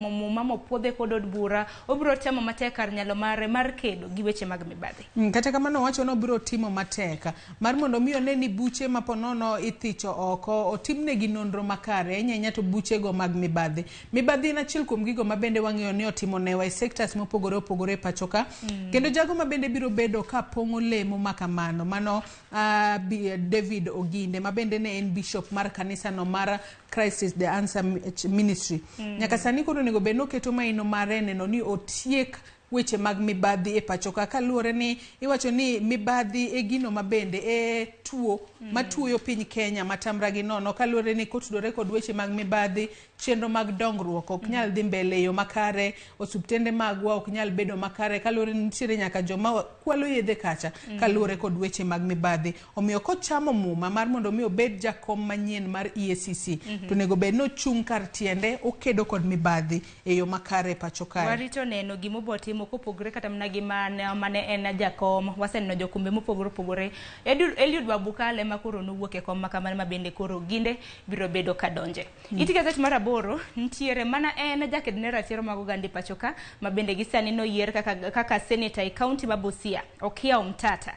Muma mopuodhe kod od bura, obiro temo matek kar nyalo mare mar kedo gi weche mag mibadhi. Kata kamano owacho ni obiro timo matek mar mondo mi one ni buche ma ponono ithicho oko otimnegi nonro makare ahinya ahinya to buchego mag mibadhi. Mibadhi en achiel kuom gigo ma bende wang'eyo ni otimo newa e sectors mopogore opogore e pacho ka. Kendo jago ma bende biro bedo ka pong'o lemo ma kamano mano David Oginde ma bende ne en bishop mar kanisano mar Christ is the Answer Ministry. Nyaka sani koro onego bed ni oketo maino mare neno ni otiek weche mag mibadhi e pacho ka kaluwore ni iwacho ni mibadhi e gino ma bende e tuo matuoyo piny Kenya matamra gi nono kaluwore ni kotudore kod weche mag mibadhi chenro mag dongruok ok nyal dhi mbele e yo makare, osuptende magwa ok nyal bedo makare kaluwore ni nitiere nyaka joma kwalo yedhe kacha kaluwore kod weche mag mibadhi. Omiyo kochamo muma mar mondo mi obed jakom manyien mar EACC to onego bed ni ochung' kar tiende okedo kod mibadhi e yo makare e pacho kae. Warito neno gima obo timo kopogore kata mana gi mane en jakom. Waseneno jokombe mopogore opogore. Eliud Wabukala ema koro nowuok e kom makamano ma bende koro Oginde biro bedo ka donje. It gazet mar 8 nitiere mana en jaked ne ratiro mag oganda e pacho ka ma bende gi sani noyier kaka senator e county ma Busia, Okiya Omtata.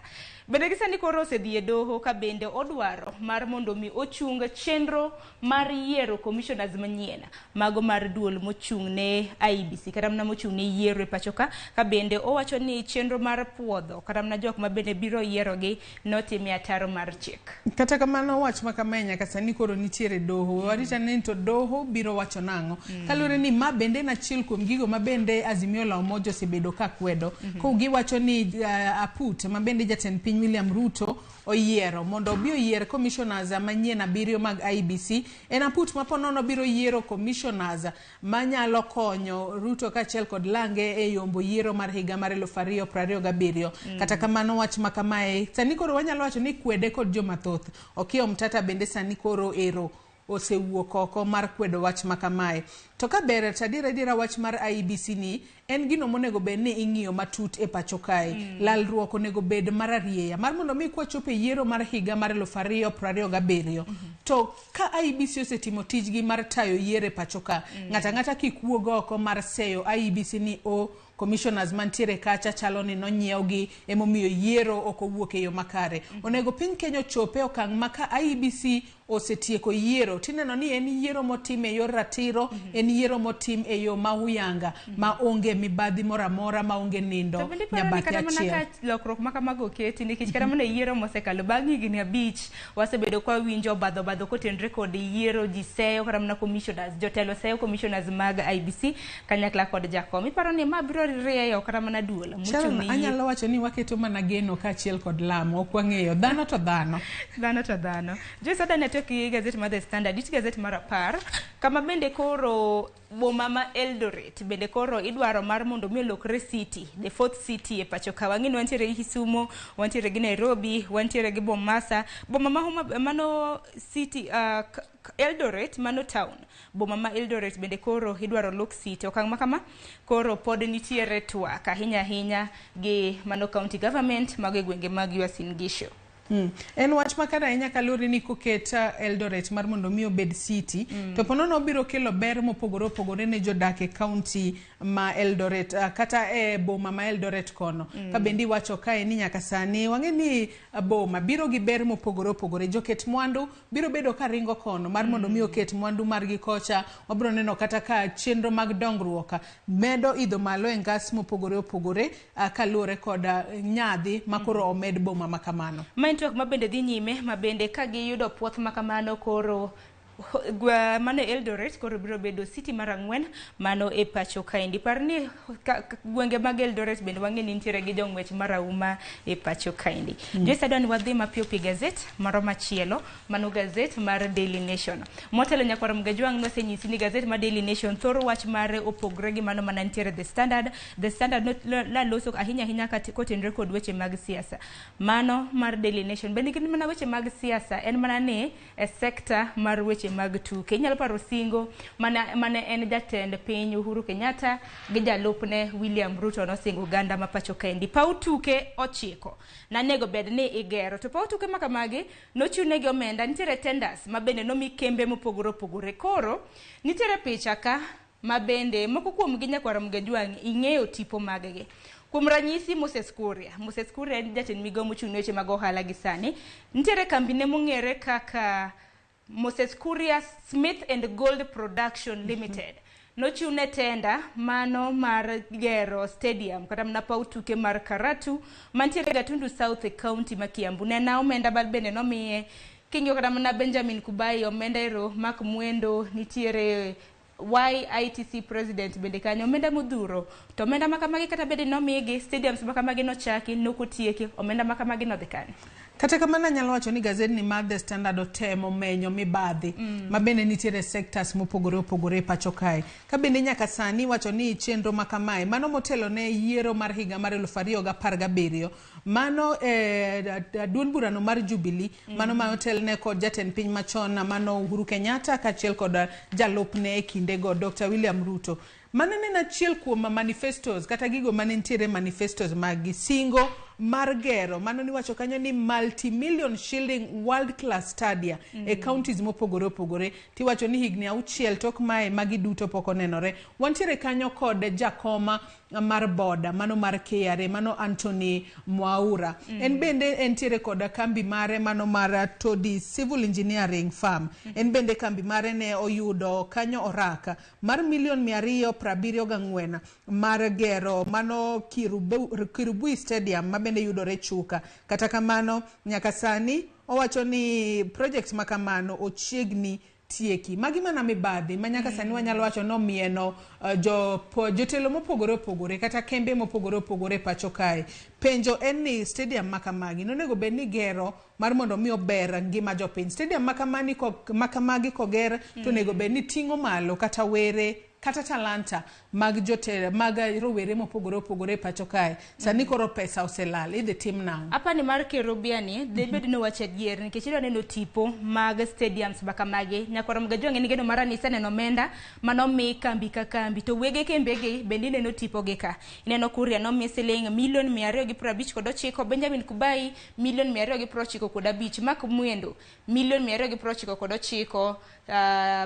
Bende gi sani koro osedhi e doho ka bende odwaro mar mondo mi ochung chenro mar yiero commissioners manyien mago mar duol mochung' ne IEBC kata mana mochung' ne yiero e pacho ka, ka bende owacho ni chenro mar puodho kata mana jok ma bende biro yierogi notime ataro mar chik. Kata kamano wach ma kamae nyaka sani koro nitiere doho. Warita ni to doho biro wacho nang'o. Kaluwore ni ma bende en achiel kuom gigo ma bende Azimio la Umoja osebedo ka kwedo. Ko giwacho ni Aput ma bende jatend piny William Ruto oyiero mondo obi oyier commissioners manyien 7 mag IEBC. En Aput ma ponono biro yiero commissioners manyalo konyo Ruto kaachiel kod lange e yombo yiero mar higa mar 2027. Kata kamano wach ma kamae sani koro wanyalo wacho ni kwede kod joma thoth. Okiya Omtata bende sani koro ero osewuok oko mar kwedo wach ma kamae. To ka ber to adiera adiera wach mar IEBC ni en gino monego bed ni ing'iyo matut e pacho kae. Lalruok onego bed mararieya mar mondo mi kwachopo e yiero mar higa mar 2027 to ka IEBC osetimo tijgi mar tayo yiero e pacho ka, ng'ato ang'ata kik wuog oko mar seyo IEBC ni o commissioners mantiere kacha chalo ni nonyiewgi emomiyo yiero ok owuok e yo makare. Onego piny Kenya ochop e okang' ma ka IEBC osetieko yiero tineno ni en yiero motim e yor ratiro, en yiero motim e yo ma huyanga ma onge mibadhi moro amora, ma onge nindo To bende iparo ni nyabathe kata mana achiel. ka lokruok ma kamago oketi nikech kata mana e yiero mosekalo bang' higni 5 wasebedo kwa winjo obadho obadho kotenore kod yiero, ji seyo kata mana commissioners, jotelo seyo commissioners mag IEBC kanyakla kod jakom. Iparo ni ma biro rieyo kata mana duol mochung' Sharon, ne yiero? anyalo wacho ni waketo mana geno kaachiel kod lamo, ok wang'eyo. Dhano to dhano. Dhano to dhano. Joyce Adani atiyo gi gazet mar The Standard, it gazet mar 10, kama bende koro boma ma Eldoret bende koro idwaro mar mondo mi olokre city, the fourth city e pacho ka. Wang'e ni wantiere gi Kisumu, wantiere gi Nairobi, wantiere gi Mombasa. Boma ma Homa, mano city, Eldoret mano town. Boma ma Eldoret bende koro idwaro lok city. Okang' ma kama koro pod nitiere twak ahinya ahinya gi mano county government mago e gwenge mag Uasin Gishu. En wach makare ahinya kaluwore ni koket Eldoret mar mondo mi obed city to ponono obiro kelo ber mopogore opogore ne jodak e county ma Eldoret kata e boma ma Eldoret kono. Ka bende iwacho kae ni nyaka sani wang'e ni boma biro gi ber mopogore opogore. Joket mwandu biro bedo ka ringo kono mar mondo mi oket mwandu margi kocha. Wabiro neno kata ka chenro mag dongruok medo idho malo e ngas mopogore opogore kaluwore kod nyadhi ma koro omed boma ma kamano. Ma en twak ma bende dhi nyime, ma bende ka giyudo puoth ma kamano koro mano Eldoret koro biro bedo city mar 4 mano e pacho kaendi. Par ni gwenge mag Eldoret bende wang'e ni nitiere gi jong'wech marahuma e pacho kaendi. Joyce adwa ni wadhi mapiyo piyo gazet moro machielo, mano gazet mar Daily Nation. Motelo nyakwar Mgajwang' nosenyisi ni gazet mar Daily Nation thoro wach mare opogre gi mano mana nitiere The Standard. The Standard naloso ahinya ahinya kotenore kod weche mag siasa. Mano mar Daily Nation bende gin mana weche mag siasa, en mana ni e sekta mar weche mag tuke. Inyalo paro singo mane en jatend piny Uhuru Kenyatta gi jalupne William Ruto nosingo oganda ma pacho kaendi. Paw tuke 9 nanego bed ni igero. To paw tuke ma kamagi nochunegi omenda, nitiere tenders ma bende nomi kembe mopogore opogore. Koro nitiere picha ka Ma bende moko kuomgi nyakwar Mgajwang' ing'eyo tipo maggi. Kuom ranyisi Moses Kuria. Moses Kuria en jatend migao mochung' ne weche mag ohala gi sani. Nitiere kambine mong'ere kaka Moses Kuria Smith and Gold Production Limited. Nochiwne tenda mano mar gero stadium kata mana paw tuke mar Karatu mantiere Gatundu South e county ma Kiambu. Nena omenda bende nomiye. King'iyo kata mana Benjamin Kubai omenda ero, Mark Mwendo nitiere YITC president bende kanyo omenda modhuro. To omenda makamagi kata bende nomigi stadiums makamagi nochaki nokotieki omenda makamagi nodhi kanye? Kata kamano anyalo wacho ni gazetni mar The Standard otemo menyo mibadhi ma bende nitiere sectors mopogore opogore e pacho kae. Ka bende nyaka sani iwacho ni chenro ma kamae mano motelo ne yiero mar higa mar 2017 mano duond burano mar Jubilee mano ma otelne kod jatend piny machon mano Uhuru Kenyatta kaachiel kod jalupne e kindego Dr. William Ruto. Mano ne en achiel kuom manifestos kata gigo mane nitiere manifestos mag singo mar gero mano niwacho kanyo ni multi-million shilling world class stadia e counties mopogore opogore. Tiwacho ni higni 6 tok mae magi duto pok onenore. Wantiere kanyo kod jakoma mar boda mano mar KRA mano Anthony Mwaura. En bende entiere kod kambi mare mano mar Todi Civil Engineering Firm. En bende kambi mare ne oyudo kanyo oraka mar milion 274 mar gero mano Kirubui Stadium ma bende yudore Chuka. Kata kamano nyaka sani owacho ni project ma kamano ochiegni tieki. Magi mana mibadhi ma nyaka sani wanyalo wacho ni omieno jotelo mopogore opogore kata kembe mopogore opogore e pacho kae. Penjo en ni stadium ma kamagi nonego bed ni gero mar mondo mi ober ngima jopiny. Stadium ma kamagi koger to onego bed ni ting'o malo kata were kata talanta mag jotelo mag rowere mopogore opogore e pacho kae. Sani koro pesa oselal, idhi tim nang'o? Apani mar Kerubiani dhi bed ni wacho adier nikech idwa neno tipo mag stadiums makamagi. Nyakwar Mgajwang' en geno mara ni iseneno omenda manomi kambi ka kambi to wege kembegi bende ineno tipo gi ka. Ineno Kuria nomi siling milion 259, Benjamin Kubai milion 295, Mark Mwendo milion 299,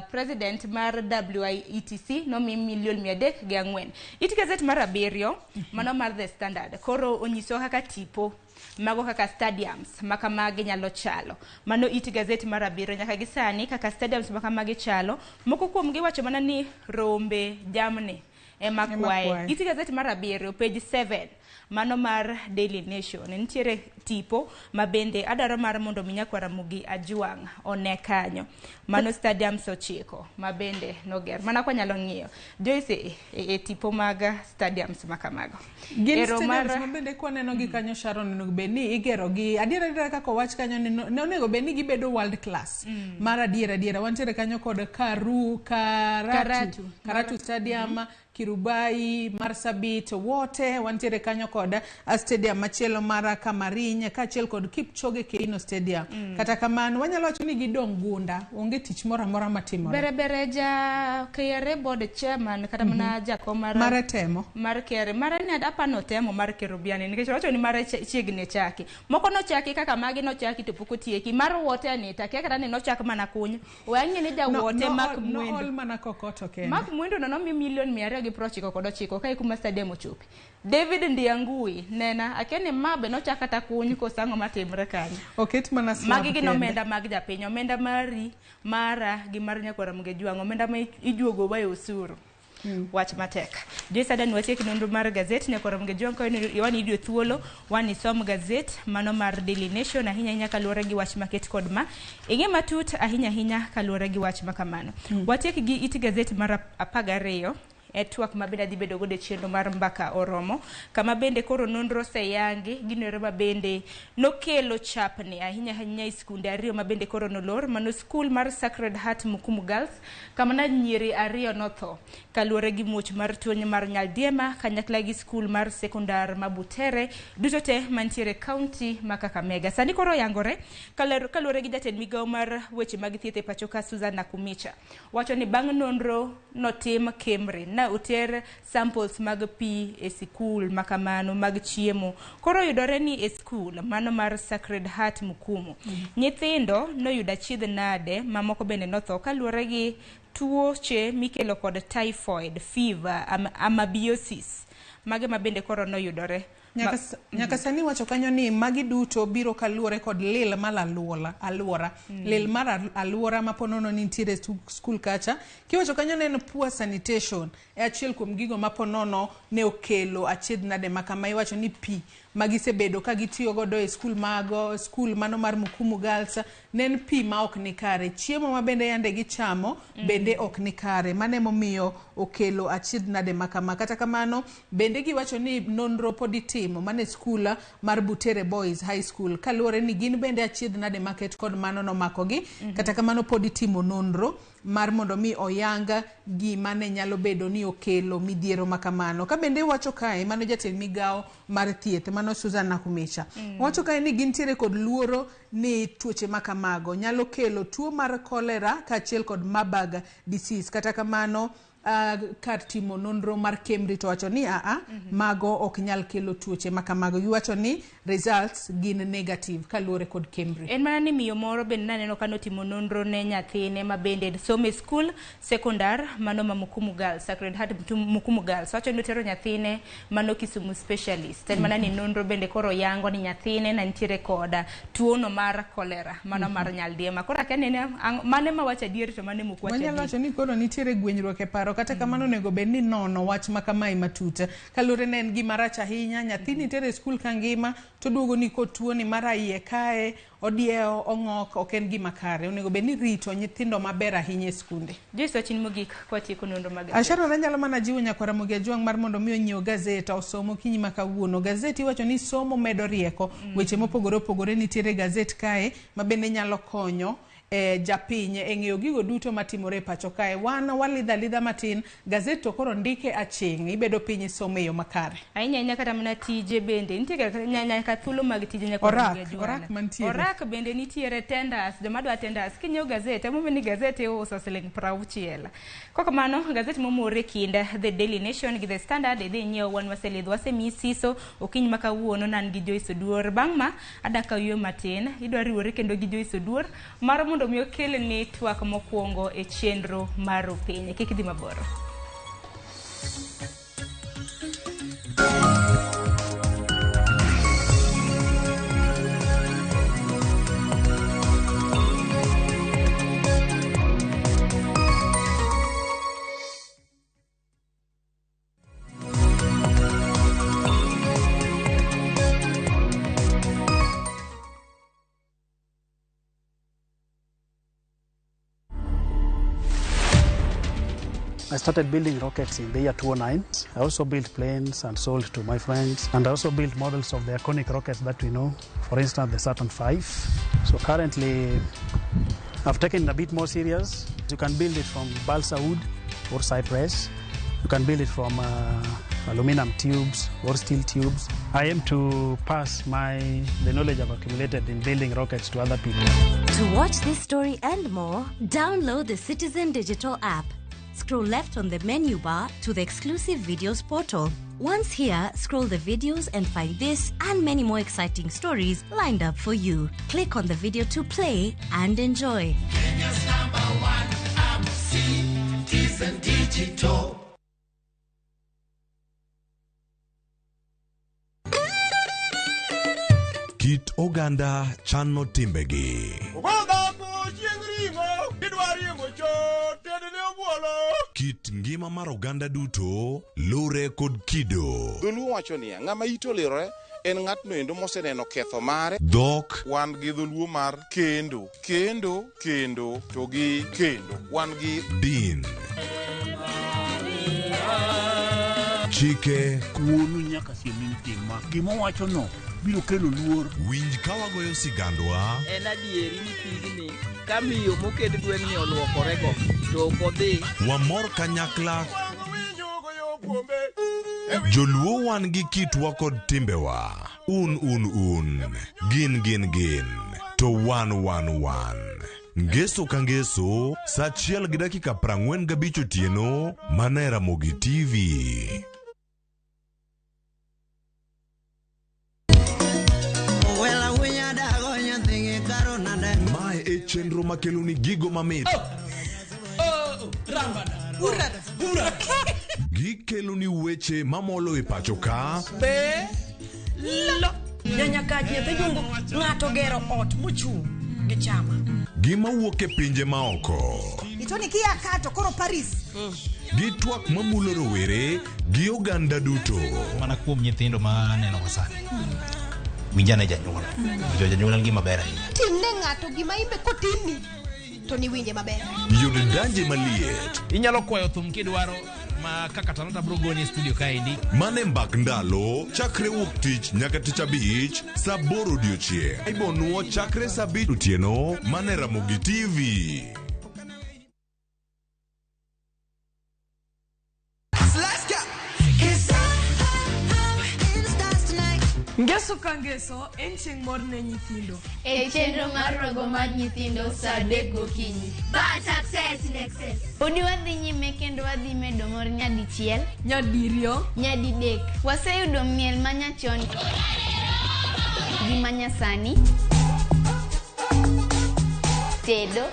president mar WIETC nomi milion 304. It gazet mar 7 mano mar The Standard koro onyiso kaka tipo mago kaka stadiums makamagi nyalo chalo. Mano it gazet mar 7 nyaka gi sani kaka stadiums makamagi chalo. Moko kuomgi wacho mana ni rombe jamni ema Ema kwaye. kwaye. It gazet mar 7 page 7 mano mar Daily Nation nitiere tipo ma bende adwaro mar mondo mi nyakwar Ramogi Ajwang' one kanyo. Mano stadiums 9 ma bende noger. Mana kwa nyalo ng'iyo. Joyce e tipo mag stadiums makamago. Gin Ero stadiums ma bende kwaneno gi kanyo Sharon onego bed ni igero gi adiera adiera kaka owach kanyo ni ne onego bed ni gibedo world class mar adiera adiera. Wantiere kanyo kod Karatu, Karatu. Karatu Stadium, Kirubai, Marsabit wote wantiere kanyo kod stadium machielo mar Kamariny kaachiel kod Kipchoge Keino Stadium. Kata kamano wanyalo wacho ni gidong' gunda, onge tich moro amora matimore. Bere bere ja KRA board chairman kata mana jakom mar Mare temo. mar KRA mare ne apano temo mar Kerubiani nikech owacho ni mare chiegni chaki. Moko nochaki kaka magi nochaki to pok otieki. Mar wote ni takia kata ni nochak mana kuny. We ang'e ni ja wote Mark Mwendo. Nool mana kokoto kende. Mark Mwendo no nomi milion 299 ka e kuma stadium ochope. David Ndiangui nena akia ni ma be nochak kata kuny koso ang'o matimre kanyo. Oket mana slab Magi gin kende. omenda mag japiny, omenda mari, mara gi mar nyakwar Ramogi Ajwang', omenda ma ijuogo wa e osuru. Wach matek. Joyce Adan watiek nonro mar gazet nyakwar Ramogi Ajwang' ka wan iyudo thuolo wan isom gazet mano mar Daily Nation ahinya ahinya kaluwore gi wach maket kod ma. Ing'e matut ahinya ahinya kaluwore gi wach makamano. Watiek gi it gazet mar 12 e twak ma bende adhi bedo godo e chenro mar mbaka oromo kama bende koro nonro oseyangi ginoero ma bende nokelo chapni ahinya ahinya e skunde 2 ma bende koro nolor mano skul mar Sacred Heart Mukumu Girls kama na nyiri 2 notho kaluwore gi muoch mar tuo mar nyaldiema kanyakla gi skul mar sekondar ma Butere duto te mantiere county ma Kakamega. Sani koro oyangore kaluwore gi jatend migawo mar weche mag thieth e pacho ka Susan Nakhumicha wacho ni bang' nonro notim Kemri mana oter samples mag pi e sikul makamano mag chiemo. Koro yudore ni e skul mano mar Sacred Heart Mukumu. Nyithindo noyudo achiedh nade mamoko bende notho kaluwore gi tuoche mikelo kod typhoid fever, amabiosis. Mage ma bende koro noyudore. Nyaka sani wacho kanyo ni magi duto biro kaluwore kod lil mar aluora. Lil mar aluora ma ponono ni nitiere skul kacha. Kiwacho kanyo ne en poor sanitation. E achiel kuom gigo ma ponono ne okelo achiedh nade ma kama. Iwacho ni pi magisebedo ka gitiyo godo e skul mago, skul mano mar Mukumu Girls, ne en pi ma ok ni kare. Chiemo ma bende yande gichamo bende ok ni kare. Mano emomiyo okelo achiedh nade ma kama. Kata kamano, bende giwacho ni nonro pod itimo mana e skul mar Butere Boys High School kaluwore ni gin bende achiedh nade maket kod mano nomakogi. Kata kamano pod itimo nonro mar mondo mi oyang gima ne nyalo bedo ni okelo midhiero ma kamano. Ka bende wacho kae, mano jatend migawo mar thieth, mano Susan Nakhumicha. Wacho kae ni gintiere kod luoro ni tuoche ma kamago nyalo kelo tuo mar cholera kaachiel kod Marburg disease. Kata kamano, kar timo nonro mar KEMRI to wacho ni mago ok nyal kelo tuoche ma kamago. Giwacho ni results gin negative kaluwore kod KEMRI. En mana ni miyo moro bende naneno ka notimo nonro ne nyathine ma bende somo e skul sekondar mano ma Mukumu Girls, Sacred Heart Mukumu Girls. Wacho ni otero nyathine mano Kisumu specialist. En mana ni nonro bende koro yango ni nyathine ne nitiere koda tuono mar cholera mano mar nyaldiema. Koro akia nene mane ma wacho adier to mane mok wach Wanyalo adier. wacho ni koro nitiere gwenyruok e paro, kata kamano onego bed ni nono wach ma kamae matut. Kaluwore ne en gima rach ahinya, nyathini nitiere e skul ka ngima to duogo ni kotuo ni mara iye kae, odiewo, ong'ok, ok en gima kare. Onego bed ni rito nyithindo maber ahinya e skunde. Joyce, wachni mogik kwatieko nonro mag gaset. Sharon, anyalo mana jiwo nyakwar Ramogi Ajwang' mar mondo mi onyiew gazet osom okinyi ma kawuono. Gazet iwacho ni somo medo rieko. Weche mopogore opogore nitiere e gazet kae ma bende nyalo konyo japiny e ng'eyo gigo duto matimore e pacho kae. Wan walidho alidha matin, gazet to koro ndike aching', ibedo piny isomo e yo makare. Ahinya ahinya kata mana tije bende nitie kata nyaka thuolo mag tije nyaka Orak, Ramogi Ajwang'. orak mantiere. Orak bende nitiere tenders, joma dwa tenders kinyiewo gazet, emomiyo ni gazet iuso siling 60. Kokamano, gazet momore kind The Daily Nation gi The Standard idhi inyiew. Wan waselidho, wasemiyi siso okinyi ma kawuono. Nan gi Joyce Oduor. Bang' ma adaka yweyo matin, idwa riwori kendo gi Joyce Oduor mar mondo mi okelni twak mokwongo e chenro mar Rupiny. Kik idhi mabor. I started building rockets in the year 2009. I also built planes and sold to my friends. And I also built models of the iconic rockets that we know, for instance, the Saturn V. So currently, I've taken it a bit more serious. You can build it from balsa wood or cypress. You can build it from aluminum tubes or steel tubes. I aim to pass the knowledge I've accumulated in building rockets to other people. To watch this story and more, download the Citizen Digital app. Scroll left on the menu bar to the exclusive videos portal. Once here, scroll the videos and find this and many more exciting stories lined up for you. Click on the video to play and enjoy. Kenya's #1 app, Citizen Digital. Kit oganda chano timbegi. Kit ngima mar oganda duto lure kod kido. Dholuo wacho niya, ng'ama ite olirore en ng'atno endo moseneno ketho mare. Dhok. Wan gi dholuo mar kendo, kendo, kendo, to gi kendo. Wan gi din. Chike. Wuonu nyaka siem ni tim ma. Gima owachono biro kelo luor. Winj ka wagoyo sigandwa. En adieri ni pigni ka miyo moked gweng'ni oluokorego to ok odhi. Wamor kanyakla. Joluo wan gi kitwa kod timbewa. Un un un. Gin gin gin. To wan wan wan. Ngeso ka ngeso, sa 1:45 otieno, mana e Ramogi TV. Mae e chenro makeloni gigo mamit. Gikeloni weche mamolo e pacho ka. Be lo nyanyakach nyathi jungu ng'ato gero ot mochung' gi chama. Gima wuok e pinje maoko. Itoni kia kato koro Paris. Gi twak mamulo rowere gi oganda duto. Mana kuom nyithindo ma aneno go sani. Winjane janyuol. Winjo janyuol en gima ber ahinya. Timne ng'ato gima imbe kotimni to niwinje maber. Yud danje maliet. Inyalo kwayo thum kidwaro ma kaka Talanta bro goni e studio kaendi. Mane mbak ndalo chakre wuok tich nyaka tich abich saa 8 odiochieng'. Ibonuo chakre saa 5 otieno mane Ramogi TV. Ngeso ka ngeso en chieng' mor ne nyithindo. E chenro mar rogo mar nyithindo saa 3 gokinyi. Bad success in excess. Podi wadhi nyime kendo wadhi medo mor nyadichiel, nyadiriyo, nyadidek. Waseyudo miel manyachon gi manyasani, tedo,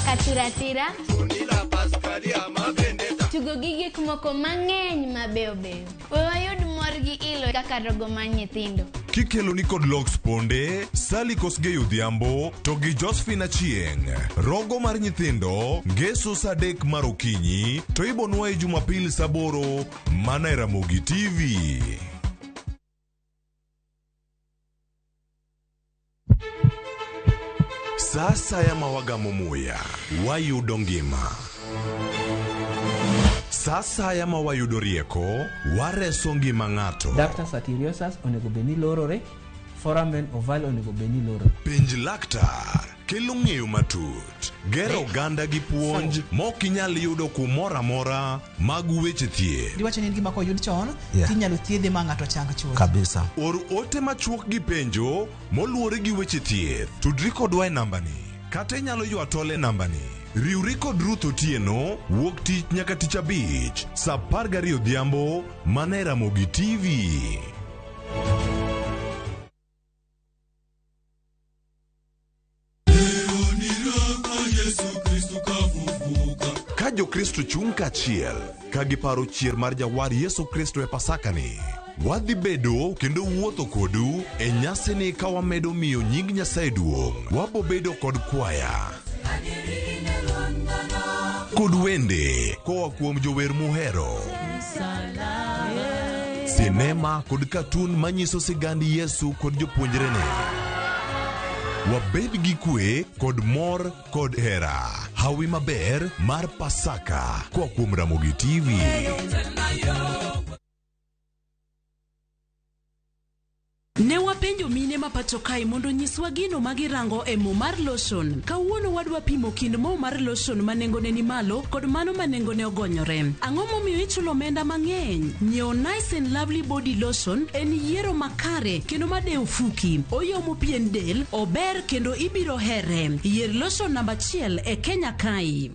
katiratira, tugo gi gik moko mang'eny mabeyo beyo. We wayud mor gi ilo kaka rogo mar nyithindo. Kikeloni kod Lox Ponde, Sally Kosgei Odhiambo to gi Josephine Achieng'. Rogo mar nyithindo ngeso saa 3 mar okinyi to ibonwa e Jumapil saa 8 mana e Ramogi TV. Sa asaya ma wagamo muya, wayudo ngima. Sa asaya ma wayudo rieko, wareso ngima ng'ato. Ductus arteriosus onego bed ni lorore, foramen ovale onego bed ni lorore. Penj laktar kelo ng'eyo matut, gero oganda gi puonj mok inyal yudo kumoro amora mag weche thieth. Giwacho ni en gima koyud chon Yeah. tinyalo thiedhe ma ng'ato chang chuth. Kabisa. Or ote machuok gi penjo moluwore gi weche thieth. Tudri kodwa e nambani kata inyalo ywa tol e nambani. Riwri kod Ruth Otieno wuok tich nyaka tich abich saa 12 odhiambo mana e Ramogi TV. Ka Jokristo chung' kaachiel ka giparo chier mar jawar Yesu Kristo e Pasakani, wadhi bedo kendo wuotho kodu e nyasini ka wamedo miyo nying Nyasaye duong'. Wabobedo kod kwaya kod wende koa kuom jower muhero, sinema kod katun manyiso sigand Yesu kod jopuonjrene. Wabed gi kwe kod mor kod hera. Hawi maber mar Pasaka koa kuom Ramogi TV. Ne wapenjo mine ma pacho kae mondo nyiswa gino ma girango e mo mar lotion. Kawuono wadwa pimo kind mo mar lotion ma nengone ni malo kod mano ma nengone ogonyore. Ang'o momiyo ichulo omenda mang'eny? Nyiewo Nice and Lovely Body Lotion en yiero makare kendo madewo fuki. Oyomo pien del, ober kendo ibiro here. Yier lotion namba 1 e Kenya kae.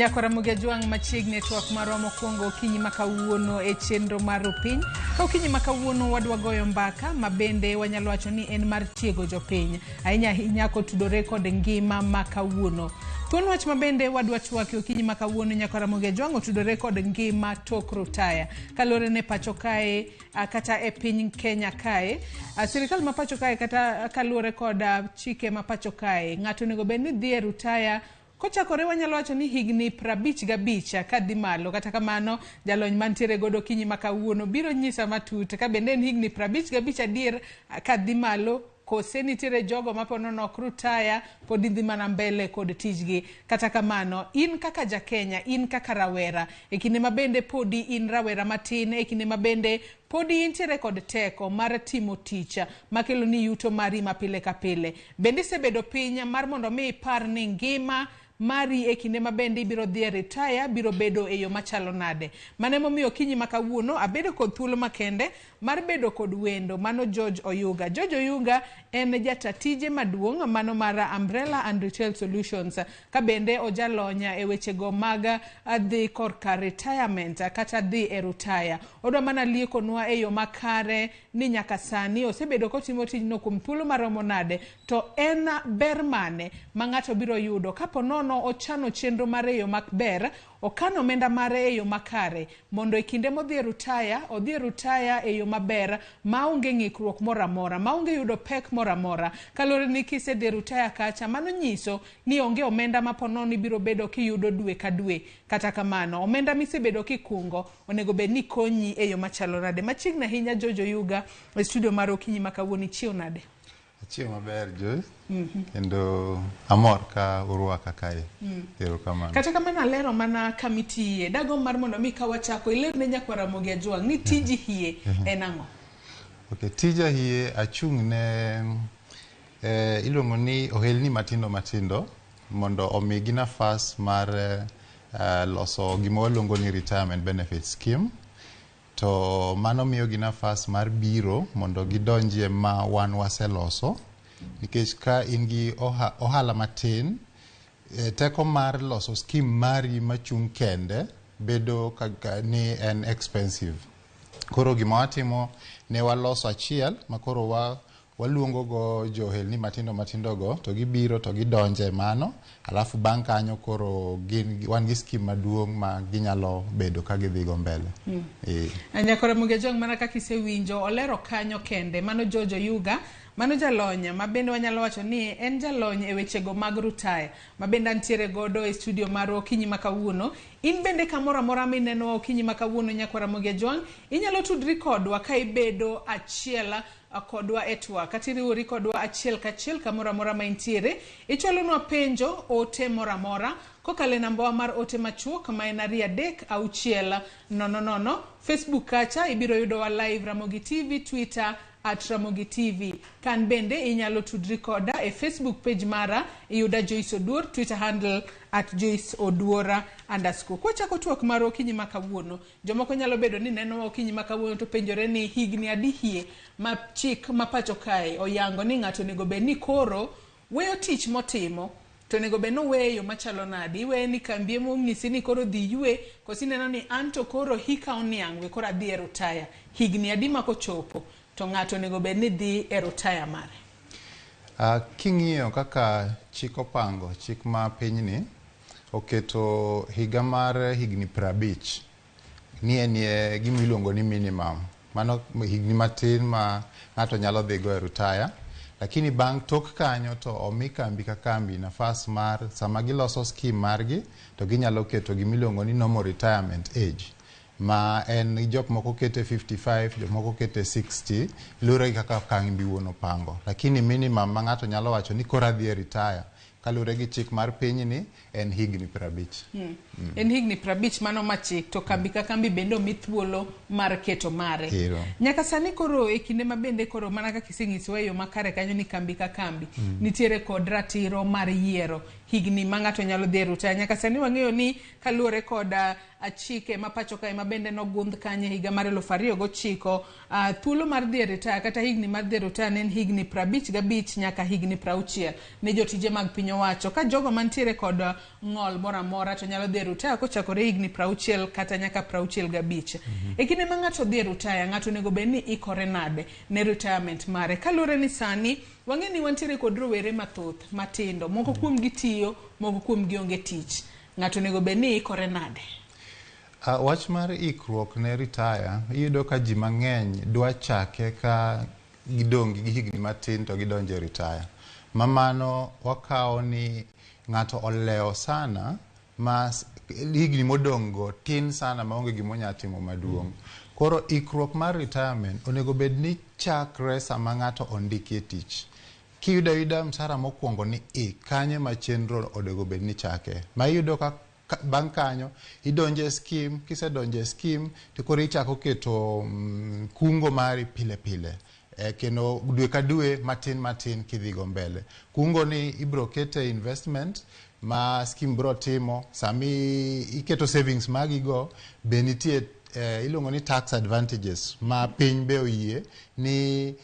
Nyako Ramogi Ajwang' machiegni e twak marwa mokwongo okinyi ma kawuono e chenro mar Rupiny. Ka okinyi ma kawuono wadwa goyo mbaka ma bende wanyalo wacho ni en mar tiego jopiny. Ahinya ahinya kotudore kod ngima ma kawuono. Thuon wach ma bende wadwa twak e okinyi ma kawuono Nyako Ramogi Ajwang' otudore kod ngima tok rutaya. Kaluwore ne pacho kae kata e piny Kenya kae, sirikal ma pacho kae kata kaluwore kod chike ma pacho kae, ng'ato onego bed ni dhi e rutaya Kochakore wanyalo wacho ni higni 55 kadhi malo. Kata kamano jalony mantiere godo okinyi ma kawuono biro nyisa matut ka bende en higni 55 adier kadhi malo, kose nitiere jogo ma pod ok rutaya pod dhi mana mbele kod tijgi. Kata kamano in kaka ja Kenya, in kaka rawera e kinde ma bende podi in rawera matin, e kinde ma bende podi intiere kod teko mar timo tich makelo ni yuto mari ma pile ka pile, bende isebedo piny mar mondo mi ipar ni ngima mari e kinde ma bende ibiro dhi e retire biro bedo e yo machalo nade. Mano emomiyo okinyi ma kawuono abedo kod thuolo makende mar bedo kod wendo mano George Oyuga. George Oyuga en jata tije maduong' mano mar Umbrella and Retail Solutions, ka bende ojalony e wechego mag dhi korka retirement kata dhi e retire. Odwa mana liekonwa e yo makare ni nyaka sani osebedo kotimo tijno kuom thuolo maromo nade, to en ber mane ma ng'ato biro yudo kapo nono ochano chenro mare e yo maber, okano omenda mare e yo makare mondo e kinde modhi e rutaya odhi e rutaya e yo maber maonge ng'ikruok moro amora, maonge yudo pek moro amora. Kaluwore ni kisedhi e rutaya kacha, mano nyiso ni onge omenda ma ponono ibiro bedo kiyudo dwe ka dwe. Kata kamano omenda misebedo kikungo onego bed ni konyi e yo machalo nade. Machiegni ahinya George Oyuga e studio mar okinyi ma kawuono, ichiew nade? Achiew maber Joyce, kendo amor ka urwaka kae. Erokamano. Kata kamano alero mana kamitiye, dagomb mar mondo mi ka wachako iler ne nyakwar Ramogi Ajwang' ni tiji hie en ang'o? Okay, tija hie achung' ne iluongo ni ohelni matindo matindo mondo omigi nafas mar loso gima waluongo ni retirement benefit scheme. To mano miyogi nafas mar biro mondo gidonjie ma wan waseloso, nikech ka in gi ohala matin, teko mar loso scheme mari machung' kende bedo kaka ni en expensive. Koro gima watimo ne waloso achiel ma koro waluongo go jo ohelni matindo matindo go to gibiro to gidonje mano, alafu bang' kanyo koro gin wan gi scheme maduong' ma ginyalo bedo ka gidhi go mbele. Nyakwar Ramogi Ajwang', mana kaka isewinjo olero kanyo kende, mano George Oyuga, mano jalony ma bende wanyalo wacho ni en jalony e wechego mag rutaya ma bende antiere godo e studio marwa okinyi ma kawuono. In bende kamoro amora minenowa okinyi ma kawuono nyakwar Ramogi Ajwang', inyalo tudri kodwa ka ibedo achiel kodwa e twak kata iriwori kodwa achiel kachiel kamoro amora ma intiere. Ichwalonwa penjo, ote moro amora kokalo e nambawa mar ote machuok ma en 2 3 6 0 0. Facebook kacha ibiro yudowa live Ramogi TV, Twitter @Ramogi TV. Kan bende inyalo tudri koda e Facebook page mara, iyuda Joyce Oduor, Twitter handle @JoyceOduor_. Kwachako twak mar okinyi ma kawuono, jomoko nyalo bedo ni nenowa okinyi ma kawuono to penjore ni higni adi hie ma chik ma pacho kae oyango ni ng'ato onego bed ni koro weyo tich motimo, to onego bed ni oweye yo machalo nade. Iweye ni kambi emonyisi ni koro dhi ywe, koso ineno ni anto koro hika oniang' we koro adhi e rutaya. Higni adi ma kochopo to ng'ato onego bed ni dhi e rutaya mare? King'iyo kaka chik opango, chik ma pinyni oketo higa mar higni 50 ni en gima iluongo ni minimum. Mano higni matin ma ng'ato nyalo dhi go e rutaya, lakini bang' tok kanyo to omi kambi ka kambi nafas mar sama giloso scheme margi to ginyalo keto gima iluongo ni normal retirement age, ma en jok moko kete 55, jok moko kete 60, luwore gi kaka kambi wuon opango. Lakini minimum ma ng'ato nyalo wacho ni koro adhi e retire kaluwore gi chik mar pinyni en higni 50. En higni 50 mano ma chik, to kambi ka kambi bende omi thuolo mar keto mare. Nyaka sani koro e kinde ma bende koro mana kaka isenyisowa e yo makare kanyo ni kambi ka kambi nitiere kod ratiro mar yiero higni ma ng'ato nyalo dhi e rutaya. Nyaka sani wang'eyo ni kaluwore kod chike ma pacho kae ma bende nogundh kanyo e higa mar 2009, thuolo mar dhi e retire kata higni mar dhi e retire ne en higni 55 nyaka higni 60 ne jotije mag piny owacho. Ka jogo mantiere kod ng'ol moro amora to nyalo dhi e rutaya kochakore higni 60 kata nyaka 65. E kinde ma ng'ato dhi e rutaya, ng'ato onego bed ni ikore nade ne retirement mare? Kaluwore ni sani wang'e ni wantiere kod rowere mathoth matindo, moko kuom gi tiyo, moko kuom gi onge tich. Ng'ato onego bed ni ikore nade? Wach mar ikruok ne retire, iyudo ka ji mang'eny dwa chake ka gidong' gi higni matin to gidonjo e retire. Ma mano wakawo ni ng'ato olewo sana ma higni modong' go tin sana maonge gima onya timo maduong'. Koro ikruok mar retirement onego bed ni chakre sama ng'ato ondiki e tich. Kiyudo ayuda msara mokwongo ni i kanye ma chenro onego bed ni chake. Ma iyudo ka bang' kanyo idonjo e scheme, kisedonjo e scheme to koro ichako keto kungo mari pile pile. Kendo dwe ka dwe matin matin kidhigo mbele. Kungo ni ibro kete investment ma scheme bro timo, sami iketo savings magi go be nitie iluongo ni tax advantages ma piny be oyie ni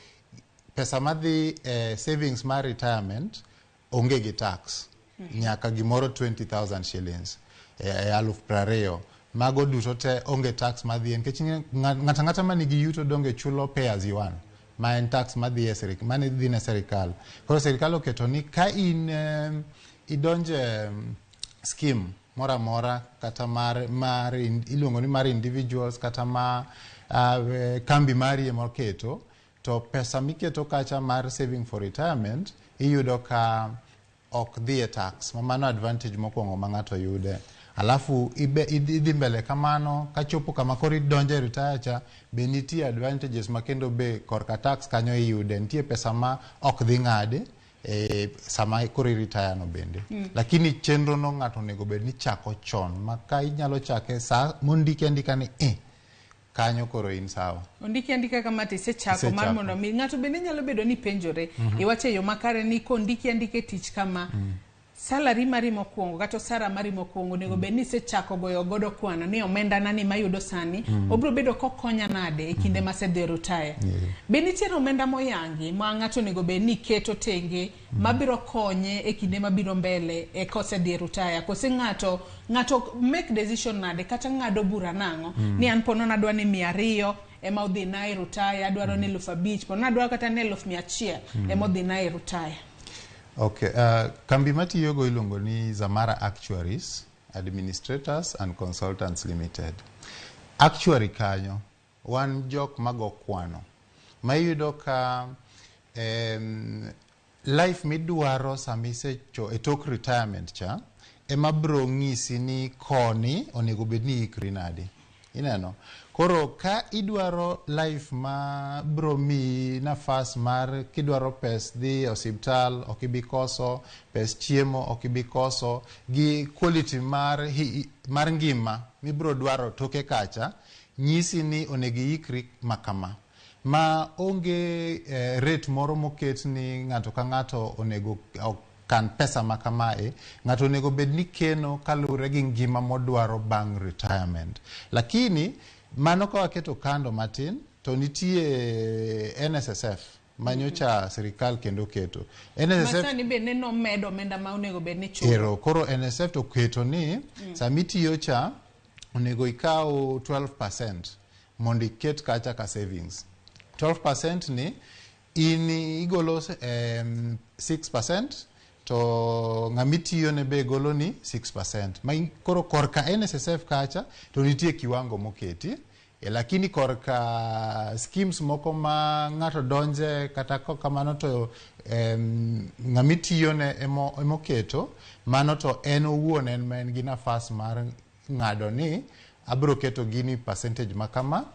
pesa madhi savings mar retirement onge gi tax nyaka gimoro 20,000 shillings, 20,000. Mago duto te onge tax madhi, nikech ng'ato ang'ata manigi yuto donge chulo pay as you earn, ma en tax madhi e sirikal, mane dhi ne sirikal. Koro sirikal oketo ni ka in idonje scheme moro amora, kata mar iluongo ni mar individuals, kata ma kambi mari ema oketo, to pesa miketo kacha mar saving for retirement iyudo ka ok dhi e tax. Ma mano advantage mokwongo ma ng'ato yude. Alafu idhi mbele kamano, kachopo kama koro idonjo e retire cha, be nitie advantages ma kendo be korka tax kanyo iyude. Nitie pesa ma ok dhi ng'adi sama koro i-retire no bende. Lakini chenro no ng'ato onego bed ni chako chon, ma ka inyalo chake sa mondiki andika ni kanyo koro in sawa. Ondiki andika kama tisechako mar mondo mi ng'ato bende nyalo bedo ni penjore. Iwacho e yo makare ni kondiki andika e tich kama salary mari mokwongo kata osara mari mokwongo onego bed ni isechako goyo godo kwano ni omenda na ni mayudo sani obiro bedo kokonya nade e kinde masedhi e retire. Be nitiere omenda moyangi ma ng'ato onego bed ni keto tenge mabiro konye e kinde mabiro mbele e kosedhi e retire, kose ng'ato make decision nade kata ng'ado bura nang'o ni an pono nadwa ni 200 ema odhi na e retire, adwaro ni 5,000 pono adwaro kata ni 1,100 ema odhi na e retire. Okay, kambi matiyogo iluongo ni Zamara Actuaries, Administrators and Consultants Limited. Actuary kanyo, wan jok mago kwano. Ma iyudo ka life midwaro sama isecho e tok retirement cha, ema bro ng'isi ni koni onego bed ni ikri nade. Ineno? Koro ka idwaro life ma bro miyi nafas mar kidwaro pes dhi e osiptal ok ibi koso, pes chiemo ok ibi koso, gi quality mar ngima mibro dwaro toke kacha, nyisi ni onego iikri makama. Ma onge rate moro moket ni ng'ato ka ng'ato onego kan pesa ma kamae, ng'ato onego bed ni keno kaluwore gi ngima modwaro bang' retirement. Lakini mano ka waketo kando matin, to nitie NSSF manyocha sirikal kendo keto. NSSF masani bende nomedo omenda ma onego bed ni chulo. Ero, koro NSSF to keto ni sama itiyo cha onego ikaw 12% mondo iket kacha ka savings. 12% ni in igolo 6% to ng'ama itiyo ne be golo ni 6%. Ma koro korka NSSF kacha to nitie kiwango moketi. Lakini korka schemes moko ma ng'ato donje kata kamano to ng'ama itiyo ne emoketo, mano to en owuon en ma en gi nafas mar ng'ado ni abro keto gini percentage makama,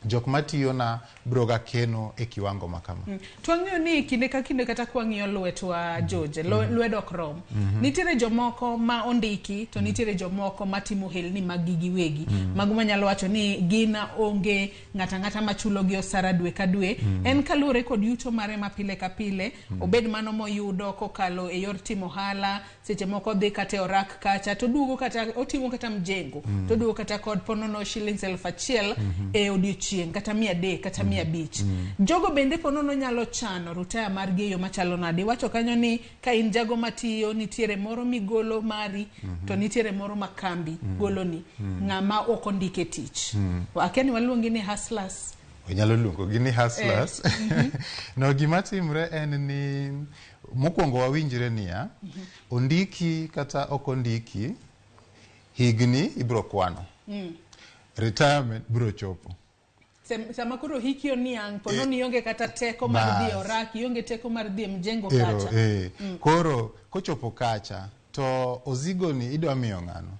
jok matiyo na bro ga keno e kiwango makama. To wang'eyo ni kinde ka kinde kata kwang'iyo lwetwa George, lwedo ok rom. Nitiere jomoko ma ondiki to nitiere jomoko matimo ohelni mag gi giwegi. Mago manyalo wacho ni gin onge ng'ata ng'ata machulo gi osara dwe ka dwe. En kaluwore kod yuto mare ma pile ka pile, obed mano moyudo kokalo e yor timo ohala, seche moko dhi kata e orak kacha, to duogo kata otimo kata mjengo, to duogo kata kod ponono shillings 1,000 e odiochieng', kata 300 kata 500. Jogo bende ponono nyalo chano retire margi e yo machalo nade? Iwacho kanyo ni ka in jago matiyo, nitiere moro migolo mari, to nitiere moro ma kambi goloni. Ng'ama ok ondike tich. Akia ni waluongi ni hustlers. Wanyalo luongogi ni hustlers. No, gima timre en ni mokwongo wawinjre niya, ondiki kata ok ondiki, higni ibro kwano. Retirement bro chopo. Sama koro hiki oniang', pono ni ionge kata teko mar dhi orak, ionge teko mar dhi e mjengo kacha. Koro kochopo kacha, To ozigo ni idwa miyo ng'ano?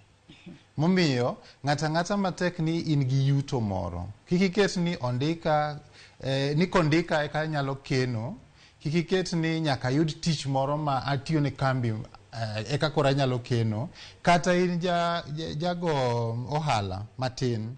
Momiyo ng'ata ng'ata matek ni in gi yuto moro, kik iket ni ondika ni kondika eka anyalo keno, kik iket ni nyaka ayud tich moro ma atiyo ne kambi eka koro anyalo keno, kata in jago ohala matin,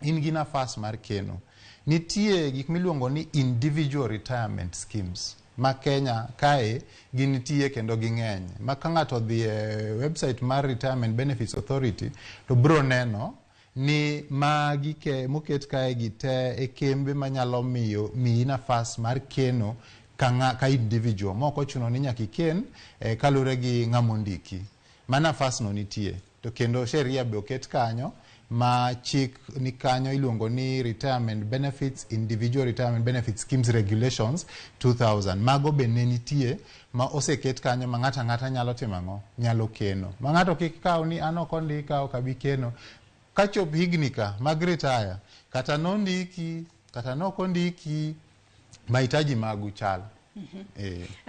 in gi nafas mar keno. Nitie gik miluongo ni individual retirement schemes ma Kenya kae ginitie kendo ging'eny. Ma ka ng'ato odhi e website mar Retirement Benefits Authority to bro neno ni magi ke moket kae gi te e kembe manyalo miyo miyi nafas mar keno ka individual ma ok ochuno ni nyaka iken kaluwore gi ng'ama ondiki. Ma nafas no nitie. To kendo sheria be oket kanyo ma chik ni kanyo iluongo ni Retirement Benefits, Individual Retirement Benefits Schemes Regulations 2000. Mago be ne nitie ma oseket kanyo ma ng'ato ang'ata nyalo timo ang'o? Nyalo keno. Ma ng'ato kik kaw ni an ok ondika ok abi keno. Kachop higni ka mag retire, kata nondiki, kata nok ondiki, mahitaji magu chal.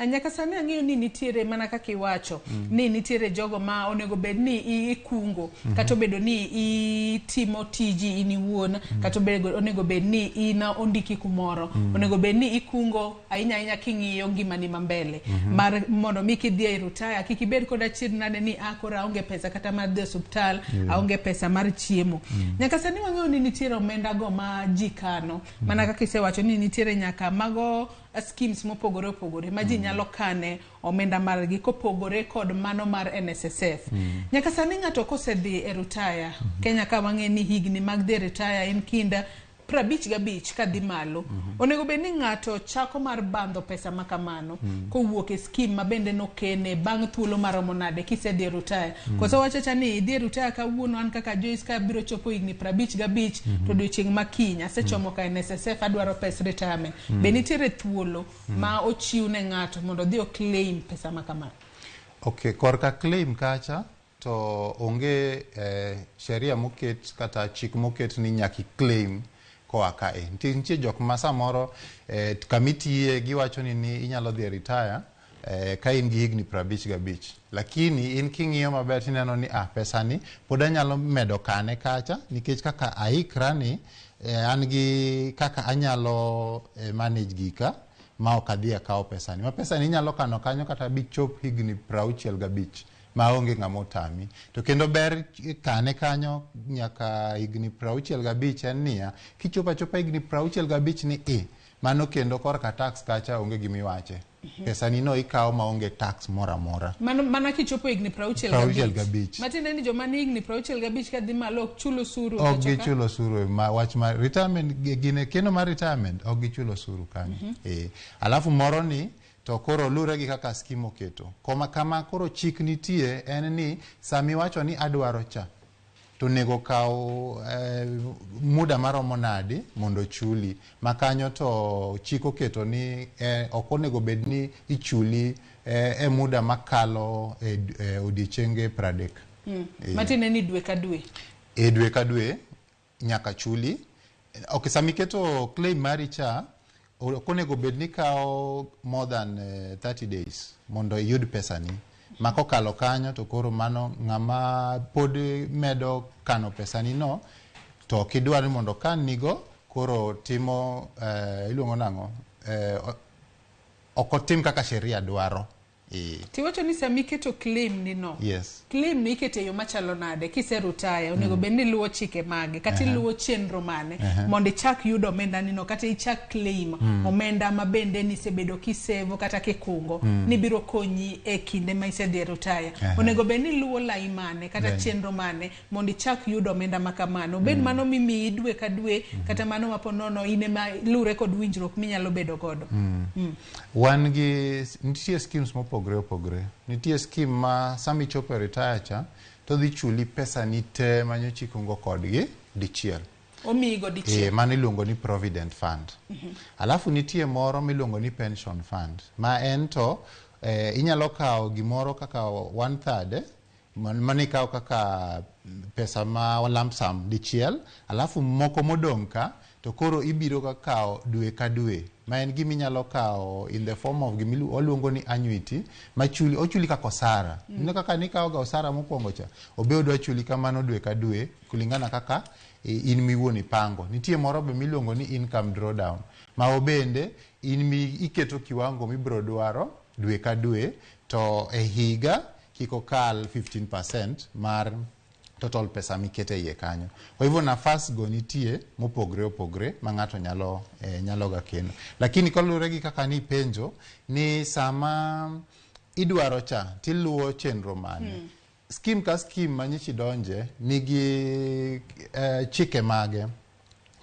Nyaka sani ang'eyo ni nitiere mana kaka iwacho ni nitiere jogo ma onego bed ni ikungo kata obedo ni itimo tiji in iwuon kata onego bed ni in ondiki kumoro onego bed ni ikungo ahinya ahinya king'iyo ngimani ma mbele mar mondo mi kidhi e retire kik ibed kod achiedh nade ni koro aonge pesa kata mar dhi e osuptal aonge pesa mar chiemo. Nyaka sani wang'eyo ni nitiere omenda go ma ji kano mana kaka isewacho ni nitiere nyaka mago schemes mopogore opogore ma ji nyalo kane omenda margi kopogore kod mano mar NSSF. Nyaka sani ng'ato kosedhi e retire Kenya ka wang'e ni higni mag dhi e retire en kind 55 kadhi malo. Onego bed ni ng'ato chako mar bandho pesa ma kamano kowuok e scheme ma bende nokene bang' thuolo maromo nade kisedhi e retire. Koso wachacha ni idhi e retire kawuono an kaka Joyce ka biro chopo higni 55 to odiochieng' ma kiny asechomo ka NSSF adwaro pes retirement. Be nitiere thuolo ma ochiw ne ng'ato mondo odhi o claim pesa ma kamano? Okay, korka claim kacha to onge sheria moket kata chik moket ni nyaka i-claim koa kae. Nitie jok ma samoro kamitiye giwacho ni inyalo dhi e retire ka in gi higni 55. Lakini in king'iyo maber tineno ni pesa ni pod anyalo medo kane kacha nikech kaka aikra ni an gi kaka anyalo manage gika ma ok adhi akawo pesa ni. Ma pesa ni inyalo kano kanyo kata bichop higni 65 ma onge ng'ama otami. To kendo ber kane kanyo nyaka higni 65 en niya, kichopo achopa higni 65 ni mano kendo korka tax kacha onge gimiwache. Pesa ni no ikawo maonge tax moro amora. Mana kichopo higni 65. Matiende ni joma ni higni 65 kadhi malo ok chul osuru. Ok gichulo osuru ma wach mar retirement gine keno mar retirement ok gichulo osuru kanyo. Alafu moro ni to koro lure gi kaka scheme oketo. Koma kama koro chik nitie en ni sami wacho ni adwaro cha to nego kaw muda maromo nade mondo chuli. Ma kanyo to chik oketo ni ok onego bed ni ichuli e muda makalo odiechienge 30. Matiende ni dwe ka dwe. E dwe ka dwe nyaka chuli. Ok, sami keto claim mari cha ok onego bed ni kawo more than 30 days mondo iyud pesani. Ma kokalo kanyo to koro mano ng'ama pod medo kano pesani no to ok idwar ni mondo okan nigo koro timo iluongo nang'o ok otim kaka sheria dwaro. Tiwacho ni sami keto claim ni no. Yes. Claim ni ikete yo machalo nade kise retire onego bed ni luwo chike mage kata iluwo chenro mane mondo ichak yudo omenda ni no kata ichak claim omenda ma bende nisebedo kisevo kata kikungo ni biro konyi e kinde ma isedhi e retire. Onego bed ni luwo lai mane kata chenro mane mondo ichak yudo omenda ma kamano. Bed mano mimiyi dwe ka dwe kata mano ma ponono in ema lure kod winjruok minyalo bedo godo. Wan gi nitie schemes mopogore opogore. Nitie scheme ma sama ichopo e retire cha to dhi chuli pesa ni te manyocha ikungo kodgi dichiel. Omiyigo dichiel. Mano iluongo ni provident fund. Alafu nitie moro miluongo ni pension fund ma en to inyalo kawo gimoro kaka 1/3 mano ikawo kaka pesa ma lump sum dichiel, alafu moko modong' ka to koro ibiro ka kawo dwe ka dwe. Ma en gima inyalo kawo in the form of gima waluongo ni annuity, ma chuli, ochuli kaka osara. Ineno kaka nikawo ga osara mokwongo cha, obe odwa chuli kamano dwe ka dwe, kulingana kaka in miwuon ipango. Nitie moro be miluongo ni income drawdown, ma obende in mi iketo kiwango mibiro dwaro dwe ka dwe, to e higa kik okal 15% mar total pesa mikete iye kanyo. Kwa hivyo nafas go nitie mopogre opogre ma ng'ato nyalo nyalo ga keno. Lakini kaluwore gi kaka nipenjo ni sama idwaro cha tiluwo chenro mane. Scheme ka scheme ma nyichi donje nigi chike mage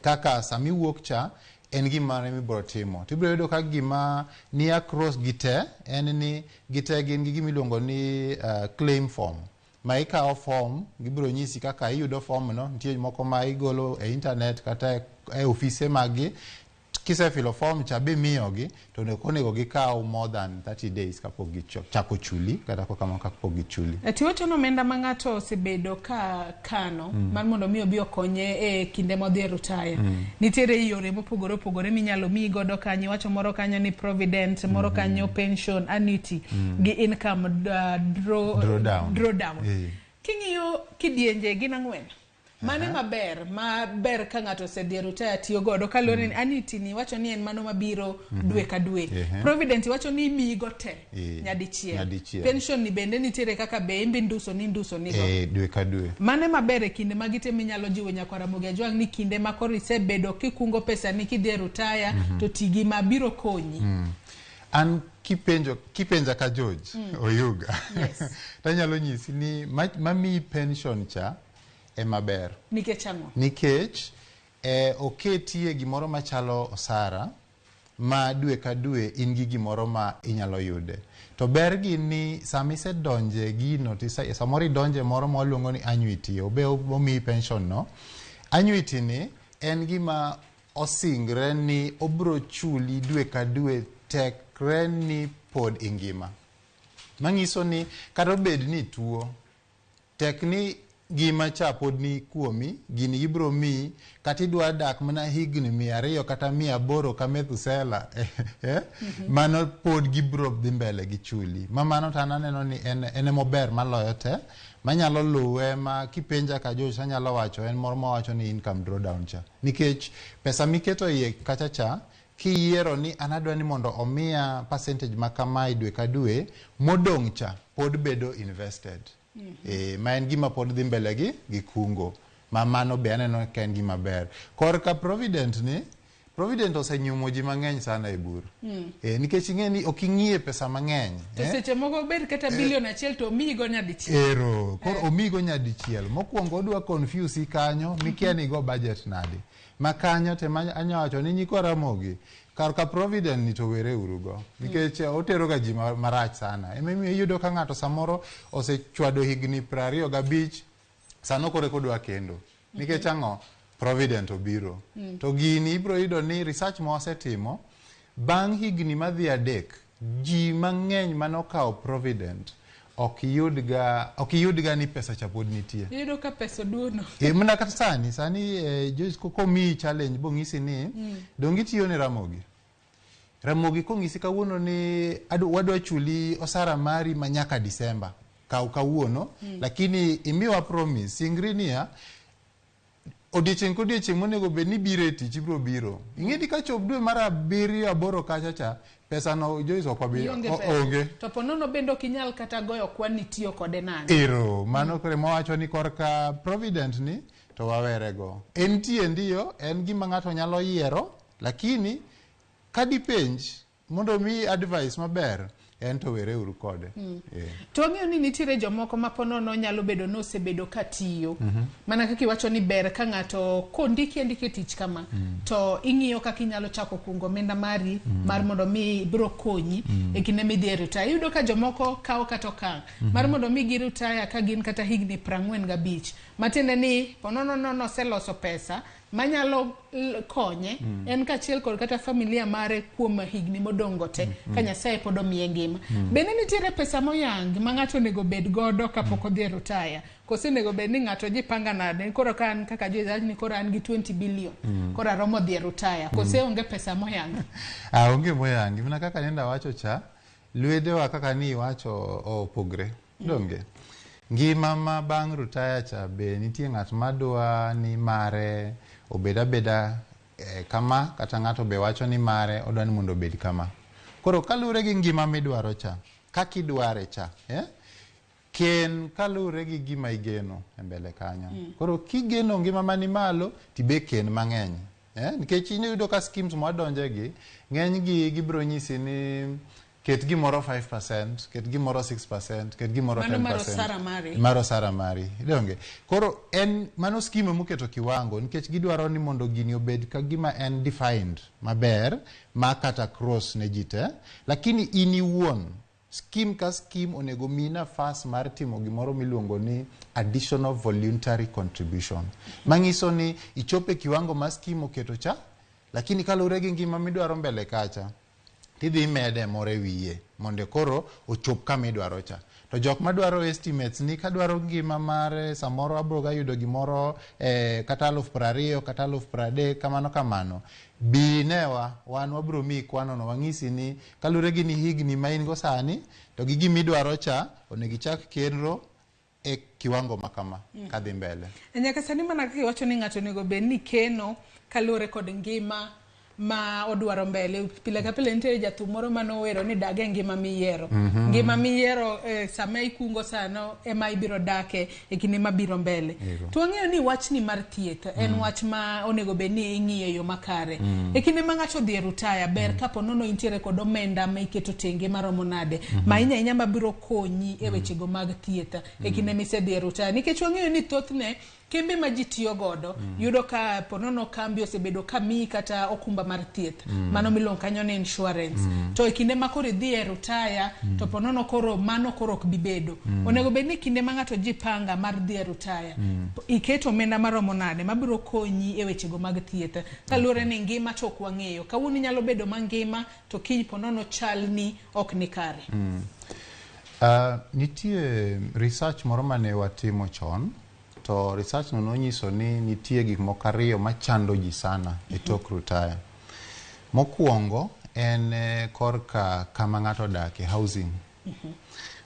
kaka sama iwuok cha en gima mibiro timo. Tibiro yudo ka gima ni across gi te en ni gite gin gi gima iluongo ni claim form. Ma ikawo form, gibiro nyisi kaka iyudo form no, nitie moko ma igolo e internet kata e ofise maggi. Kisefilo form cha bimiyogi, to onego gikaw more than 30 days kapok gichako chuli, kata kamano kapok gichuli. Tiwacho ni omenda ma ng'ato osebedo ka kano mar mondo mi obi okonye e kinde modhi e retire. Nitiere yore mopogore opogore minyalo miyi godo kanyo. Iwacho moro kanyo ni provident, moro kanyo pension, annuity gi income drawdown. Drawdown. King'iyo kidienje gin ang'wen. Mane maber maber ka ng'ato osedhi e retire tiyo godo kaluwore ni annuity ni wacho ni en mano mabiro dwe ka dwe. Provident wacho ni imiyi go te nyadichiel. Nyadichiel. Pension ni bende nitiere kaka be imbi nduso ni nduso ni go. Dwe ka dwe. Mane maber e kinde magi te minyalo jiwo nyakwar Ramogi Ajwang' ni kinde ma koro isebedo kikungo pesa ni kidhi e retire to ti gi ma biro konyi. An kipenja ka George Oyuga. Tanyalo nyisi ni mamiyi pension cha ema ber. Nikech ang'o? Nikech oketie gimoro machalo osara ma dwe ka dwe in gi gimoro ma inyalo yude. To ber gi ni sama isedonje gino, samoro idonje moro ma waluongo ni annuity, obe omiyi pension no. Annuity ni en gima osingre ni obro chuli dwe ka dwe tekre ni pod ingima. Manyiso ni kata obed ni tuo, tek ni gima cha pod ni kuomi, gini gibro miyi, kata idwa dak mana higni 200 kata 800 ka Methusela, mano pod gibro dhi mbele gi chuli. Ma mano to an aneno ni en emober maloyo te, manyalo luwe ma kipenja ka Josh anyalo wacho en moro mawacho ni income drawdown cha. Nikech pesa miketo iye kacha cha, kiyiero ni an adwa ni mondo omiya percentage ma kamae dwe ka dwe, modong' cha pod bedo invested. Ma en gima pod dhi mbele gi kungo. Ma mano be aneno ka en gima ber. Korka provident ni, provident osenyumo ji mang'eny sana e bur. Nikech ing'e ni ok ing'iye pesa mang'eny. To seche moko bed kata bilion 1 to omiyi go nyadichiel. Ero, koro omiyi go nyadichiel. Mokwongo odwa confuse kanyo, mikia ni go budget nade. Ma kanyo te ma anya wacho ni nyikwa Ramogi, kar ka provident ni to were urugo. Nikech otero ga ji marach sana. Emomiyo iyudo ka ng'ato samoro osechwado higni 25, sano koro eka odwa kendo. Nikech ang'o? Provident obiro. To gini ibiro yudo ni research ma wasetimo, bang' higni madhi 3, ji mang'eny manokawo provident ok iyudga ni pesa cha pod nitie. Iyudo ka pesa oduono. Mana kata sani Joyce komiyi challenge bong'isi ni dong itiyo ne Ramogi. Ramogi kong'isi kawuono ni wadwa chuli osara mari ma nyaka Disemba. Kaw kawuono, lakini imiwa promise, singri niya, odiechieng' kodiechieng' monego bed ni biro e tich ibiro biro. Ing'e ni kachop dwe mar 7 8 kacha cha, pesa no Joyce ok wabi onge. To ponono bende ok inyal kata goyo kwan ni tiyo kode nade. Ero, mano kore mawacho ni korka provident ni to wawerego. Entie ndiyo, en gima ng'ato nyalo yiero, lakini kadipenj mondo mi advice maber, en to were uru kode. To wang'eyo ni nitiere jomoko ma ponono nyalo bedo ni osebedo ka tiyo. Mana kaka iwacho ni ber ka ng'ato kondiki andika e tich kama, to ing'iyo kaka inyalo chako kungo omenda mari mar mondo mi biro konyi e kinde midhi e retire. Iyudo ka jomoko kawo kata okang' mar mondo mi gi retire ka gin kata higni 45. Matiende ni ponono no noseloso pesa manyalo konye en kaachiel kod kata familia mare kuom higni modongo te ka Nyasaye pod omiye ngima. Bende nitiere pesa moyang ma ng'ato onego bed godo kapok odhi e rutaya, kose onego bed ni ng'ato jipanga nade koro ka an kaka Joyce ni koro an gi 20 billion koro aromo dhi e rutaya, kose onge pesa moyang? Onge moyangi. Mana kaka nenda wacho cha, lwedewa kaka ni iwacho opogre. Donge? Ngima ma bang' rutaya cha be nitie ng'at madwa ni mare obed abeda kama, kata ng'ato be wacho ni mare odwa ni mondo obed kama. Koro kaluwore gi ngima midwaro cha, kaka idware cha, ken kaluwore gi gima igeno e mbele kanyo. Koro kigeno ngima mani malo, tibe ken mang'eny. Nikech iyudo ka schemes mwadonje gi, ng'eny gi gibiro nyisi ni ket gimoro 5%, ket gimoro 6%, ket gimoro 10%. Mano mar osara mari. Mar osara mari. Donge? Koro en mano scheme moketo kiwango nikech gidwaro ni mondo gini obed ka gima en defined maber ma kata cross ne ji te, lakini in iwuon scheme ka scheme onego miyi nafas mar timo gimoro miluongo ni additional voluntary contribution. Manyiso ni ichope kiwango ma scheme oketo cha, lakini kaluwore gi ngima midwaro mbele kacha, tidhi mede moro e wiye mondo koro ochop kama idwaro cha. To jok madwaro estimates ni kadwaro ngima mar samoro abro ga yudo gimoro kata 20,000 kata 30,000 kamano kamano, bi newa wan wabro miyi kwano no wang'isi ni kaluwore gi ni higni ma in go sani to gi gima idwaro cha onego ichak kendo e kiwango makama kadhi mbele. Nyaka sani mana kaka iwacho ni ng'ato onego bed ni keno kaluwore kod ngima ma odwaro mbele. Pile ka pile nitiere jathum moro manowero ni dag e ngima miyiero. Ngima miyiero sama ikungo sano ema ibiro dake e kinde mabiro mbele. To wang'eyo ni wachni mar thieth en wach ma onego bed ni ing'iyo e yo makare. E kinde ma ng'ato odhi e rutaya, ber kapo nono intiere kod omenda ma iketo tenge maromo nade, ma ahinya ahinya mabiro konyi e wechego mag thieth e kinde misedhi e rutaya. Nikech wang'eyo ni thothne kembe ma ji tiyo godo yudo ka ponono kambi osebedo ka miyi kata okumba mar thieth, mano miluongo kanyo ni insurance. To e kinde ma koro idhi e rutaya, to ponono koro mano koro ok bi bedo. Onego bed ni kinde ma ng'ato jipanga mar dhi e rutaya, iketo omenda maromo nade mabiro konyi e wechego mag thieth, kaluwore ni ngima to ok wang'eyo. Kawuono inyalo bedo mangima to kiny ponono chal ni ok ni kare. Nitie research moro mane watimo chon, to research no nonyiso ni nitie gik moko ariyo machando ji sana e tok rutaya. Mokwongo en korka kama ng'ato odake, housing.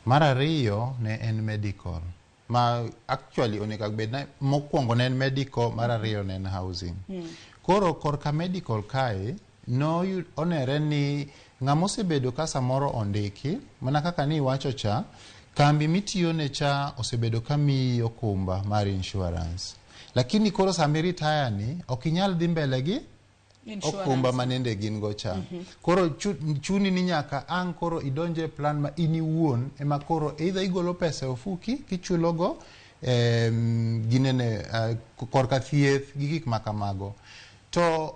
Mar ariyo ne en medical. Ma actually onego bed na mokwongo ne en medical, mar ariyo ne en housing. Koro korka medical kae no onere ni ng'ama osebedo ka samoro ondiki, mana kaka ni iwacho cha, kambi mitiyone cha osebedo ka miyi okumba mar insurance. Lakini koro sama iritaya ni, ok inyal dhi mbele gi okumba manende gin go cha. Koro chuni ni nyaka ang' koro idonje e plan ma in iwuon ema koro either igolo pesa e ofuki kichulo go ginene korka thieth gi gik ma kamago. To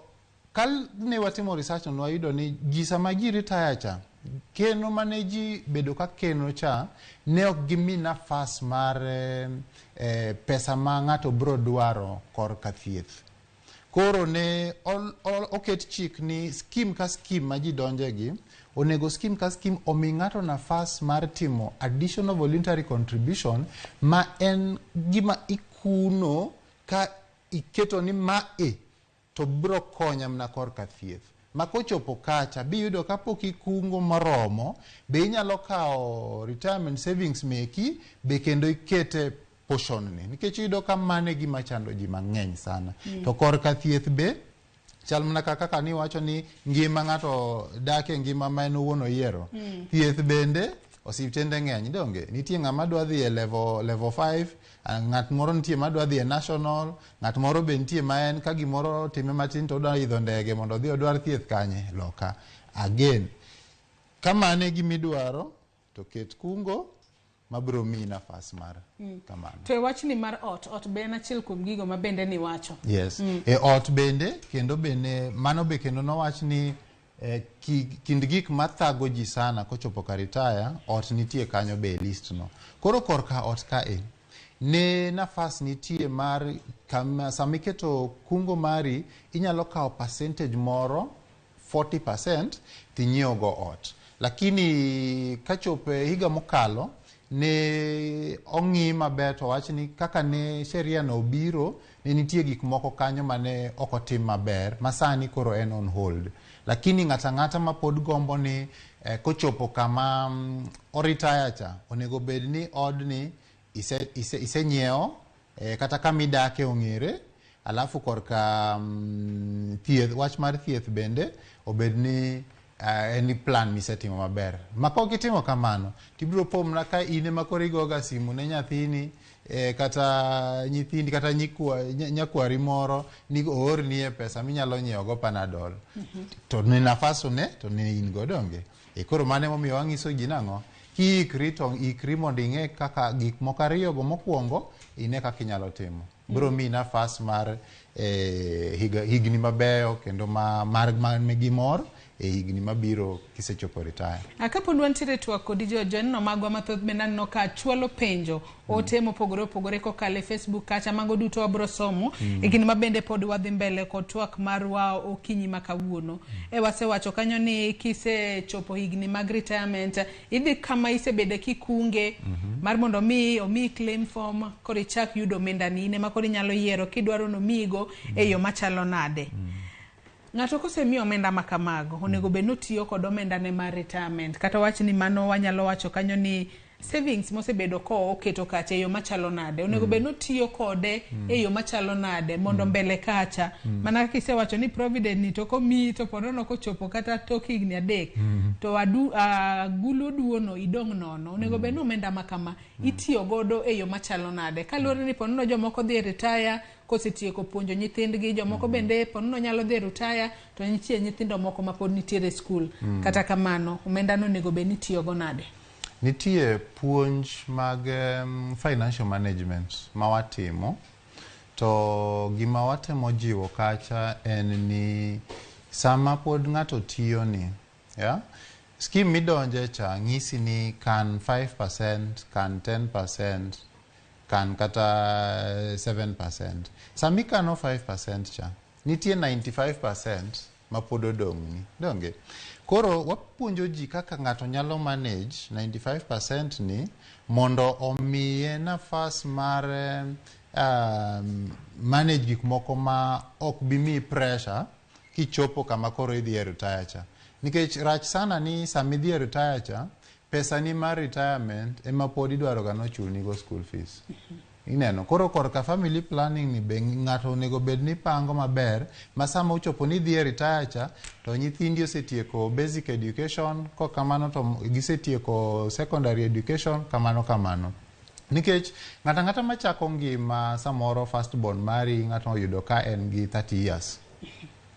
kal ne watimo research no wayudo ni ji sama ji retire cha, keno mane ji bedo ka keno cha ne ok gimi nafas mar pesa ma ng'ato bro dwaro korka thieth. Koro ne oket chik ni scheme ka scheme ma ji donje gi, onego scheme ka scheme omi ng'ato nafas mar timo additional voluntary contribution ma en gima ikuno ka iketo ni mae to bro konya mana korka thieth. Ma kochopo kacha, biyudo kapok ikungo moromo, be inyalo kawo retirement savings meki, be kendo ikete portion ni. Nikech iyudo ka mano e gima chando ji mang'eny sana. To korka thieth be, chal mana kaka niwacho ni ngima ng'ato dak e ngima ma en owuon oyiero. Thieth bende, osiptende ng'eny, donge? Nitie ng'ama dwa dhi e level 5, ng'at moro nitie madwa dhi e national, ng'at moro be nitie ma en ka gimoro otime matin to odwa idho ndege mondo odhi odwar thieth kanye? Loka. Again, ka mano e gima idwaro, to ket kungo mabiro miyi nafas mar kamano. To e wachni mar ot, ot be en achiel kuom gigo ma bende niwacho. Yes. E ot bende, kendo bende, mano be kendo nowach ni kind gik mathago ji sana kochopo ka retire, ot nitie kanyo be e list no. Koro korka ot kae, Ne nafas nitie mar kama sama iketo kungo mari inyalo kawo percentage moro 40% tinyiewo go ot. Lakini kachopo e higa mokalo ne ong'i maber to wach ni kaka ne sheria no obiro ne nitie gik moko kanyo mane ok otim maber ma sani koro en on hold. Lakini ng'ato ang'ata ma pod gombo ni kochopo kama oritaya cha onego bed ni odni isenyiewo kata kama idake ong'ere, alafu korka thieth, wach mar thieth bende obed ni en plan misetimo maber. Ma kok itimo kamano tibiro po mana ka in ema koro igoga simu ne nyathini kata nyithindi kata nyakwari moro ni oornie pesa minyalo nyiewo go Panadol. To ne nafas ne to ne in go donge. Koro mano emomiyo wang'iso ji nang'o? Kiikri to ikri mondo ing'e kaka gik moko ariyo go mokwongo ine kaka inyalo timo. Biro miyi nafas mar higni mabeyo kendo mar nigi mor e higni mabiro kisechopo retire. Kapod wantiere twak kod joneno magwa mathoth bende aneno ka chwalo penjo ote mopogore opogore kokalo e Facebook kacha, mago duto wabro somo e kinde ma bende pod wadhi mbele kod twak marwa okinyi ma kawuono. Wasewacho kanyo ni kisechopo higni mag retirement idhi kama isebede kikunge mar mondo mi omiyi claim form koro ichak yudo omendani in ema koro inyalo yiero kidwaro nomiyigo e yo machalo nade. Ng'ato kosemiyi omenda ma kamago onego bed ni otiyo kod omenda ne mar retirement kata wach ni mano wanyalo wacho kanyo ni savings mosebedo ko oketo kacha e yo machalo nade onego bed ni otiyo kode e yo machalo nade mondo mbele kacha mana kaka isewacho ni provident ni to komiyi to ponono kochopo kata tok higni 3 to agulu duono idong' nono. Onego bed ni omenda ma kama itiyo godo e yo machalo nade kaluwore ni ponono jomoko dhi e retire kosetieko puonjo nyithindgi, jomoko bende ponono nyalo dhi e retire to nitie nyithindo moko ma pod nitiere e skul. Kata kamano omenda no onego bed ni itiyo go nade? Nitie puonj mag financial management ma watimo, to gima watemo jiwo kacha en ni sama pod ng'ato tiyo ni, yeah? Scheme midonje cha ng'isi ni kan 5%, kan 10%, kan kata 7%. Sama ikano 5% cha, nitie 95% ma pod odong'ni, donge? Koro wapuonjo ji kaka ng'ato nyalo manage 95% ni mondo omiye nafas mar manage gik moko ma ok bi miyi pressure kichopo kama koro idhi e retire cha. Nikech rach sana ni sama idhi e retire cha, pesa ni mar retirement ema pod idwaro ga nochulni go school fees. Ineno, koro korka family planning ni be ng'ato onego bed ni pango maber ma sama ochopo ni idhi e retire cha to nyithindi osetieko basic education, kok kamano to gisetieko secondary education, kamano kamano. Nikech ng'ato ang'ata machako ngima samoro first born mari ng'ato oyudo ka en gi 30 years.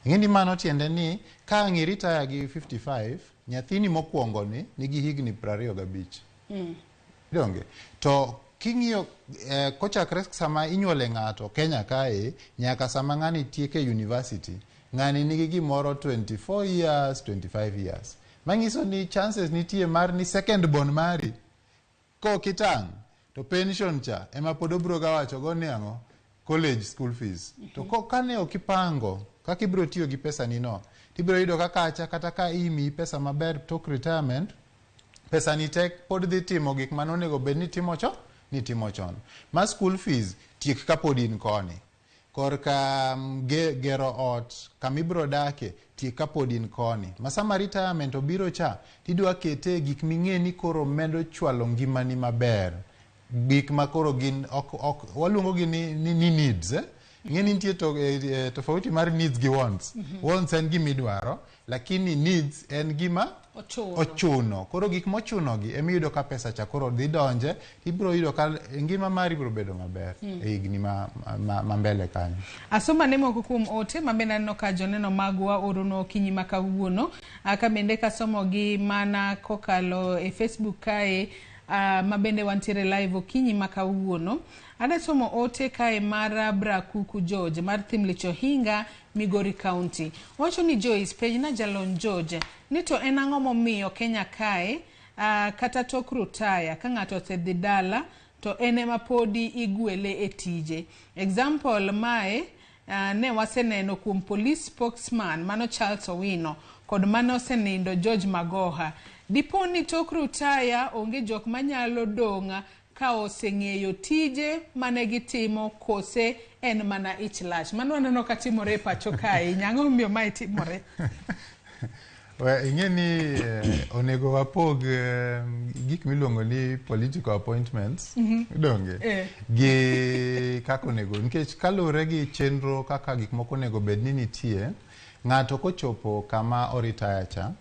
Ing'e ni mano tiende ni ka ang' i retire gi 55, nyathini mokwongo ni nigi higni 25. Donge? To king'iyo kochakre sama inyuole ng'ato Kenya kae nyaka sama ng'ani tieke university, ng'ani nigi gimoro 24 years, 25 years. Manyiso ni chances nitie mar ni second born mari kok itang' to pension cha ema pod obiro ga wacho go ni ang'o? College school fees. To kane ok ipango kaka ibiro tiyo gi pesa ni no, tibiro yudo ka kacha kata ka imiyi pesa maber tok retirement, pesa ni tek pod dhi timo gik mane onego bed ni timo chon, ni timo chon. Ma school fees tiek kapod in koni. Korka gero ot kama ibiro dake tiek kapod in koni. Ma sama retirement obiro cha, tidwa kete gik ming'e ni koro medo chwalo ngimani maber. Gik ma koro gin ok waluongo gi ni needs, eh? Ing'e ni nitie tofauti mar needs gi wants. Wants en gima idwaro, lakini needs en gima ochuno. Koro gik mochuno gi ema iyudo ka pesa cha koro dhi donje, ibiro yudo ka ngima mari biro bedo maber e higni ma mbele kanyo. Asoma ne moko kuom ote ma bende aneno ka joneno magwa oronwa okinyi ma kawuono. Ka bende kasomo gi mana kokalo e Facebook kae, ma bende wantiere live okinyi ma kawuono. Adwa somo ote kae mar Brakuku George mar Thimlich Ohinga, Migori County. Wacho ni Joyce, penjna jalony George, ni to en ang'o momiyo Kenya kae, kata tok rutaya ka ng'ato osedhi dala to en ema podi igwele e tije. Example mae ne waseneno kuom police spokesman mano Charles Owino kod mane osenindo George Magoha. Dipo ni tok rutaya onge jok manyalo dong' ka oseng'eyo tije mane gitimo kose en mana ich lach. Mano waneno ka timore e pacho kae. Ang'o momiyo mae timore? We, ing'e ni onego wapog gik miluongo ni political appointments donge gi kaka onego, nikech kaluwore gi chenro kaka gik moko onego bed ni nitie, ng'ato kochopo kama oritaya cha,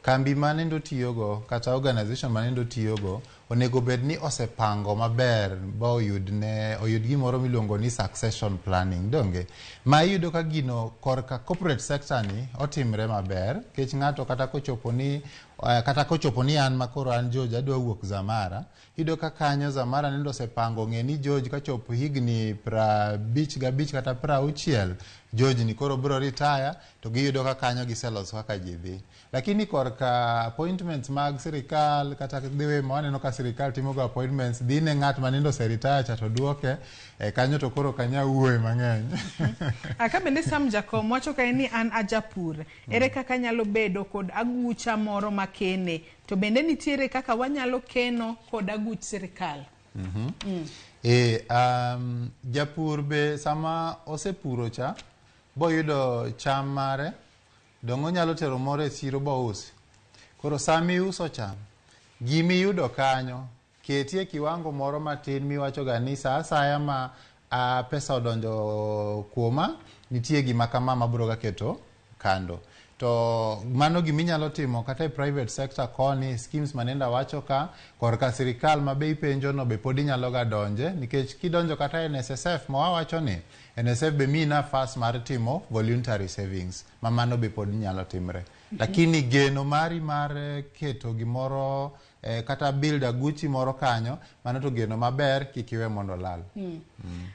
kambi manendo tiyogo kata organization manendo tiyogo onego bed ni osepango maber ba oyud ne oyud gimoro miluongo ni succession planning, donge? Ma iyudo ka gino korka corporate sector ni otimre maber, nikech ng'ato kata kochopo ni an makoro an George adwa wuok Zamara, iyudo ka kanyo Zamara nendo osepango ng'e ni George kachopo higni 55 kata 60, George ni koro biro retire, to giyudo ka kanyo giseloso kaka ji dhi. Lakini korka appointments mag sirikal kata the ma waneno ka sirikal timogo appointments dhi ne ng'at ma nendo oseretire cha to duoke kanyo, to koro kanya wuoye mang'eny. Aka bende Sam Jakom wacho kae ni an ajapur. Ere kaka nyalo bedo kod agucha moro makene? To bende nitiere kaka wanyalo keno kod aguch sirikal? Japur be sama osepuro cha boyudo cham mare, dong' onyalo tero moro e chiro bousi. Koro sama iuso cham, gimiyudo kanyo ketie kiwango moro matin miwacho ga ni sa asaya ma pesa odonjo kuoma, nitie gima kama mabiro ga keto kando. To mano giminyalo timo kata e private sector koni, schemes manenda wacho ka korka sirikal ma be ipenjo no be pod inyalo ga donje, nikech kidonjo kata NSSF ma wawacho ni NSSF be miyi nafas mar timo voluntary savings, ma mano be pod nyalo timre. Lakini geno mari mar keto gimoro kata build aguchi moro kanyo, mano to geno maber, kik iwe mondo olal.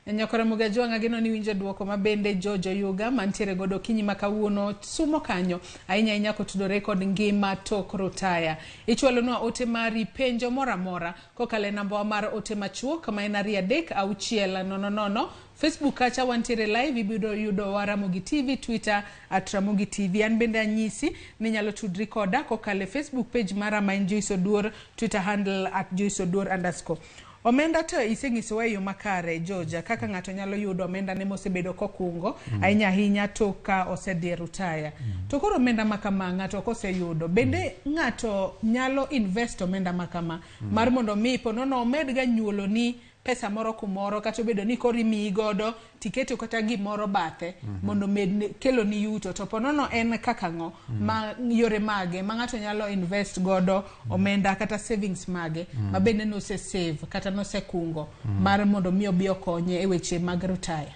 Nyakora Mugajwang' ageno ni winjo duoko ma bende George Oyuga mantiere godo okinyi ma kawuono sumo kanyo ahinya ahinya kotudore kod ngima tok rutaya. Ichwalonwa ote mari penjo moro amora kokalo e namba wa mar ote machuok ma en 23600. Facebook kacha wantiere live, ibiro yudo wa Ramogi TV, Twitter @RamogiTV. An bende anyisi ni inyalo tudri koda kokalo e Facebook page mara ma en Joyce Oduor, Twitter handle @JoyceOduor_. Omenda to isenyisowa e yo makare, Georgia, kaka ng'ato nyalo yudo omenda ne mosebedo kokungo ahinya ahinya tok ka osedhi e rutaya. To koro omenda ma kama ng'ato ok oseyudo, bende ng'ato nyalo invest omenda ma kama mar mondo mi ponono omed ga nyuoloni pesa moro kumoro, kata obedo ni koro imiyi godo tiketo kata gimoro bathe mondo med keloni yuto, to ponono en kaka ang'o ma yore mage ma ng'ato nyalo invest godo omenda kata savings mage ma bende nose save kata nosekungo mar mondo mi obi okonye e weche mag rutaya?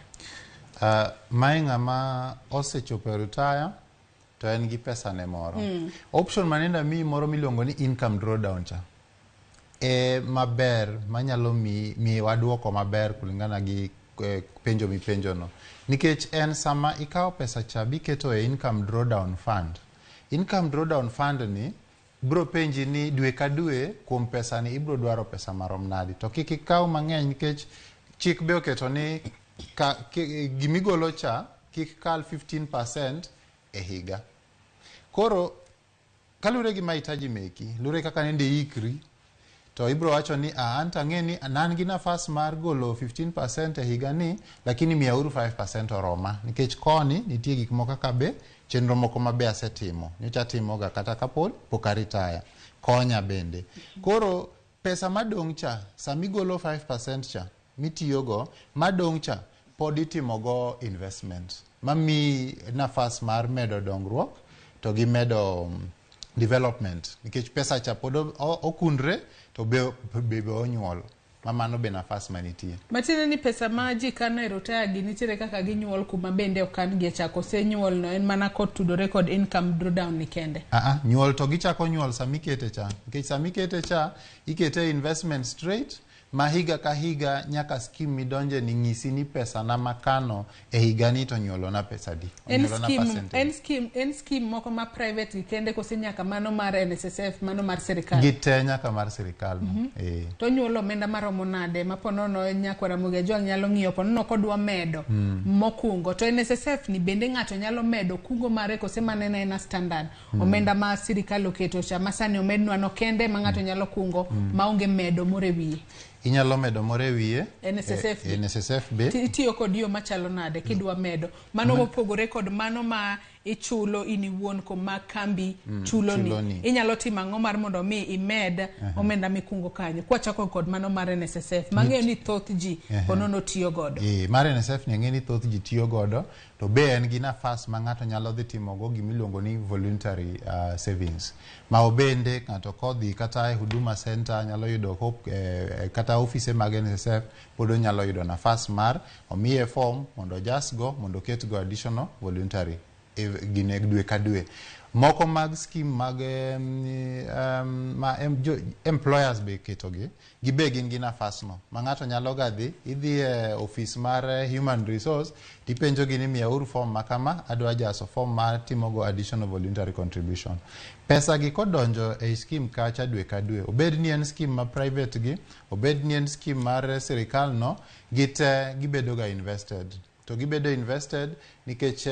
Mae ng'ama osechopo e rutaya to en gi pesa ne moro. Option manenda miyi moro miluongo ni income drawdown cha e maber manyalo miwa duoko maber kulingana gi penjo mipenjo no, nikech en sama ikawo pesa cha biketo e income drawdown fund. Income drawdown fund ni bro penji ni dwe ka dwe kuom pesa ni ibro dwaro pesa marom nadi, to kik ikaw mang'eny nikech chik be oketo ni gimigolo cha kik kal 15% e higa. Koro kaluwore gi mahitaji meki, luwore kaka nende iikri, to ibro wacho ni an to ang'e ni an gi nafas mar golo 15% e higa ni, lakini miyauru 5% oroma, nikech koni nitie gik moko kaka be chenro moko ma be asetimo nyocha atimoga kata kapod pok aritaya, konya bende. Koro pesa madong' cha samigolo 5% cha mitiyogo madong' cha pod itimogo investment mamiyi nafas mar medo dongruok to gi medo development, nikech pesa cha pod okundre to be onyuol, ma mano be nafas manitie. Matiende ni pesa ma ji kano e rutaya gi nitiere kaka ginyuol kuma bende okan gi e chako osenyuol no en mana kotudore kod income drawdown ni kende. Nyuol to gichako nyuol samikete cha, nikech samikete cha ikete investment straight Ma higa ka higa nyaka scheme midonje ni ng'isi ni pesa na makano e higa ni to nyuolona pesa adi. En Onyuolona scheme, percentage. en scheme moko ma private gi kende kose nyaka mano mar NSSF, mano mar sirikal? Gite nyaka mar sirikal no. To onyuolo omenda maromo nade ma ponono nyakwa Ramogi Ajwang' nyalo ng'iyo ponono kodwa medo mokungo to NSSF ni bende ng'ato nyalo medo kungo mare kose maneno en a standard omenda ma sirikal oketo cha ma sani omednwa no kende ma ng'ato nyalo kungo maonge medo moro e wiye? Inyalo medo moro e wiye. NSSF be. NSSF be. Itiyo kod yo machalo nade kidwa medo mano mopogore kod mano ma ichulo in iwuon ko ma kambi chuloni? Chuloni. Inyalo timo ang'o mar mondo mi imed omenda mikungo kanyo kwachako kod mano mar NSSF mang'eyo ni thoth ji ponono tiyo godo? Mar NSSF ni ang'e ni thoth ji tiyo godo, to be en gi nafas ma ng'ato nyalo dhi timogo gimiluongo ni voluntary savings. Ma obende ng'ato kodhi kata e Huduma Center nyalo yudo hope, kata ofise mag NSSF pod onyalo yudo nafas mar omiye form mondo ojasgo mondo oketgo additional voluntary gine dwe ka dwe. Moko mag scheme mag ma employers be ketogi, gibe gin gi nafas no ma ng'ato nyalo ga dhi, idhi e ofis mar human resource tipenjogi ni miyauru form ma kama, adwa jaso form mar timogo additional voluntary contribution. Pesa gi kodonjo ei scheme kacha dwe ka dwe, obed ni en scheme ma private gi, obed ni en scheme mar sirikal no, gite gibedo ga invested. To gibedo invested nikech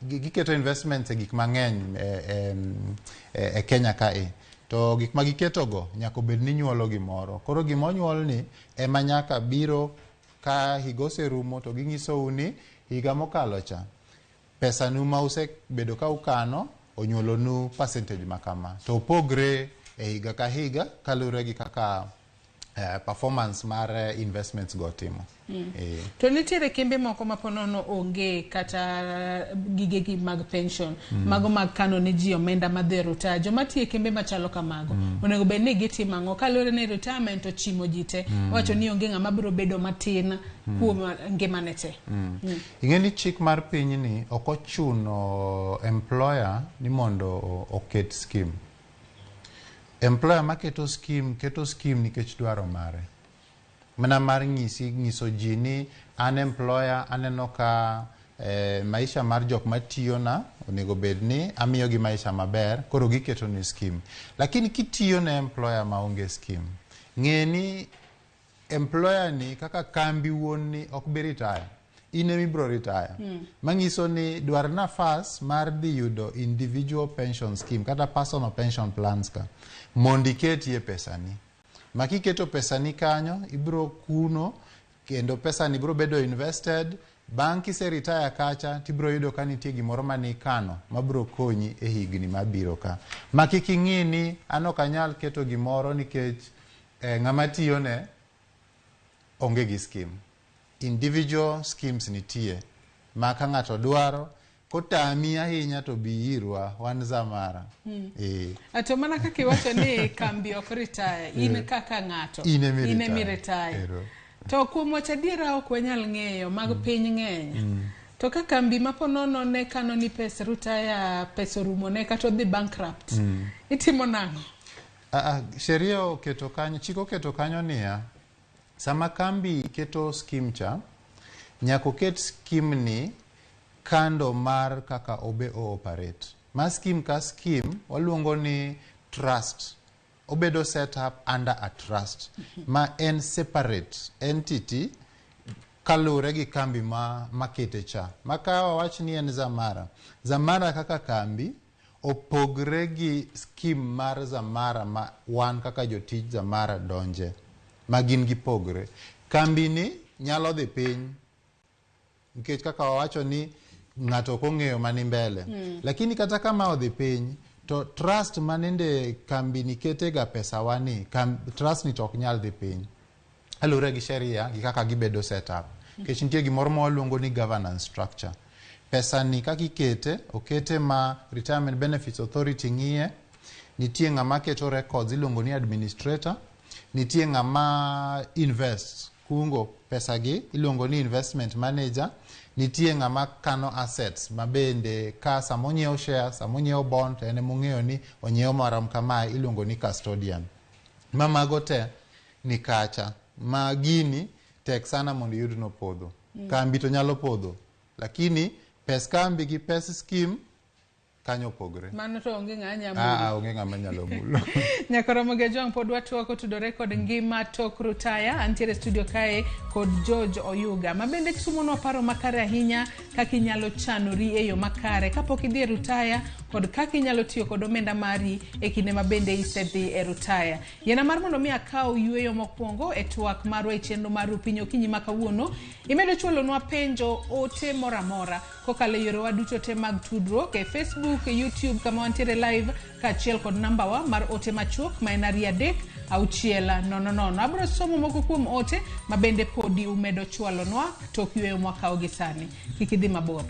giketo investments e gik mang'eny e Kenya kae. To gik ma giketogo nyaka obed ni nyuolo gimoro. Koro gima onyuol ni ema nyaka biro ka higa oserumo to ginyisou ni higa mokalo cha pesa nu ma usebedo ka ukano onyuolonu percentage ma kama. To opogre e higa ka higa kaluwore gi kaka performance mar investments go timo. To nitiere kembe moko ma ponono onge kata gigegi mag pension, mago mag kano ne ji omenda madhi e retire. Joma tiyo e kembe machalo kamago onego bed ni gitimo ang'o kaluwore ni retirement ochimo ji te? Wacho ni onge ng'ama biro bedo matin kuom ngimane te. Ing'e ni chik mar pinyni ok ochuno employer ni mondo oket scheme. Employer maketo scheme, keto scheme nikech dwaro mare. Mana mar ng'iso ji ni an employer aneno ka maisha mar jok matiyona onego bed ni amiyogi maisha maber, koro giketo ni scheme. Lakini kitiyo ne employer maonge scheme, ng'e ni employer ni kaka kambi wuon ni ok bi retire. In ema ibiro retire. Manyiso ni dwar nafas mar dhi yudo individual pension scheme kata personal pension plans ka mondo iketie pesani. Ma kiketo pesani kanyo, ibiro kuno kendo pesani biro bedo invested. Bang' kise retire kacha, tibiro yudo ka nitie gimoro mane ikano mabiro konyi e higni mabiro ka. Ma kik ing'i ni an ok anyal keto gimoro nikech ng'ama tiyone onge gi scheme. Individual schemes nitie ma ka ng'ato dwaro kotami ahinya to bi irwa, wan Zamara. To mana kaka iwacho ni kambi ok retire, in kaka ng'ato In ema in ema i retire. retire. Ero. To kuom wacho adiera ok wanyal ng'eyo mag piny ng'eny. To ka kambi ma ponono ne kano ni pes retire, pesa orumo ne kata odhi bankrupt, itimo nang'o? Sheria oketo kanyo, chik oketo kanyo niya, sama kambi keto scheme cha, nyaka oket scheme ni kando mar kaka obe o operate. Ma scheme ka scheme waluongo ni trust. Obedo set up under a trust ma en separate entity kaluwore gi kambi ma makete cha. Ma ka wawach ni en Zamara, Zamara kaka kambi opogre gi scheme mar Zamara ma wan kaka jotij Zamara donje, ma gin gipogre. Kambi ni nyalo dhi piny nikech kaka wawacho ni ng'ato ok ong'eyo mani mbele. Lakini kata kama odhi piny to trust manende kambi ni ketega pesawa ni, trust ni to ok nyal dhi piny. Kaluwore gi sheria gi kaka gibedo set up. Nikech nitie gimoro ma waluongo ni governance structure. Pesa ni kaka ikete, okete ma Retirement Benefits Authority ng'iye, nitie ng'ama keto records iluongo ni administrator, nitie ng'ama invest, kungo pesa gi iluongo ni investment manager, nitie ng'ama kano assets ma bende ka sama onyiewo share, sama onyiewo bond, to en ema ong'eyo ni onyiewo marom kamae iluongo ni custodian. Ma mago te ni kacha ma gini tek sana mondo iyud nopodho. Kambi to nyalo podho, lakini pes kambi gi pes scheme kanyo opogore. Mano to onge ng'a nyalo mulo. Onge ng'ama nyalo mulo. Nyakoromo Gejwang' pod watwak otudore kod ngima tok rutaya. Antiere studio kae kod George Oyuga ma bende sumonwa paro makare ahinya kaka inyalo chanori e yo makare kapok idhi e rutaya kod kaka inyalo tiyo kod omenda mari e kinde ma bende isedhi e rutaya. Yiena mar mondo mi akaw yueyo mokwongo e twak marwa e chenro mar Piny Okinyi ma kawuono. Imedo chwalonwa penjo ote moro amora kokalo e yorewa duto te mag tudruok e Facebook, YouTube kama wantiere live kaachiel kod nambawa mar ote machuok ma en 2 3 6 0 0. Abiro somo moko kuom ote ma bende podi umedo chwalonwa tok yueyo mwakawo gi sani. Kik idhi mabor.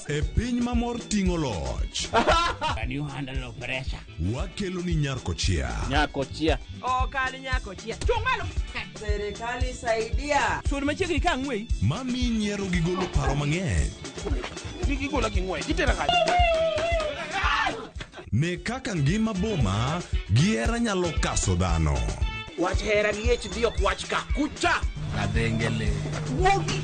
E piny mamor ting'o loch. Can you handle pressure? Wakelo ni Nyarkochia. Nyakochia. Ok an nyakochia. Chung' malo. Serikali saidia. Sud machiegni ka ang'wei. Mami nyiero gi golo paro mang'eny. Kik igola gi ng'wech, itera kanye? Ne kaka ngima boma gi hera nyalo kaso dhano. Wach hera gi HD ok wach ka. Kucha. Kadhengele. Wuogi.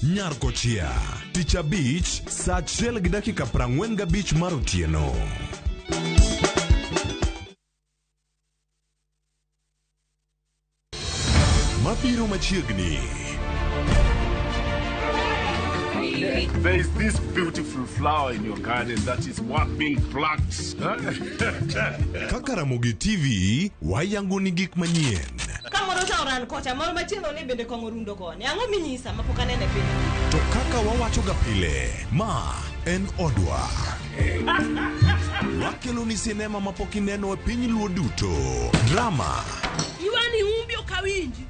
Nyarkochia. Tich abich saa 1:45 mar otieno. Mabiro machiegni. There is this beautiful flower in your garden that is worth being plucked. Kaka Ramogi TV wayango ni gik manyien. Kamoro cha oran kocha, moro machielo ni bende kong'o rundo koni. Ang'o minyisa mapok anene piny? To kaka wawacho ga pile, ma en odwa. Wakelo ni sinema mapok ineno e piny Luo duto. Drama. Iwani umbi ok awinji.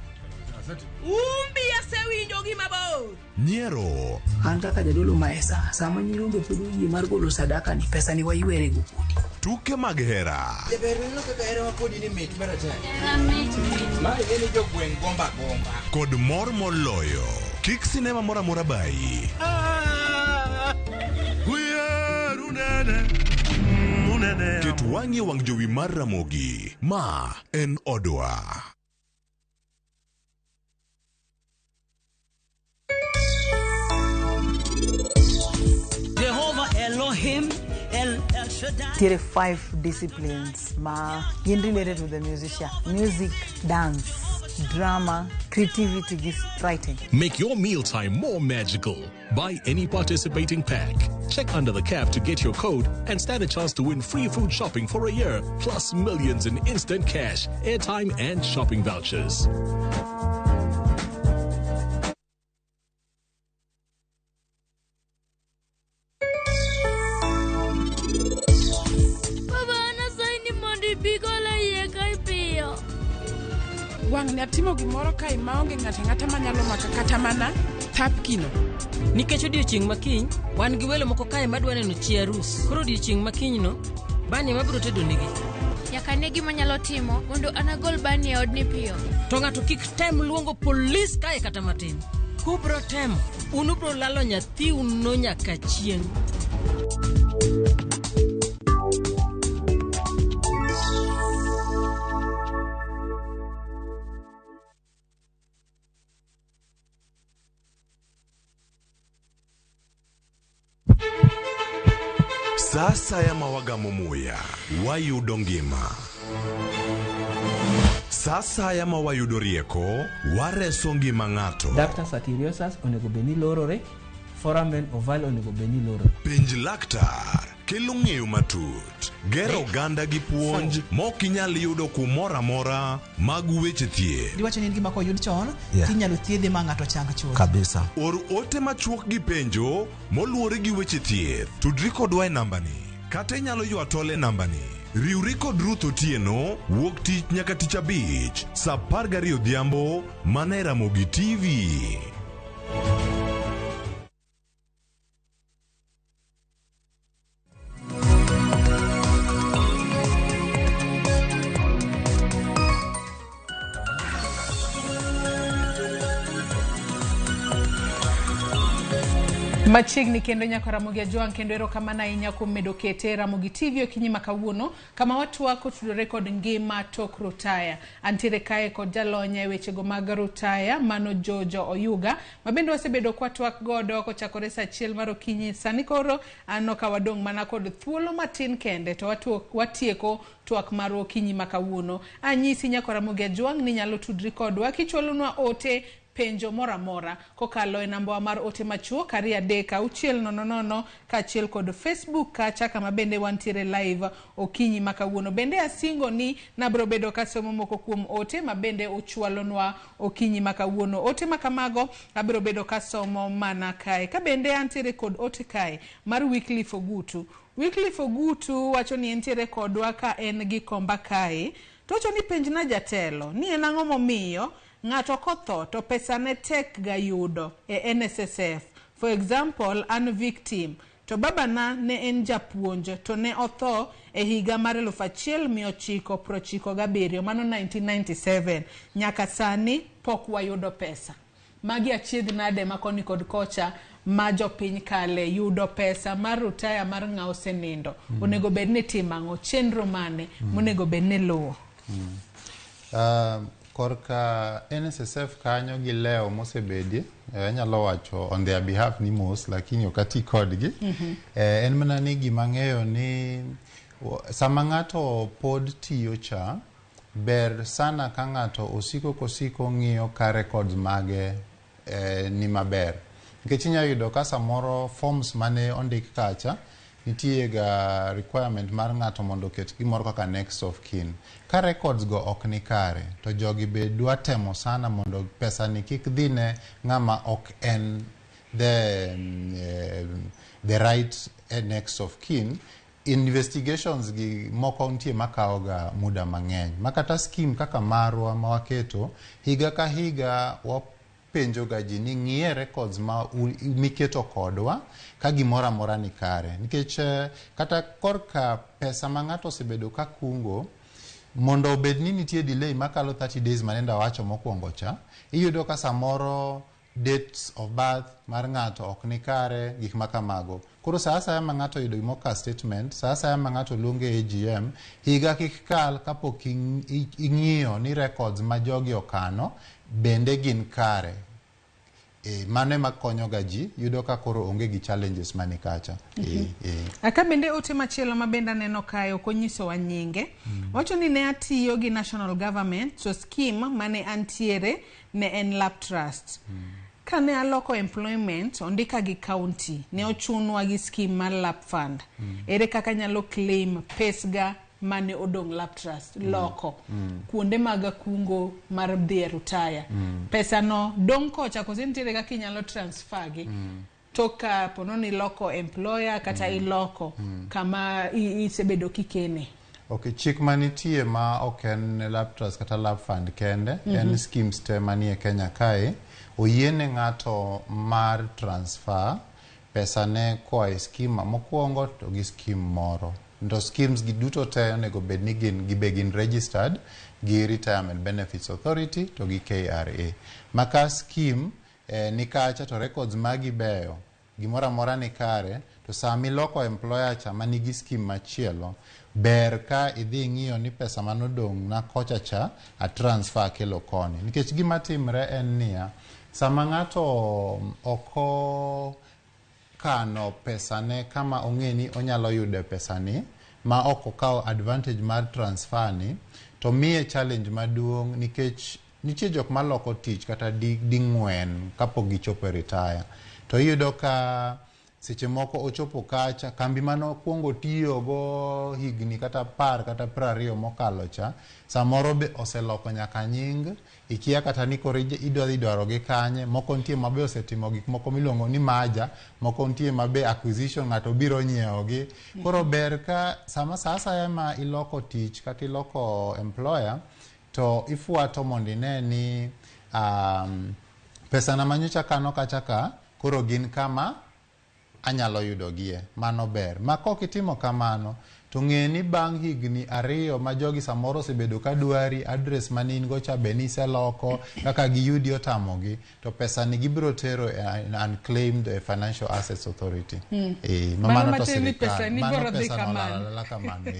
Umbi asewinjo gi mabor. Nyiero. An kaka jadolo maesa, sama nyirombe pod oyie mar golo sadaka ni pesa ni waywere go kodi. Tuke mag hera. Jaber ineno kaka hera kodi ni mit mar atari. Ma ing'e ni jogweng' gomba gomba. Kod mor moloyo. Kik sinema moro amora bayi. Ket wang'i e wang' jowi mar Ramogi. Ma en odwa. Jehovah Elohim El Shaddai. Nitiere 5 disciplines ma gin related to the musician. Music, dance, drama, creativity gi writing. Make your mealtime more magical. Buy any participating pack. Check under the cap to get your code and stand a chance to win free food shopping for a year, plus millions in instant cash, airtime, and shopping vouchers. Baba anasayi ni mondo ibi gola iye kae piyo. Wang' ne atimo gimoro kae maonge ng'ato ang'ata manyalo maka kata mana tapkino. Nikech odiochieng' makiny, wan gi welo moko kae madwa neno chi arus. Koro odiochieng' makinyno, Bani ema biro tedo negi. Nyaka ne gima anyalo timo mondo anagol Bani e odni piyo. To ng'ato kik tem luongo polis kae kata matin. Kubro temo, un ubro lalo nyathiuno nyaka chieng'. Sa asaya ma wagamo muya, wayudo ngima. Sa asaya ma wayudo rieko, wareso ngima ng'ato. Ductus arteriosus onego bed ni lorore, foramen ovale onego bed ni lorore. Penj laktar kelo ng'eyo matut, gero oganda gi puonj mok inyal yudo kumoro amora mag weche thieth. Diwacho ni en gima koyud chon, Yeah. tinyalo thiedhe ma ng'ato chang chuth. Kabisa. Or ote machuok gi penjo moluwore gi weche thieth. Tudri kodwa e nambani kata inyalo ywa tol e nambani. Riwri kod Ruth Otieno wuok tich nyaka tich abich saa 12 odhiambo mana e Ramogi TV. Machiegni kendo nyaka Ramogi Ajwang' kendo erokamano ahinya kuom medo kete Ramogi TV okinyi ma kawuono kama watwak kotudore kod ngima tok rutaya. Antiere kae kod jalony e wechego mag rutaya mano Jojo Oyuga ma bende wasebedo kwatwak godo kochakore saa achiel mar okinyi. Sani koro aneno ka wadong' mana kod thuolo matin kende to watieko twak marwa okinyi ma kawuono. Anyisi nyaka Ramogi Ajwang' ni nyalo tudri kodwa kichwalonwa ote penjo moro amora kokalo e nambawa mar ote machuok 23600 kaachiel kod Facebook kacha kama bende wantiere live okinyi ma kawuono. Bende asingo ni nabro bedo kasomo moko kuom ote ma bende uchwalonwa okinyi ma kawuono. Ote ma kamago abiro bedo kasomo mana kae. Ka bende antiere kod ote kae mar Wycliffe Ogutu. Wycliffe Ogutu wacho ni entiere kodwa ka en gi komba kae. To wacho ni penjna jatelo ni en ang'o momiyo ng'ato kotho to pesa ne tek ga yudo e NSSF. For example, an victim to babana ne en japuonj to ne otho e higa mar 1997, mano 1997. Nyaka sani pok wayudo pesa. Magi achiedh nade ma koni kod kocha ma jopiny kale yudo pesa mar rutaya mar ng'a osenindo. Onego bed ni timo ang'o? Chenro mane monego bed ni luwo? Korka NSSF kanyo gi leo mosebedie, anyalo wacho on their behalf ni mos, lakini ok ati kodgi. En mana ni gima ang'eyo ni sama ng'ato pod tiyo cha, ber sana ka ng'ato osiko kosiko ng'iyo ka records mage ni maber. Nikech inyalo yudo ka samoro forms mane ondik kacha, nitie ga requirement mar ng'ato mondo oket gimoro kaka next of kin. Ka records go ok ni kare, to jogi be dwa temo sana mondo pesa ni kik dhi ne ng'ama ok en the right next of kin. Investigations gi moko nitie makawo ga muda mang'eny. Makata scheme kaka marwa ma waketo, higa ka higa wapenjo ga ji ni ng'iye records ma miketo kodwa ka gimoro amora ni kare. Nikech kata korka pesa ma ng'ato osebedo ka kungo, mondo obed ni nitie delay makalo 30 days manenda wacho mokwongo cha, iyudo ka samoro dates of birth mar ng'ato ok ni kare, gik ma kamago. Koro sa asaya ma ng'ato oyudo gimoro ka statement, sa asaya ma ng'ato luonge AGM, higa kik kal kapok ing'iyo ni records ma jogi okano bende gin kare. Mano ema konyo ga ji, yudo ka koro onge gi challenges mani kacha. Aka bende ote machielo ma bende aneno kae ok onyisowa nyinge. Wacho ni ne atiyo gi national government to scheme mane antiere ne en Lap Trust. Kane aloko employment ondika gi county ne ochunwa gi scheme mar Lap Fund. Ere kaka nyalo claim pesga mane odong' Lap Trust loko kuonde mag kungo mar dhi e rutaya. Pesa no dong' kocha kose nitiere kaka inyalo transfer gi. Tok ka pono ni iloko employer kata iloko kama isebedo kikene. Ok, chik manitie ma ok en Lap Trust kata Lap Fund kende, en schemes te manie Kenya kae, oyiene ng'ato mar transfer pesa ne koa e scheme mokwongo to gi scheme moro. To schemes gi duto te onego bed ni gin gibe gin registered gi Retirement Benefits Authority to gi KRA. Ma ka scheme ni kacha to records magi beyo, gimoro amora ni kare, to sama iloko employer cha manigi scheme machielo, ber ka idhi ing'iyo ni pesa manodong' na kocha cha a transfer akelo koni. Nikech gima timre en niya, sama ng'ato oko kano pesane kama ong'e ni onyalo yude pesani, ma ok okawo advantage mar transfer ni, to miye challenge maduong' nikech nitie jok maloko tich kata ding'wen kapok gichopo e retire. To iyudo ka seche moko ochopo kacha, kambi mane okwongo tiyogo higni kata 10 kata 20 mokalo cha, samoro be oseloko nyaka nying, ikia kata ni koro idwa dhi dwarogi kanye, moko nitie mabe osetimo gik moko miluongo ni merger, moko nitie mabe acquisition ng'ato biro nyiewogi. Koro ber ka sama sa asaya ma iloko tich kata iloko employer, to ifuato mondo ine ni pesana manyocha kano kacha ka, koro gin kama anyalo yudogie. Mano ber. Ma kok itimo kamano, To ng'e ni bang' higni 2 ma jogi samoro osebedo ka dwari, address mane in go cha be niseloko, kaka giyudi otamogi, to pesa ni gibiro tero e Unclaimed Financial Assets Authority. Ma Mano mano to matiende ni sirikal. pesa ni Mano biro dhi pesa no kamano. olal alala kamano.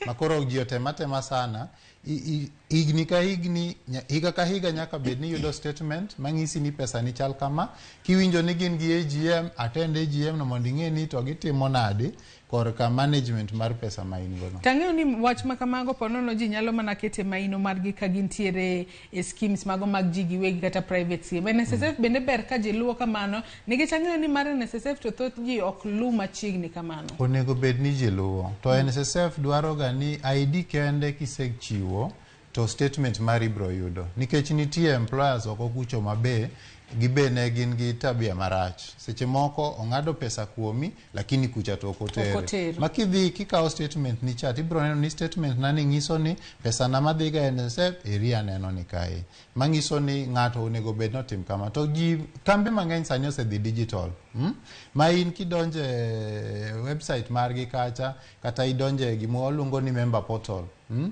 Ma koro ji otema tema sana. Higni ka higni, higa ka higa nyaka bed ni yudo statement mang'isi ni pesa ni chal kama. Kiwinjo ni gin gi AGM, attend AGM no mondo ing'e ni to gitimo nade korka management mar pesa ma in gono. Tang'eyo ni wach ma kamago ponono ji nyalo mana kete maino margi ka gintiere e schemes mago mag ji giwegi kata private scheme. NSSF bende ber ka ji luwo kamano, nikech ang'eyo ni mar NSSF to thoth ji ok luw machiegni kamano. Onego bed ni ji luwo. To NSSF dwaro ga ni ID kende kisechiwo to statement mari ibro yudo. Nikech nitie employers oko kucho mabe gibe ne gin gi tabia marach. Seche moko ong'ado pesa kuomi lakini kucha to ok otere. Ok otero. Ma kidhi kikawo statement ni cha tibro neno ni statement na ni nyiso ni pesa na madhi ga NSSF eri aneno ni kae. Manyiso ni ng'ato onego bed ni otim kama. To ji kambe mang'eny sani osedhi digital. Ma in kidonje website margi kacha kata idonje gima waluongo ni member portal.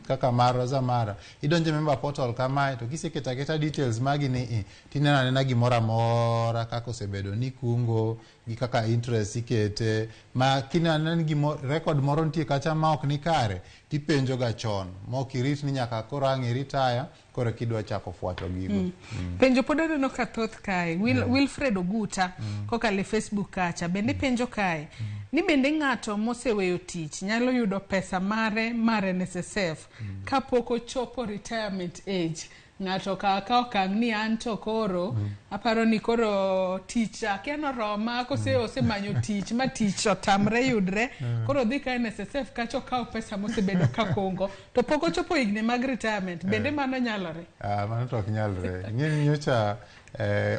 Kaka marwa Zamara idonje member portal kamae to kiseketo aketa details magi ni i tineno anena gimoro amora kaka osebedo ni kungo gi kaka interest ikete ma kineno anena ni gimo record moro nitie kacha ma ok ni kare tipenjo ga chon ma ok irit ni nyaka koro ang' iritaya koro kidwa chako fuato gigo. Penjo pod aneno ka thoth kae. Wilfred Oguta kokalo e Facebook kacha bende penjo kae ni bende ng'ato moseweyo tich nyalo yudo pesa mare mar NSSF kapok ochopo retirement age. Ng'ato ka okang' ni an to koro aparo ni koro tich akia noroma kose osemanyo tich ma tich otamre yudre koro dhi ka NSSF kacha okaw pesa mosebedo ka kungo to pok ochopo higni mag retirement bende mano nyalore? Mano to ok nyalre. Ing'e ni nyocha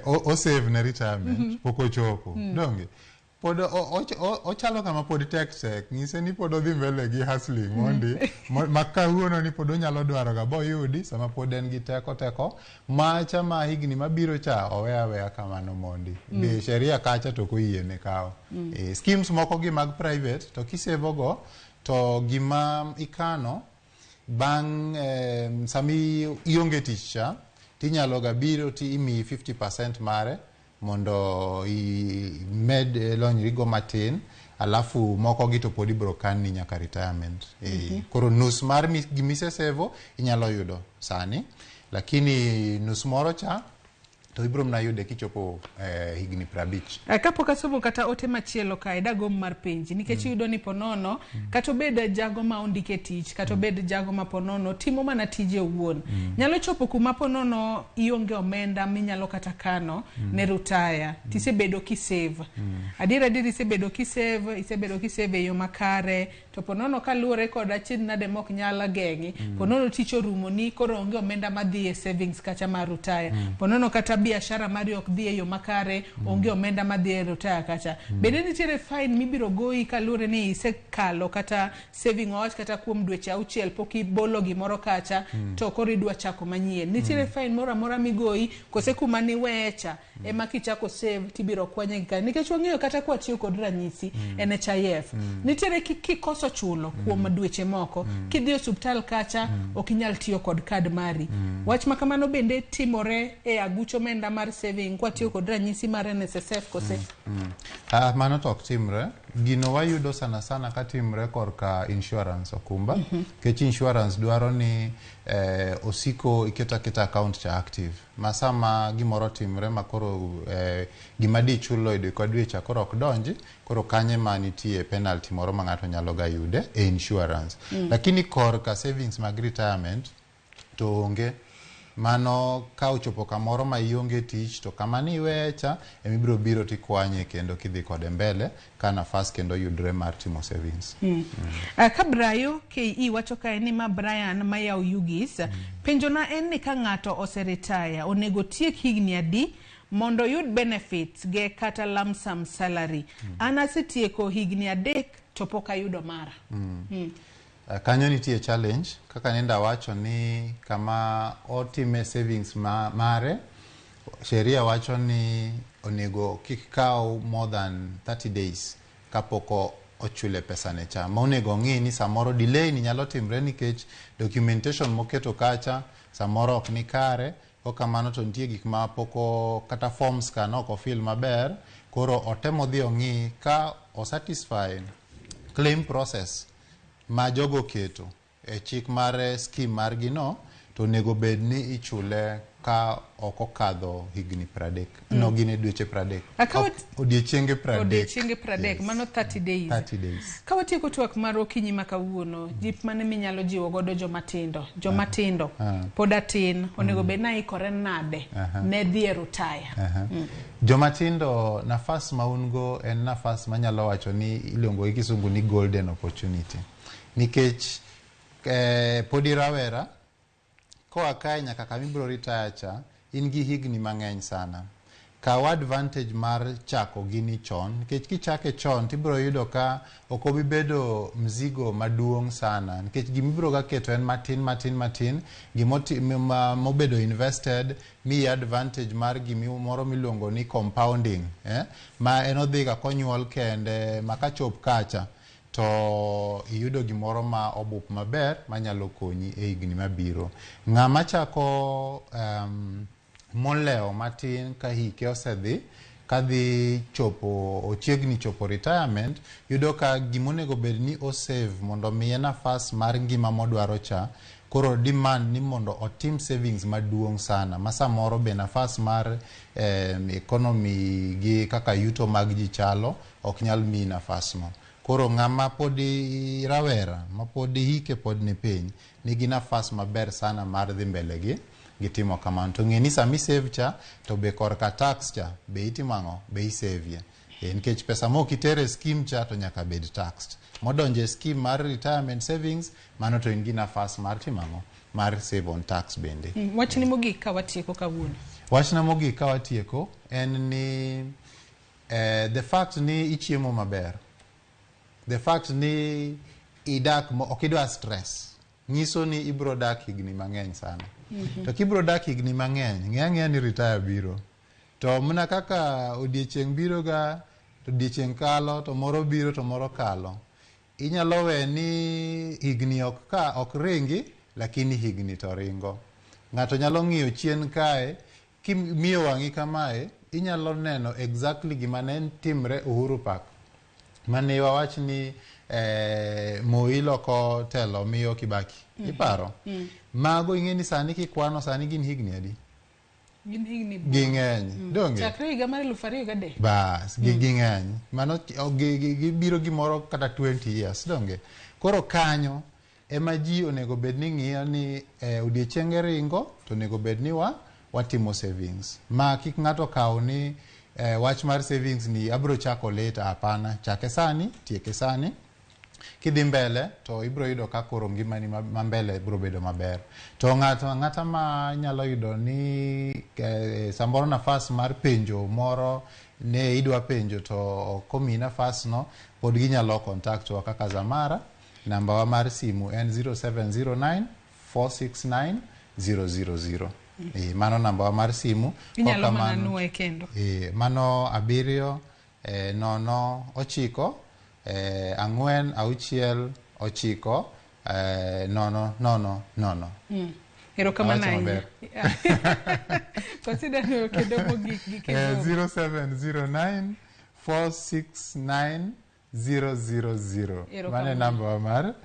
osave ne retirement pok ochopo. Donge? Pod ochalo kama pod tek tek nyise ni pod odhi mbele gi hustling mondi ma kawuono ni pod onyalo dwaro ga boyudi sama pod en gi teko teko macha ma higni mabiro cha owe aweya kamano mondi. Be sheria kacha to ok oyiene kawo. Schemes moko gi mag private to kisevo go to gima ikano bang' sami ionge tich cha tinyalo ga biro ti imiyi 50% mare mondo imed lonyrigo matin alafu moko gi to pod ibro kanni nyaka retirement. Koro nus mar gimisesevo inyalo yudo sani lakini nus moro cha to ibro mana yude kichopo higni 50. Kapok asomo kata ote machielo kae dagom mar penji nikech iyudo ni ponono kata obed jago ma ondike tich kata obed jago ma ponono timo mana tije owuon nyalo chopo kuma ponono ionge omenda minyalo kata kano ne rutaya tisebedo kisave adier isebedo kisave isebedo kisave e yo makare to ponono kaluwore kod achiedh nade mok nyal geng'i ponono tich orumo ni koro onge omenda madhi e savings kacha mar rutaya ponono kata biashara mari ok dhi e yo makare onge omenda madhi e rutaya kacha bende nitiere fine mibiro goyi kaluwore ni isekalo kata saving owach kata kuom dweche 6 pok ibolo gimoro kacha to koro idwa chako manyien nitiere fine moro amora migoyi kose kuma niwecha ema kichako save tibiro kwanye gi kanyo nikech wang'eyo kata kwatiyo kod ranyisi NHIF nitiere kikoso chulo kuom dweche moko kidhi e osuptal kacha ok inyal tiyo kod kad mari wach ma kamano bende timore e aguch omenda mar saving kwatiyo kod ranyisi mar NSSF kose? Mano to ok timre. Gino wayudo sana sana katimre korka insurance okumba nikech insurance dwaro ni osiko iketo aketa account cha active ma sama gimoro timre ma koro gima dichulo e dwe ka dwe cha koro ok donji koro kanye ma nitie penalty moro ma ng'ato nyalo ga yude e insurance. Lakini korka savings mag retirement to onge mano ka ochopo kamoro ma ionge tich to kama niwecha emibiro biro tikwanye kendo kidhi kode mbele ka nafas kendo yudre mar timo savings. Ka Brayo KE wacho kae ni ma Brian mayaw Yugis penjona en ni ka ng'ato oseretire onego tiek higni adi mondo oyud benefits ge kata lump sum salary. An asetieko higni 3 to pok ayudo mara. Kanyo nitie challenge kaka nenda wacho ni kama otime savings mare sheria wacho ni onego kik kaw more than 30 days kapok ochule pesane cha. Ma onego ong'i ni samoro delay ni nyalo timre nikech documentation moketo kacha samoro ok ni kare. Kokamano to nitie gik ma pok kata forms ka nok ofill maber. Koro otemo dhi ong'i ka o satisfy claim process ma jogo keto e chik mar scheme margi no, to onego bed ni ichule ka ok okadho higni 30. No gin dweche 30. Odiechienge 30. Odiechienge 30, mano 30 days. 30 days. Ka watieko twak mar okinyi ma kawuono, jip mane minyalo jiwo godo joma tindo? Joma tindo pod atin, onego bed ni aikore nade ne dhi e rutaya? Joma tindo, nafas ma un go en nafas manyalo wacho ni iluongo gi kisungu ni golden opportunity. Nikech podi rawera, koa kae nyaka kama ibiro retire cha, in gi higni mang'eny sana. Kaw advantage mar chako gini chon, nikech kichake chon tibiro yudo ka ok obi bedo mzigo maduong' sana, nikech gima ibiro ga keto en matin matin matin, gima mobedo invested miyi advantage mar gimoro miluongo ni compounding, ma en odhi ga konyuol kende ma kachop kacha to iyudo gimoro ma obup maber manyalo konyi e higni mabiro. Ng'ama chako molewo matin ka hike osedhi kadhi chopo ochiegni chopo retirement, yudo ka gimonego bed ni osave mondo miye nafas mar ngima modwaro cha, koro demand ni mondo otim savings maduong' sana, ma samoro be nafas mar economy gi kaka yuto mag ji chalo ok nyal miyi nafas no. Koro ng'ama podi rawera ma podi hike pod ni piny nigi nafas maber sana mar dhi mbele gi timo kamano. To ng'e ni sama isave cha to be korka tax cha be itimo ang'o? Be isave. Nikech pesa mok itere e scheme cha to nyaka bed taxed. Modonjo e scheme mar retirement savings, mano to in gi nafas mar timo ang'o? Mar save on tax bende. Wachni mogik ka watieko kawuono. Wachna mogik ka watieko en ni the fact ni ichiemo maber, the fact ni idak ok idwa stress, nyiso ni ibro dak higni mang'eny sana. To kibro dak higni mang'eny, ng'e ang'eya ni retire biro. To mana kaka odiechieng' biro ga, to odiechieng' kalo, to moro biro to moro kalo. Inyalo we ni higni ok ka ok ringi, lakini higni to ringo. Ng'ato nyalo ng'iyo chien kae, kimiyo wang'i kamae, inyalo neno exactly gima ne timre Uhuru Park. Mane wawach ni Moi loko telo miyo Kibaki. Iparo? Mago ing'e ni sani kikwano sani gin higni adi? Gin higni Ging'eny. Donge? Chakre higa mar 2003. Bas, ging'eny. Mano gibiro gimoro kata 20 years, donge? Koro kanyo ema ji onego bed ni ng'iyo ni odiechienge ringo to onego bed ni watimo savings. Ma kik ng'ato kaw ni wach mar savings ni abro chako later, hapana. Chake sani, tieke sani. Kidhi mbele to ibro yudo ka koro ngimani ma mbele bro bedo maber. To ng'ato ang'ata ma nyalo yudo ni samoro nafas mar penjo moro ne idwa penjo to ok omiyi nafas no, pod ginyalo contact wa kaka Zamara. Namba wa mar simu en 0709 469 000. Mano namba wa mar simu. Inyalo mana nuoye kendo. Mano 7 0 9 4 6 9 0 0 0. Erokamano ahinya. Consider nuoyo kendo mogik gi kendo. 0709 469 000. Mano e namba wa mar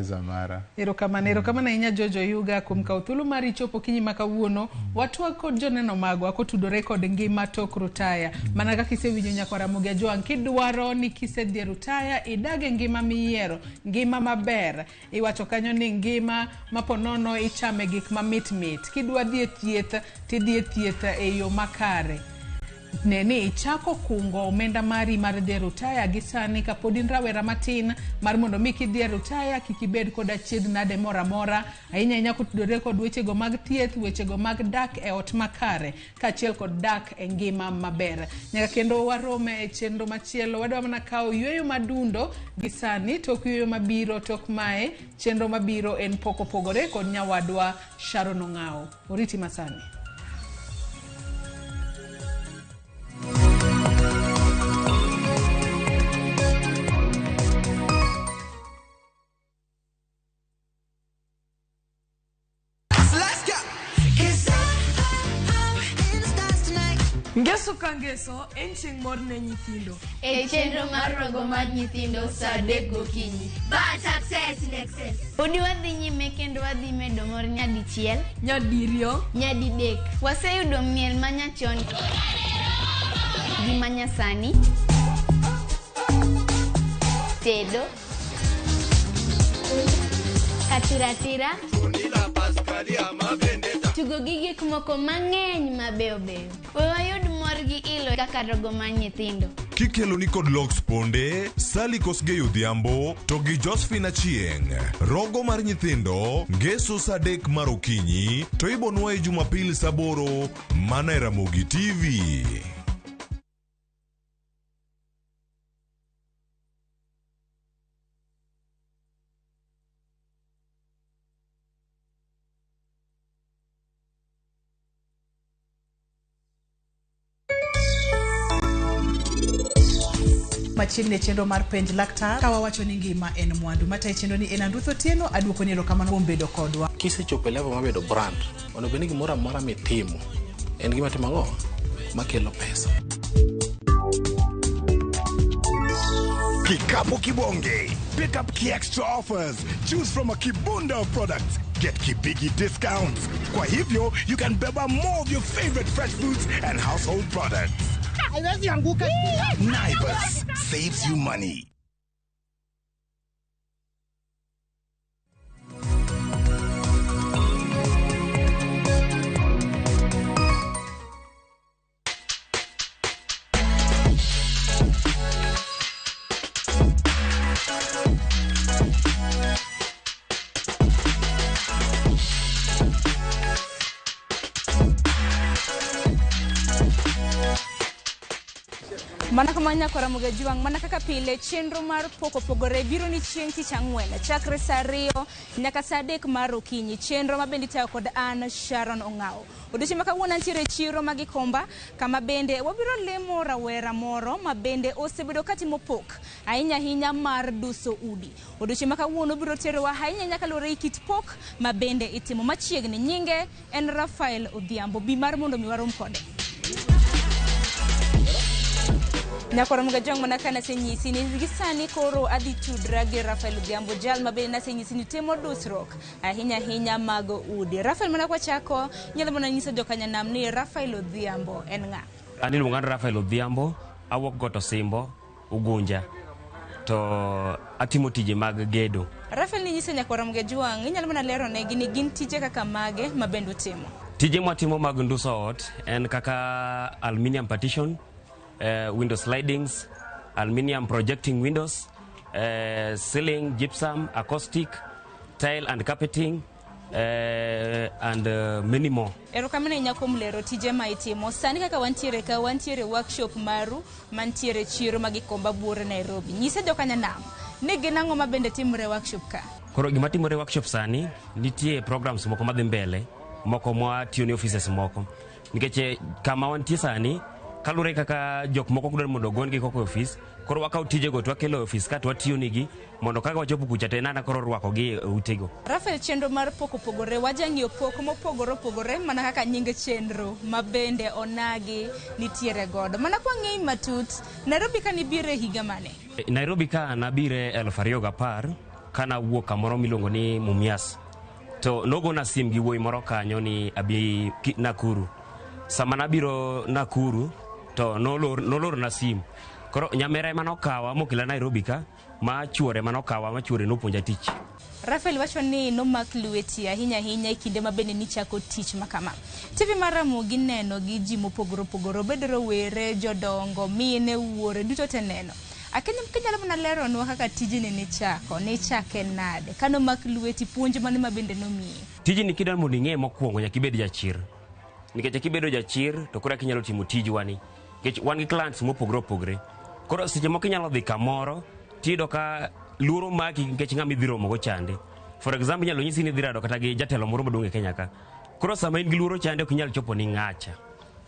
Zamara. Erokamano, erokamano ahinya George Oyuga kuom kawo thuolo mari chopo okinyi ma kawuono. Watwak kod joneno magwa kotudore kod ngima tok rutaya. Mana kaka isewinjo nyakwar Ramogi Ajwang', kidwaro ni kisedhi e rutaya idag e ngima miyiero, ngima maber. Iwacho kanyo ni ngima ma ponono ichame gik mamit mit. Kidwa dhi e thieth, tidhi e thieth e yo makare. Ne ni ichako kungo omenda mari mar dhi e rutaya gi sani kapod in rawera matin, mar mondo mi kidhi e rutaya kik ibed kod achiedh nade moro amora, ahinya ahinya kotudore kod wechego mag thieth, wechego mag dak e ot makare, kaachiel kod dak e ngima maber. Nyaka kendo warome e chenro machielo, wadwa mana kawo yueyo madundo gi sani, tok yueyo mabiro, tok mae, chenro mabiro en pok opogore kod nyawadwa Sharon Ong'awo. Oriti masani. Ngeso ka ngeso en chieng' mor ne nyithindo. E chenro mar rogo mar nyithindo saa 3 gokinyi. Bad success in excess. Podi wadhi nyime kendo wadhi medo mor nyadichiel, nyadiriyo, nyadidek. Waseyudo miel manyachon gi manyasani, tedo, katiratira, tugo gi gik moko mang'eny mabeyo beyo. We wayud mor gi ilo kaka rogo mar nyithindo. Kikelo ni kod Lox Ponde, Sally Kosgei Odhiambo to gi Josephine Achieng'. Rogo mar nyithindo ngeso saa 3 mar okinyi to ibonwaye Jumapil saa 8 mana e Ramogi TV. Machiegni e chenro mar penj laktar ka wawacho ni ngima en mwandu matayo chenro ni en Anruth Otieno aduoko ni erokamano kuom bedo kodwa. Kisechopo e level mar bedo brand, onego bed ni gimoro amora mitimo en gima timo ang'o makelo pesa. Kikapu Kibonge. Pick up Ki Extra offers. Choose from a kibunda of products. Get Kibigi discounts. Kwa hivyo, you can beba more of your favorite fresh foods and household products. Naivas saves you money. Mana kama nyakwara Mugajuang, mana kaka pile chenro mar pok opogore biro ni chieng' tich ang'wen chakre saa 2 nyaka saa 3 mar okinyi. Chenro ma bende itayo kod an Sharon Ong'awo. Odiochieng' ma kawuono antiere e chiro ma Gikomba kama bende wabiro lemo rawera moro ma bende osebedo katimo pok ahinya ahinya mar duso udi. Odiochieng' ma kawuono biro terowa ahinya ahinya kaluwore gi kit pok ma bende itimo machiegni. Nyinge en Rafael Odhiambo. Bi mar mondo mi warom kode. Nyakwara Mugajuang, mana ka nasenyisi ni gi sani koro adhi tudra gi Rafael Odhiambo, jal ma bende nasenyisi ni timo dusruok ahinya ahinya mag udi. Rafael, mana kwachako, inyalo mana nyiso jokanyanam ni Rafael Odhiambo en ng'a? An iluonga ni Rafael Odhiambo, awuok Got Osimbo, Ugunja, to atimo tije mag gedo. Rafael, ninyiso nyakwara Mugajuang, inyalo mana lero negi ni gin tije kaka mage ma bende utimo? Tije mwatimo mag nduso ot en kaka aluminium partition, window slidings, aluminium projecting windows, ceiling, gypsum, acoustic, tile and carpeting, and many more. Erokamano ahinya kuom lero tije ma itimo. Sani kaka wantiere ka, wantiere workshop maru mantiere chiro ma Gikomba buore Nairobi. Nyise jokanyanam ni gin ang'o ma bende timore workshop ka? Koro gima timore workshop sani, nitie programs moko madhi mbele, moko mwatiyo ni offices moko. Nikech kama wantie sani, kalure kaka jok moko kudwaro mondo ogon-gi koko e ofis, koro wakawo tijego to wakelo e ofis ka to watiyo nigi mondo kaka wachopo kucha to en ana koro rwakogi e utego. Rafael, chenro mar pok opogore, wajang'iyo pok mopogore opogore mana kaka nying chenro ma bende onagi nitiere godo. Mana kwang'eyi matut, Nairobi ka nibire higa mane? Nairobi ka nabire 2010 kanawuok kamoro miluongo ni Mumias. To nogona sim gi wuoyi moro kanyo ni abi Nakuru. Sama nabiro Nakuru to nolorona sim. Koro nyamera ema nokawa mokela Nairobi ka, ma chuore ema nokawa ma chuore nopuonja tich. Rafael wacho ni nomak lweti ahinya ahinya e kinde ma bende nichako tich ma kama. TV mar Ramogi neno gi ji mopogore opogore, obed rowere, jodongo, mine, wuore, duto te neno. Akenya kinyalo mana leronwa kaka tijni nichako, nichake nade? Ka nomak lweti, puonj mane ma bende nomiyi? Tijni kidwaro mondo ing'e mokwongo nyaka ibed jachir. Nikech kibedo jachir to koro eka inyalo timo tijwani. Nikech wan gi clients mopogore opogore. Koro seche moko inyalo dhi kamoro tiyudo ka luoro maki nikech ng'ama idhi romogo chande. For example, inyalo nyisi ni idhi rado kata gi jatelo moro maduong' e Kenya ka. Koro sama in gi luoro chande ok inyal chopo ni ng'acha.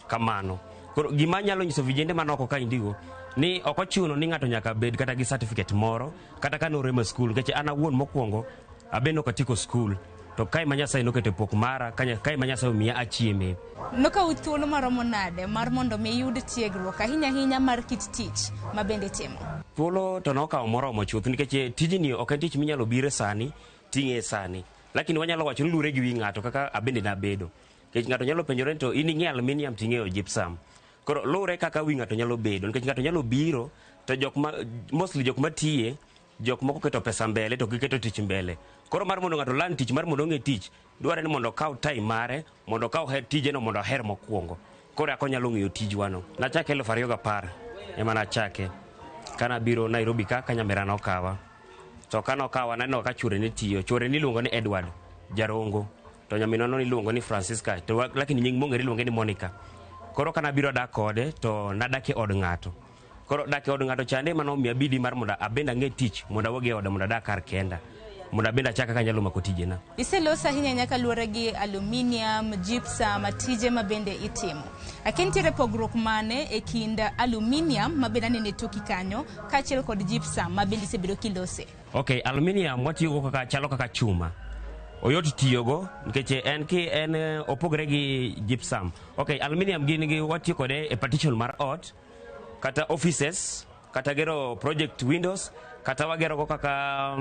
Kamano. Koro gima anyalo nyiso vijende man oko ka indigo ni ok ochuno ni ng'ato nyaka bed kata gi certificate moro kata ka noremo e skul, nikech an awuon mokwongo abe nok atieko skul. To kae ma Nyasaye noketo pok mara, kae ma Nyasaye omiya achieme. Nokawo thuolo maromo nade mar mondo mi iyud tiegruok ahinya ahinya mar kit tich ma bende itimo? Thuolo to nokawo moromo chuth nikech tijni ok en tich minyalo bire sani ting'e sani. Lakini wanyalo wacho ni lure gi wi ng'ato kaka abende nabedo. Nikech ng'ato nyalo penjore ni to in ing'e aluminium to ing'eyo gypsum. Koro lure kaka wi ng'ato nyalo bedo nikech ng'ato nyalo biro to jok ma mostly jok matiye jok moko keto pesa mbele to giketo tich mbele. Koro mar mondo ng'ato learn tich mar mondo ong'e tich dwarore ni mondo okaw time mare mondo okaw tijeno mondo oher mokwongo. Koro eka onyalo ng'eyo tijwano. Nachake 2010 ema nachake. Kanabiro Nairobi ka nyamera nokawa. To kanokawa naneno ka chuore ne tiyo. Chuore niluongo ni Edward Jarongo. To nyaminwa no niluongo ni Francisca. To lakini nying mong'ere iluonge ni Monica. Koro kanabiro dak kode to nadak e od ng'ato. Koro dak e od ng'ato chande ema nomiya bidii mar mondo abende ang'e tich mondo awuog e oda mondo adak kar kenda. Mondo abende achak kaka anyalo mako tijena. Iseloso ahinya ahinya kaluwore gi aluminium, gypsum, tije ma bende itimo. Akia nitiere pogruok mane e kind aluminium ma bende aneno e toki kanyo kaachiel kod gypsum ma bende isebedo kilose? Okay, aluminium watiyogo kaka chalo kaka chuma. Oyot tiyogo nikech en ki en opogore gi gypsum. Okay, aluminium gin gi watiyo kode e partition mar ot kata offices kata gero project windows kata wagero go kaka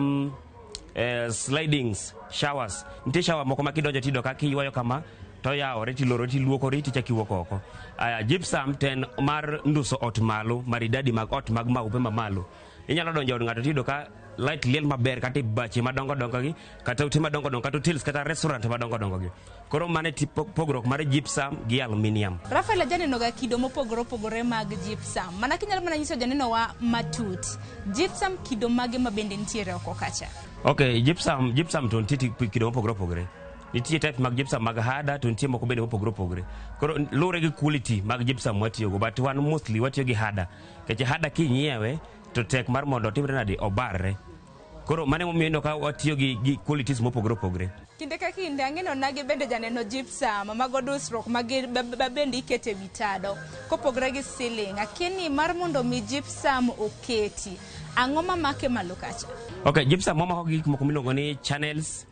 slidings showers. Nitie shower moko ma kidonjo tiyudo ka kiywayo kama to yawore tiloro tiluokori tichako iwuok oko. Aya, gypsum to en mar nduso ot malo, maridadi mag ot mag maupe mamalo. Inyalo donjo e od ng'ato tiyudo ka light liel maber kata e bache madongo dongo gi kata ute madongo dongo kata hotels kata restaurant madongo dongo gi. Koro mano e pogruok mar gypsum gi aluminium. Rafael ajaneno ga kido mopogore opogore mag gypsum. Mana kinyalo mana nyiso janenowa matut. Gypsum kido mage ma bende nitiere oko kacha? Okay, gypsum to nitie kido mopogore opogore. Nitie type mag gypsum mag hada to nitie moko bende mopogore opogore. Koro luwore gi quality mag gypsum mwatiyogo but wan mostly watiyo gi hada. Nikech hada kinyiewe to tek mar mondo otimre nade obarre. Koro mano emomiyo ineno ka watiyo gi qualities mopogore opogore. Kinde ka kinde ang'eno nagi bende janeno gypsum mago dusruok ma bende ikete wi tado kopogore gi ceiling. Akia ni mar mondo mi gypsum oketi, ang'o mamake malo kacha? Okay, gypsum wamako gi gik moko miluongo ni channels,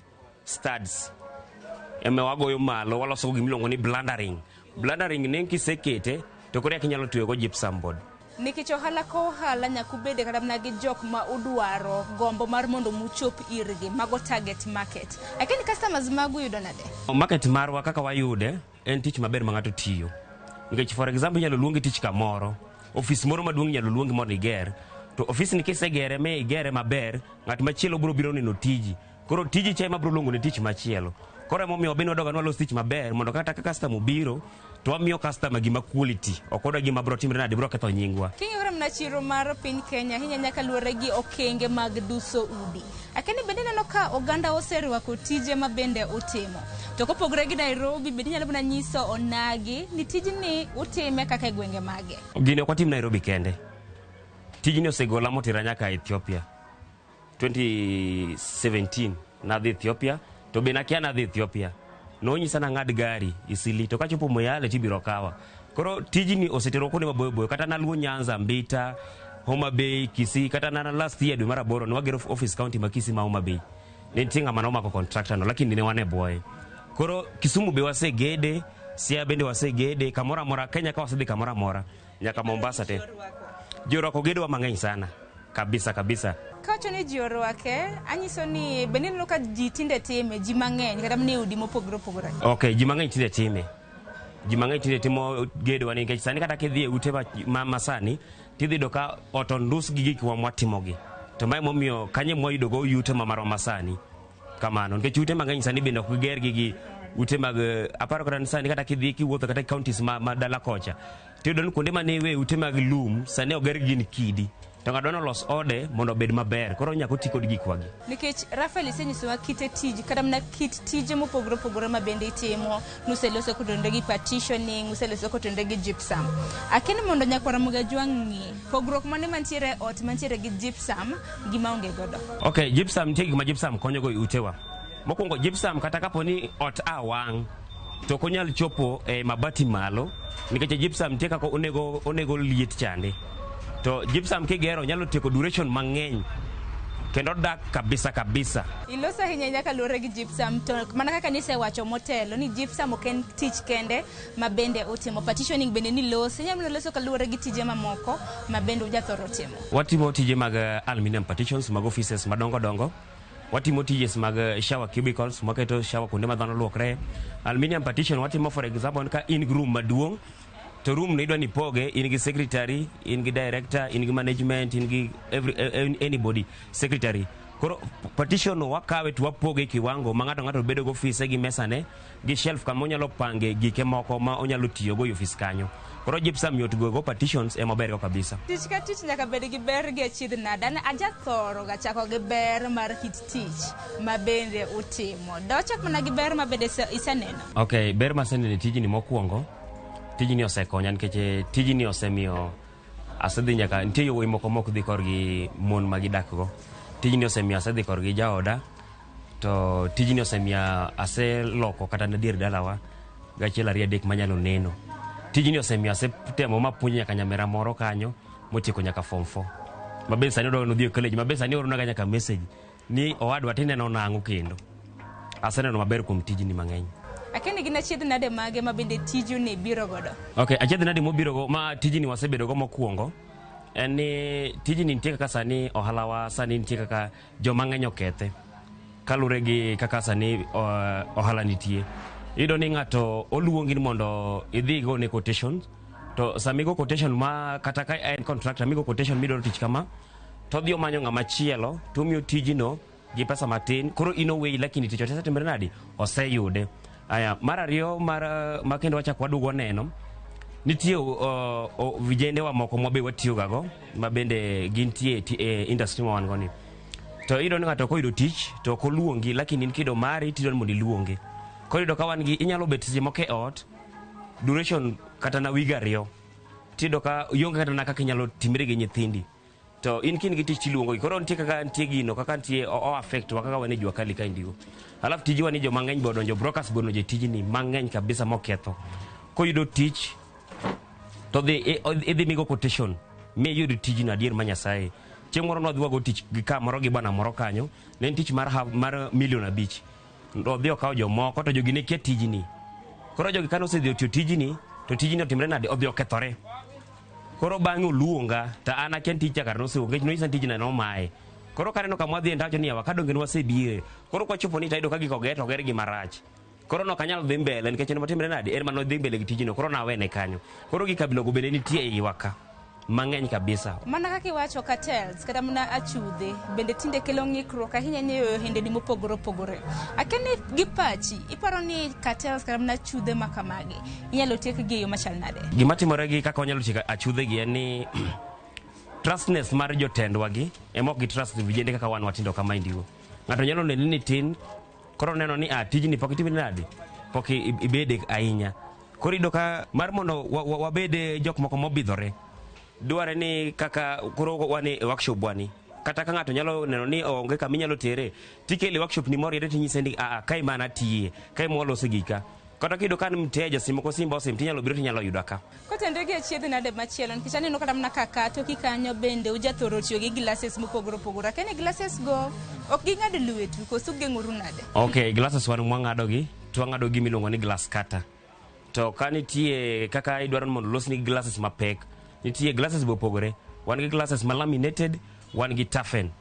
studs. Ema wagoyo malo, waloso gima iluongo ni blundering. Blundering ni kisekete to koro eka inyalo tweyogo gypsum board. Nikech ohala ka ohala nyaka ubede kata mana gi jok ma udwaro gombo mar mondo muchop irgi, mago target market. Akia ni customers magu yudo nade? Market marwa kaka wayude en tich maber ma ng'ato tiyo. Nikech for example inyalo luongi tich kamoro, ofis moro maduong' inyalo luongi mondo iger. To ofis ni kisegere mi igere maber, ng'at machielo biro biro neno tiji. Koro tiji cha ema biro luongo ne tich machielo. Koro emomiyo wabende wadoga ni walos tich maber mondo kata ka customer obiro to wamiyo customer gima quality, ok wadwa gima biro timre nade biro ketho nyingwa. King'iyo mana chiro mar piny Kenya ahinya nyaka luwore gi okenge mag duso udi. Akia ni bende ineno ka oganda oserwako tije ma bende utimo. To kopogore gi Nairobi bende inyalo mana nyiso onagi ni tijni utime kaka e gwenge mage. Gini ok watim Nairobi kende. Tijni osegola motera nyaka Ethiopia. 2017 nadhi Ethiopia to be nakia nadhi Ethiopia. Nonyisa nang'ad gari Isili to kachopo Moyale tibiro kawa. Koro tijni osetero kuonde maboyo boyo kata naluo Nyanza, Mbita, Homa Bay, Kisii kata na last year dwe mar aboro ne wagero office county ma Kisii ma Homa Bay. Ne nitie ng'ama nomako contractor no lakini ne wan e bwoye. Koro Kisumu be wasegede, Siaya bende wasegede, kamoro amora Kenya ka wasedhi kamoro amora nyaka Mombasa te. Ji orwako gedowa mang'eny sana kabisa kabisa. Kawacho ni ji orwake, anyiso ni bende ineno ka ji tinde time, ji mang'eny kata mana e udi mopogore opogore. Okay, ji mang'eny tinde time. Ji mang'eny tinde timo gedowa nikech sani kata kidhi e ute ma sani tidhi yudo ka ot ondus gi gikwa mwatimogi. To mae momiyo kanye mwayudogo yuto ma marwa masani. Kamano, nikech ute mang'eny sani bende ok giger gi ute mag aparo kata ni sani kata kidhi kiwuotho kata counties ma dala kocha tiyudo ni kuonde mane iwe ute mag lum sani oger gi gin kidi. To ng'ato dwaro los ode mondo obed maber, koro nyaka oti kod gikwagi. Nikech Rafael isenyisowa kite tij kata mana kit tije mopogore opogore ma bende itimo, nuseloso kotenore gi partitioning, useloso kotenore gi gypsum. Akia ni mondo nyakwar Ramogi Ajwang' ng'i, pogruok mane mantiere e ot mantiere gi gypsum gi maonge godo? Okay, gypsum nitie gik ma gypsum konyogo e utewa. Mokwongo gypsum kata kapo ni ot a wang' to ok onyal chopo e mabati malo nikech gypsum nitie kaka onego liet chande. To gypsum kigero nyalo tieko duration mang'eny. Kendo dak kabisa kabisa. Iloso ahinya ahinya kaluwore gi gypsum to mana kaka nisewacho motelo ni gypsum ok en tich kende ma bende utimo. Partitioning bende niloso, inyalo loso kaluwore gi tije mamoko ma bende ujathoro timo. Watimo tije mag aluminium partitions mag offices madongo dongo. Watimo tije mag shower cubicles, mwaketo shower kuonde ma dhano luokre. Aluminium partition watimo, for example, ka in gi room maduong' to room no idwa ni poge, in gi secretary, in gi director, in gi management, in gi anybody, secretary. Koro partition no wakawe to wapoge kiwango ma ng'ato ng'ato bedo go ofise gi mesane gi shelf kama onyalo pange gike moko ma onyalo tiyogo e ofis kanyo. Koro gypsum yot go partitions ema ber go kabisa. Tich ka tich nyaka bed gi ber gi achiedh nade. An ajathoro ga chako gi ber mar kit tich ma bende utimo. Dawachak mana gi ber ma bende iseneno. Ok, ber maseneno e tijni mokwongo, tijni osekonya nikech tijni osemiyo asedhi nyaka nitie yowuoyi moko mok dhi korgi mon ma gidak go. Tijni osemiyo asedhi korgi jaoda, to tijni osemiyo aseloko kata na dier dalawa gachiel ariyo adek manyalo neno. Tijni osemiyo asetemo mapuonjo nyaka nyamera moro kanyo motieko nyaka form 4. Mabe sani odwa nodhi e college, mabe sani ooronaga nyaka message ni owadwa tineno nang'o kendo. Aseneno maber kuom tijni mang'eny. Akia ni gin achiedh nade mage ma bende tiju ni biro godo. Ok, achiedh nade mobiro go ma tijni wasebedo go mokwongo en ni tijni nitie kaka sani ohalawa sani nitie kaka joma ng'eny okethe kaluwore gi kaka sani ohala nitie. Iyudo ni ng'ato oluongi ni mondo idhi igone quotation, to sama igo quotation ma kata ka en contractor migo quotation midwaro tich kama, to odhi omanyo ng'ama chielo to omiyo tijno gi pesa matin, koro in oweyi lakini tich osetimore nadi? Oseyude. Aya, mar ariyo mar ma kendo wachak waduogo waneno nitie vijendewa moko mwabe watiyogago ma bende gintie e industry ma wan go ni. To iyudo ni ng'ato koyudo tich to ok oluongi, lakini in kido mari tidwaro ni mondo iluonge. Koro iyudo ka wan gi inyalo bet seche moko e ot duration kata na wige ariyo, tiyudo ka ionge kata na kaka inyalo timri gi nyithindi. To in kin gi tich tiluongogi. Koro nitie kaka nitie gino, kaka nitie o affect wa kaka wan e jua kali ka indigo. Alafu tijwa ni joma ng'eny be odonjo, brokers be odonjo e tijni mang'eny kabisa moketho. Koyudo tich to idhi migo quotation miyud tijno adier ma Nyasaye. Chieng' moro nwadhi wago tich gi kamoro gi bana moro kanyo, ne en tich mar milion 5. Odhi okawo jomoko to jogi ne kia tijni. Koro jogi kane osedhi otiyo tijni, to tijni otimre nade? Odhi okethore. Koro bang'e oluonga, to an akia ni tij cha kara nosewuok, nikech nonyisa ni tijno nomaye. Koro kaneno kama wadhiye to awacho ni yawa ka donge nwasebire. Koro kwachopo ni tayudo ka gigo oger to oger gi marach. Koro nok anyal dhi mbele nikech en motimre nade? En manodhi mbele gi tijno, koro nawene kanyo. Koro gi kabila go bende nitie e iwa ka mang'eny kabisa. Mana kaka iwacho cartels kata mana achudhe bende tinde kelo ng'ikruok ahinya e ohendni mopogore opogore. Akia ni gi pachi iparo ni cartels kata mana achudhe ma kamagi inyalo tiekgi e yo machal nade? Gima timore gi kaka wanyalo tieko achudhe gi en ni trustness mar jotendwa gi ema ok gi trust vijende kaka wan watindo kama indigo. Ng'ato nyalo neni ni tin, koro neno ni tijni pok itimri nade? Pok ibede ahinya. Koro iyudo ka mar mondo wabed jok moko mobidhore, dware ni kaka koro wan e workshop wani, kata ka ng'ato nyalo neno ni onge kama inyalo tere, tikele workshop ni moriere tinyise ni kae mana atiye, kae mwalose gika. Kata kiyudo ka mteja simo ko simba osim tinyalo biro tinyalo yudo ka. Kotenre gi achiedh nade machielo, nikech aneno kata mana kaka toki kanyo bende ujathoro tiyo gi glasses mopogore opogore. Akia ni glasses go ok ging'ad lwetu, koso ugeng'oru nade? Ok, glasses wan mwang'ado gi, to wang'ado gi miluongo ni glass cutter. To ka nitie kaka idwaro ni mondo olosni glasses mapek, nitie glasses be opogore. Wan gi glasses ma laminated, wan gi toughen.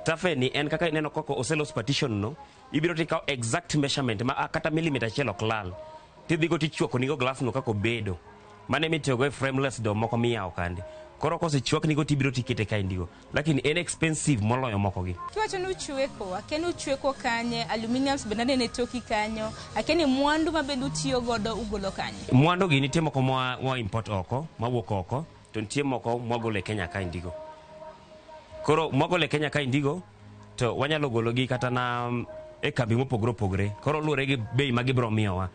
Toughen ni en kaka ineno kaka oselos partition no, ibiro tikawo exact measurement ma kata millimeter achiel ok lal. Tidhigo tichwako nigo glass no kaka obedo. Mano emitiyogo e frameless door moko miyawo kande. Koro kosechwaknigo tibiro tikete ka indigo. Lakini en expensive moloyo moko gi. Kiwacho ni uchweko, akia ni uchweko kanye, aluminiums bende aneno e toki kanyo, akia ni mwandu ma bende utiyo godo ugolo kanye? Mwandu gi nitie moko mwa import oko, mawuok oko, to nitie moko mwagolo e Kenya ka indigo. Koro mwagolo e Kenya ka indigo, to wanyalo gologi kata na e kambi mopogore opogore. Koro luwore gi bei ma gibiro miyowa.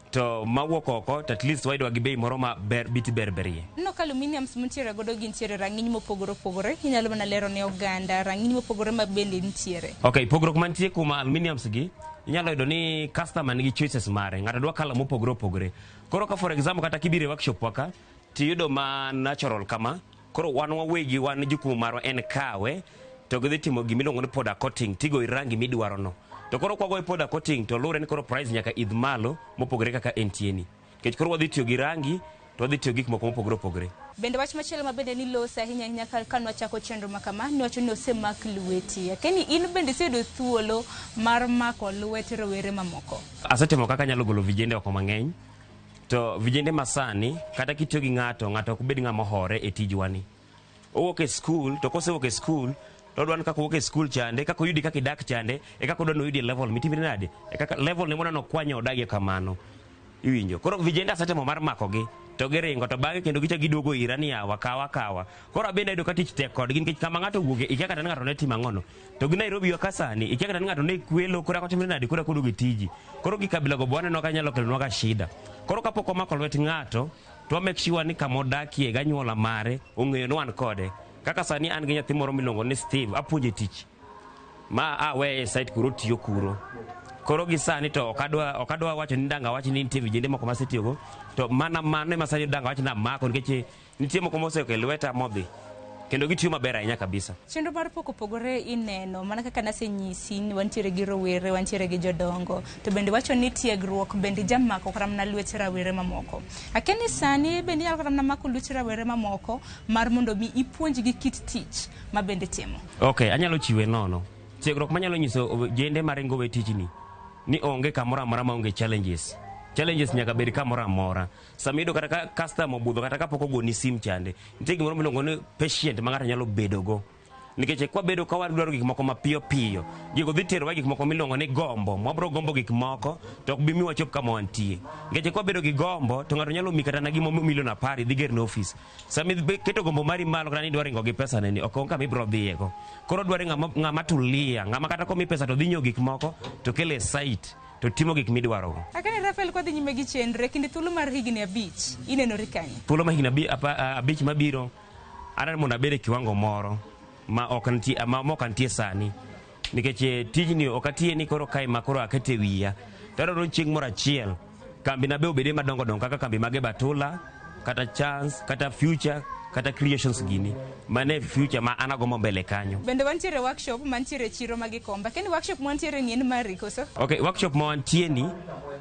To mawuok oko to at least wayudo gi bei moro ma ber biti ber berie. Aneno ka aluminiums muntiere godo gintiere rang'iny mopogore opogore. Inyalo mana lero ne oganda rang'iny mopogore ma bende nitiere. Ok, pogruok mantie kuom aluminiums gi, inyalo yudo ni customer nigi choices mare. Ng'ato dwa colour mopogore opogore. Koro ka for example kata kibiro e workshop wa ka, tiyudo ma natural kama, koro wan wawegi wan jukumu marwa en kawe, To gidhi timo gimiluongo ni powder coating, tigoyi rangi midwaro no. To koro kwagoyi powder coating to luwre ni koro price nyaka idh malo mopogore kaka entie ni. Nikech koro wadhi tiyo gi rangi to wadhi tiyo gi gik moko mopogore opogore. Bende wach machielo ma bende niloso ahinya ahinya ka nwachako chenro ma kama, niwacho ni osemak lweti. Akia ni in bende iseyudo thuolo mar mako lwet rowere mamoko. Asetemo kaka anyalo golo vijende oko mang'eny. To vijende masani, kata kitiyo gi ng'ato, ng'ato ok bed ng'ama ohore e tijwani. Owuok e skul, to kosewuok e skul, to odwa ni kaka owuok e skul chande, kaka oyudi kaka idak chande, e kaka odwa ni oyudi e level mitimri nade? E kaka level ne modwa ni okwanyo odagie kamano. Iwinjo. Koro vijende asetemo mar makogi, to giringo, to bang'e kendo gichako giduogo ira ni yawa, kawa kawa. Koro abende ayudo ka tich tek kodgi nikech kama ng'ato owuoke, ikia kata ni ng'ato ne timo ang'ono. To gi Nairobi wa ka sani, ikia kata ni ng'ato ne kwelo, koro otimre nade, koro oduogo e tiji. Koro gi kabila go be waneno ka nyalo kelonwa ga shida. Koro kapok wamako lwet ng'ato, to wa make sure ni kama odakie gi anyuola mare ong'eyo ni wan kode. Kaka sani an gi nyathi moro miluongo ni Steve, apuonje tich. Ma aweye e site kuro otiyo kuro. Koro gi sani to ok adwa wacho ni dang' awach ni nitie vijende moko masetiyogo, to mana mano ema sani dang' awach ni amako nikech nitie moko moseko e lweta modhi. Kendo gitiyo maber ahinya kabisa. Chenro mar pok opogore ineno, mana kaka nasenyisi ni wantiere gi rowere, wantiere gi jodongo, to bende wacho ni tiegruok bende jamako kata mana lwet rawere mamoko. Akia ni sani bende inyalo kata mana mako lwet rawere mamoko mar mondo mi ipuonjgi kit tich ma bende timo. Ok, anyalo chiwe nono. Tiegruok manyalo nyiso jende maringo we tijni ni onge kamoro amora maonge challenges. Challenges nyaka bed kamoro amora. Sama iyudo kata ka customer obudho kata kapok ogoni sim chande, nitie gimoro miluongo ni patient ma ng'ato nyalo bedogo. Nikech kwabedo ka wadwaro gik moko mapiyo piyo, gigo dhi terowa gik moko miluongo ni gombo. Mwabro gombo gik moko to ok bi mi wachop kama wantie. Nikech kwabedo gi gombo to ng'ato nyalo mi kata na gimo milion 10 idhi gerne ofis. Sama iketo gombo mari malo kata ni idwa ringo gi pesa neni, ok onge kama ibro dhiyego. Koro dware ng'ama tulia, ng'ama kata komi pesa to dhi nyiewo gik moko to kelo e site to timo gik midwarogo. Akani Rafael, kwadhi nyime gi chenro e kinde thuolo mar higni 5, inenori kanye? Thuolo mar higni 5 mabiro, adwaro mondo abed e kiwango moro ma ok nitie, ma ok antie sani. Nikech tijni ok atiye ni koro kae ma koro akete wiya. To adwaro ni chieng' moro achiel kambi na be obede madongo dongo kaka kambi mag Batula, kata Chance, kata Future, kata Creations gini. Mane future ma an agombo mbele kanyo. Bende wantiere workshop mantiere chiro ma Gikomba. Kendo workshop mantiere ni en mari koso? Okay, workshop ma wantie ni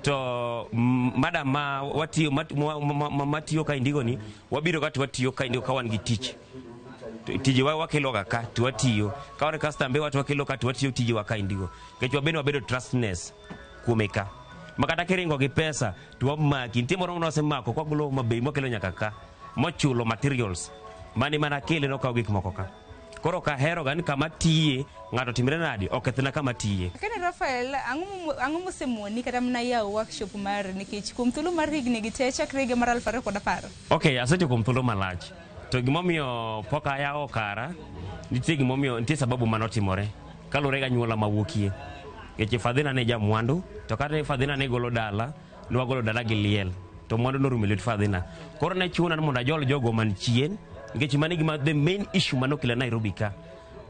to madam ma watiyo matiyo ka indigo ni wabiro ka to watiyo ka indigo ka wan gi tich. Tije wa wakelo ga ka to watiyo. Ka wan customer be watu wakelo ka to watiyo tije wa ka indigo. Nikech wabende wabedo trustness kuome ka. Ma kata kiringo gi pesa to wamaki. Nitie moro mane wasemako kwa golo Homa Bay mwakelo nyaka ka. Mochulo materials. Mane mana kele nokawo gik moko ka. Koro kahero ga ni kama tiye ng'ato timre nade okethna kama tiye. Akani Rafael, ang'o mosemoni kata mana yawo workshop mari nikech kuom thuolo mar higni gi te chakre higa mar 2010? Okay, asetiyo kuom thuolo malach. To gimomiyo pok ayawo kara, nitie gimomiyo, nitie sababu manotimore. Kaluwore gi anyuola mawuokie. Nikech fadhina ne jamwandu, to kata fadhina ne golo dala, ne wagolo dala gi liel. To mwandu norumo e lwet fadhina. Koro ne chuna ni mondo ajol jogo man chien, nikech mano e gima the main issue manokela Nairobi ka.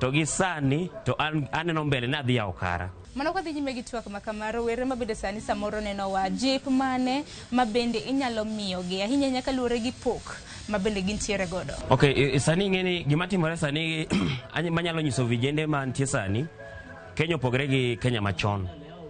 To gi sani, to an aneno mbele ni adhi yawo kara. Mano kwadhi nyime gi twak ma kama, rowere mabende sani samoro nenowa, jip mane ma bende inyalo miyogi ahinya ahinya kaluwore gi pok ma bende gintiere godo. Okay, sani ing'e ni gima timore sani manyalo nyiso vijende mantie sani, Kenya opogore gi Kenya machon.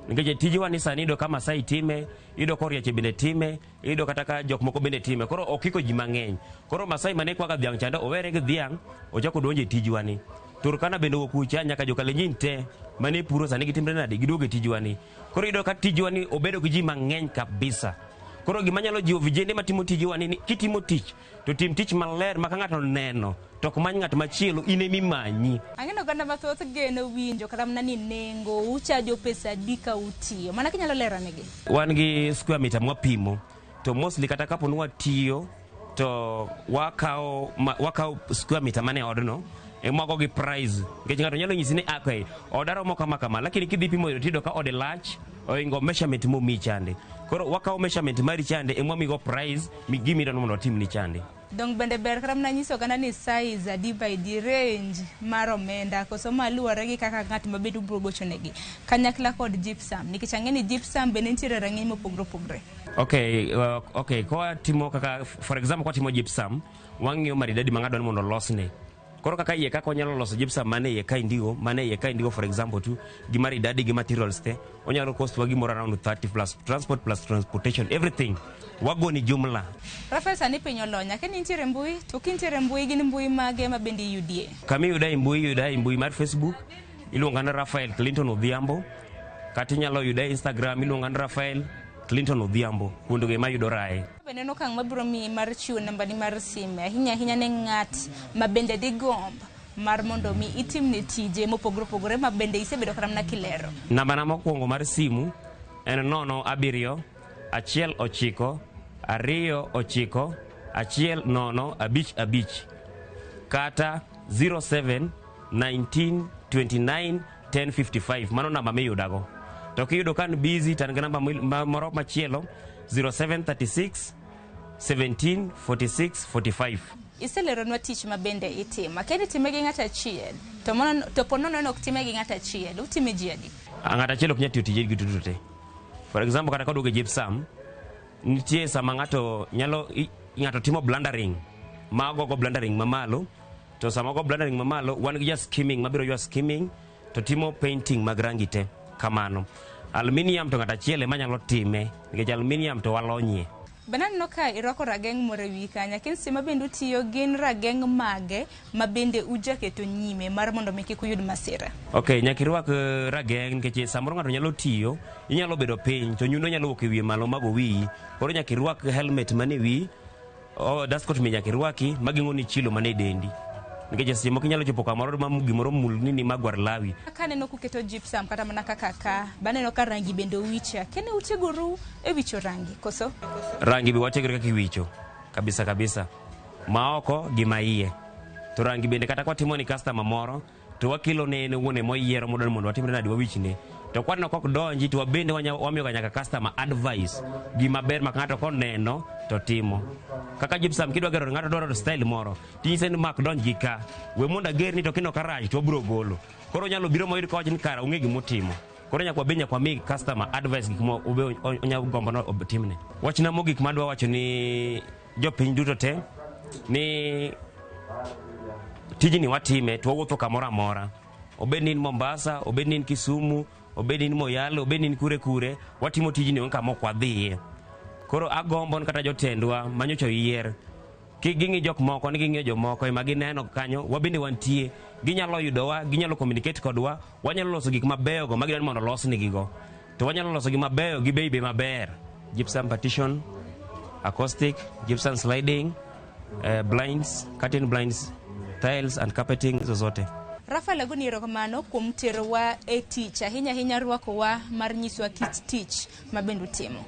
Nikech tijwa ni sani iyudo ka Masai time, iyudo ka Orieche bende time, iyudo kata ka jok moko bende time. Koro okiko ji mang'eny. Koro Masai mane kwaga dhiang' chande owere gi dhiang', ochako donjo e tijwa ni. Turkana bende owuok kucha nyaka jo Kalenjin te mane puro sani gitimre nade giduogo e tijwa ni. Koro iyudo ka tijwa ni obedo gi ji mang'eny kabisa. Koro gima nyalo jiwo vijende matimo tijwa ni kitimo tich to tim tich maler ma ka ng'ato oneno to ok many ng'at machielo in ema imanyi. Ang'e oganda mathoth geno winjo kata mana ni nengo uchajo pesa adi ka utiyo. Mana kinyalo lero negi. Wan gi square meter mwapimo to mostly kata kapo ni watiyo to wakawo square meter mane odno ema wago gi price. Nikech ng'ato nyalo nyisi ni okay, oda romo kama kama, lakini kidhi pimo yudo tiyudo ka ode lach oingo measurement momiyi chande. Koro wakawo measurement mari chande ema wamigo price gima idwaro mondo watimni chande. Dong bende ber kata mana nyiso oganda ni size adi by di range mar omenda koso ma luwore gi kaka ng'at ma bende ubiro gochonegi kanyakla kod gypsum nikech ang'e ni gypsum bende nitiere rang'iny mopogore opogore. Okay, kwa timo kaka for example kwa timo gypsum wang'iyo maridadi ma ng'ato dwaro mondo olosne. Koro kaka iye kaka onyalo loso gypsum mane iye ka indigo, mane iye ka indigo for example tu, gi maridadi gi materials te, onyalo cost wa gimoro around 30 plus transport plus transportation everything. Wagoni jumla. Rafael sani piny olony, akia ni intiere mbui, to kintiere mbui gin mbui mage ma bende iyudie? Kama iyuda e mbui, iyuda e mbui mar Facebook, iluonga ni Rafael Clinton Odhiambo, kata inyalo yuda e Instagram iluonga ni Rafael Clinton Odhiambo, kuondego ema ayudorae. Bende en okang' mabiro miyi mar chiwo nambani mar sime ahinya ahinya ne ng'at ma bende digomb mar mondo mi itimne tije mopogore opogore ma bende isebedo kata mana kilero. Nambana mokwongo mar simu en 0 7 1 9 2 9 1 0 5 5 kata 07 19 29 10 55. Mano namba miyudago. To kiyudo ka an busy to an gi namba moro machielo 0736 17 46 45. Iseleronwa tich ma bende itimo. Akia ni itime gi ng'ato achiel. To mano to po nono ni ok time gi ng'ato achiel, utime ji adi? Ng'ato achiel ok nyal tiyo tije gi duto te. For example kata kaduogo e gypsum, nitie sama ng'ato nyalo ng'ato timo blundering ma ogogo blundering mamalo to sama ogo blundering mamalo wan gi ja skimming mabiro ywa skimming to timo painting mag rangi te kamano. Aluminium to ng'ato achiel ema nyalo time nikech aluminium to walonyie. Bende aneno ka irwako rageng' moro e wiyi kanyo. Akia ni seche ma bende utiyo gin rageng' mage ma bende ujaketo nyime mar mondo mi kik uyud masira? Ok, nyaka irwak rageng' nikech samoro ng'ato nyalo tiyo, inyalo bedo piny to nyundo nyalo wuok e wiye malo mago wiyi. Koro nyaka irwak helmet mane wiyi, dust coat be nyaka irwaki mageng'o ni chilo mane dendi. Nikech seche moko inyalo chopo kamoro ma gimoro mulni ni magwar lawi. Kaneno kuketo gypsum kata mana kaka ka, baneno ka rangi bende owiche. Akia ni utiegoru e wicho rangi, koso? Rangi be watiegore kaka iwicho, kabisa kabisa. Ma oko gi ma iye. To rangi bende kata kwatimo ni customer moro, to wakelo ne en owuon ema oyiero modwaro mondo watimre nade wawichne. To kwaneno kok donji to wabende wamiyoga nyaka customer advice gima ber ma ng'ato koneno to timo. Kaka gypsum kidwa gero ng'ato dwaro style moro, tinyise ni mak donj gi ka, we mondo agerni to kineno ka rach to wabiro golo. Koro onyalo biro moyud kowacho ni kara ong'e gimotimo. Koro nyaka wabed nyaka wami customer advice gik ma obe onyalo gombo ni otimne. Wachna mogik madwa wacho ni jopiny duto te ni tijni watime to wawuotho kamoro amora. Obed ni in Mombasa, obed ni in Kisumu, obed ni in Moyale, obed ni in kure kure, watimo tijni onge kama ok wadhiye. Koro agombo ni kata jotendwa manyocha oyier, kik ging'i jok moko ni ging'iyo jomoko ema gineno kanyo, wabende wantie, ginyalo yudowa, ginyalo communicate kodwa, wanyalo loso gik mabeyo go magidwaro ni mondo olosnigigo. To wanyalo loso gi mabeyo gi bei be maber. Gypsum partition, acoustic, gypsum sliding, blinds, curtain blinds, tiles and carpeting hizo zote. Rafael agoni erokamano kuom terowa e tich, ahinya ahinya rwakowa mar nyisowa kit tich ma bende utimo.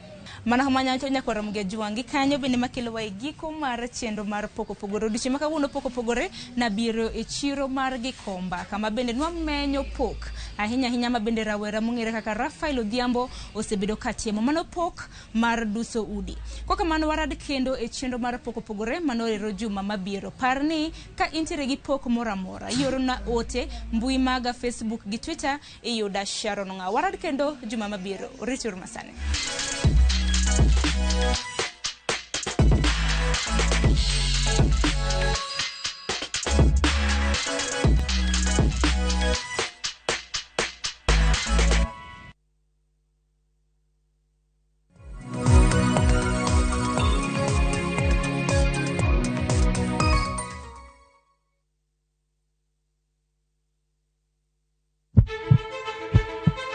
Mana kamano nyaka warom gi Ajwang' gi kanyo bende makelowa e giko mar chenro mar Pok Opogore. Odiochieng' ma kawuono Pok Opogore nabiro e chiro mar Gikomba kama bende nwamenyo pok ahinya ahinya ma bende rawera mong'ere kaka Rafael Odhiambo osebedo ka timo. Mano pok mar duso udi. Kwa kamano warad kendo e chenro mar Pok Opogore mano ero juma mabiro. Par ni ka intiere gi pok moro amora, iorona ote mbui maga Facebook gi Twitter iyuda Sharon Ng'awo. Warad kendo juma mabiro. Rituru masani.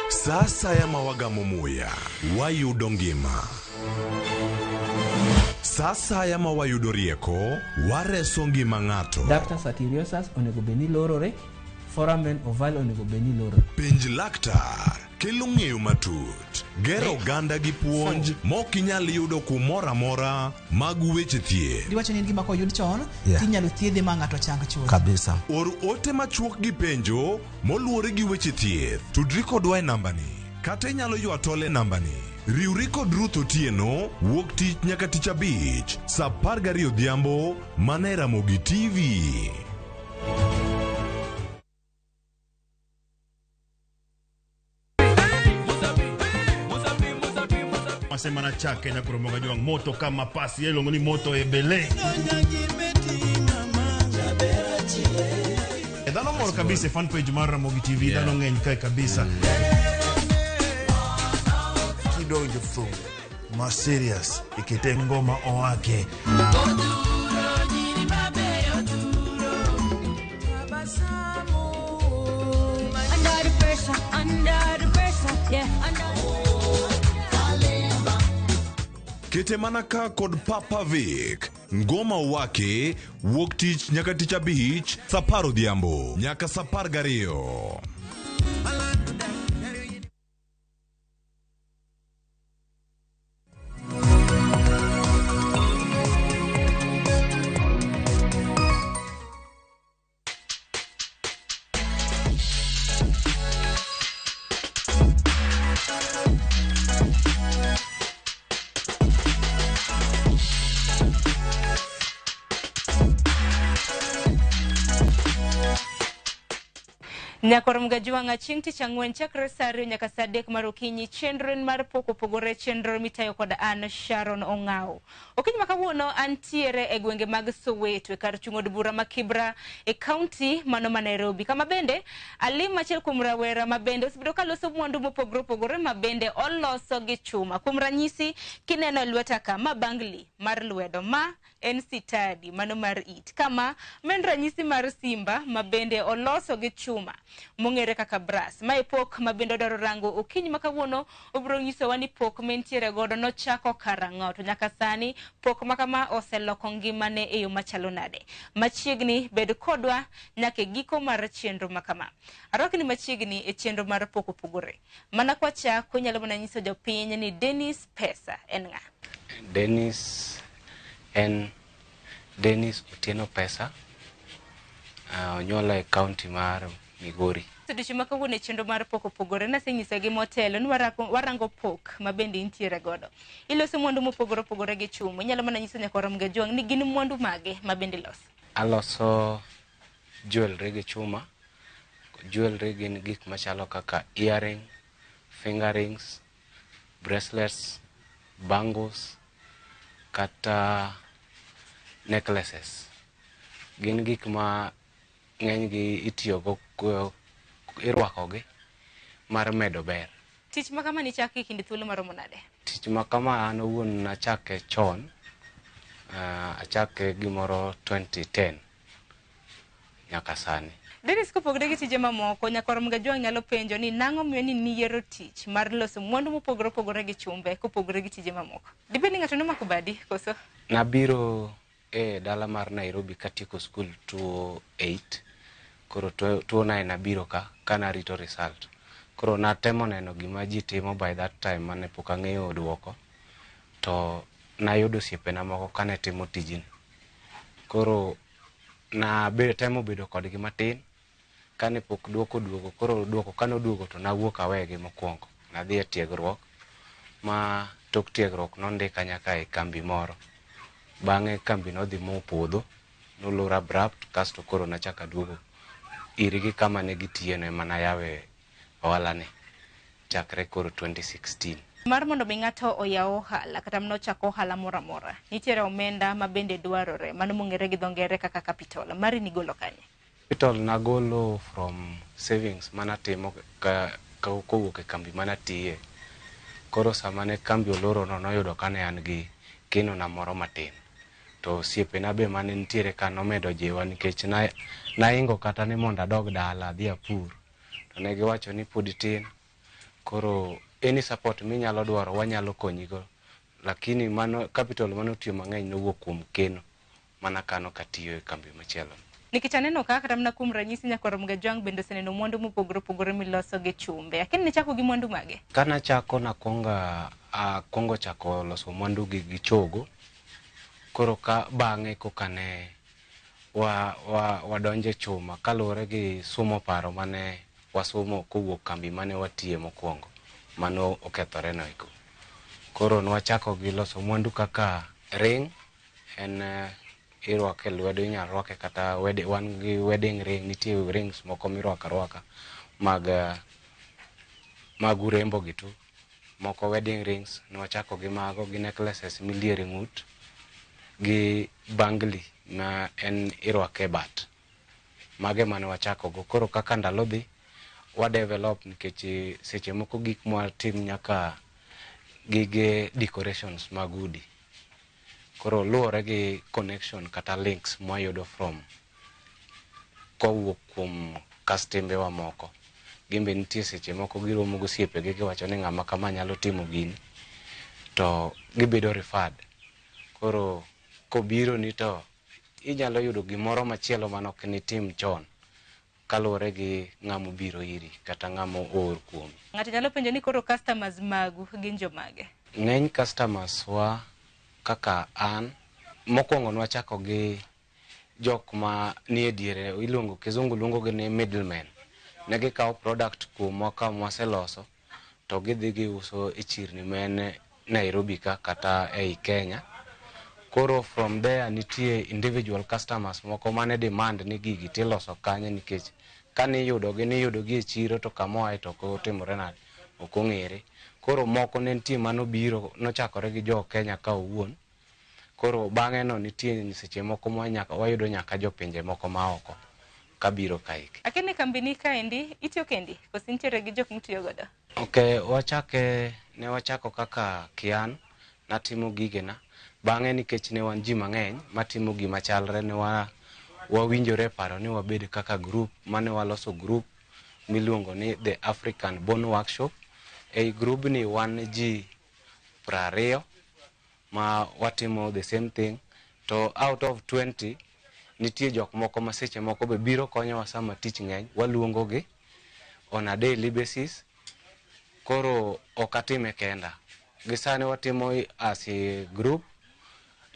Sa asaya ma wagamo muya, wayudo ngima. Sa asaya ma wayudo rieko, wareso ngima ng'ato. Ductus arteriosus onego bed ni lorore, foramen ovale onego bed ni lorore. Penj laktar kelo ng'eyo matut, gero oganda gi puonj mok inyal yudo kumoro amora mag weche thieth. Giwacho ni en gima koyud chon tinyalo thiedhe ma ng'ato chang chuth. Kabisa. Or ote machuok gi penjo moluwore gi weche thieth. Tudri kodwa e nambani kata inyalo ywa tol e nambani. Riwri kod Ruth Otieno wuok tich nyaka tich abich saa 12 odhiambo mana e Ramogi TV. Masema na chake na kuromoga jwang moto kama pasi iluongo ni moto ebele. Dhano mor kabisa e fan page mar Ramogi TV, dhano ng'eny kae kabisa. Kidonjo thum ma serious ikete ngoma owake. Under the pressure, under the pressure, yeah, under. Kete mana ka kod Papa Vic. Ngoma wake wuok tich nyaka tich abich saa 10 odhiambo nyaka saa 12. Nyakor Mgajuanga chieng' tich ang'wen chakre saa 2 nyaka saa 3 mar okinyi chenro en mar pok opogore chenro mitayo kod an Sharon Ong'ao. Okinyi ma kawuono antiere e gwenge mag Soweto e kar chung' od bura ma Kibra e kaunti mano ma Nairobi. Kama bende alim achiel kuom rawera ma bende osebedo ka loso mwandu mopogore opogore ma bende oloso gi chuma. Kuom ranyisi kineno e lweta ka ma bangli mar lwedo ma en sitadi mano mar it. Kama men ranyisi mar simba ma bende oloso gi chuma mong'ere kaka brass. Mae pok ma bende odwaro rango okinyi ma kawuono obiro nyisowa ni pok mentiere godo nochako karang'o to nyaka sani pok ma kama oseloko ngimane e yo machalo nade. Machiegni bed kodwa nyaka e giko mar chenro ma kama. Arwakni machiegni e chenro mar pok opogore. Mana kwachako inyalo mana nyiso jopiny ni Dennis Pesa en ng'a? Dennis en Dennis Otieno Pesa, onyuola e county mar Migori. Odiochieng' ma kawuono e chenro mar pok opogore nasenyise gi motelo ni warango pok ma bende intiere godo. Iloso mwandu mopogore opogore gi chuma. Inyalo mana nyiso nyakwar Mgajuang' ni gin mwandu mage ma bende iloso? Aloso jewelry gi chuma. Jewelry gin gik machalo kaka earring, finger rings, bracelets, bangles kata necklaces. Gin gik ma ng'enygi itiyogo irwakogi mar medo ber. Tich ma kama nichako e kind thuolo maromo nade? Tich ma kama an owuon nachake chon, achake gimoro 2010 nyaka sani. Dennis, kopogore gi tije mamoko, nyakwar Mgajuang' nyalo penjo ni nang'o miyo ni niyiero tich mar loso mwandu mopogore opogore gi chumbe kopogore gi tije mamoko? Dibed ni ng'ato nomako badi koso? Nabiro e dala mar Nairobi katieko skul 2008. Koro 2009 nabiro ka kanarito result. Koro natemo neno gima ji timo by that time mane pok ang'eyo duoko. To nayudo osiepena moko kane timo tijni. Koro natemo bedo kodgi matin kane pok duoko duogo. Koro duoko kane oduogo to nawuok awegi mokwongo. Nadhi e tiegruok ma tok tiegruok nondika nyaka e kambi moro. Bang'e kambi nodhi mopodho, nolor abrupt, kasto koro nachako aduogo irgi kama ne gitiyeno ema nayawe ohala ni chakre koro 2016. Mar mondo mi ng'ato oyaw ohala kata mana ochak ohala moro amora, nitiere omenda ma bende dwarore, mano mong'ere gi dho ngere kaka capital. Mari nigolo kanye? Capital nagolo from savings manatimo kowuok e kambi manatiye. Koro sama ne kambi oloro no noyudo kane an gi keno na moro matin. To osiepena be mane nitiere ka nomedo jiwa nikech naingo kata ni mondo adog dala adhi apur. To ne giwacho ni pod itin, koro any support minyalo dwaro wanyalo konyigo. Lakini mano capital manotiyo mang'eny nowuok kuom keno mana kano katiyo e kambi machielo. Nikech aneno ka kata mana kuom ranyisi nyakwar Mgajuang' bende oseneno mwandu mopogore opogore miloso gi chumbe. Lakini nichako gi mwandu mage? Kanachako nakwongo chako loso mwandu gi chogo. Koro ka bang'e koka ne wadonje chuma kaluwore gi sumo paro mane wasomo kowuok kambi mane watiye mokwongo mano okethore no eko. Koro nwachako gi loso mwandu kaka ring, en irwake lwedo, inyalo rwake kata wan gi wedding ring, nitie rings moko mirwako arwaka mag urembo gi tu. Moko wedding rings nwachako gi mago, gi necklaces miliero e ng'ut, gi bangli ma en irwake e bat. Mage mane wachako go. Koro kaka ndalo dhi, wa develop nikech seche moko gik mwatim nyaka gige decorations mag udi. Koro luwore gi connection kata links mwayudo from kowuok kuom kastembe wa moko. Gin be nitie seche moko giromo gosiepegi giwacho ni ng'ama kama nyalo timo gini to gibedo referred. Koro kobiro ni to inyalo yudo gimoro machielo manok nitim chon kaluwore gi ng'ama obiro iri kata ng'ama oor kuomi. Ng'ato nyalo penjo ni koro customers magu gin jomage? Ng'eny customers wa kaka an, mokwongo nwachako gi jok ma nie diere, iluongo kizungu luongo gi ni middlemen. Ne gikawo product kuomwa ka mwaseloso to gidhi giuso e chirni man Nairobi ka kata ei Kenya. Koro from there nitie individual customers moko mane demand ni gigi tiloso kanye nikech kaniyudogi niyudogi e chiro to kamoae to ok otimore nade, ok ong'ere. Koro moko ne nitie manobiro nochakore gi jo Kenya ka owuon. Koro bang'e no nitie seche moko ma wayudo nyaka jopinje moko maoko kabiro kaeki. Akeni kambini kaendi itiyo kendi koso intiere gi jok mutiyo godo? Ok, wachake ne wachako kaka kian, natimo gigena. Bang'e nikech ne wan ji mang'eny matimo gima chalre ne wawinjore e paro ni wabed kaka group mane waloso group miluongo ni The African Bone Workshop. Ei grubni wan ji 20 ma watimo the same thing to out of 20 nitie jok moko ma seche moko be biro konyowa sama tich ng'eny, waluongo gi on a daily basis. Koro ok atime kenda. Gi sani watimo as a group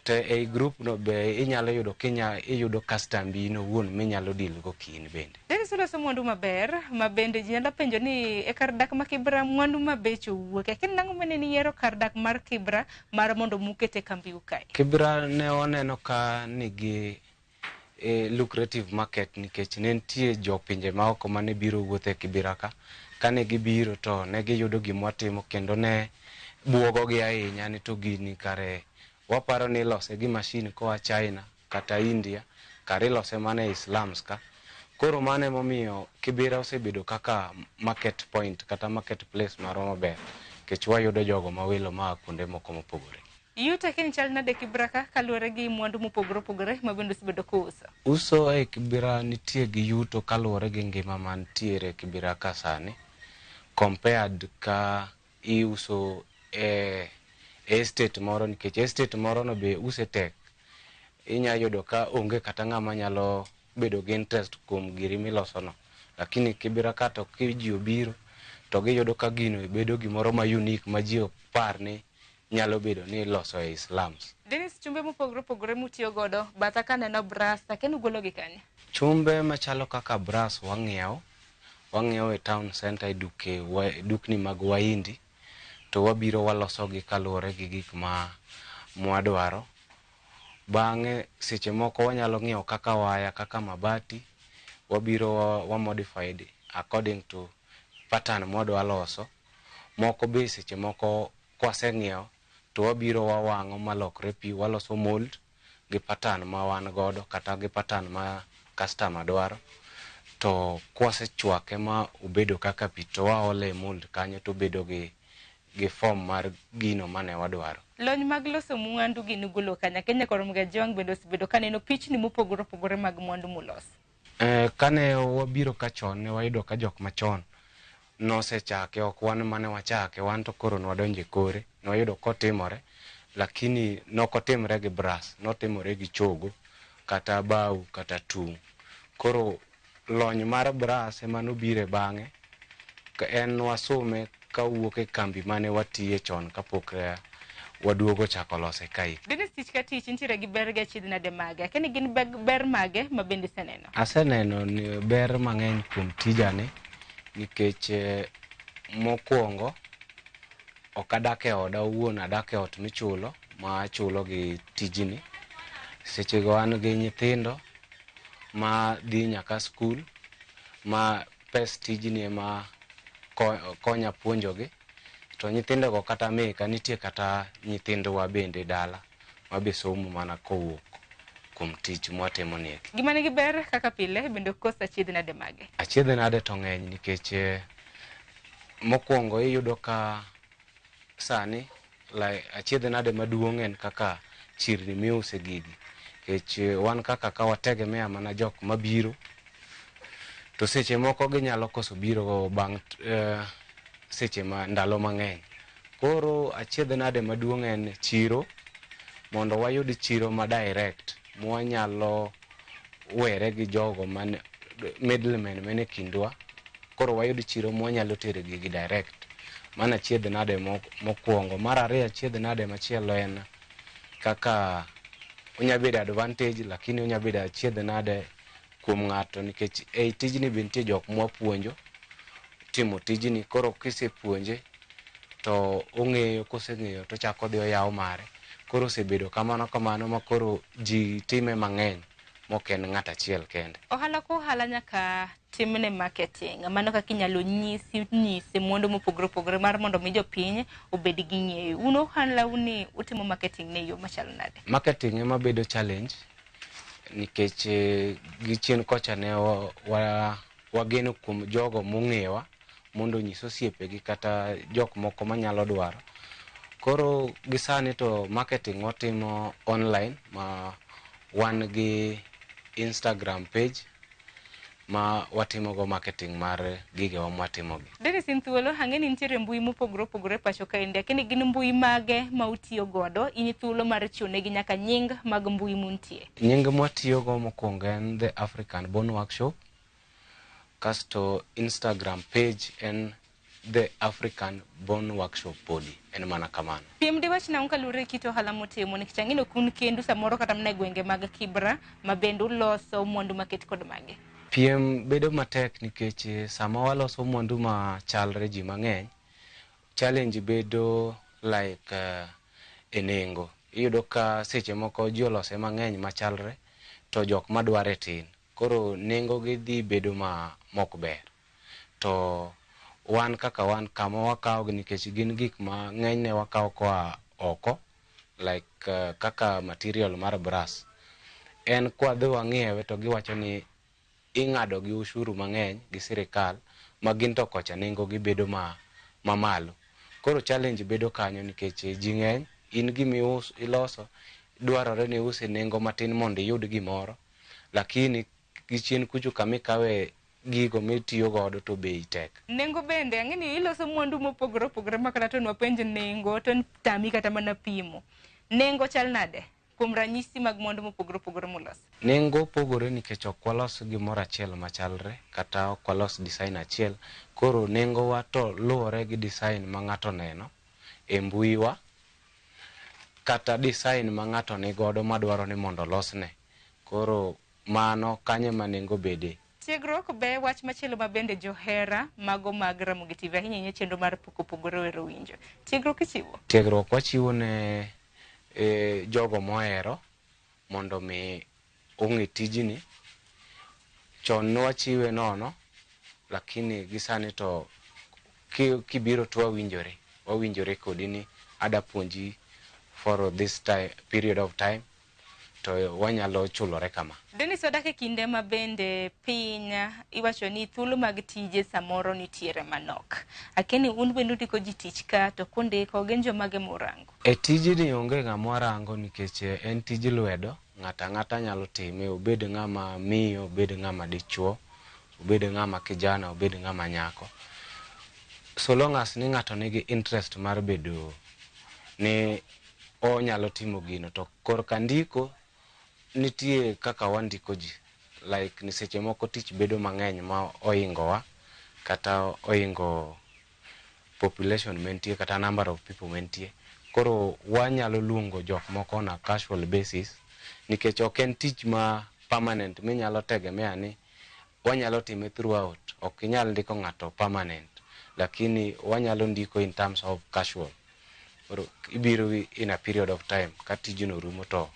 to ei group no be inyalo yudo kinya iyudo custombi in owuon minyalo deal go kiin bende. Dennis uloso mwandu maber ma bende ji nyalo penjo ni e kar dak ma Kibra mwandu mabecho wuoke. Lakini nang'o mane niyiero kar dak mar Kibra mar mondo mukete kambiu kae? Kibra ne waneno ka nigi lucrative market nikech ne nitie jopinje maoko mane biro wuotho e Kibra ka. Kane gibiro to ne giyudo gima watimo kendo ne buogogi ahinya ni to gini kare waparo ni ilose gi machine koa China kata India, kare ilose mana e slums ka. Koro mano emomiyo Kibera osebedo kaka market point kata market place marwa maber nikech wayudo jogo mawelo maa kuonde moko mopogore. Yuto kiny chal nade Kibra ka kaluwore gi mwandu mopogore opogore ma bende osebedo kuuso? Uso e Kibera nitie gi yuto kaluwore gi ngima mantiere Kibera ka sani compared ka iuso e estate moro nikech estate moro no be use tek. Inya yudo ka onge kata ng'ama nyalo bedo gi interest kuom giri miloso no. Lakini Kibera ka to ki ji obiro to giyudo ka gino bedo gimoro ma unique ma ji ok par ni nyalo bedo ni iloso e slums. Dennis, chumbe mopogore opogore mutiyo godo batha kaneno brass, akeni ugolo gi kanye? Chumbe machalo kaka brass wang'iewo e town center e duke, dukni mag Wahindi to wabiro waloso gi kaluwore gi gik ma mwadwaro. Bang'e seche moko wanyalo ng'iewo kaka waya, kaka mabati, wabiro wa modified according to pattern mwadwa loso. Moko be seche moko kwaseng'iewo to wabiro wawang'o malokre pi, waloso mold gi pattern ma wan godo kata gi pattern ma customer dwaro. To kwasechwake ma obedo kaka pi to waole e mold kanyo to obedo gi form mar gino mane wadwaro. Lony mag loso mwandu gi nugolo kanya Kenya koro Mgajwang' bende osebedo kaneno pichni mopogore opogore mag mwandu muloso. Kane wabiro ka chon ne wayudo ka jok machon nosechake, ok wan mane wachake, wan to koro nwadonjo e kore, nwayudo kotimore, lakini nokotimre gi brass, notimore gi chogo kata bao kata tung'. Koro lony mar brass ema nobiro e bang'e, en wasume kawuok e kambi mane watiye chon kapok waduogo chako lose kae. Dennis, tich ka tich nitiere gi ber gi achiedh nade mage? Akeni gin ber mage ma bende iseneno? Aseneno ni ber mang'eny kuom tijani nikech mokwongo ok adak e oda owuon, adak e ot michulo ma achulo gi tijni. Sechego an gi nyithindo ma dhi nyaka skul ma pes tijni ema konya puonjogi. To nyithindogo kata meka nitie kata nyithindwa bende dala ma be somo mana kowuok kuom tich mwatimo ni eki. Gima nigi ber kaka pile bende ok kos achiedh nade mage. Achiedh nade to ng'eny nikech mokwongo iyudo ka sani like, achiedh nade maduong' en kaka chirni miuse gigi. Nikech wan kaka ka wategemea mana jok mabiro to seche moko ginyalo koso biro bang' seche ma ndalo mang'eny. Koro achiedh nade maduong' en chiro, mondo wayud chiro ma direct mwanyalo were gi jogo man middlemen mane kindwa. Koro wayud chiro mwanyalo tere gigi direct. Mano achiedh nade mokwongo. Mar ariyo achiedh nade machielo en kaka onya bedo advantage lakini onya bedo achiedh nade kuom ng'ato nikech ei tijni be nitie jok mwapuonjo timo tijni. Koro kisepuonje to ong'eyo, koseng'eyo to ochako odhi oyawo mare. Koro osebedo kamano kamano ma koro ji time mang'eny mok en ng'at achiel kende. Ohala ka ohala nyaka timne marketing. Mano kaka inyalo nyise mwandu mopogore opogore mar mondo mi jopiny obed gi ng'eyo. Un ohala uni utimo marketing ne yo machalo nade? Marketing ema bedo challenge nikech gi chien kocha ne wageno kuom jogo mong'ewa mondo onyis osiepegi kata jok moko manyalo dwaro. Koro gi sani to marketing watimo online ma wan gi Instagram page ma watimogo marketing mar gigewa mwatimogi. Dennis, in thuolo, ang'e ni nitiere mbui mopogore opogore pacho kaendi, lakini gin mbui mage ma utiyo godo? In thuolo mar chiwo negi nyaka nying mag mbui muntie. Nying mwatiyogo mokwongo en The African Bone Workshop, kasto Instagram page en The African Bone Workshop Body, en mana kamano. Piem diwach nang'o kaluwore gi kit ohala mutimo nikech ang'e ni ok un kendu samoro kata mana e gwenge mag Kibra ma bende uloso mwandu maket kod mage. Piem bedo matek nikech sama waloso mwandu machalre ji mang'eny, challenge bedo like e nengo. Iyudo ka seche moko ji olose mang'eny machalre to jok madware tin. Koro nengo gi dhi bedo ma mok ber. To wan kaka wan kama wakawo gi nikech gin gik ma ng'enyne wakawo koa oko like kaka material mar brass. En kwadhi wang'iewe to giwacho ni ing'ado gi ushuru mang'eny gi sirikal ma gin to kocha nengo gi bedo mamalo. Koro challenge bedo kanyo nikech ji ng'eny, in gima iloso dwarore ni iuse nengo matin mondo iyud gimoro, lakini gi chien kucho kama ikawe gigo mitiyo godo to bei tek. Nengo bende, ang'e ni iloso mwandu mopogore opogore ma kata to nwapenj nengo to tami kata mana pimo. Nengo chal nade kuom ranyisi mag mwandu mopogore opogore muloso? Nengo pogore nikech ok walos gimoro achiel machalre kata ok walos design achiel. Koro nengo wa to luwore gi design ma ng'ato neno e mbui wa kata design ma ng'ato nigodo madwaro ni mondo olosne. Koro mano kanyo ema nengo bede. Tiegruok be wach machielo ma bende johera mago mag Ramogi TV ahinya ahinya chenro mar Pok Opogore Ohero Winjo. Tiegruok ichiwo? Tiegruok wachiwo ne jogo mohero mondo mi ong'e tijni. Chon ne wachiwe nono, lakini gi sani to kibiro to wawinjore. Wawinjore kodi ni ada puonji for this time, period of time to wanyalo chulore kama. Dennis, wadak e kinde ma bende piny iwacho ni thuolo mag tije samoro nitiere manok. Akeni un bende undiko ji tich ka to kundiko gin jomage murango? E tijni onge ng'ama warango nikech en tij lwedo, ng'ato ang'ata nyalo time, obed ng'ama miyo, obed ng'ama dichuo, obed ng'ama kijana, obed ng'ama nyako. So long as ni ng'ato nigi interest mar bedo ni onyalo timo gino, to korka ndiko nitie kaka wandiko ji. Like ni seche moko tich bedo mang'eny ma oingowa kata oingo population mentie kata number of people mentie. Koro wanyalo luongo jok moko on a casual basis nikech ok en tich ma permanent minyalo tegemea ni wanyalo time throughout. Ok inyal ndiko ng'ato permanent, lakini wanyalo ndiko in terms of casual. Koro ibiro in a period of time ka tijno rumo to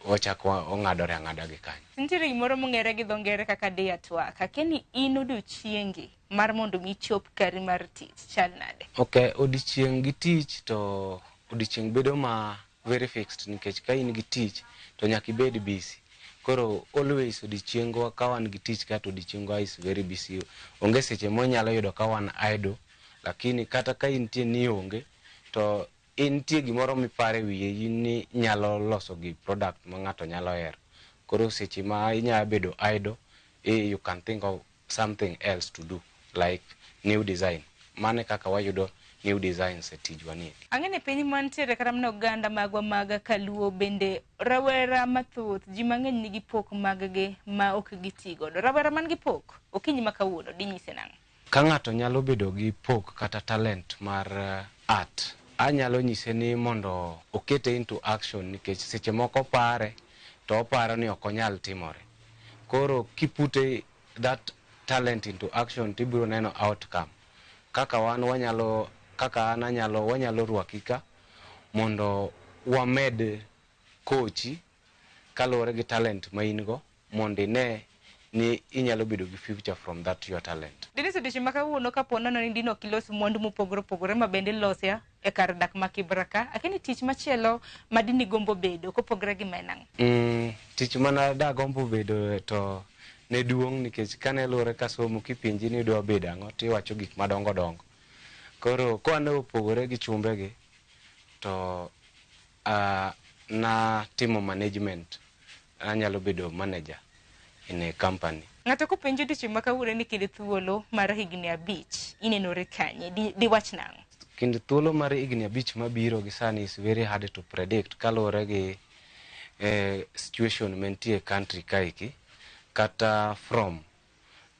wachako ong'adore ang'ada gi kanyo. Nitiere gimoro mong'ere gi dho ngere kaka day at work. Akeni in odiochiengi mar mondo mi ichop kari mar tich chal nade? Ok, odiochieng' gi tich to odiochieng' bedo ma very fixed nikech ka in gi tich to nyaka ibed busy. Koro always odiochiengwa ka wan gi tich ka to odiochiengwa is very busy. Onge seche mwanyalo yudo ka wan idle, lakini kata ka intie ni onge to intie gimoro mipare wiye in ni nyalo loso gi product ma ng'ato nyalo hero. Koro seche ma inyalo bedo idle, you can think of something else to do like new design. Mano e kaka wayudo new designs e tijwa ni. Ang'e ni piny mantiere kata mana oganda magwa mag kaluo bende rawera mathoth ji mang'eny nigi pok mag-gi ma ok giti godo. Rawera man gi pok okinyi ma kawuono dinyise nang'o? Ka ng'ato nyalo bedo gi pok kata talent mar art, anyalo nyise ni mondo okete into action nikech seche moko pare to oparo ni ok onyal timore. Koro kipute that talent into action tibiro neno outcome. Kaka wan wanyalo, kaka an anyalo, wanyalo rwaki ka mondo wamed kochi kaluwore gi talent ma in go mondo ine ni inyalo bedo gi future from that your talent. Dennis, odiochieng' ma kawuono kapo nono ni dine ok ilos mwandu mopogore opogore ma bende iloso e kar dak ma Kibra ka, akia tich machielo ma dine igombo bedo kopogore gi ma en ang'o? Tich mana dagombo bedo to ne duong' nikech kane luwore ka somo kipenji ni idwa bedo ang'o tiwacho gik madongo dongo. Koro kwane opogore gi chumbe gi to natimo management, anyalo bedo manager in a company. Ng'ato kopenji odiochieng' ma kawuono ni kind thuolo mar higni 5 inenori kanye, diwach nang'o? Kind thuolo mar higni 5 mabiro gi sani is very hard to predict kaluwore gi situation mantie e country kaeki kata from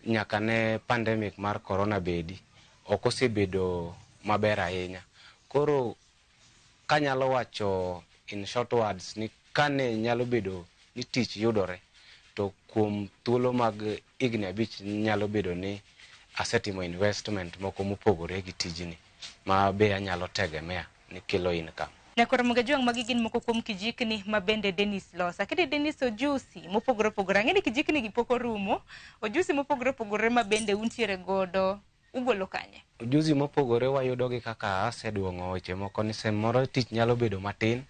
nyaka ne pandemic mar corona bedi ok osebedo maber ahinya. Koro kanyalo wacho in short words ni kane nyalo bedo ni tich yudore to kuom thuolo mag higni 5 nyalo bedo ni asetimo investment moko mopogore gi tijni ma be anyalo tegemea ni kelo income. Nyakoro Mugajwang' magi gin moko kuom kijikni ma bende Dennis loso. Akedi Dennis ojusi mopogore opogore. Ang'e ni kijikni gi pok orumo. Ojusi mopogore opogore ma bende untiere godo ugolo kanye? Ujuzi mopogore wayudo gi kaka aseduong'o weche moko ni samoro tich nyalo bedo matin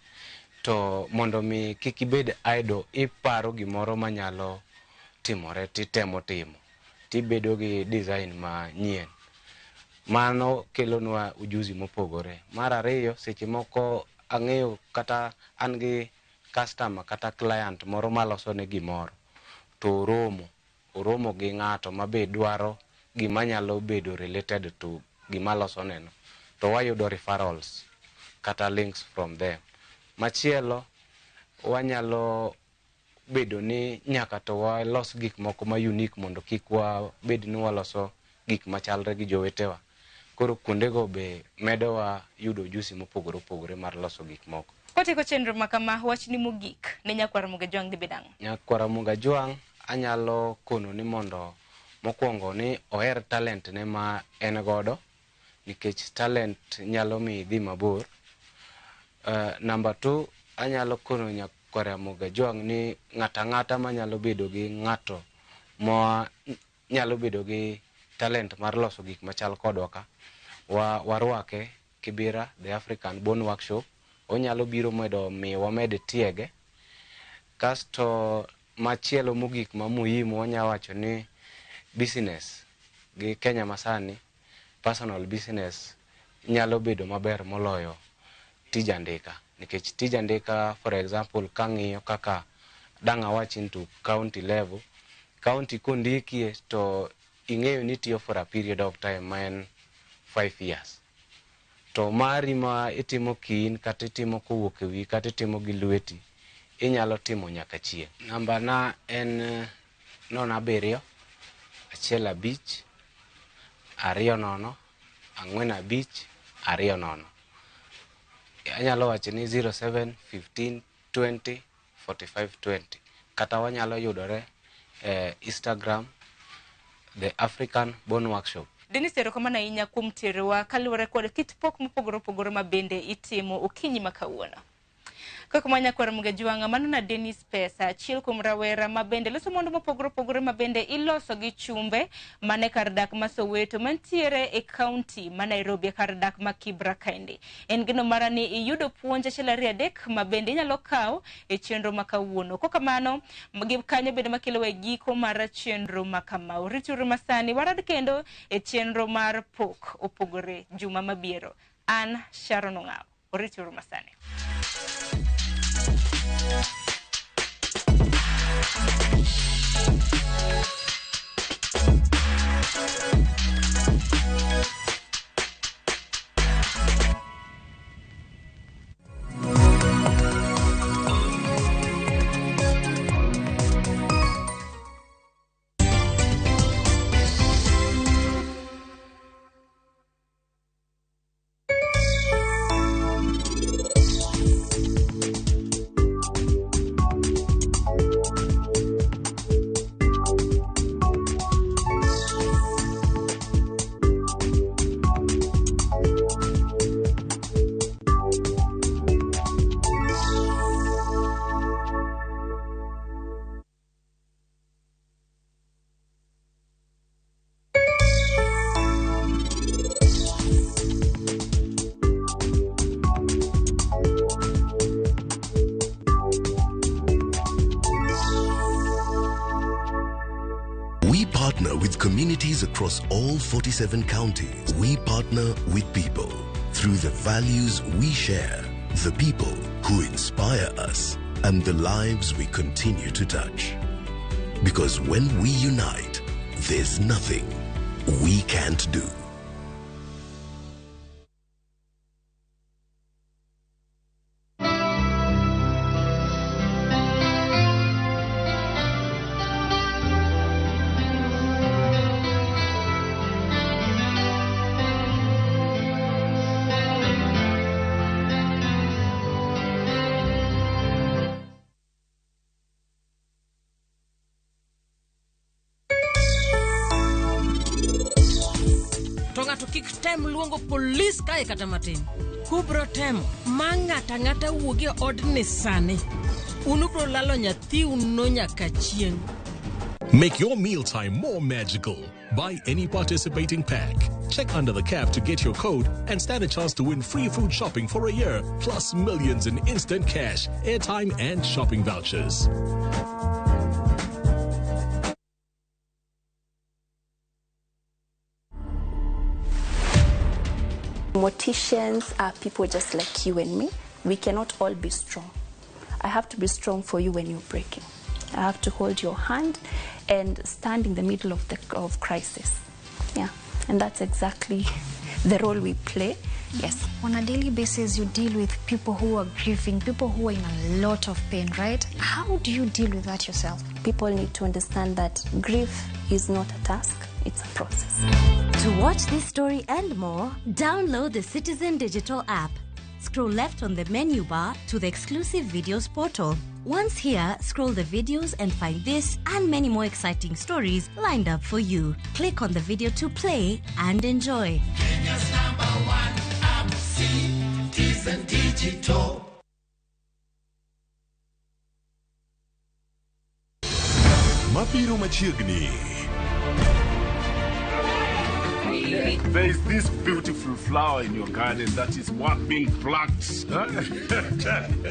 to mondo mi kik ibed idle iparo gimoro manyalo timore titemo timo tibedo gi design manyien. Mano kelonwa ujuzi mopogore. Mar ariyo, seche moko ang'eyo kata an gi customer kata client moro maloso ne gimoro to oromo gi ng'ato ma be dwaro gima nyalo bedo related to gima loso neno to wayudo referrals kata links from them. Machielo wanyalo bedo ni nyaka to walos gik moko ma unique mondo kik wabed ni waloso gik machalre gi jowetewa. Koro kuondego be medowa yudo ujuzi mopogore opogore mar loso gik moko. Kotieko chenro ma kama, wachni mogik ne nyakwar Mugajwang' dhi bedo ang'o? Nyakwar Mugajwang' anyalo kono ni mondo mokwongo ni oher talent ne ma en godo nikech talent nyalo miyi idhi mabor. Number 2, anyalo kono nyakwar Mugajwang' ni ng'ato ang'ata manyalo bedo gi ng'ato ma nyalo bedo gi talent mar loso gik machal kodwa ka, warwake Kibera, the African Bone Workshop. Onyalo biro medo mi wamed tiege. Kasto machielo mogik ma muhimu wanya wacho ni business gi Kenya masani, personal business nyalo bedo maber moloyo tij andika. Nikech tij andika, for example, kang'iyo kaka dang' awach into county level, county kondikie to ing'eyo ni itiyo for a period of time ma en 5 years. To mari ma itimo kiin kata itimo kowuok e wiyi kata itimo gi lweti inyalo timo nyaka chieng'. Namba na en 07 1 5 2 0 4 5 2 0. Anyalo wacho ni 07 15 20 45 20. Kata wanyalo yudore Instagram, The African Bone Workshop. Dennis, erokamano ahinya kuom terowa kaluwore kod kit pok mopogore opogore ma bende itimo okinyi ma kawuono. Kaka manya kwar Mugejwanga, mano na Dennis Pesa, achiel kuom rawera ma bende loso mwandu mopogore opogore ma bende iloso gi chumbe mane kar dak ma Soweto mantiere e kaunti ma Nairobi kar dak ma Kibra kaendi. En geno mara ni iyudo puonj achiel ariyo adek ma bende inyalo kawo e chenro ma kawuono. Kokamano, gi kanyo bende makelo e giko mar chenro ma kama. Rituru masani warad kendo e chenro mar pok opogore juma mabiro. An Sharon Ong'aw. Rituru masani. Communities across all 47 counties, we partner with people through the values we share, the people who inspire us, and the lives we continue to touch. Because when we unite, there's nothing we can't do. Police kae kata matin. Kubro temo ma ng'ata ng'ata wuogi e odni sani. Un ubro lalo nyathiu no nyaka chieng'. Make your mealtime more magical. Buy any participating pack. Check under the cap to get your code and stand a chance to win free food shopping for a year, plus millions in instant cash, airtime and shopping vouchers. Morticians are people just like you and me. We cannot all be strong. I have to be strong for you when you're breaking. I have to hold your hand and stand in the middle of the crisis. Yeah, and that's exactly the role we play. Yes. On a daily basis, you deal with people who are grieving, people who are in a lot of pain, right? How do you deal with that yourself? People need to understand that grief is not a task, it's a process. To watch this story and more, download the Citizen Digital app. Scroll left on the menu bar to the exclusive videos portal. Once here, scroll the videos and find this and many more exciting stories lined up for you. Click on the video to play and enjoy. Kenya's #1 app, Citizen Digital. Mabiro machiegni. There is this beautiful flower in your garden that is what being plucked.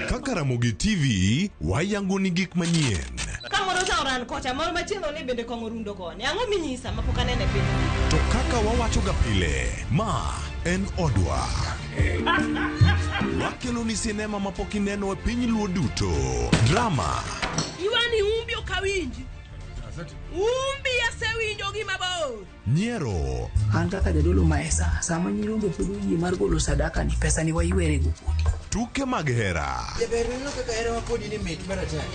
Kaka Ramogi TV wayango ni gik manyien. Kamoro cha oran kocha, moro machielo ni bende kong'o rundo koni. Ang'o minyisa mapok anene piny? To kaka wawacho ga pile, ma en odwa. Wakelo ni sinema mapok ineno e piny Luo duto. Drama. Iwani umbi ok awinji. Umbi asewinjo gi mabor. Nyiero. An kaka jadolo maesa, sama nyirombe pod oyie mar golo sadaka ni pesa ni waywere go kodi. Tuke mag hera. Jaber ineno kaka hera ma kodi ni mit maratari.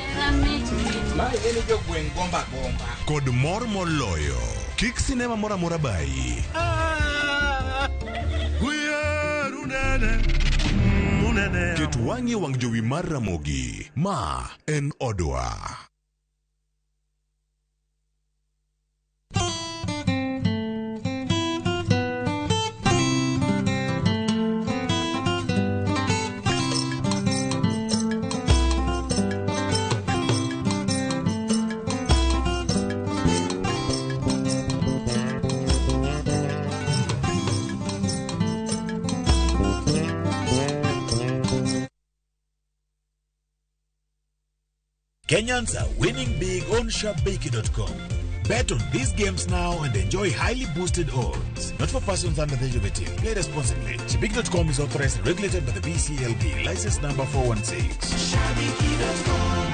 Ma ing'eni jogweng' gomba gomba. Kod mor moloyo. Kik sinema moro amora bayi. Ket wang'i e wang' jowi mar Ramogi. Ma en odwa. Kenyans are winning big on Shabiki.com. Bet on these games now and enjoy highly boosted odds. Not for persons under the age of 18. Play responsibly. Shabiki.com is authorized and regulated by the BCLB. License number 416. Shabiki.com.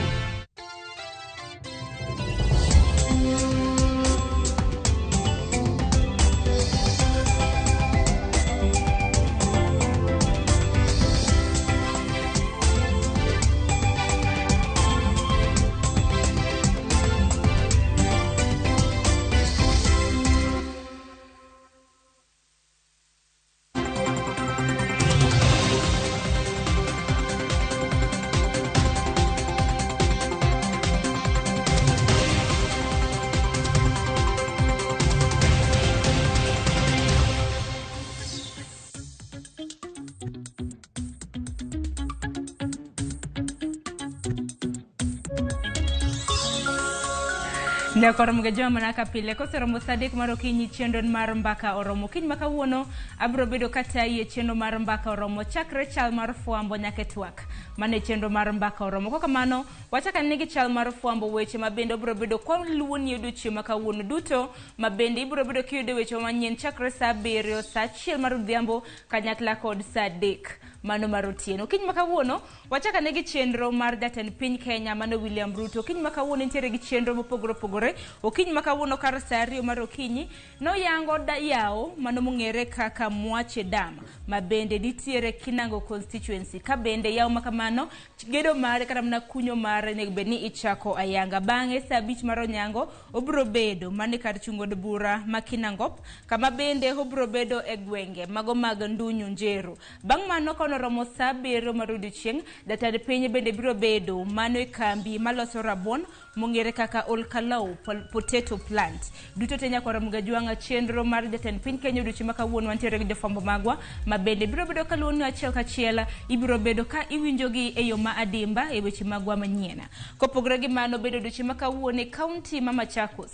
Nyakor mgejoa manaka pile koseromo saa 3 mar okinyi chenro mar mbaka oromo. Kiny ma kawuono abiro bedo katayi e chenro mar mbaka oromo chakre chal mar fwambo nyaka e twak. Mano e chenro mar mbaka oromo. Kokamano wachak ane gi chal mar fwambo weche ma bende obiro bedo kwaluwoni e odiochieng' ma kawuono duto ma bende ibiro bedo kiyudo weche manyien chakre saa 7, saa 1 mar odhiambo kanyakla kod saa 3 mano mar otieno. Kiny ma kawuono wachak ane gi chenro mar jatend piny Kenya mano William Ruto. Kiny ma kawuono nitiere gi chenro mopogore opogore. Okinyi ma kawuono kar saa 2 mar okinyi noyango yawo mano mong'ere kaka Mwache Dam ma bende nitiere Kinango constituency. Ka bende yawo ma kamano gedo mare kata mana kunyo mare onego bed ni ichako ayanga. Bang'e saa 5 mar onyango obiro bedo mane kar chung' od bura ma Kinangop kama bende obiro bedo e gwenge mago mag Ndunyu Njeru. Bang' mano konoromo saa 7 mar odiochieng' jatend piny bende biro bedo mano e kambi maloso rabuon mong'ere kaka Olkalou Potato Plant. Duto te nyakwar Mgajwang'a chenro mar jatend piny Kenya odiochieng' ma kawuono wantiere gi jofwambo magwa ma bende biro bedo kaluwoni achiel kachiel ibiro bedo ka iwinjogi e yo ma adimba e weche magwa manyien. Kopogore gi mano bedo odiochieng' ma kawuono e kaunti ma Machakos.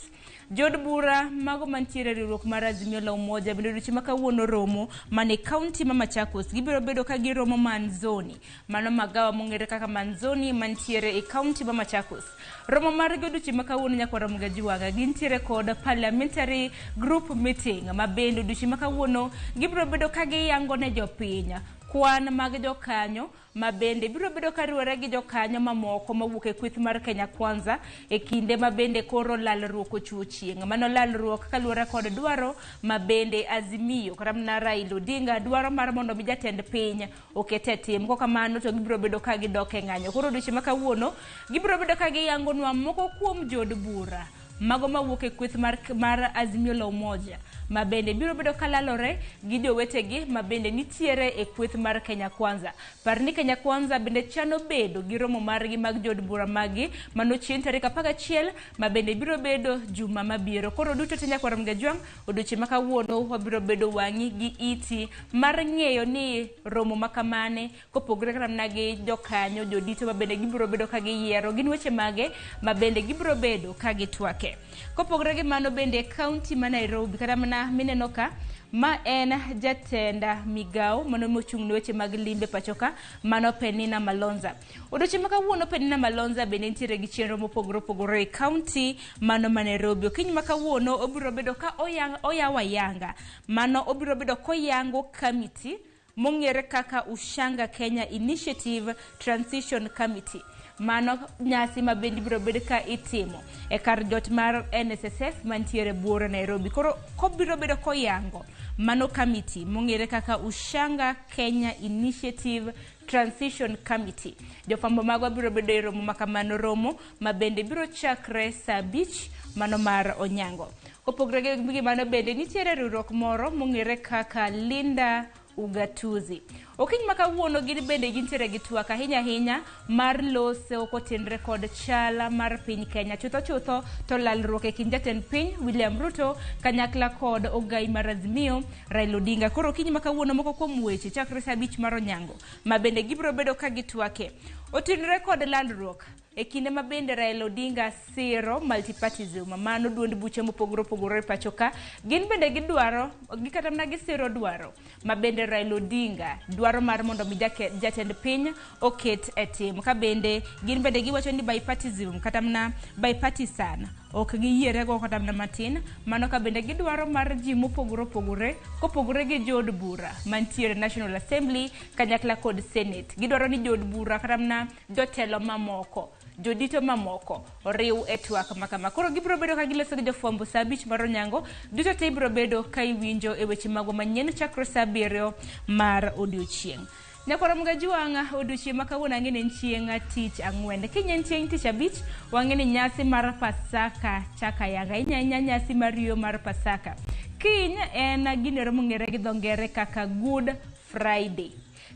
Jood bura mago mantiere e riwruok mar Azimio la Umoja bende odiochieng' ma kawuono romo mane kaunti ma Machakos. Gibiro bedo ka giromo Manzoni, mano magawa mong'ere kaka Manzoni mantiere e kaunti ma Machakos. Romo margi odiochieng' ma kawuono nyakwar Mgajwang'a gintiere kod parliamentary group meeting ma bende odiochieng' ma kawuono gibiro bedo ka giyango ne jopiny kwan mag jokanyo ma bende biro bedo ka riwore gi jokanyo mamoko mawuok e kweth mar Kenya Kwanza e kinde ma bende koro lalruok ochuo chieng'. Mano lalruok kaluwore kod dwaro ma bende Azimio kata mana Raila Odinga dwaro mar mondo mi jatend piny oket e tim. Kokamano to gibiro bedo ka gidok e ng'anyo. Koro odiochieng' ma kawuono gibiro bedo ka giyangonwa moko kuom jood bura mago mawuok e kweth mar Azimio la Umoja ma bende biro bedo kalalore gi jowetegi ma bende nitiere e kweth mar Kenya Kwanza. Par ni Kenya Kwanza bende chano bedo gi romo margi mag jood bura maggi mano chieng' tarik 11 ma bende biro bedo juma mabiro. Koro duto te nyakwar Mgajwang' odiochieng' ma kawuono wabiro bedo wang'i gi iti mar ng'eyo ni romo ma kamane kopogore kata mana gi jokanyo jodito ma bende gibiro bedo ka giyiero gin weche mage ma bende gibiro bedo ka gitwake. Kopogore gi mano bende kaunti ma Nairobi kata mana mineno ka ma en jatend migao mano mochung' ne weche mag limbe pacho ka mano Penina Malonza. Odiochieng' ma kawuono Penina Malonza bende nitiere gi chenro mopogore opogore e kaunti mano ma Nairobi. Okinyi ma kawuono obiro bedo ka oyawo ayanga mano obiro bedo koyango kamiti mong'ere kaka Ushanga Kenya Initiative Transition Committee. Mano nyasi ma bende ibiro bed ka itimo e kar jot mar NSSF mantiere buore Nairobi. Koro kobiro bedo koyango mano kamiti mong'ere kaka Ushanga Kenya Initiative Transition Committee. Jofwambo magwa biro bedo e romo ma kamano, romo ma bende biro chakre saa 5 mano mar onyango. Kopogore gi mano bende nitiere riwruok moro mong'ere kaka Linda Ugatuzi. Okinyi ma kawuono gin bende gintiere gi twak ahinya ahinya mar loso kotenre kod chala mar piny Kenya. Chutho chutho to lalruok e kind jatend piny William Ruto kanyakla kod ogai mar Azimio Raila Odinga. Koro okinyi ma kawuono moko kuom weche chakre saa 5 mar onyango ma bende gibiro bedo ka gitwake otenre kod lalruok. E kinde ma bende Raila Odinga siro multipartyism, mano duond buche mopogore opogore e pacho ka, gin bende gidwaro, kata mana gisiro dwaro ma bende Raila Odinga dwaro mar mondo mi jatend piny oket e tim. Ka bende gin bende giwacho ni bipartism kata mana bipartisan ok giyierego kata mana matin, mano ka bende gidwaro mar ji mopogore opogore kopogore gi jood bura mantiere National Assembly kanyakla kod Senate. Gidwaro ni jood bura kata mana jotelo mamoko, jodito mamoko oriw e twak makama. Koro gibiro bedo ka giloso gi jofwambo saa 5 mar onyango. Duto te ibiro bedo ka iwinjo e weche magwa manyien chakre saa 7 mar odiochieng'. Nyakwara Mgajuang', odiochieng' ma kawuono ang'e ni en chieng' tich ang'wen. Kiny en chieng' tich abich, wang'e ni nyasi mar Pasaka chaka yanga. Ahinya ahinya nyasi mar yueyo mar Pasaka. Kiny en ginero mong'ere gi dho ngere kaka Good Friday.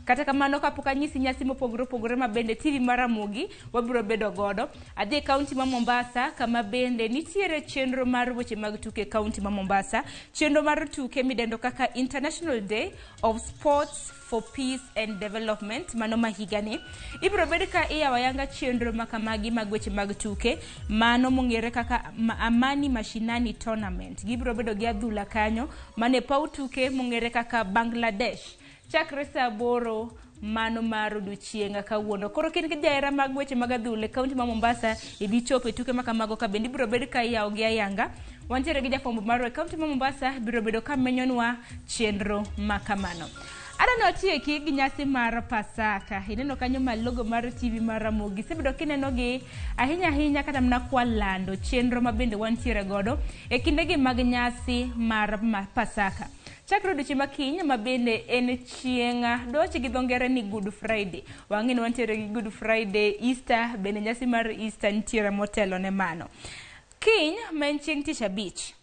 Kata kamano kapok anyisi nyasi mopogore opogore ma bende TV mar Ramogi wabiro bedo godo, adhi e kaunti ma Mombasa kama bende nitiere chenro mar weche mag tuke e kaunti ma Mombasa, chenro mar tuke midendo kaka International Day of Sports for Peace and Development mano ma higani. Ibiro bed ka iyawo ayanga chenro ma kamagi mag weche mag tuke mano mong'ere kaka Amani Mashinani Tournament. Gibiro bedo gi adhula kanyo mane paw tuke mong'ere kaka Bangladesh. Chakre saa 8 mano mar odiochieng' kawuono. Koro kin gi jahera mag weche mag adhula e kaunti ma Mombasa, ibi chopo e tuke ma kamago ka bende ibiro bed ka iyawo gi ayanga. Wantiere gi jafwambo marwa e kaunti ma Mombasa biro bedo ka menyonwa chenro ma kamano. Adwa ni watieki gi nyasi mar Pasaka. Ineno kanyo ma logo mar TV mar Ramogi. Isebedo kineno gi ahinya ahinya kata mana kwa lando chenro ma bende wantiere godo e kindegi mag nyasi mar Pasaka. Chakre odiochieng' ma kiny ma bende en chieng' dwawachi gi dho ngere ni Good Friday. Wang'e ni wantiere gi Good Friday, Easter, bende nyasi mar Easter nitiere motelo ne mano. Kiny ma en chieng' tich abich,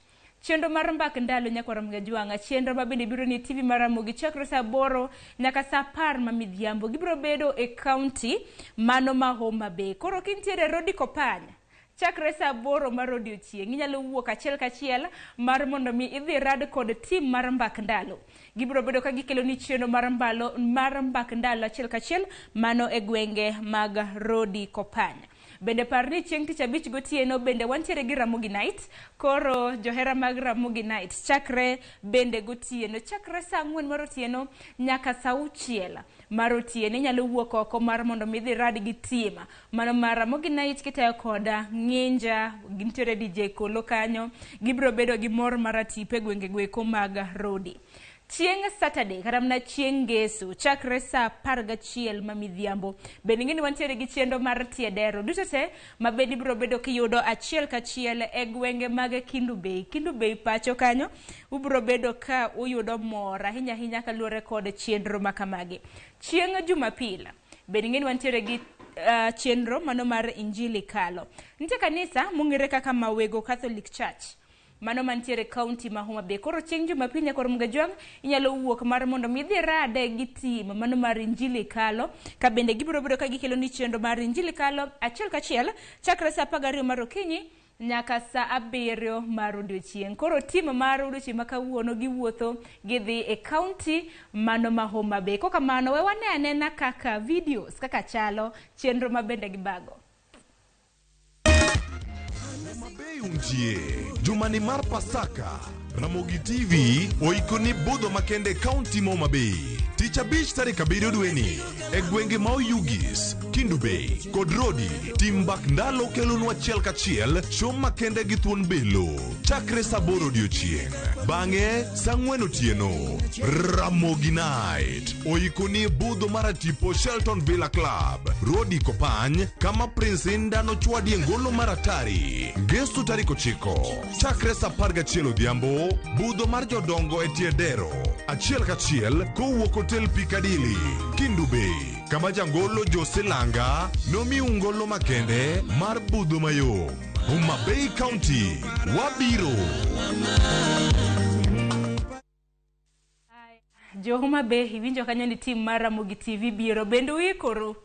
chenro mar mbak ndalo nyakwar Mgajwang'a, chenro ma bende biro ni TV mar Ramogi chakre saa 8 nyaka saa 10 ma midhiambo. Gibiro bedo e kaunti mano ma Homa Bay. Koro kintiere Rodi Kopany, chakre saa 8 mar odiochieng', inyalo wuok achiel kachiel mar mondo mi idhi rad kod tim mar mbak ndalo. Gibiro bedo ka gikelo ni chenro mar mbak ndalo achiel kachiel mano e gwenge mag Rodi Kopany. Bende par ni chieng' tich abich gotieno bende wantiere gi Ramogi Night. Koro johera mag Ramogi Night chakre bende gotieno, chakre saa 4 mar otieno nyaka saa 6 mar otieno inyalo wuok oko mar mondo mi idhi rad gi tim mano mar Ramogi Night kitayo koda Ng'inja, gintiere DJ Kolo kanyo, gibiro bedo gi mor mar atipo e gwenge goeko mag Rodi. Chieng' Saturday kata mana chieng' Ngeso chakre saa 11 ma midhiambo bende ing'e ni wantiere gi chenro mar tie dero duto te ma bende ibiro bedo kiyudo achiel kachiel e gwenge mag Kendu Bay. Kendu Bay pacho kanyo ubiro bedo ka uyudo mor ahinya ahinya kaluwore kod chenro ma kamagi. Chieng' Jumapil bende ing'e ni wantiere gi chenro mano mar Injili Kalo. Nitie kanisa mong'ere kaka Mawego Catholic Church mano mantiere kaunti ma Homa Bay. Koro chieng' Jumapil nyakwar Mgajwang' inyalo wuok mar mondo mi idhi rade gi tim mano mar Injili Kalo ka bende gibiro bedo ka gikelo ni chenro mar Injili Kalo achiel kachiel chakre saa 12 mar okinyi nyaka saa 7 mar odiochieng'. Koro tim mar odiochieng' ma kawuono giwuotho gidhi e kaunti mano ma Homa Bay. Kokamano we wane anena kaka videos kaka chalo chenro ma bende gibago. Untie jumani mar Pasaka, Ramogi TV oikoni budho makende kaunti ma Homa Bay. Tich abich tarik 7 dweni e gwenge ma Oyugis, Kendu Bay kod Rodi. Tim mbak ndalo kelonwa achiel kachiel show makende gi thuon belo chakre saa 8 odiochieng'. Bang'e saa 4 otieno Ramogi Night oikoni budho mar atipo Shelton Villa Club, Rodi Kopany, kama Prince Inda nochwadie ngolo mar atari. Ngeso tarik 9 chakre saa 11 odhiambo, budho mar jodongo e tie dero achiel kachiel kowuok Hotel Piccadilly, Kendu Bay, kama jangolo Jose Langa nomiu ngolo makende mar budho mayom. Homa Bay County, wabiro. Jo Homa Bay iwinjo kanyo ni tim mar Ramogi TV biro bende uikoru.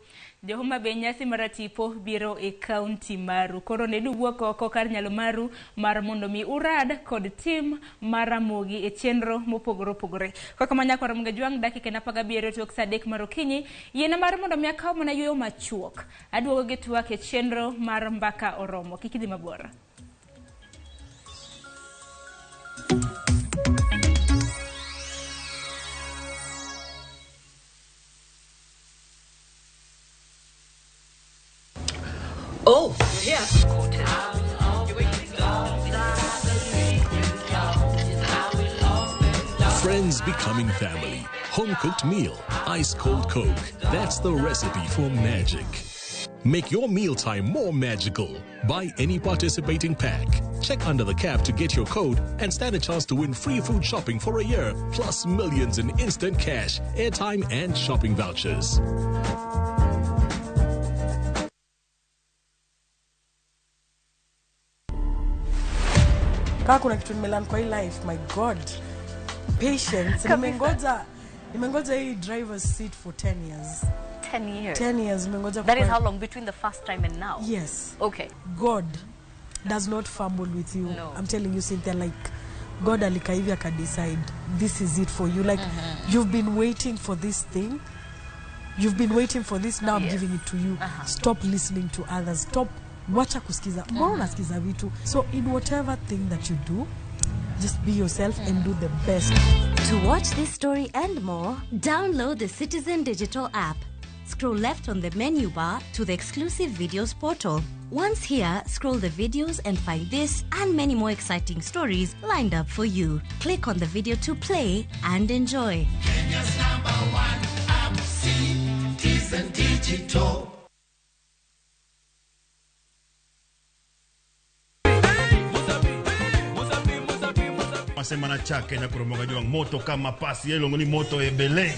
Jo Homa Bay nyasi mar tipo biro e kaunti maru. Koro nedu wuok oko kar nyalo maru mar mondo mi urad kod tim mar Ramogi e chenro mopogore opogore. Kaka manyako Ramogi Jwang' dakika en 17 tok saa 3 mar okinyi, yiena mar mondo mi akaw mana yueyo machuok. Aduogo gi twak e chenro mar Mbaka Oromo. Kik idhi mabor. Oh, you're here. Friends becoming family. Home cooked meal. Ice cold Coke. That's the recipe for magic. Make your mealtime more magical. Buy any participating pack. Check under the cap to get your code and stand a chance to win free food shopping for a year, plus millions in instant cash, airtime, and shopping vouchers. Kaa kuna kitu nimelearn kwa hii life, my God, patience. Nimengoja hii driver's seat for 10 years. 10 years. 10 years nimengoja. That is how long between the first time and now? Yes. Okay. God does not fumble with you. No. I'm telling you, Cynthia, like God alikaa hivi akadecide this is it for you. Like you've been waiting for this thing. You've been waiting for this. Now I'm giving it to you. Stop listening to others. Stop wacha kusikiza. Mbona unasikiza vitu? So in whatever thing that you do, just be yourself and do the best. To watch this story and more, download the Citizen Digital app. Scroll left on the menu bar to the exclusive videos portal. Once here, scroll the videos and find this and many more exciting stories lined up for you. Click on the video to play and enjoy. Kenya's number one app, Citizen Digital. Masema na chake nyakoromoga jwang moto kama pasi yelongo ni moto ebele.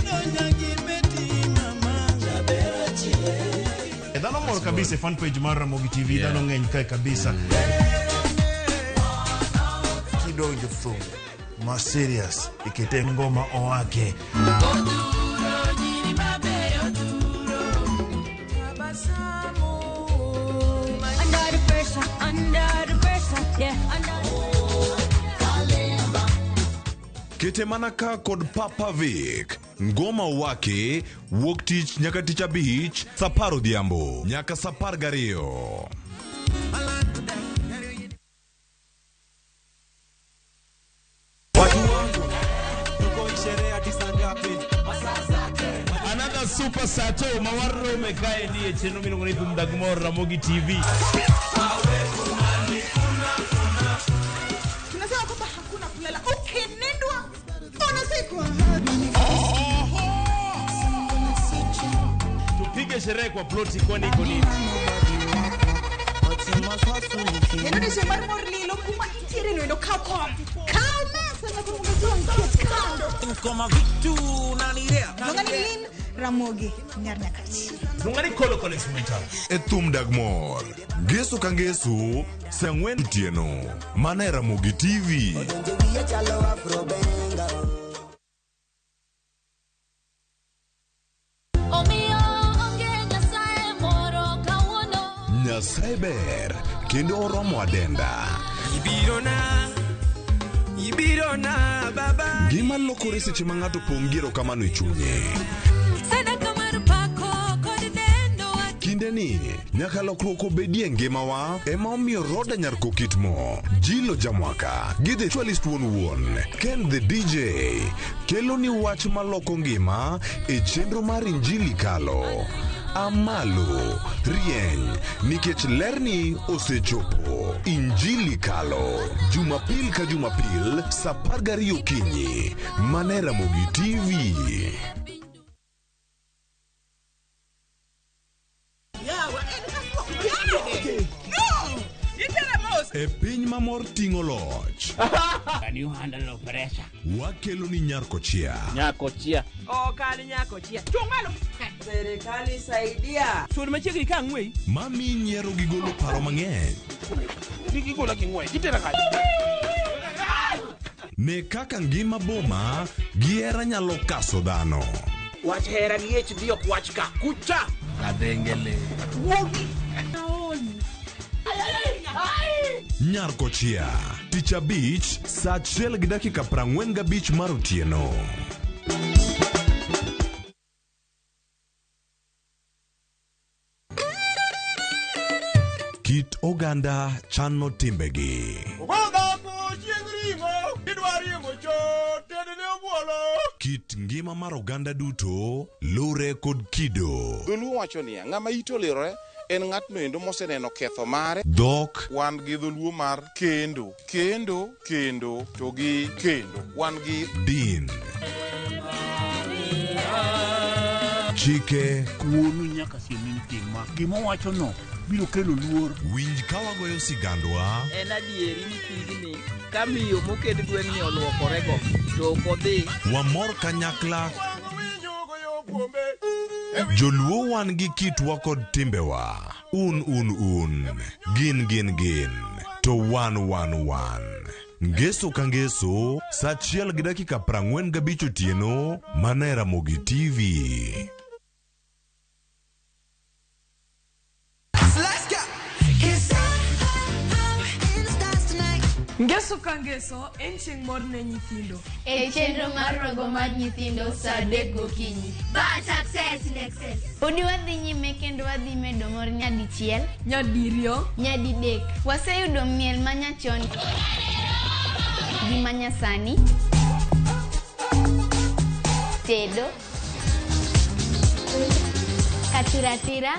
Dhano moro kabisa fan page mar Ramogi TV, dhano ng'eny kae kabisa. Kidonjo thum ma serious ikete ngoma owake. Under the pressure, under the pressure, yeah, under. Kete mana ka kod Papa Vic. Ngoma wake wuok tich nyaka tich abich saa 10 odhiambo nyaka saa 12. Watu wangu tuko sherehe hadi saa ngapi? Another super sato mawarro mekae nie chenro miluongo ni Thum Dag Mor Ramogi TV. Tunasema kwamba hakuna kulala. Ukinindwa unasikwa. Tupige sherehe kwa ploti kwani iko nini? Eno ni shemar mor lilo kuma intiere no endo kaw kom. Kaw mesa na kumugazua nkiet kando. Ngoma vitu nanirea. Longani Lin Ramogi nyar Nyakach. Longani Kolo Kolo Instrumental. E Thum Dag Mor. Ngeso ka ngeso saa 4 otieno. Mana e Ramogi TV. Nyasaye ber kendo oromo adenda. Ibirona baba. Gima lokore seche ma ng'ato pong' gi erokamano e chunye. Kinde ni nyaka lokruok obedie ngimawa ema omiyo Roda Nyar Kokitmo, Jilo Jamwaka gi The Actualist wuon wuon, Ken the DJ kelo ni wach maloko ngima e chenro mar Injili Kalo. Amalo rieny nikech lerni osechopo. Injili Kalo, Jumapil ka Jumapil saa 12 okinyi, mana e Ramogi TV. E piny mamor ting'o loch. Can you handle the pressure? Wakelo ni Nyar Kochia. Nyakochia. Okal Nyakochia. Chung' malo. Serikali saidia. Sud machiegni ka ang'we. Mami nyiero gi golo paro mang'eny. Kik igola king'we. Itera kanye? Ne kaka ngima boma gi hera nyalo kaso dhano. Wach hera gi HD ok wach ka. Kucha. Kadhengele. Wuogi. Nyarkochia tich abich saa 1:45 mar otieno. Kit oganda chano timbegi. Kit ngima mar oganda duto lure kod kido. Dholuo wacho niya, ng'ama ite olirore en ng'atno endo moseneno ketho mare. Dhok. Wan gi dholuo mar kendo, kendo, kendo, to gi kendo. Wan gi din. Chike. Wuonu nyaka siem ni tima. Gima owachono biro kelo luor. Winj ka wagoyo sigandwa. En adieri ni pigni ka miyo moket gweng'ni oluokorego to ok odhi. Wamor kanyakla. Joluo wan gi kitwa kod timbewa. Un un un. Gin gin gin. To wan wan wan. Ngeso ka ngeso, saa 1:45 otieno, mana e Ramogi TV. Ngeso ka ngeso en chieng' mor ne nyithindo. E chenro mar rogo mar nyithindo saa 3 gokinyi. But success in excess. Podi wadhi nyime kendo wadhi medo mor nyadichiel, nyadiriyo, nyadidek. Waseyudo miel manyachon gi manyasani, tedo, katiratira,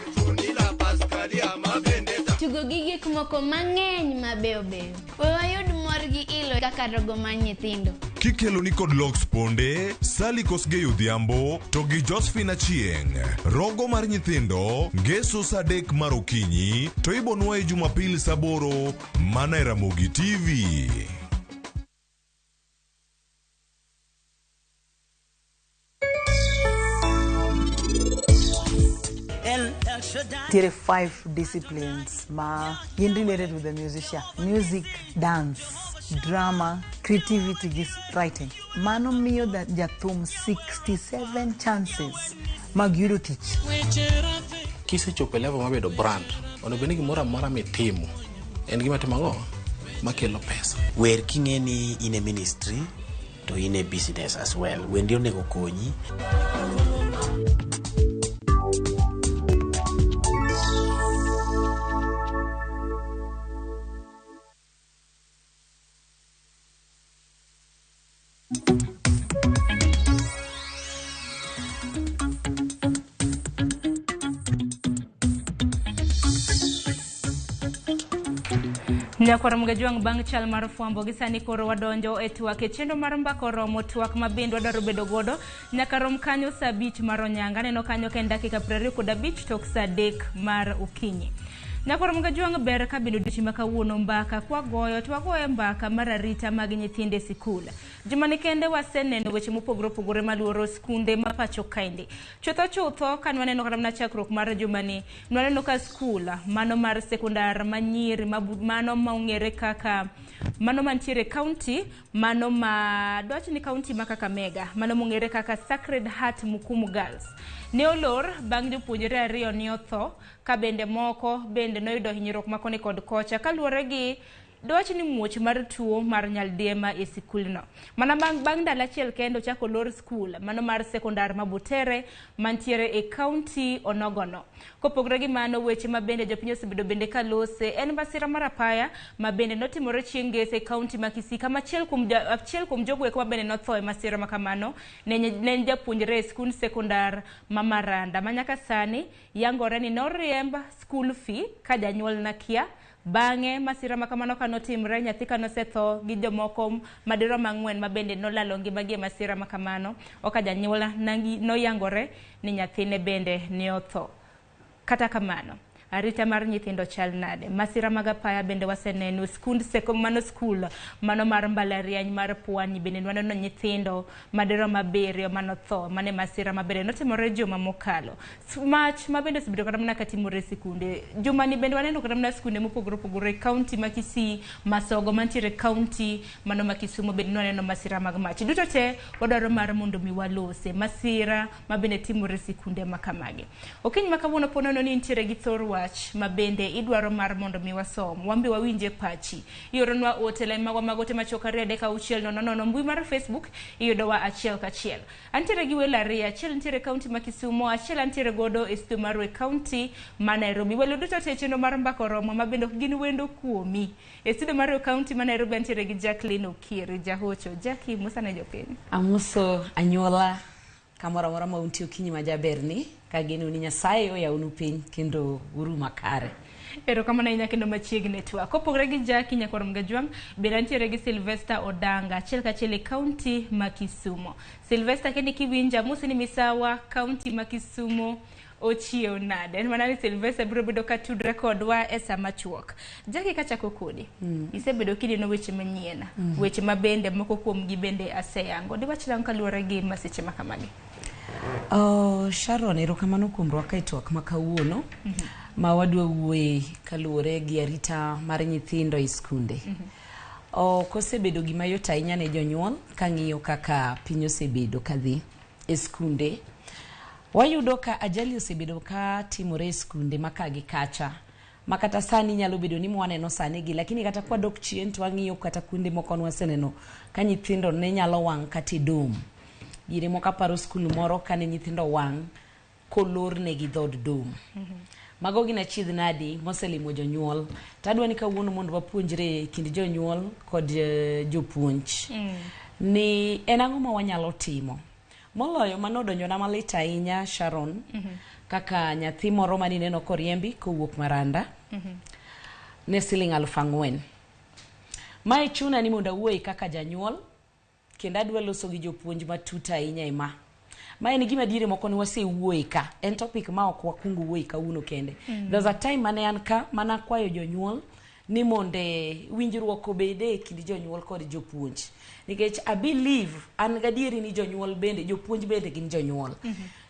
tugo gi gik moko mang'eny mabeyo beyo. We wayud mor gi ilo kaka rogo mar nyithindo. Kikelo ni kod Lox Ponde, Sally Kosgei Odhiambo to gi Josephine Achieng'. Rogo mar nyithindo, ngeso saa 3 mar okinyi, to ibonwa e Jumapil saa 8 mana e Ramogi TV. There are 5 disciplines ma gin related with the musician: music, dance, drama, creativity gi writing. Mano miyo jathum 67 chances mag yudo tich. Kisechopo e level mabedo brand, onego bed ni gimoro amora mitimo en gima timo ang'o makelo pesa. Wer king'e ni in e ministry to in e business as well. Wendi onego konyi. Nyakwar Mgajwang' bang' chal mar fwambo gi sani koro wadonjo e twak e chenro mar mbaka oromo twak ma bende wadwaro bedo godo nyaka rom kanyo saa 5 mar onyanga. Aneno kanyo ka en dakika 25 tok saa 3 mar okinyi. Nyakwar Mgajwang' ber ka bende odiochieng' ma kawuono mbaka kwagoyo to wagoyo mbaka mar arita mag nyithindo e sikul. Juma ni kende waseneno weche mopogore opogore maluoro skunde ma pacho kaendi. Chutho chutho ka nwaneno kata mana chakruok mar jumani, nwaneno ka skul mano mar sekondar ma nyiri mano ma ong'ere kaka mano mantiere county, mano ma dwach ni county ma Kakamega, mano mong'ere kaka Sacred Heart Mukumu Girls. Ne olor bang' jopuonjre 2 ne otho ka bende moko bende noyudo hinyruok makoni kod kocha kaluwore gi dwach ni muoch mar tuo mar nyaldiema e sikulno. Mana bang' ndalo achiel kendo ochako lor skul mano mar sekondar ma Butere mantiere e county onogono. Kopogore gi mano, weche ma bende jopiny osebedo bende kalose en masira mar apaya ma bende notimore chieng' ngeso e county ma Kisii, kama achiel kuom jogo eko ma bende notho e masira ma kamano ne en japuonjre e skund sekondar ma Maranda ma nyaka sani yangore ni noriemb school fee ka janyuol nakia. Bang'e masira ma kamano kanotimre, nyathi kanosetho gi jomoko madirom 4 ma bende nolalo ngimagi e masira ma kamano, oka janyuol noyangore ni nyathine bende ne otho. Kata kamano, Arita mar nyithindo chal nade? Masira mag apaya bende waseneno skund seko mano skul mano mar mbalariany mar Pwani bende waneno nyithindo madirom 7 manotho mane masira mabende notimore juma mokalo. Mach mabende osebedo kata mana katimore e sikunde. Jumani bende waneno kata mana skunde mopogore opogore e kaunti ma Kisii, Masogo mantiere e kaunti mano ma Kisumu bende nwaneno masira mag mach. Duto te wadwaro mar mondo mi walose masira mabende timore e sikunde ma kamagi. Okinyi ma kawuono po nono ni intiere gi thor wach ma bende idwaro mar mondo mi wasom, wan be wawinje pachi. Ioronwa ote line magwa mag ote machuok 2 3 6 0 0 mbui mar Facebook iyudowa achiel kachiel. Antiere gi welo ariyo, achiel nitiere e kaunti ma Kisumu, achiel antiere godo e studio marwa e kaunti ma Nairobi. Welo duto te chenro mar Mbaka Oromo ma bende ok gin wendo kuomi. E studio marwa e kaunti ma Nairobi antiere gi Jacqueline Okieri Jahocho. Jackie, musa ne jopiny. Amoso anyuola kamoro amora ma untie okinyi ma jaberni, kageno ni Nyasaye oyawnu piny kendo uru makare. Erokamano ahinya kendo machiegni e twak. Kopogore gi Jackie Nyakwar Mgajwang', bende antiere gi Sylvester Odanga, achiel kachiel e kaunti ma Kisumo. Sylvester, kendo kiwinja, amosi ni misawa kaunti ma Kisumo ochiew nade? En mana ni Sylvester biro bedo ka tudre kodwa e sama chuok. Jackie, kachako kodi, isebedo kineno weche manyien, weche ma bende moko kuomgi bende aseyango. Diwach nang'o kaluwore gi masiche ma kamagi? Sharon, erokamano kuom rwaka e twak ma kawuono ma wadwa wuoye kaluwore gi arita mar nyithindo e skunde. Ok osebedo gima yot ahinya ne jonyuol kang'iyo kaka piny osebedo kadhi e skunde. Wayudo ka ajali osebedo ka timore e skunde ma ka gi kacha. Ma kata sani nyalo bedo ni mwaneno sani gi, lakini kata kwadok chien to wang'iyo kata kuonde moko nwaseneno ka nyithindo ne nyalo wang' kata e dom. Diere moko aparo skul moro kane nyithindo wang' kolornegi dhood dom. Mago gin achiedh nadi moselimo jonyuol. Tadwa ni kawuono mondo wapuonjre e kind jonyuol kod jopuonj. Ni en ang'o ma wanyalo timo? Moloyo mano odonjona malit ahinya Sharon, kaka nyathi moro manineno koriembi kowuok Maranda ne siling 4,000. Mae chuna ni mondo awuoye kaka janyuol kendo adwa loso gi jopuonj matut ahinya e ma. Ma en gima diere moko ne wasewuoye ka. En topic ma ok wakwongo wuoye kawuono kende. There's a time mane an ka mana kwayo jonyuol ni monde winjruok obede e kind jonyuol kod jopuonj. Nikech I believe an gadieri ni jonyuol bende, jopuonj bende gin jonyuol.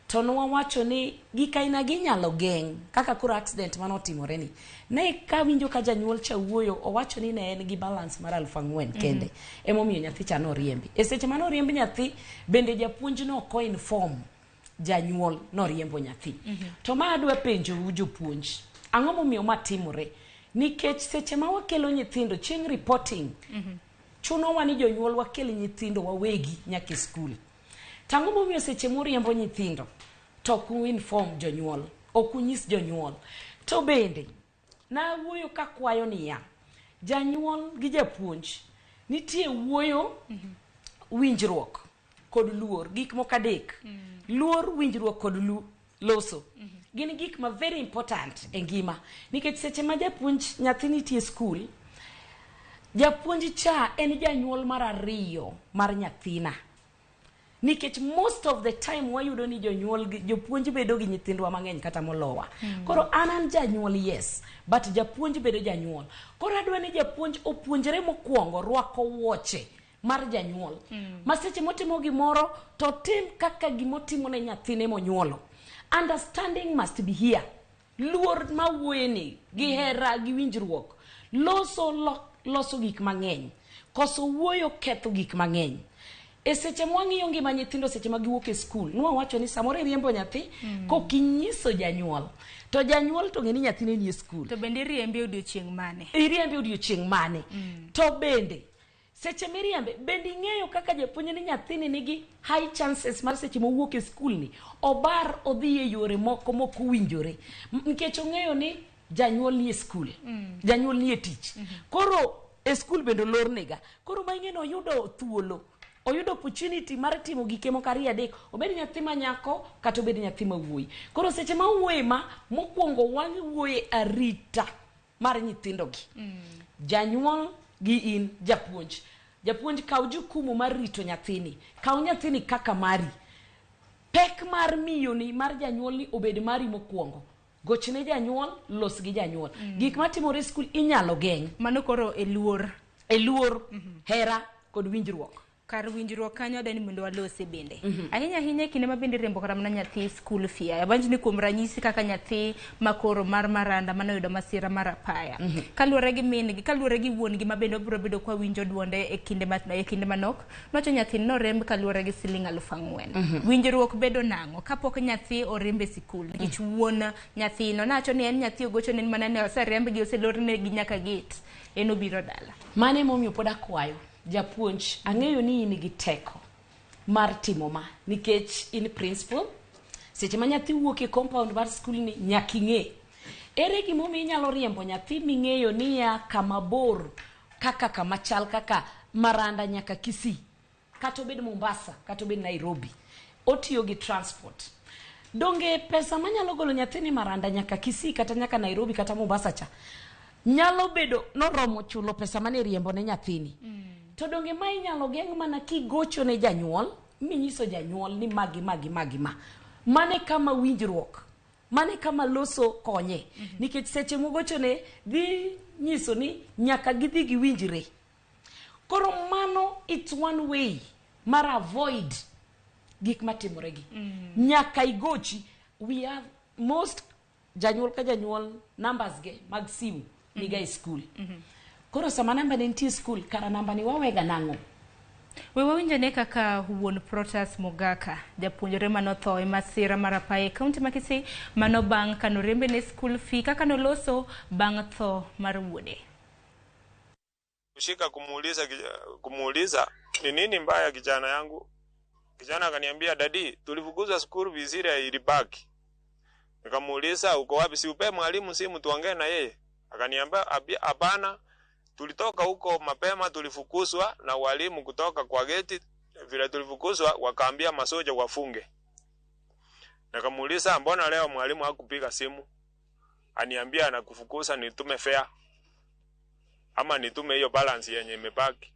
To nwawacho ni gik aina gi inyalo geng' kaka koro accident manotimore ni. Ne kawinjo ka janyuol cha wuoyo owacho ni ne en gi balance mar 4,000 kende. Emomiyo nyathi cha noriembi. E seche mane oriemb nyathi bende japuonj no ok inform janyuol noriembo nyathi. To ma adwa penjou jopuonj, ang'o momiyo ma timore? Nikech seche ma wakelo nyithindo chieng' reporting, chunowa ni jonyuol wakel nyithindo wawegi nyaka e skul. To ang'o momiyo seche muriembo nyithindo to ok u inform jonyuol, ok unyis jonyuol? To bende nawuoyo kakwayo niya, janyuol gi japuonj nitie wuoyo, winjruok kod luor, gik moko adek. Luor, winjruok kod loso. Gin gik ma very important e ngima. Nikech seche ma japuonj nyathi nitie e skul, japuonj cha en janyuol mar ariyo mar nyathina. Nikech most of the time wayudo ni jonyuol jopuonj bedo gi nyithindwa mang'eny kata molowa. Koro an janyuol yes, but japuonj bedo janyuol. Koro adwa ni japuonj opuonjre mokwongo rwako wuoche mar janyuol. Ma seche motimo gimoro to tim kaka gimotimo ne nyathine monyuolo. Understanding must be here. Luor mawuoye ni, gi hera, gi winjruok. Loso loso gik mang'eny. Koso wuoyo ketho gik mang'eny. E seche mwang'iyo ngima nyithindo seche ma giwuok e skul, nwawacho ni samoro iriembo nyathi kokinyiso janyuol. To janyuol to ng'e ni nyathine nie skul. To bende iriembe odiochieng' mane? Iriembe odiochieng' mane? To bende seche miriembe bende ing'eyo kaka japuonj ni nyathini nigi high chances mar seche mowuok e skul ni obar odhi e yore moko mok owinjore nikech ong'eyo ni janyuol nie skul, janyuol nie tich. Koro e skul bende olornega. Koro ma ing'e ni oyudo thuolo, oyudo opportunity mar timo gike moko ariyo adek, obed nyathi ma nyako kata obed nyathi ma wuoyi. Koro seche ma wuoye ma, mokwongo wawuoye arita mar nyithindogi. Janyuol gi in japuonj. Japuonj kaw jukumu mar rito nyathini. Kaw nyathini kaka mari. Pek mar miyoni mar janyuolni obed mari mokwongo. Gochne janyuol, los gi janyuol. Gik matimore e skul inyalo geng'. Mano koro e luor. E luor, hera kod winjruok. Kar winjruok kanyo adwa ni mondo walose bende. Ahinya ahinya e kinde ma bende riembo kata mana nyathi school fee. Awanj ni kuom ranyisi kaka nyathi makoro mar Maranda mane oyudo masira mar apaya. Kaluwore gi min gi, kaluwore gi wuon gi ma bende wabiro bedo kwa winjo duonde e kinde ma, e kinde manok. Nowacho nyathini noremb kaluwore gi siling 4,000. Winjruok bedo nang'o kapok nyathi oremb e sikul? Nikech wuon nyathino nawacho ni en nyathi ogocho ne en mana ne oserembgi oselornegi nyaka gate. En obiro dala. Mano emomiyo pod akwayo japuonj, ang'eyo ni in gi teko mar timo ma nikech in principal. Seche ma nyathi wuok e compound mar skul ni nyaka ing'e. Ere gimomiyo inyalo riembo nyathi ming'eyo niya kama bor kaka kama chal kaka Maranda nyaka Kisii, kata obed Mombasa, kata obed Nairobi, otiyo gi transport. Donge pesa manyalo golo nyathini Maranda nyaka Kisii kata nyaka Nairobi kata Mombasa cha nyalo bedo noromo chulo pesa mane riembo ne nyathini. To donge ma inyalo geng' mana kigocho ne janyuol minyiso janyuol ni magi magi magi ma. Mane kama winjruok, mane kama loso konye. Nikech seche mogochone dhi nyiso ni nyaka gidhi giwinjre. Koro mano it's one way mar avoid gik matimore gi. Nyaka igochi. We have most janyuol ka janyuol numbers ge mag simu niga e skul. Koro sama namba ne nitie e skul, kara namba ni wawega nang'o? We wawinj ane kaka wuon Protas Mogaka, japuonjre manotho e masira mar apaya e kaunti ma Kisii, mano bang' kanorembe ne school fee kaka noloso bang' tho mar wuode. Kushika kumuuliza ni nini mbaya kijana yangu. Kijana akaniambia daddy, tulifukuzwa school fees ile ilibaki. Nikamuuliza uko wapi, si upe mwalimu simu tuongee na yeye. Akaniambia hapana, tulitoka huko mapema, tulifukuzwa na walimu kutoka kwa geti. Vile tulifukuzwa wakaambia masoja wafunge. Nikamuuliza mbona leo mwalimu hakupiga simu? Aniambia anakufukuza nitume fare ama nitume hiyo balance yenye imebaki.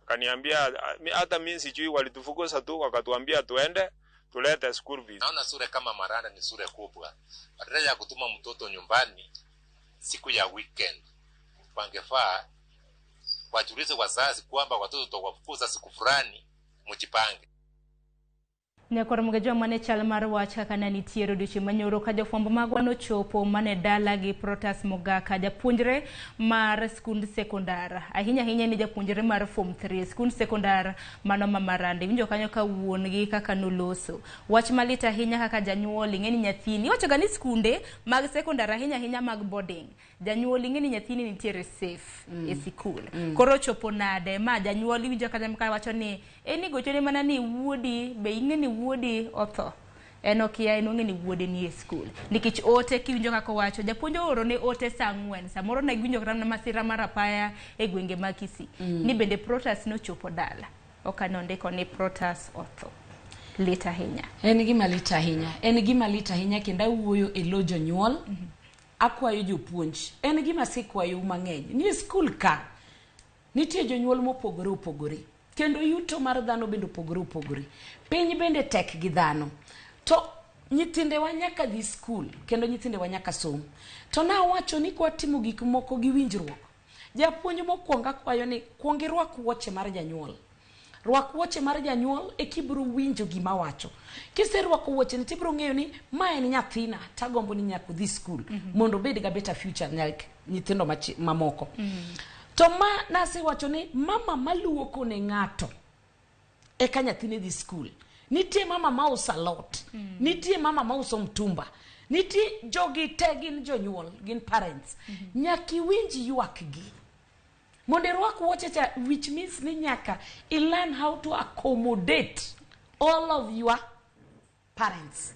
Akaniambia hata mimi sijui, walitufukuza tu wakatuambia tuende tulete school fees. Naona sura kama Maranda ni sura kubwa. Badala ya kutuma mtoto nyumbani siku ya weekend, wangefaa wajulize wazazi kwamba watoto tutawafukuza siku fulani, mjipange. Nyakwar Mugajwa mane chal mar wach kaka ne nitiere odiochieng' manyoro ka jofwambo magwa nochopo mane dala gi Protas Mogaka, japuonjre mar skund sekondar. Ahinya ahinya ni japuonjre mar form 3 skund sekondar mano ma Maranda. Iwinjo kanyo ka wuon gi kaka noloso. Wach malit ahinya kaka janyuol ing'e ni nyathini. Iwacho ga ni skunde mag sekondar ahinya ahinya mag boarding. Janyuol ing'e ni nyathini nitiere safe e sikul. Koro chopo nade ma janyuol iwinjo kata wacho ni en igochone mana ni wuodi be ing'e ni wuodi otho. En okia en ong'e ni wuode ni e skul. Nikech ote kiwinjo kaka owacho, japuonj ooro ne ote saa 4, samoro ne giwinjo kata mana masira mar apaya e gwenge mag Kisii. Ni bende Protas nochopo dala. Ok nondiko ni Protas otho. Lit ahinya. En gima lit ahinya. En gima lit ahinya kendo awuoyo e lo jonyuol. Akwayo jopuonj. En gima asekwayou mang'eny. Ni e skul ka nitie jonyuol mopogore opogore. Kendo yuto mar dhano bende opogore opogore. Piny bende tek gi dhano. To nyithindewa nyaka dhi skul kendo nyithindewa nyaka som. To nawacho ni kwatimo gik moko gi winjruok. Japuonj mokwongo akwayo ni kuong irwak wuoche mar janyuol. Rwak wuoche mar janyuol e kibiro winjo gima wacho. Kiserwako wuoche ni tibiro ng'eyo ni ma en nyathina tagombo ni nyaka odhi skul mondo obed ga better future like nyithindo mamoko. To ma nasewacho ni mama maluoko ne ng'ato eka nyathine dhi skul. Nitie mama mauso alot, nitie mama mauso mtumba, nitie jogi te gin jonyuol, gin parents. Nyaka iwinj ywakgi. Mondo irwak wuoche cha, which means ni nyaka i learn how to accommodate all of your parents.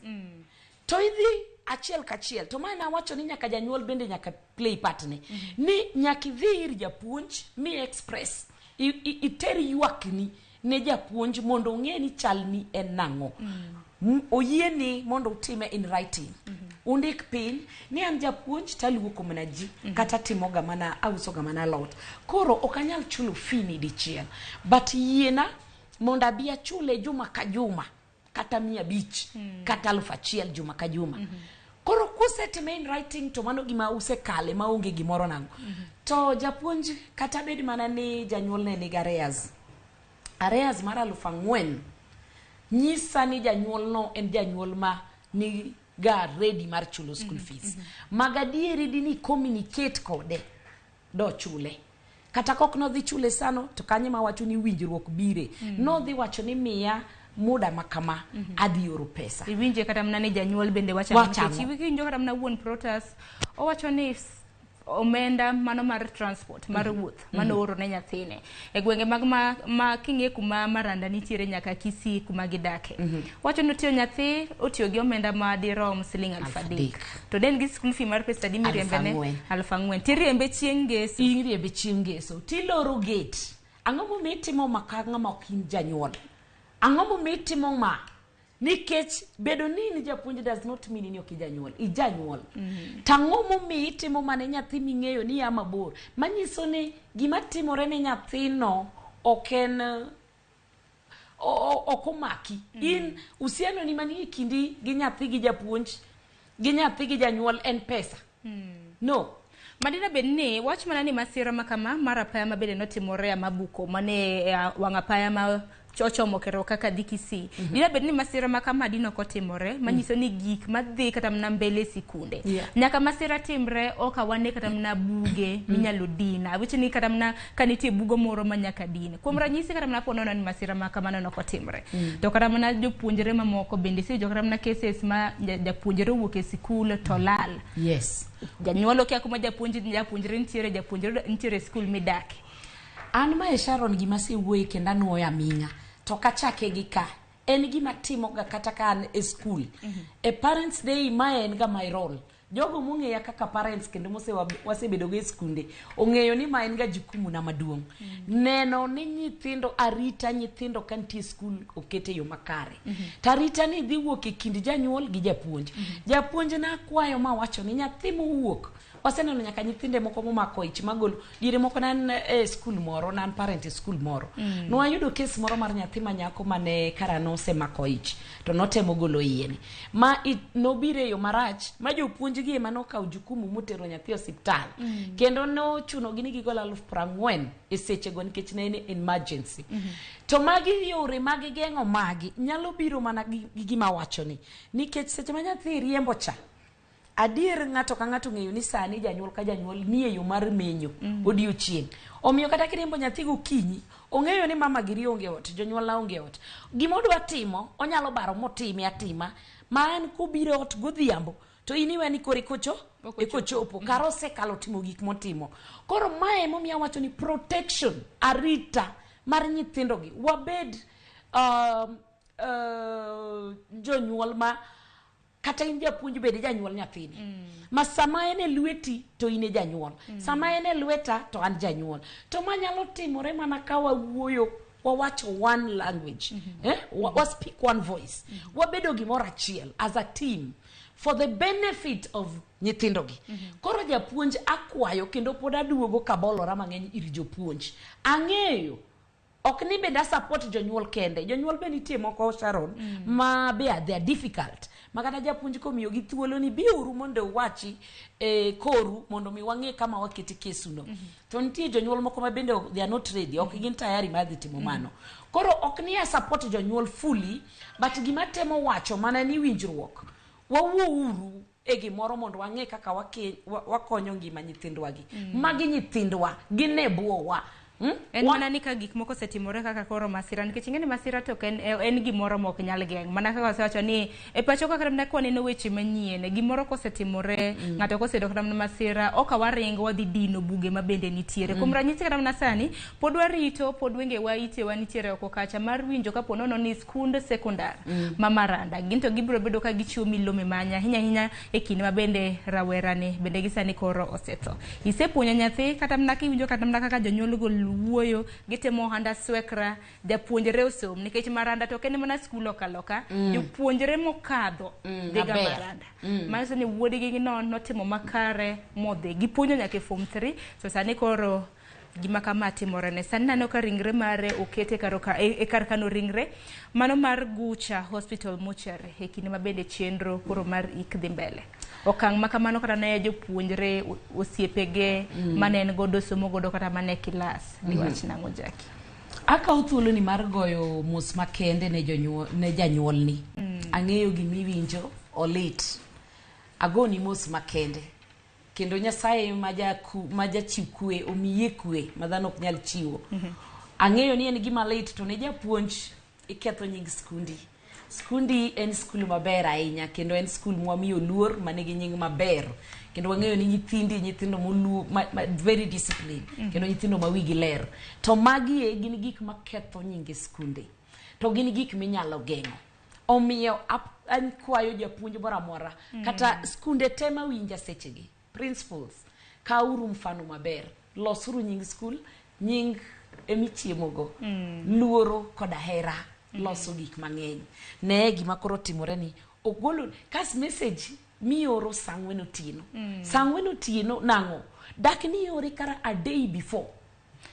To idhi achiel kachiel. To ma nawacho ni nyaka janyuol bende nyaka play part ne. Ni nyaka idhi ir japuonj mi express. Iter ywakni ne japuonj mondo ong'e ni chalni en nang'o. Oyieni mondo utime in writing. Undik piny ni an japuonj taluoko mana ji kata timoga mana ausoga mana alot. Koro ok anyal chulo fee ni dichiel. But yiena mondo abi achule juma ka juma kata 500 kata 1000 juma ka juma. Koro kusetime in writing to mano gima usekale maonge gimoro nang'o. To japuonj kata bed mana ni janyuol ne nigi arrears. Arrears mar 4,000 nyisa ni janyuol no en janyuol ma ni ga ready mar chulo school fees. Mag adieri dini communicate kode do chule. Kata kok nodhi chule sano to kanye mawacho ni winjruok bire. Nodhi wacho ni miya muda makama adhi oro pesa. Iwinje kata mana ni janyuol bende wacho Wacho ang'o? ang'o? Nikech iwinjo kata mana wuon Protas owacho ni omenda mano mar transport mar wuoth mano oro ne nyathine e gwenge mag ma king'iye kuma Maranda nitiere nyaka Kisii kuma gidake. Wacho ni otiyo nyathi otiyo gi omenda ma dirom siling 3,000 to ne en gi school fee mar pesa adi miriembe ne? 4,000. 4,000. Tiriembe chieng' ngeso. Iriembe chieng' ngeso. Tiloro gate. Ang'o momiyo itimo ma ka ng'ama ok in janyuol? Ang'o momiyo itimo ma? Nikech bedo ni in japuonj does not mean ni ok ijanyuol. Ijanyuol. To ang'o momiyo itimo mane nyathi ming'eyo ni ya mabor? Manyiso ni gima timore ne nyathino ok en ok omaki. In uhusiano ni manie kindi gi nyathi gi japuonj gi nyathi gi janyuol en pesa. No. Madina bed ni wach mana ni masira ma kama mar apaya ma bende notimore Amabuko mane wang' apaya ma ochomo kero kaka dhi Kisii. Dina bed ni masira ma kama dino ok otimore manyiso ni gik madhi kata mana mbele sikunde. Nyaka masira timre ok awane kata mana buge minyalo din. Awacho ni kata mana ka nitie bugo moro ma nyaka din. Kuom ranyisi kata mana ponono ni masira ma kamano ok otimre. To kata mana jopuonjre mamoko bende isewinjo kata mana cases ma japuonjre owuok e sikul to lal. Janyuol okia kuma japuonjre nitiere, japuonjre nitiere e sikul midake. An mae Sharon gima asewuoye kendo anuoyo aming'a to kachake gi ka en gima timoga kata ka an e skul. E parents day mae en ga my role. Jogo mong'eya kaka parents kendo wasebedo go e skunde ong'eyo ni ma en ga jukumu na maduong'. Neno ni nyithindo arita nyithindo ka nitie skul okete yo makare. To arita ni dhi wuok e kind janyuol gi japuonj. Japuonj nakwayo mawacho ni nyathi mowuok waseneno nyaka nyithinde moko momako ich magolo diere moko nan e skul moro nan parent e skul moro. Nwayudo kes moro mar nyathi ma nyako mane kara nosemako ich to notemo golo iye ni ma nobiro e yo marach ma jopuonj gi ema nokawo jukumu motero nyathi e osiptal. Kendo nochuno gi ni gigol 40,000 e sechego nikech ne en emergency. To magi yore mag geng'o magi nyalo biro mana gi gima wachoni nikech seche ma nyathi riembo cha adier ng'ato ka ng'ato ng'eyo ni sani janyuol ka janyuol nie yo mar menyo odiochieng'. Omiyo kata kiriembo nyathi gokinyi ong'eyo ni mama giri onge ot, jonyuol na onge ot. Gima odwa timo onyalo baro motime atima ma en kobiro ot godhiambo to in iwe ni kore kocho ekochopo kar osekalo timo gik motimo. Koro mae emomiyo awacho ni protection arita mar nyithindogi wabed jonyuol ma kata in japuonj bende janyuol nyathini. Ma sama en e lweti to in e janyuol. Sama en e lweta to an janyuol. To ma nyalo timore mana ka wawuoyo wawacho one language. Wa speak one voice. Wabedo gimoro achiel as a team for the benefit of nyithindogi. Koro japuonj akwayo kendo pod aduogo kabolora mang'eny ir jopuonj. Ang'eyo ok ni bende a support jonyuol kende. Jonyuol be nitie moko Sharon ma be they are difficult. Ma kata japuonj komiyo gi thuolo ni biuru mondo uwachi koru mondo mi wang'e kama wakete kesu no. To nitie jonyuol moko ma bende they are not ready, ok gin tayari mar dhi timo mano. Koro ok ni a support jonyuol fully, but gima temo wacho mana ni winjruok. Wawuouru e gimoro mondo wang'e kaka wakonyo ngima nyithindwa gi. Magi nyithindwa, gin e bwowa. En mana ni ka gik moko osetimore kaka koro masira, nikech ing'e ni masira to en gimoro ma ok nyal geng'. Mana kaka wasewacho ni e pacho ka kata mana kwaneno weche manyien, gimoro kosetimore, ng'ato koseyudo kata mana masira, ok waringo wadhi dino buge ma bende nitiere. Kuom ranyisi kata mana sani, pod warito, pod wengewa itewa nitiere oko kacha mar winjo kapo nono ni skund sekondar ma Maranda, gin to gibiro bedo ka gichiwo milome manya, ahinya ahinya e kinde ma bende rawerani bende gi sani koro osetho. Isepuonjo nyathi kata mana kiwinjo kata mana kaka jonyuol go wuoyo, gitimo ohanda swekra, japuonjre osom, nikech Maranda to ok en mana skul okaloka, jopuonjre mokadho dhiga Maranda. Manyiso ni wuodgi no notimo makare modhi, gipuonjo nyaka e form 3, to sani koro Gima kama timore ne. Sani nano ka ringre mare okete kar oka, e, e kar kano ringre mano mar Gucha Hospital Mortuary e kinde ma bende chenro koro mar ik dhi mbele. Okang' ma kamano kata ne jopuonjre osiepege mane en godo somo godo kata mane kilas diwach nang'o Jackie? Akawo thuoloni mar goyo mos makende ne jonyuol ne janyuolni. Ang'eyo gimiwinjo olit. Agoni mos makende. Kendo Nyasaye ma jaku, ma jachiw kwe omiye kwe ma dhano ok nyal chiwo. Ang'eyo ni en gima lit to ne japuonj iketho nying skundi. Skundi en skul maber ahinya kendo en skul mwamiyo luor manigi nying maber. Kendo wang'eyo ni nyithindi nyithindo moluor ma, ma, very disciplined kendo nyithindo ma wigi ler. To magi e gin gik maketho nyinge skunde. To gin gik minyalo geng'o. Omiyo an kwayo japuonj moro amora kata skunde te mawinja sechegi, principals, kawuru mfano maber, losuru nying skul, nying emichiemogo, luoro koda hera loso gik mang'eny. Nee gima koro timore ni ogolo kas message mioro saa ang'wen otieno. Saa ang'wen otieno nang'o? Dak ni iore kara a day before.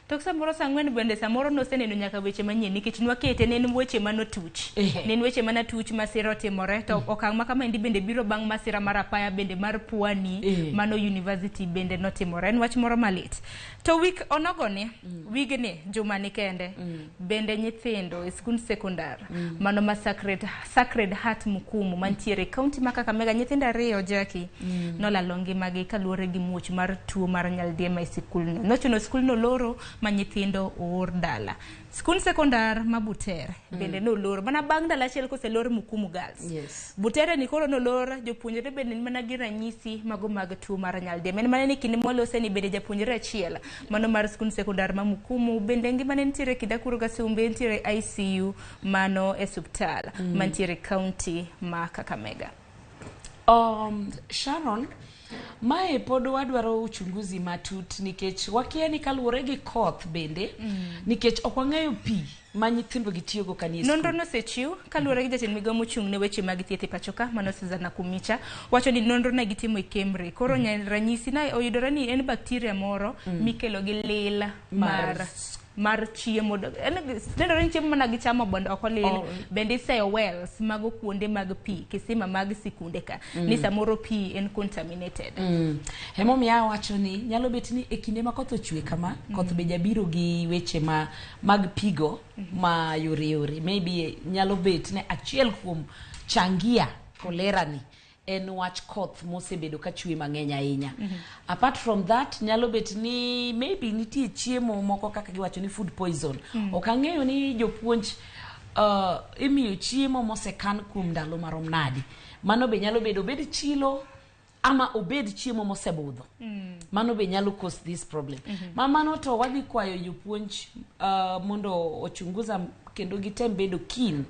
To samoro saa ang'wen bende samoro noseneno nyaka weche manyien nikech nwakete ne en weche manotuch. Ne en weche manatuch masira otimore to okang' ma kamaendi bende biro bang' masira mar apaya bende mar Pwani mano university bende notimore. En wach moro malit. To wik onogoni, wigni, jumani kende, bende nyithindo e skund sekondar mano ma Sacred, Sacred Heart Mukumu mantiere e kaunti ma Kakamega nyithindo ariyo Jackie nolalo ngimagi kaluwore gi muoch mar tuo mar nyaldiema e sikulno. Nochuno sikulno loro ma nyithindo oor dala. Skund sekondar ma Butere bende nolor mana bang' ndalo achiel koselor Mukumu Girls. Yes. Butere ni koro nolor, jopuonjre bende ni mana gi ranyisi mago mag tuo mar nyaldiema. En mana ni kinde mwalose ni bende japuonjre achiel mano mar skund sekondar ma Mukumu bende ngimane nitiere Kidakuru Kasumbe nitiere ICU mano e suptal mantiere kaunti ma Kakamega. Sharon, mae pod wadwaro uchunguzi matut nikech wakia ni kaluwore gi koth bende nikech ok wang'eyo pi ma nyithindo gi tiyogo ka nie Nonro skul. nosechiw kaluwore gi jatend migao mochung' ne weche mag thieth e pacho ka mano Susanna Kumicha wacho ni nonro ne gitimo e Kemri koro ranyisi na oyudore ni en bakteria moro mikelo gi lil mar mar chiemo. En nenore ni chiemo mana gichamo bondo ok olil. Bende iseyo wells mago kuonde mag pi kisima mag sikunde ka ni samoro pi en contaminated. Emomiyo awacho ni nyalo bet ni e kinde ma koth ochwe kama, koth be jabiro gi weche ma mag pigo ma yore yore. Maybe nyalo bet ni achiel kuom changia kolera ni en wach koth mosebedo ka chwe mang'eny ahinya. Apart from that, nyalo bet ni maybe nitie chiemo moko kaka giwacho ni food poison. Ok ang'eyo ni jopuonj imiyo chiemo mosekan kuom ndalo marom nadi. Mano be nyalo bedo obed chilo ama obed chiemo mosebudho. Mano be nyalo cause this problem. Ma mano to wadhi kwayo jopuonj mondo ochunguza kendo gitem bedo keen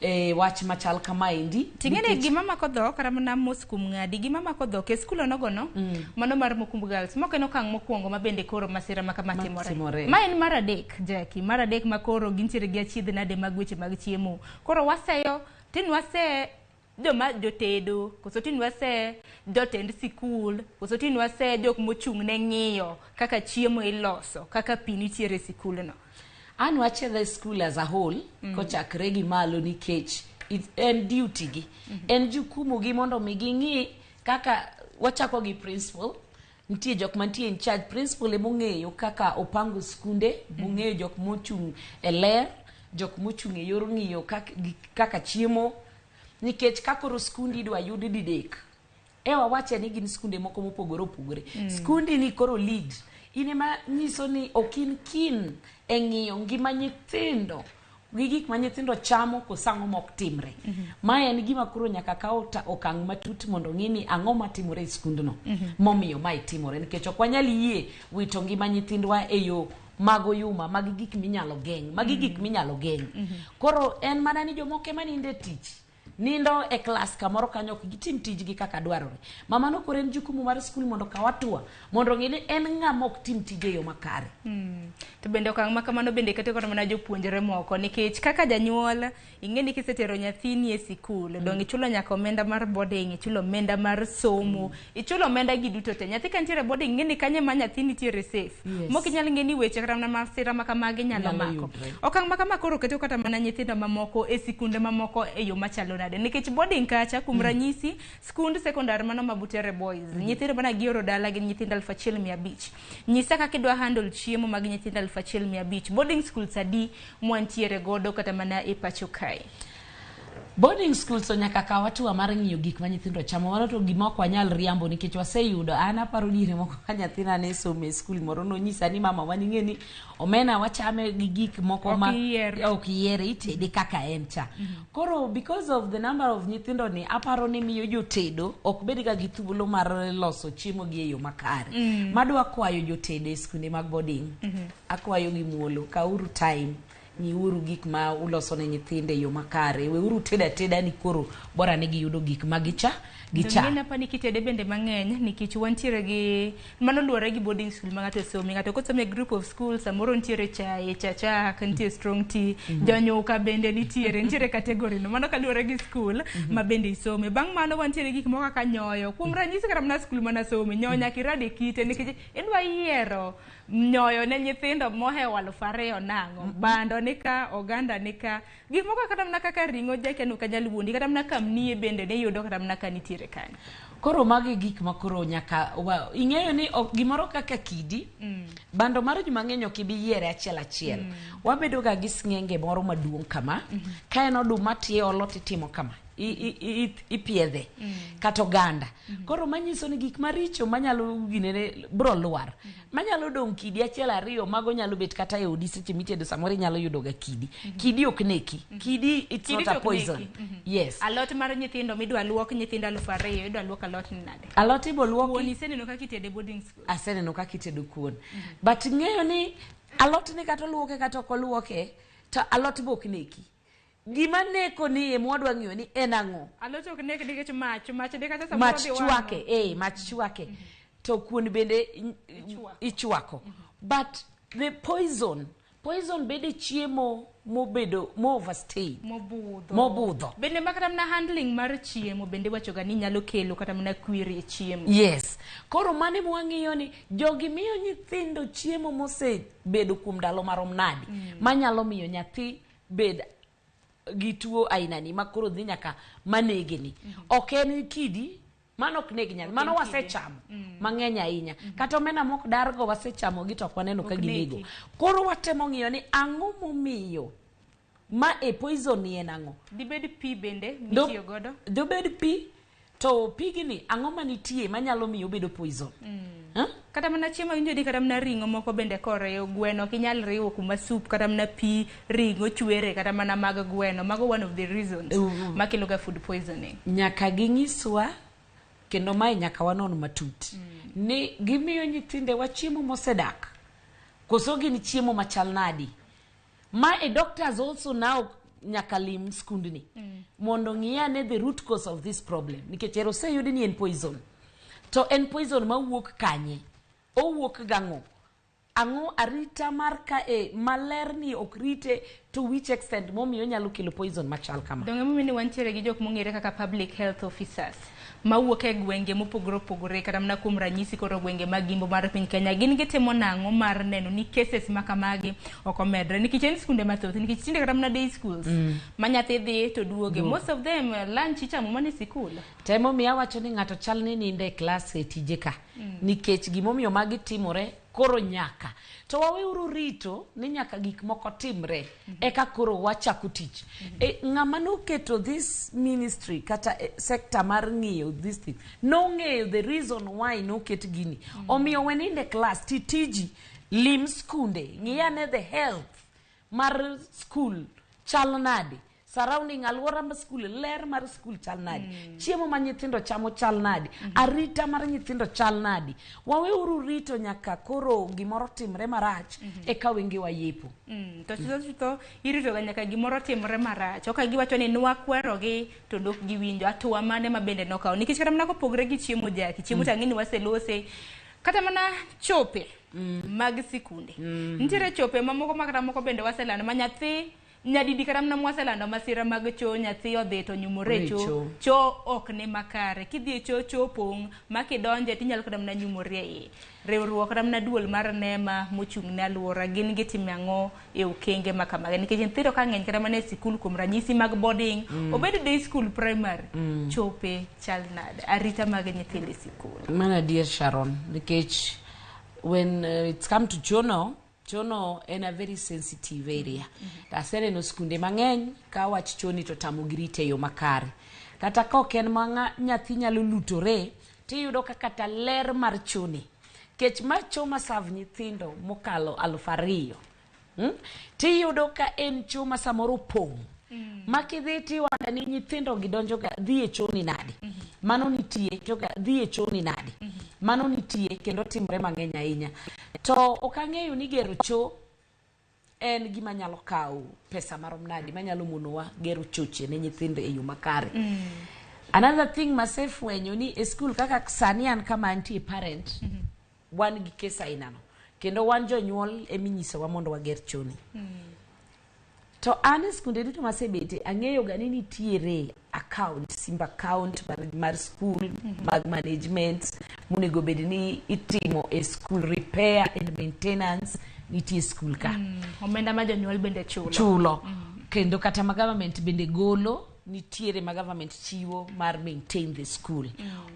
e wach machal kamaendi. Ting'ene gima mako dhok kata mana mos kuom ng'adi gima mako dhok e skul onogono mano mar Mukumbu Girls mok en okang' mokwongo ma bende koro masira ma kama timore. Timore. Ma en mar adek Jackie, mar adek ma koro gintiere gi achiedh nade mag weche mag chiemo. Koro waseyo tin wase joma jotedo koso tin wase jotend sikul koso tin wase jok mochung' ne ng'iyo kaka chiemo iloso kaka pi nitiere e sikulno. An wachiedha e school as a whole kochakre gi malo nikech en duty gi. En jukumu gi mondo mi ging'i kaka wachako gi principal. Nitie jok mantie in charge, principal emong'eyo kaka opango skunde, mong'eyo jok mochung' e ler, jok mochung' e yor ng'iyo kaka chiemo, nikech ka koro skundi idwa yud didek. Ewa wache ni gin skunde moko mopogore opogore. Skundi ni koro lead. In ema nyiso ni ok in keen e ng'iyo ngima nyithindo gi gik ma nyithindo chamo koso ang'o mok timre. Mae en gima koro nyaka kaw okang' matut mondo ng'i ni ang'o matimore e skundno momiyo mae timore nikech ok wanyal yie wito ngima nyithindwa e yo mag oyuma, mag gik minyalo geng', magi gik minyalo geng'. Koro en mana ni jomoko ema nindo e tich. Nindo e klas kamoro kanyo ok gitim tijgi kaka dwarore. Ma mano koro en jukumu mar skul mondo okaw hatua mondo ong'e ni en ng'ama ok tim tije e yo makare. To bende okang' ma kamano bende keto kata mana jopuonjre moko nikech kaka janyuol ing'e ni kisetero nyathini e sikul dong' ichulo nyaka omenda mar boarding, ichulo omenda mar somo, ichulo omenda gi duto te. Nyathi ka nitiere boarding ing'e ni kanyo ema nyathi nitiere safe. Mok inyal ng'e ni weche kata mana masira ma kamagi nyalo Nyalo mako. yudre. Okang' ma kama koro keto kata mana nyithindo mamoko e sikunde mamoko e yo machalo nade? Nikech boarding kacha kuom ranyisi skund sekondar mano ma Butere Boys, nyithindo mana gioro dala gin nyithindo 1500. Nyisa kaka idwa handle chiemo mag nyithindo 1500. Boarding schools adi mwantiere godo kata mana e pacho kae? Boarding schools to nyaka kaw hatua mar ng'iyo gik ma nyithindo chamo. Mano to gima ok wanyal riambo nikech waseyudo. An aparo diere moko ka nyathina ne somo e skul moro nonyisa ni mama wan ing'e ni omena wachame gi gik moko Ok ma iyier. ok iyiere itede kaka en cha. Koro because of the number of nyithindo ni aparo ni miyo jotedo ok bed ga gi thuolo mar loso chiemo gi e yo makare. Madwa kwayo jotedo e skunde mag boarding. Akwayo gi muolo kauru time ng'iuru gik ma uloso ne nyithindo e yo makare. Weuru tedo ateda ni koro bora ni giyudo gik ma gicha gicha. Donge napani kitede bende mang'eny nikech wantiere gi mano luwore gi boarding school ma ng'ato some. Ng'ato kosomo e group of schools samoro nitiere chae, cha chak, nitie strong tea, jonyuka bende nitiere, nitiere category no. Mano kaluwore gi school ma bende isome. Bang' mano wantiere gi gik moko kaka nyoyo. Kuom ranyisi kata mana school mana some, nyoyo nyaka irad e kite nikech idwa yiero nyoyo ne nyithindo mohewo 2000 nang'o. Bando ni ka, oganda ni ka. Gik moko kata mana kaka ring'o jakia ni ok anyal wuondi, kata mana kamnie bende ne iyudo kata mana ka nitiere kanyo. Koro magi e gik ma koro nyaka wa, ing'eyo ni ok, gimoro kaka kidi bando mar ji mang'eny ok ibi yiere achiel achiel. Wabedo ga gi sng'enge moro maduong' kama. Ka en oduma tiolo titimo kama. Ipiedhe kata oganda. Koro manyiso ni gik maricho manyalo ginene bro lwar. Manyalo dong' kidi achiel ariyo mago nyalo bet kata e odi seche mitedo samoro inyalo yudo ga kidi. Kidi ok neki. Kidi it's Kidi not a to ok poison. neki. Yes. Alot mar nyithindo midwa luok nyithindo 2000 idwa luok alot ni nade? Alot ibo luoki. Kuon iseneno kaka itede boarding school. Aseneno kaka itedo kuon. But ng'eyo ni alot ni kata oluoke kata ok oluoke to alot be ok neki. Gima neko ni e mwadwa ng'iyo ni en ang'o? Alot ok nek nikech mach, mach de kata samoro Mach dhi wang'o. chwake, mach chwake. To kuon bende ichwako. But the poison bende chiemo mobedo mo overstay. Mobudho. Mobudho. Bende ma kata mana handling mar chiemo bende wacho ga ni nyalo kelo kata mana kwiri e chiemo. Yes. Koro mane mwang'iyo ni jogi miyo nyithindo chiemo mosebedo kuom ndalo marom nadi. Manyalo miyo nyathi bed gi tuo aina ni makoro dhi nyaka manege ni. Ok en kidi, mano ok neg nyathi, mano wasechamo mang'eny ahinya. Kata omena mok dargo wasechamo gi to ok waneno ka Ok ginego. negi. Koro watemo ng'iyo ni ang'o momiyo ma e poison ni en ang'o? Dibed pi bende mitiyo godo? Dobed pi, to pigni ang'o manitie manyalo miyo obedo poison? Kata mana chiemo winjo ni kata mana ring'o moko bende koreyo gweno ok inyal riwo kuma soup kata mana pi ring'o chwere kata mana mag gweno. Mago one of the reasons makelo ga food poisoning. Nyaka ginyiswa kendo mae nyaka wanon matut. Ni gimiyo nyithindewa chiemo mosedak koso gin chiemo machal nadi? Ma e doctors also now nyaka lim skundni mondo ng'i ane the root cause of this problem nikech ero oseyudi ni en poison. To en poison mawuok kanye? Owuok gang'o? Ang'o arita mar kae maler ni ok rite to which extent momiyo onyalo kelo poison machal kama? Donge momiyo ni wantiere gi jok mong'ere kaka public health officers mawuok e gwenge mopogore opogore kata mana kuom ranyisi koro gwenge mag gimbo mar piny Kenya gin gitimo nang'o mar neno ni cases ma kamagi ok omedre nikech en skunde mathoth nikech tinde kata mana day schools ma nyathi dhi to duoge most of them lunch ichamo mana e sikul. Temo miyo awacho ni ng'ato chal ni nindo e klas e tije ka nikech gimomiyo magi timore koro nyaka to waweuru rito ni nyaka gik moko timre eka koro wachako tich. Ng'ama noketo this ministry kata sector mar ng'iyo this thing nong'eyo the reason why noket gini. Omiyo we nindo e klas ti tiji lim skunde ng'i ane the health mar school chal nade. Surrounding alwora mar skul, ler mar skul chal nadi? Chiemo ma nyithindo chamo chal nadi? Arita mar nyithindo chal nadi? Waweuru rito nyaka koro gimoro timre marach eka wengewa yepo. To chutho chutho irito ga nyaka gimoro timre marach. Ok giwacho ni nwakwerogi to dok giwinjo. Hatua mane ma bende nokawo? Nikech kata mana kopogre gi chiemo Jackie, chiemo to ang'e ni waselose. Kata mana chope mag sikunde. Nitiere chope mamoko ma kata moko bende waselando ma nyathi nyadidi kata mana mwaselando masira mag choo nyathi odhi to nyumore e choo. Choo. Choo ok ni makare. Kidhi e choo, choo opong' ma kidonje tinyalo kata mana nyumori e iye. Riwruok kata mana duol mar NEMA mochung' ne alwora gin gitimo ang'o e okenge ma kamagi? Nikech nyithindo ka ng'eny kata mana e sikul kuom ranyisi mag boarding, obed day school primary, chope chal nade? Arita mag nyithindo e sikul. Mano adier Sharon, nikech when it's come to chono, chono en a very sensitive area. To aseneno skunde mang'eny ka wach choni to tamogi rite e yo makare. Kata ka ok en ma nyathi nyalo lutore, tiyudo ka kata ler mar choni. Kech ma cho ma serve nyithindo mokalo 2000. Tiyudo ka en cho ma samoro opong'. Ma kidhi tiwanda ni nyithindo gi donjo ga dhi e choni nade. Mano nitie, joka dhi e choni nade. Mano nitie kendo timore mang'eny ahinya. To ok ang'eyo ni gero cho en gima nyalo kawo pesa marom nade manyalo monowa gero choche ne nyithindo e yo makare. Another thing masefwenyo ni e skul kaka sani an kama antie parent, wan gi kes ainano. Kendo wan jonyuol eminyisowa mondo wager choni. To an e skunde duto masebete ang'eyo ga ni nitiere account, simba account mar school, mag management monego bed ni itimo e school repair and maintenance nitie school ka. Omenda ma jonyuol bende chulo. Chulo. Kendo kata ma government bende golo nitiere ma government chiwo mar maintain the school.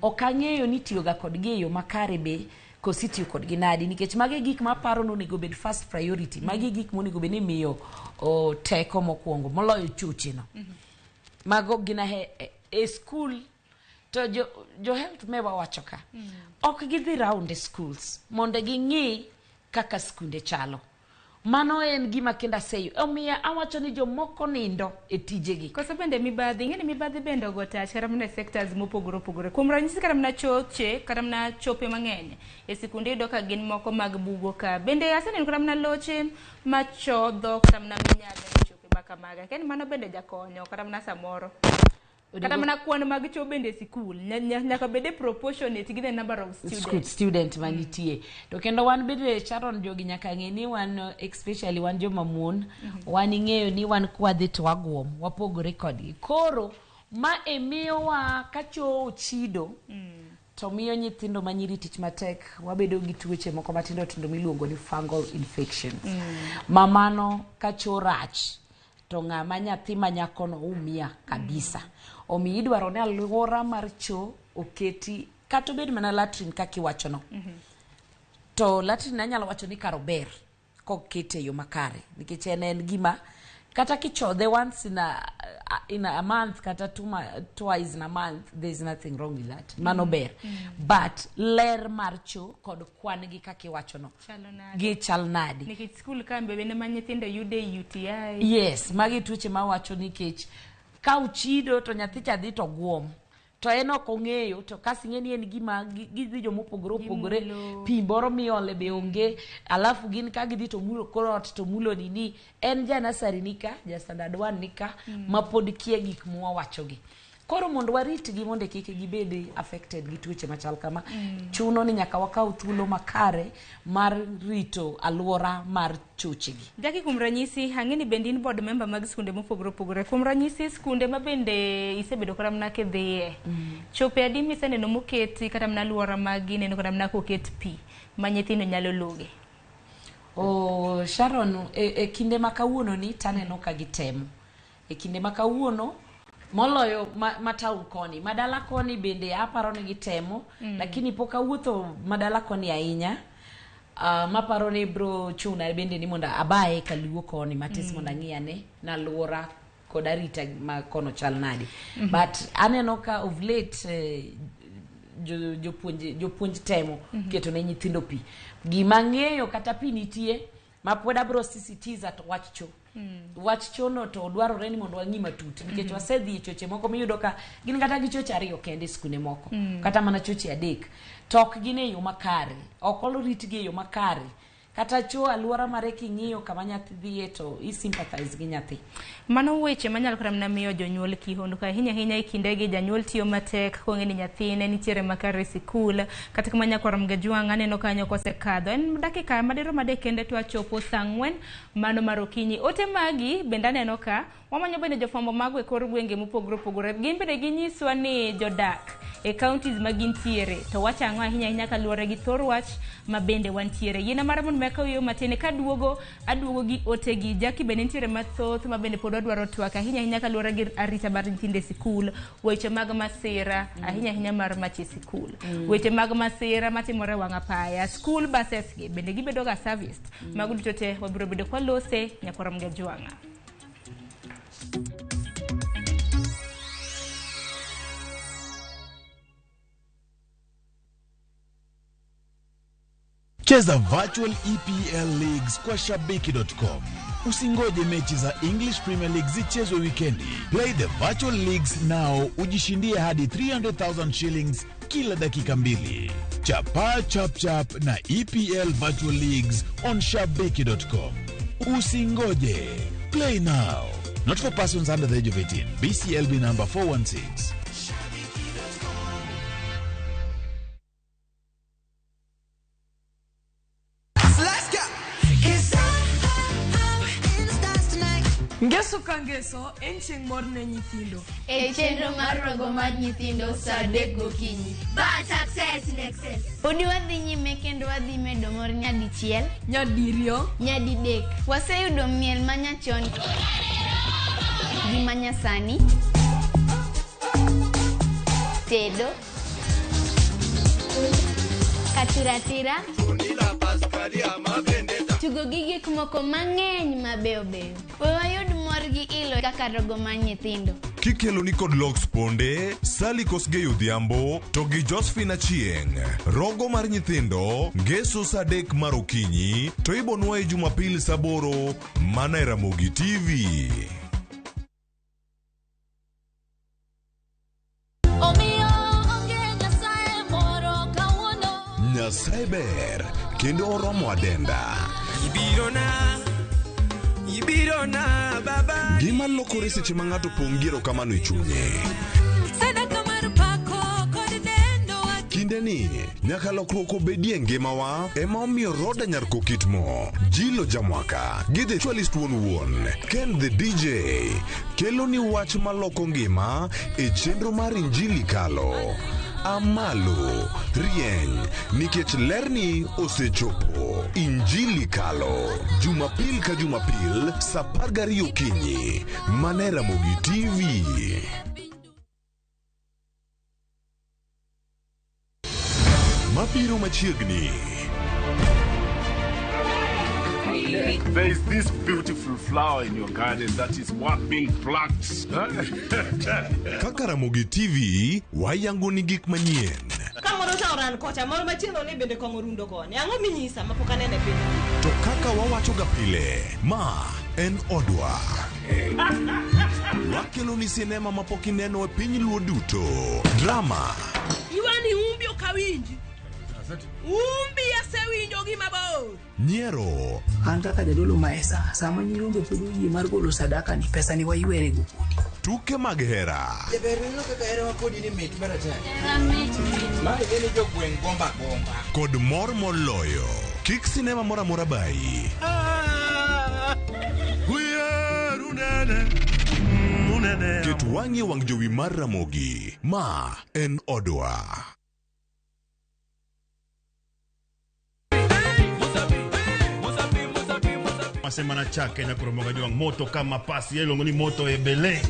Ok ang'eyo ni tiyo ga kodgi e yo makare be koso itiyo kodgi nadi nikech magi e gik maparo ni onego bed first priority. Magi e gik monego bed ni imiyo teko mokwongo moloyo choche no. Mago gin e school to jo health mewa wacho ka. Ok gidhi round e schools mondo ging'i kaka skunde chalo. Mano en gima kendo aseyo. Omiyo awacho ni jomoko nindo e tijegi. Koso bende mibadhi, ing'e ni mibadhi bende ogo tach kata mana e sectors mopogore opogore. Kuom ranyisi kata mana choche, kata mana chope mang'eny e sikunde iyudo ka gin moko mag bugo ka. Bende aseneno kata mana loche machodho kata mana minyadho e chope ma kamaga. Akia ni mano bende jakonyo kata mana samoro. Kata mana kwan mag cho bende e sikul nyaka bed e proportionate gi the number of students. School student manitie. To kendo wan bende Sharon jogi nyaka ng'e ni wan especially wan joma mon, wan ing'eyo ni wan kwadhi to waguom, wapogore kodgi. Koro ma e miyowa ka cho ochido to miyo nyithindo manyiri tich matek, wabedo gi tuoche moko matindo tindo miluongo ni fungal infections. Ma mano ka cho rach to ng'ama nyathi ma nyakono umia kabisa. Omiyo idwaro ni alwora mar cho oketi kata obed mana latrine kaka iwachono. To latrine anyalo wacho ni kar ober kokete e yo makare nikech en gima kata kichodhe once in a month kata twice in a month, there is nothing wrong with that. Mano ber. But ler mar cho kod kwan gi kaka iwachono Chalo nade? gi chal nade? Nikech skul ka bende ma nyithindo yude UTI. Yes, magi tuoche mawacho nikech ka ochido to nyathi cha dhi to guom. To en ok ong'eyo to kasi ing'e ni en gima gidhi jomopogore opogore Gimulo. pi moro miole be onge alafu gin ka gidhi to mulo kor ot to mulo nini en ja nursery nika ja standard 1 nika ma pod kia gik mwawachogi. Koro mondo waritgi mondo kik gibed affected gi tuoche machal kama, chuno ni nyaka wakaw thuolo makare mar rito alwora mar chochegi. Jackie, kuom ranyisi, ang'e ni bende in board member mag skunde mopogore opogore. Kuom ranyisi, skunde ma bende isebedo kata mana kidhiye. Chope adi miseneno moketi kata mana alwora magi ineno kata mana koket pi ma nyithindo nyalo loge? Oh, Sharon, e kinde ma kawuono ni taneno ka gitemo. E kinde ma kawuono moloyo ma town koni, madala koni bende aparo ni gitemo, lakini pok awuotho madala koni ahinya. Maparo ni bro chuna bende ni mondo abaye kaluo koni matis mondo ang'i ane na alwora kod arita ma kono chal nade. But aneno ka of late jopuonj temo keto ne nyithindo pi. Gima ang'eyo kata pi nitie ma pod abro sisitiza to wach cho. Wach chono to dwarore ni mondo wang'i matut nikech wasedhi e choche moko miyudo ka gin kata gi choche ariyo kende e skunde moko, kata mana choche adek, to ok gin e yo makare, ok oritgi e yo makare. Kata cho aluora mare king'iyo kama nyathi dhiye to i sympathize gi nyathi. Mano weche manyalo kata mana miyo jonyuol kihondko ahinya ahinya e kindegi. Janyuol tiyo matek kong'e ni nyathine nitiere makare e sikul. Kata kamano, nyakwar Mgajwang' aneno kanyo kosekadho en dakika madirom 3 kende to achopo saa 4 mano mar okinyi. Ote magi bende aneno ka wamanyo bende jofwambo mago e kor gwenge mopogore opogore. Gin bende ginyiswa ni jodak e counties ma gintiere to wacho ang'o ahinya ahinya kaluwore gi thor wach ma bende wantiere. Yiena mara mondo meka yo matin kaduogo aduogo gi otegi. Jackie bende nitiere mathoth ma bende pod wadwaro twak ahinya ahinya kaluwore gi arita mar nyithindo e sikul, weche mag masira ahinya ahinya mar mach e sikul, weche mag masira matimore e wang' apaya, school buses gi bende gibedo ga serviced. Mago duto te wabiro bedo kwalose nyakwar Mgajwang'a. Cheza virtual EPL leagues kwa shabiki.com. Usingoje mechi za English Premier League zichezwe wikendi. Play the virtual leagues now, ujishindie hadi 300,000 shillings kila dakika 2. Chapa chap chap na EPL virtual leagues on shabiki.com. Usingoje. Play now. Not for persons under the age of 18. BCLB number 416. Ngeso ka ngeso en chieng' mor ne nyithindo. E chenro mar rogo mar nyithindo saa 3 gokinyi. Bad success in excess. Podi wadhi nyime kendo wadhi medo mor nyadichiel, nyadiriyo, nyadidek. Waseyudo miel manyachon gi manyasani, tedo, katiratira, tugo gi gik moko mang'eny mabeyo beyo. We wayud mor gi ilo kaka rogo mar nyithindo. Kikelo ni kod Lox Ponde, Sally Kosgei Odhiambo to gi Josephine Achieng'. Rogo mar nyithindo ngeso saa 3 mar okinyi to ibonwaye Jumapil saa 8 mana e Ramogi TV. Nyasaye ber kendo oromo adenda. Ibirona baba. Gima lokore seche ma ng'ato pong' gi erokamano e chunye. Kinde ni nyaka lokruok obedie ngimawa ema omiyo Roda Nyar Kokitmo, Jilo Jamwaka gi The Actualist wuon wuon, Ken the DJ kelo ni wach maloko ngima e chenro mar Injili Kalo. Amalo, rieny, nikech lerni osechopo. Injili Kalo, Jumapil ka Jumapil, saa 12 okinyi, mana e Ramogi TV. Mabiro machiegni. There is this beautiful flower in your garden that is what being plucked. Kaka Ramogi TV wayango ni gik manyien. Kamoro cha oran kocha, moro machielo ni bende kong'o rundo koni. Ang'o minyisa mapok aneno e piny? To kaka wawacho ga pile, ma en odwa. Wakelo ni sinema mapok ineno e piny Luo duto. Drama. Iwani umbi ok awinji. Umbi asewinjo gima bor. Nyiero. An kaka jadolo maesa, sama nyirombe pod oyie mar golo sadaka ni pesa ni waywere go kodi. Tuke mag hera. Jaber neno kaka herawa kodi ni mit maratari. Ma ing'e ni jogweng' gomba gomba. Kod mor moloyo. Kik sinema moro amora bayi. Ket wang'i e wang' jowi mar Ramogi. Ma en odwa. Masema na chake nyakoro Mgajwang' moto kama pasi iluongo ni moto ebele.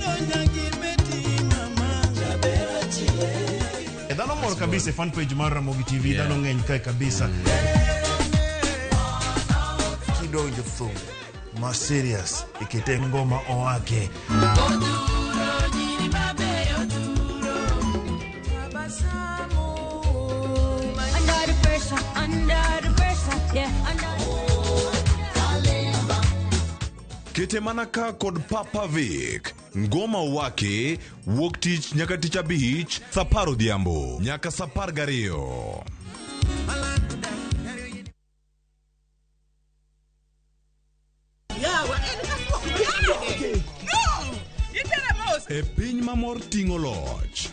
Dhano mor kabisa e fan page mar Ramogi TV, dhano ng'eny kae kabisa. Kidonjo thum ma serious ikete ngoma oake. Under the pressure, under the pressure, yeah, under. Kete mana ka kod Papa Vic. Ngoma wake wuok tich nyaka tich abich saa apar odhiambo nyaka saa apar gariyo. Yawa, en kasuok yage. No! Itera mos. E piny ma mor ting'o loch.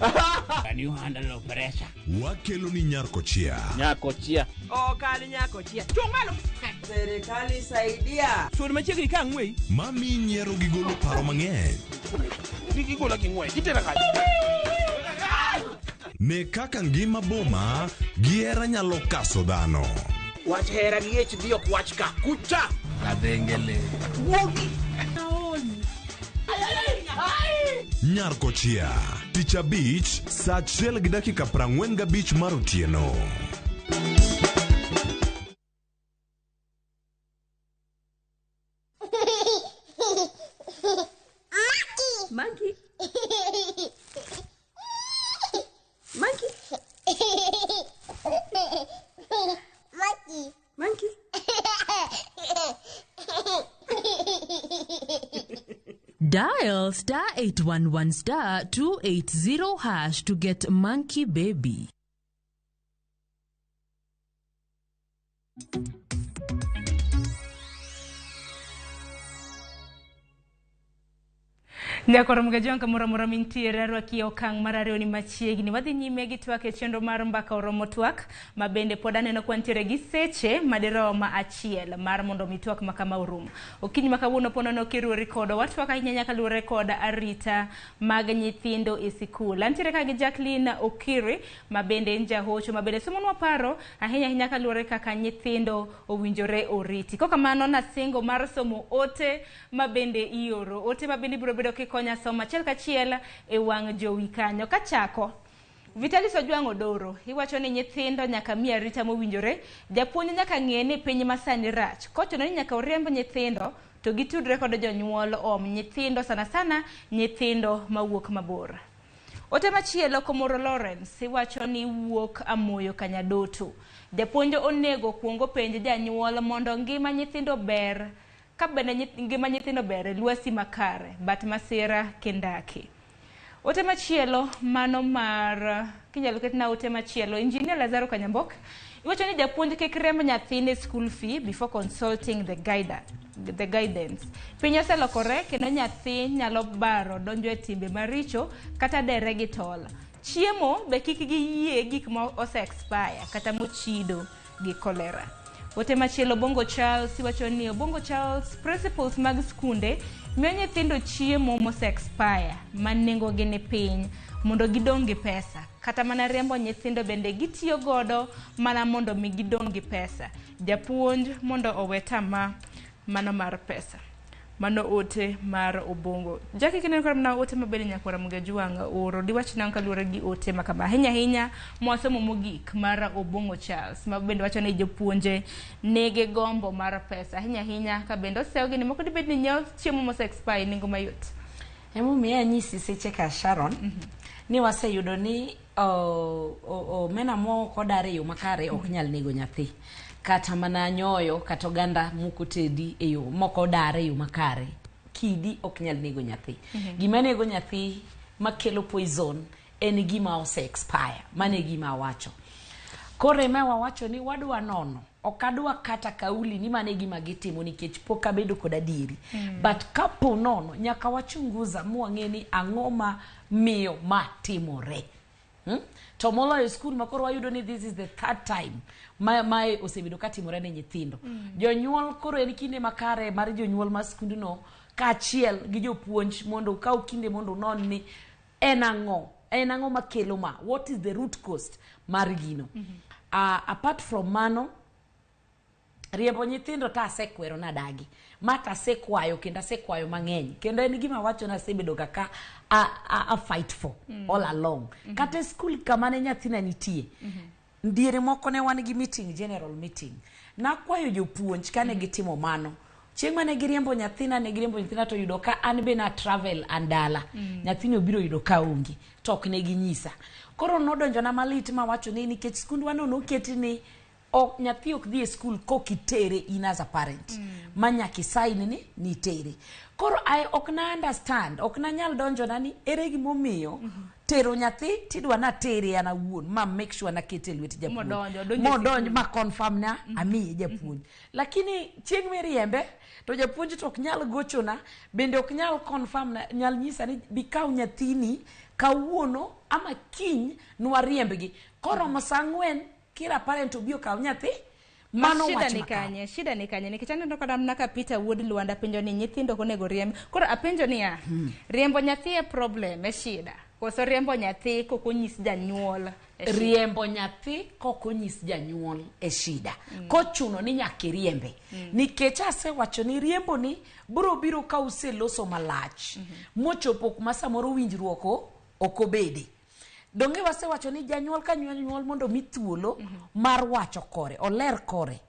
Can you handle pressure? Wakelo ni Nyarkochia. Nyakochia. Ok an nyakochia. Chung' malo. Serikali saidia. Sud machiegni ka ang'weyi. Mami nyiero gi golo paro mang'eny. Kik igola gi ng'wech, itera kanye? Ne kaka ngima boma gi hera nyalo kaso dhano. Wach hera gi ich dhi ok wach ka. Kucha! Kadhengele. Wuogi. Nyarkochia. Tich abich saa achiel gi dakika 45 mar otieno. Monkey. Monkey. Monkey. Monkey. Dial star 811 star 280 hash to get Monkey Baby. Nyakoro mgajwang' kamoro amora mintiere arwaki e okang' mar ariyo ni machiegni. Wadhi nyime gi twak e chenro mar mbaka oromo twak ma bende pod aneno ka wantiere gi seche madirom achiel mar mondo mi twak ma kama orum. Okinyi ma kawuono po nono kiruori kodwa watwak ahinya nyaka luwore kod arita mag nyithindo e sikul. Antiere ka gi Jacqueline Okiri ma bende en jahocho ma bende somonwa paro ahinya ahinya kaluwore kaka nyithindo owinjore oriti. Kokamano nasingo mar somo ote ma bende ioro. Ote ma bende ibiro bedo kikonya somo achiel kachiel e wang' jowi kanyo. Kachako, Vitalis Ojwang' Odoro iwacho ni nyithindo nyaka mi arita mowinjore. Japuonj nyaka ng'e ni piny masani rach. Kochuno ni nyaka oriemb nyithindo to gitudre kod jonyuol om nyithindo sana sana nyithindo mawuok mabor. Ote machielo Komoro Lawrence iwacho ni wuok Amoyo Kanyadoto. Japuonj onego kuongo penj janyuol mondo ngima nyithindo ber. Ka bende ngima nyithindo ber e lwasi makare, bat masira kendaki. Ote machielo mano mar kinyalo ketna ote machielo Engineer Lazaro Kanyambok iwacho ni japuonj kik riemb nyathine school fee before consulting the the guidance. Piny oselokore kendo nyathi nyalo baro donjo e timbe maricho kata dere gi tol. Chiemo be kik giyie gik ma ose expire kata mochido gi cholera. Ote machielo Bongo Charles iwacho ni Obongo Charles principals mag skunde miyo nyithindo chiemo mose expire ma nengogi ni piny mondo gidong' gi pesa. Kata mana riembo nyithindo bende gitiyo godo mana mondo mi gidong' gi pesa. Japuonj mondo owe tama mano mar pesa. Mano ote mar Obongo. Jackie kineno kod mana ote mabende nyakwara Mugajwang' oro. Diwach nang'o kaluwore gi ote ma kama. Ahinya ahinya mwasomo mogik mar Obongo Charles ma bende wacho ni jopuonje nigi gombo mar pesa. Ahinya ahinya ka bende osewgi ni moko dibed ni nyiewo chiemo mose expire nengo mayot. Emomiyo anyisi seche ka Sharon ni waseyudo ni omena mok odar e yo makare ok nyal nego nyathi. Kata mana nyoyo kata oganda mokotedi e yo mok odar e yo makare kidi ok nyal nego nyathi. Gima nego nyathi makelo poison en gima ose expire. Mano e gima awacho. Koro ema wawacho ni wadwa nono. Ok adwa kata kauli ni mano e gima gitimo nikech pok abedo kod adieri. But kapo nono nyaka wachunguza mwang'e ni ang'o ma miyo ma timore. To moloyo skul ma koro wayudo ni this is the third time mae osebedo katimore ne nyithindo. Jonyuol koro en kinde makare mar jonyuol ma skundno kaachiel gi jopuonj mondo ukaw kinde mondo unon ni en ang'o makelo ma, what is the root cause mar gino. Apart from mano, riembo nyithindo to asekwero nadagi. Ma to asekwayo kendo asekwayo mang'eny. Kendo en gima wacho ni asebedo kaka a fight for all along. Kata e skul kama ne nyathina nitie, diere moko ne wan gi meeting, general meeting. Nakwayo jopuonj kane gitimo mano. Chieng' mane giriembo nyathina, ne giriembo nyathina to yudo ka an be na travel an dala. Nyathini obiro yudo ka onge, to ok ne ginyisa. Koro nodonjona malit mawacho ni nikech skundwa no noketi ni nyathi ok dhi e skul kokitere in as a parent. ma nyaka isign ni nitere. Koro I ok na understand, ok nanyal donjona ni ere gimomiyo tero nyathi tidwa natere an awuon ma make sure nakete e lwet japuonj. Modonjo, odonjo e Modonjo sikul. ma confirm na amiye japuonj. Lakini chieng' miriembe to japuonj to ok nyal gochona, bende ok nyal confirm na, nyal nyisa ni bikaw nyathini kawuono ama kiny nwariembgi. Koromo saa 4 kila parent obi okaw nyathi. Ma Mano shida wach ni makare. kanye? Shida ni kanye? Nikech aneno kata mana ka Peter wuod Lwanda penjo ni nyithindo ok onego riemb. Koro apenjo niya, riembo nyathi e problem e shida koso riembo nyathi kok onyis janyuol e shida? Riembo nyathi kok onyis janyuol e shida. Kochuno ni nyaka iriembe. Nikech asewacho ni riembo ni biro biro ka useloso malach. Mochopo kuma samoro winjruok ok obede. Donge wasewacho ni janyuol ka janyuol mondo mi thuolo mar wacho kore, oler kore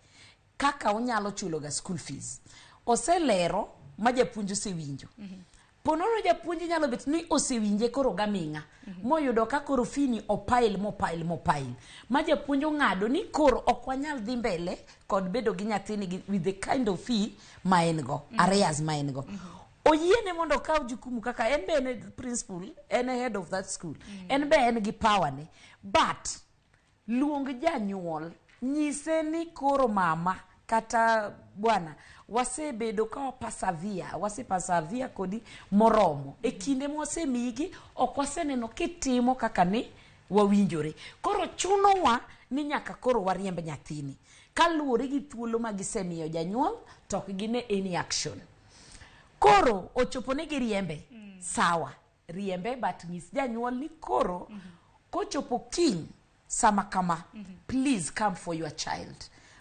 kaka onyalo chulo ga school fees. Oselero ma japuonj osewinjo. Ponono japuonj nyalo bet ni osewinje koro gaming'a moyudo ka koro fee ni opail mopail mopail ma japuonj ong'ado ni koro ok wanyal dhi mbele kod bedo gi nyathini with the kind of fee ma en go, arrears ma en go. Oyiene mondo okaw jukumu kaka en be en e principal, en e head of that school, en be en gi power ne, but luong janyuol, nyise ni koro mama kata bwana wasebedo ka wapasavia, wasepasavia kodi moromo e kinde mwasemigi ok waseneno kitimo kaka ni wawinjore. Koro chunowa ni nyaka koro wariemb nyathini kaluwore gi thuolo ma gisemiyo janyuol to ok gine any action. Koro ochopo ni giriembe, sawa, riembe, but nyis janyuol ni koro kochopo kiny sama kama, please come for your child,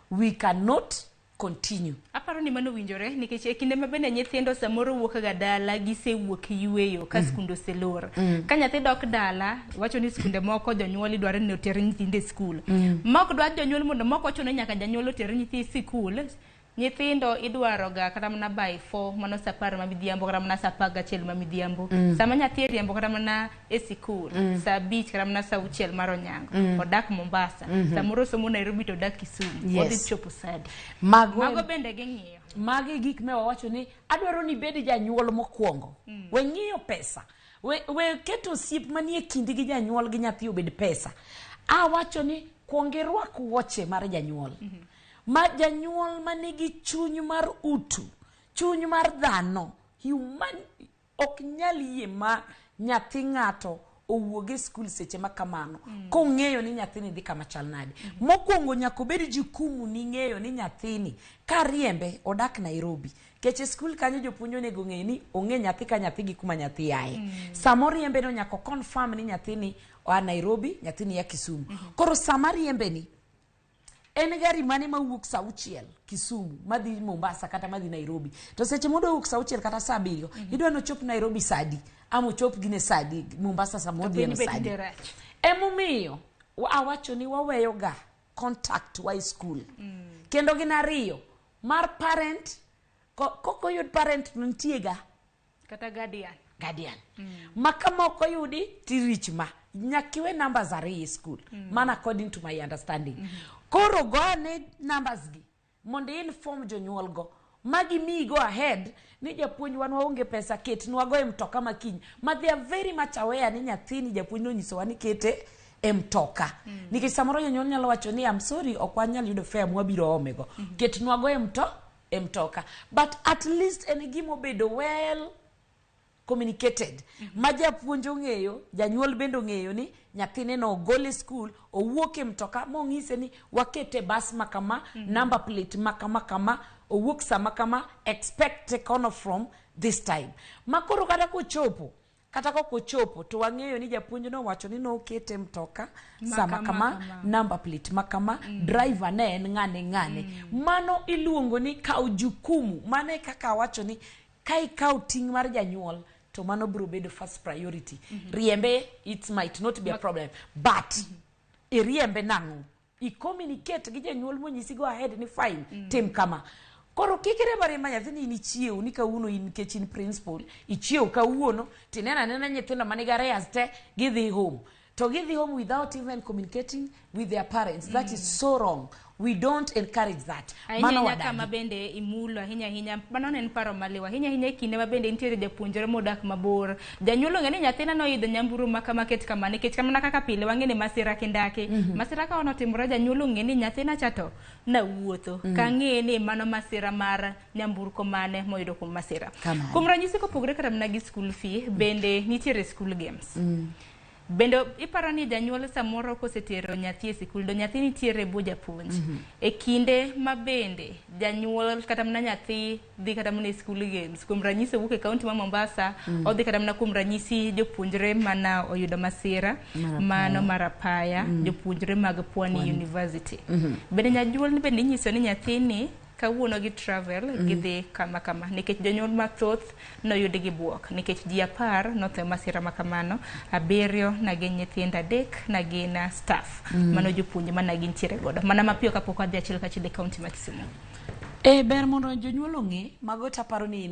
we cannot continue. Aparo ni mano winjore nikech e kinde ma bende nyithindo samoro wuok ga dala, gisewuok yueyo ka skunde oselor. Ka nyathi dok dala, wacho ni skunde moko jonyuol idwaro ni oter nyithindo e skul. Ma ok dwar jonyuol mondo moko ochuno nyaka janyuol oter nyithi sikul. Nyithindo idwaro ga kata mana by 4 mano saa 10 ma midhiambo kata mana saa 11 ma midhiambo. Sama nyathi iriembo kata mana e sikul saa 5 kata mana saa 6 mar onyango, odak Mombasa, samoro somo Nairobi to odak Kisumu, odhi chopo sadi. Mago bende ging'iyo. Magi gik me wawacho ni adwaro ni ibed janyuol mokwongo. We ng'iyo pesa. We keto osiep manie kindi gi janyuol gi nyathi obed pesa. Awacho ni kuong irwak wuoche mar janyuol. Ma janyuol manigi chuny mar utu, chuny mar dhano, human, ok nyal yie ma nyathi ng'ato owuog e skul seche ma kamano, kong'eyo ni nyathini dhi kama chal nade. Mokwongo nyaka obed jukumu ni ng'eyo ni nyathini kariembe odak Nairobi. Kech e skul kanyo jopuonj onego ng'e ni ong'e nyathi ka nyathi gi kuma nyathi aye. Sama oriembe no nyaka confirm ni nyathini oa Nairobi, nyathini ya Kisumu. Koro sama riembe ni en gari mane mawuok saa 6 Kisumu madhi Mombasa kata madhi Nairobi, to seche modwa wuok saa 6 kata saa 7 idwa nochop Nairobi saa adi ama ochop gine saa adi Mombasa sama To odhi piny eno be saa adi. tinde rach. Emomiyo awacho ni waweyo ga contact wa e school. Kendo gin ariyo mar parent, kokoyud parent to nitie ga kata guardian. Guardian. Ma kama ok oyudi tirich ma nyaka iwe numbers ariyo e school. Mana according to my understanding. Koro go ane numbers gi mondo i-inform jonyuol go magi miyi go ahead ni japuonj wan waonge pesa, ketnwa go e mtoka makiny, ma they are very much aware ni nyathini japuonj nonyisowa ni kete e mtoka. Nikech samoro jonyuol nyalo wacho ni I'm sorry, ok wanyal yudo fare mwabiro ome go, ketnwa go e mtoka, but at least en gima obedo well communicated ma japuonj ong'eyo, janyuol bende ong'eyo ni nyathine no ogol e skul, owuok e mtoka mong'ise ni wakete bus ma kama, number plate ma kama kama, owuok sama kama, expect take on from this time. Ma koro kata kochopo kata kok ochopo to wang'eyo ni japuonj nowacho ni nokete mtoka Ma sama kama, kama, kama. number plate ma kama, driver ne en ng'ane ng'ane. Mano iluongo ni kaw jukumu. Mano e kaka awacho ni ka ikaw ting' mar janyuol to mano biro bedo first priority. Riembe it might not be a problem, but iriembe nang'o? I communicate gi janyuol monyisi go ahead ni fine, tim kama. Koro kik iriemb ariemba nyathini in ichiew ni kawuono in nikech in principal, ichiew kawuono tineno anena nyithindo manigi arrears te gidhi home. To gidhi home without even communicating with their parents. That is so wrong. We don't encourage that. Ahinya Mano ahinya wadagi. Kama bende imulo ahinya ahinya, mano ne en paro maliw ahinya ahinya e kinde ma bende nitiere japuonjre modak mabor. Janyuol ong'e ni nyathina noidho nyamburo ma kama ket kama, nikech kamana kaka pile wang'e ni masira kindaki. Masira ka onotimore, janyuol ong'e ni nyathina cha to nawuotho. Kang'e ni mano masira mar nyamburko mane moyudo kuom masira. Kamano. Kuom ranyisi, kopogore kata mana gi school fee, bende nitiere school games. Bende iparo ni janyuol samoro kosetero nyathi e sikul to nyathi nitiere e bwo japuonj. E kinde ma bende janyuol kata mana nyathi dhi kata mana e school games, kuom ranyisi owuok e kaunti ma Mombasa, odhi kata mana kuom ranyisi jopuonjre mana oyudo masira Mar mano apaya. Mar apaya, jopuonjre mag Pwani Pwani. University. Bende janyuol bende inyiso ni nyathini kawuono gi travel gidhi kama kama, nikech jonyuol mathoth noyud gi buok nikech ji 10 notho e masira ma kamano, abiriyo na gin nyithindo, adek na gin staff. Mano jopuonje mana gintiere godo mana mapiyo kapok wadhi achiel kachiel e kaunti ma Kisumu. E ber mondo jonyuol ong'e mago, taparo ni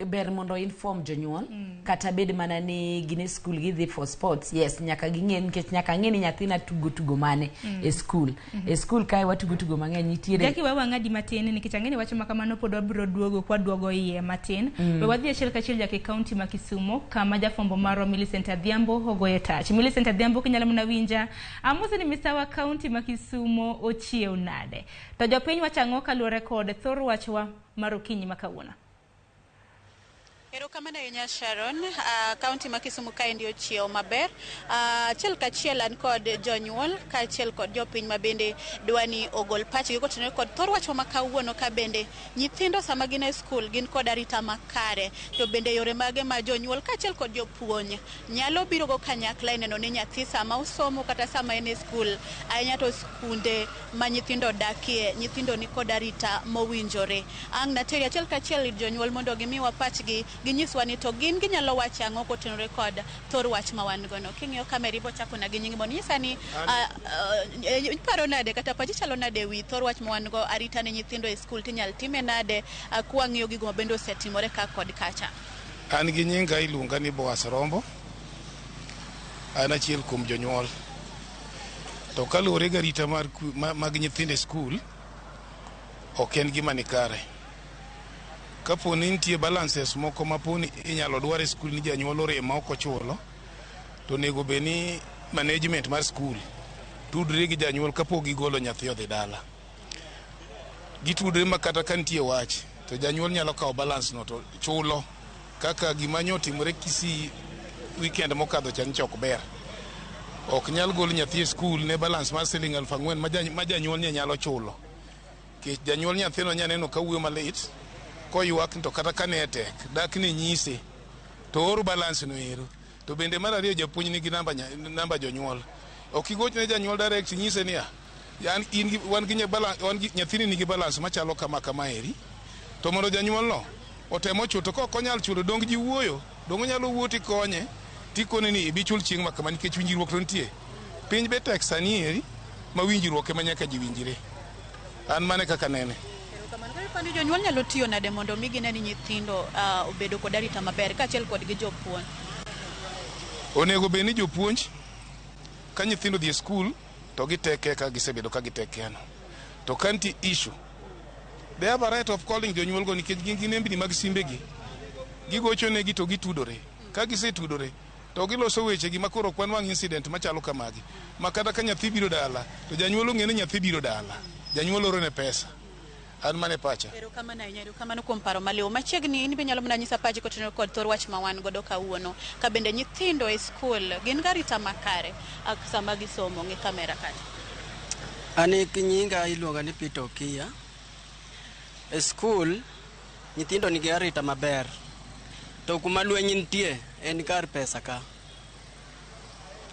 ber mondo inform jonyuol. Kata bed mana ni gin e skul gidhi for sports, yes, nyaka ging'e, nikech nyaka ng'e ni nyathina tugo tugo mane e skul. E skul kae watugo tugo mang'eny nitiere. Jackie, we wang'adi matin nikech ang'e ni wach ma kamano pod wabiro duogo kwa duogo iye matin. We wadhi achiel kachiel nyaka e kaunti ma Kisumu kama jafwambo marwa Millicent Adhiambo ogoye tach. Millicent Adhiambo, kinyalo mana winja, amosi ni misawa kaunti ma Kisumo ochiew nade? To jopiny wacho ang'o kaluwore kod thor wachwa mar okinyi ma kawuono? Erokamano ahinya, Sharon. Kaunti ma Kisumu kaendi ochiewo maber. Achiel kachiel an kod jonyuol kaachiel kod jopiny ma bende dwa ni ogol pachgi kotenore kod thor wachwa ma kawuono, ka bende nyithindo sama gin e skul gin kod arita makare, to bende yore mage ma jonyuol kaachiel kod jopuonj nyalo biro go kanyakla e neno ni nyathi sama osomo kata sama en e skul, ahinya to skunde ma nyithindo dakie, nyithindo ni kod arita mowinjore. Ang' nateri achiel kachiel ir jonyuol mondo gimiwa pachgi, ginyiswa ni to gin ginyalo wacho ang'o kotenore kod thor wach ma wan gono. King'iyo kamera, ibo chako na gi nying mondo inyisa ni iparo nade kata pachi chalo nade ewi thor wach ma wan go, arita ne nyithindo e skul tinyal time nade, kwang'iyo gigo ma bende osetimore ka kod kacha. An gi nyinga iluonga ni Boas Rombo. An achiel kuom jonyuol. To kaluwore gi arita mar mag nyithindo e skul, ok en gima nikare. Kapo ni nitie balances moko ma po ni inyalo dwar e skul ni janyuol orem ma ok ochulo, to onego bed ni management mar skul tudre gi janyuol kapok gigolo nyathi odhi dala. Gitudre ma kata ka nitie wach, to janyuol nyalo kawo balance no to chulo, kaka gima nyo otimore Kisii weekend mokadho cha nyicha ok ber. Ok nyal gol nyathi e skul ne balance mar siling 4,000 ma janyuol ne nyalo chulo. Nikech janyuol nyathino nya neno ka wuoyo malit, koywak to kata ka ne tek, dak ne nyise, to or balance no ero. To bende mar ariyo, japuonj nigi namba jonyuol. Ok igoch ne janyuol direct, inyise niya, yan in gi wan gi balance, wan gi nyathini nigi balance machalo kama kama eri. To mondo janyuol no otem ochul, to kok onyal chulo, dong ji wuoyo, dong onyalo wuoyo tikonye, tikone ni ibi chul chieng' ma kama, nikech winjruok to nitie. Piny be tek sani eri, ma winjruok ema nyaka ji winjre. An mane kaka nene. Erokamano. Koro iparo ni jonyuol nyalo tiyo nade mondo mi gine ni nyithindo obedo kod arita maber kaachiel kod gi jopuonj? Onego bed ni jopuonj ka nyithindo odhi e skul to giteke ka gisebedo ka gitekeno. To ka nitie issue, they have a right of calling jonyuol go, nikech gin gi nembni mag simbegi. Gigocho negi to gitudore. Ka gisetudore to giloso wechegi ma koro ok wanwang' incident machalo kamagi. Ma kata ka nyathi biro dala, to janyuol ong'e ni nyathi biro dala. Janyuol oro ne pesa. An mane pacha. Erokamano ahinya, erokamano kuom paro maliw. Machiegni in be nyalo mana nyisa pachi kotenore kod thor wach ma wan godo kawuono. Ka bende nyithindo e skul gin gi arita makare sama gisomo, ng'i kamera kacha. An nyinga iluonga ni Peter Okiya. E skul nyithindo nigi arita maber. To kuma lweny nitie en kar pesa ka.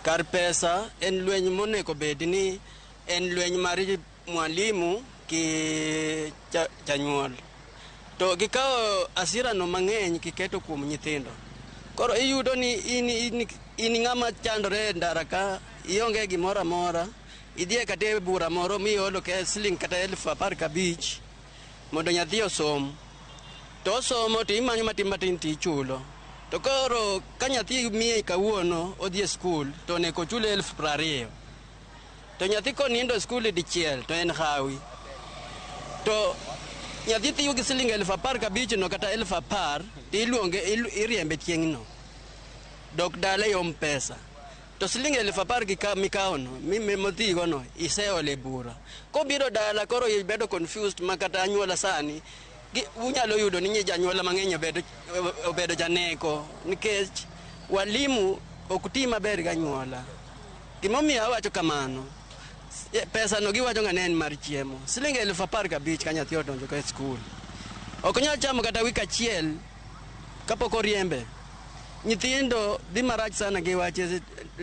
Kar pesa en lweny monego bed ni en lweny mar mwalimu gi janyuol. To gikawo asira no mang'eny giketo kuom nyithindo. Koro iyudo ni in ng'ama chandore e ndara ka, ionge gimoro amora, idhi kata e bura moro miolo ke siling kata 15,000 mondo nyathi osom. To osomo to imanyo matin matin tichulo. To koro ka nyathi miye kawuono odhi e skul to onego ochule 20,000. To nyathi konindo e skul dichiel to en hawi. To nyathi tiyo gi siling 15,000 no kata 10,000 to iluonge iriembe chieng'no. Dok dala iom pesa. To siling 10,000 gi mikawono modhigo no iseolo e bura. Kobiro dala koro ibedo confused ma kata anyuola sani unyalo yudo ni janyuola mang'eny obedo janeko nikech walimu ok ti maber gi anyuola. Gimomiyo awacho kamano, pesa no giwacho nga ne en mar chiemo. Siling 15,000 ka nyathi odonjo ka e skul. Ok onyal chamo kata wik achiel kapok oriembe. Nyithindo dhi marach sana gi wach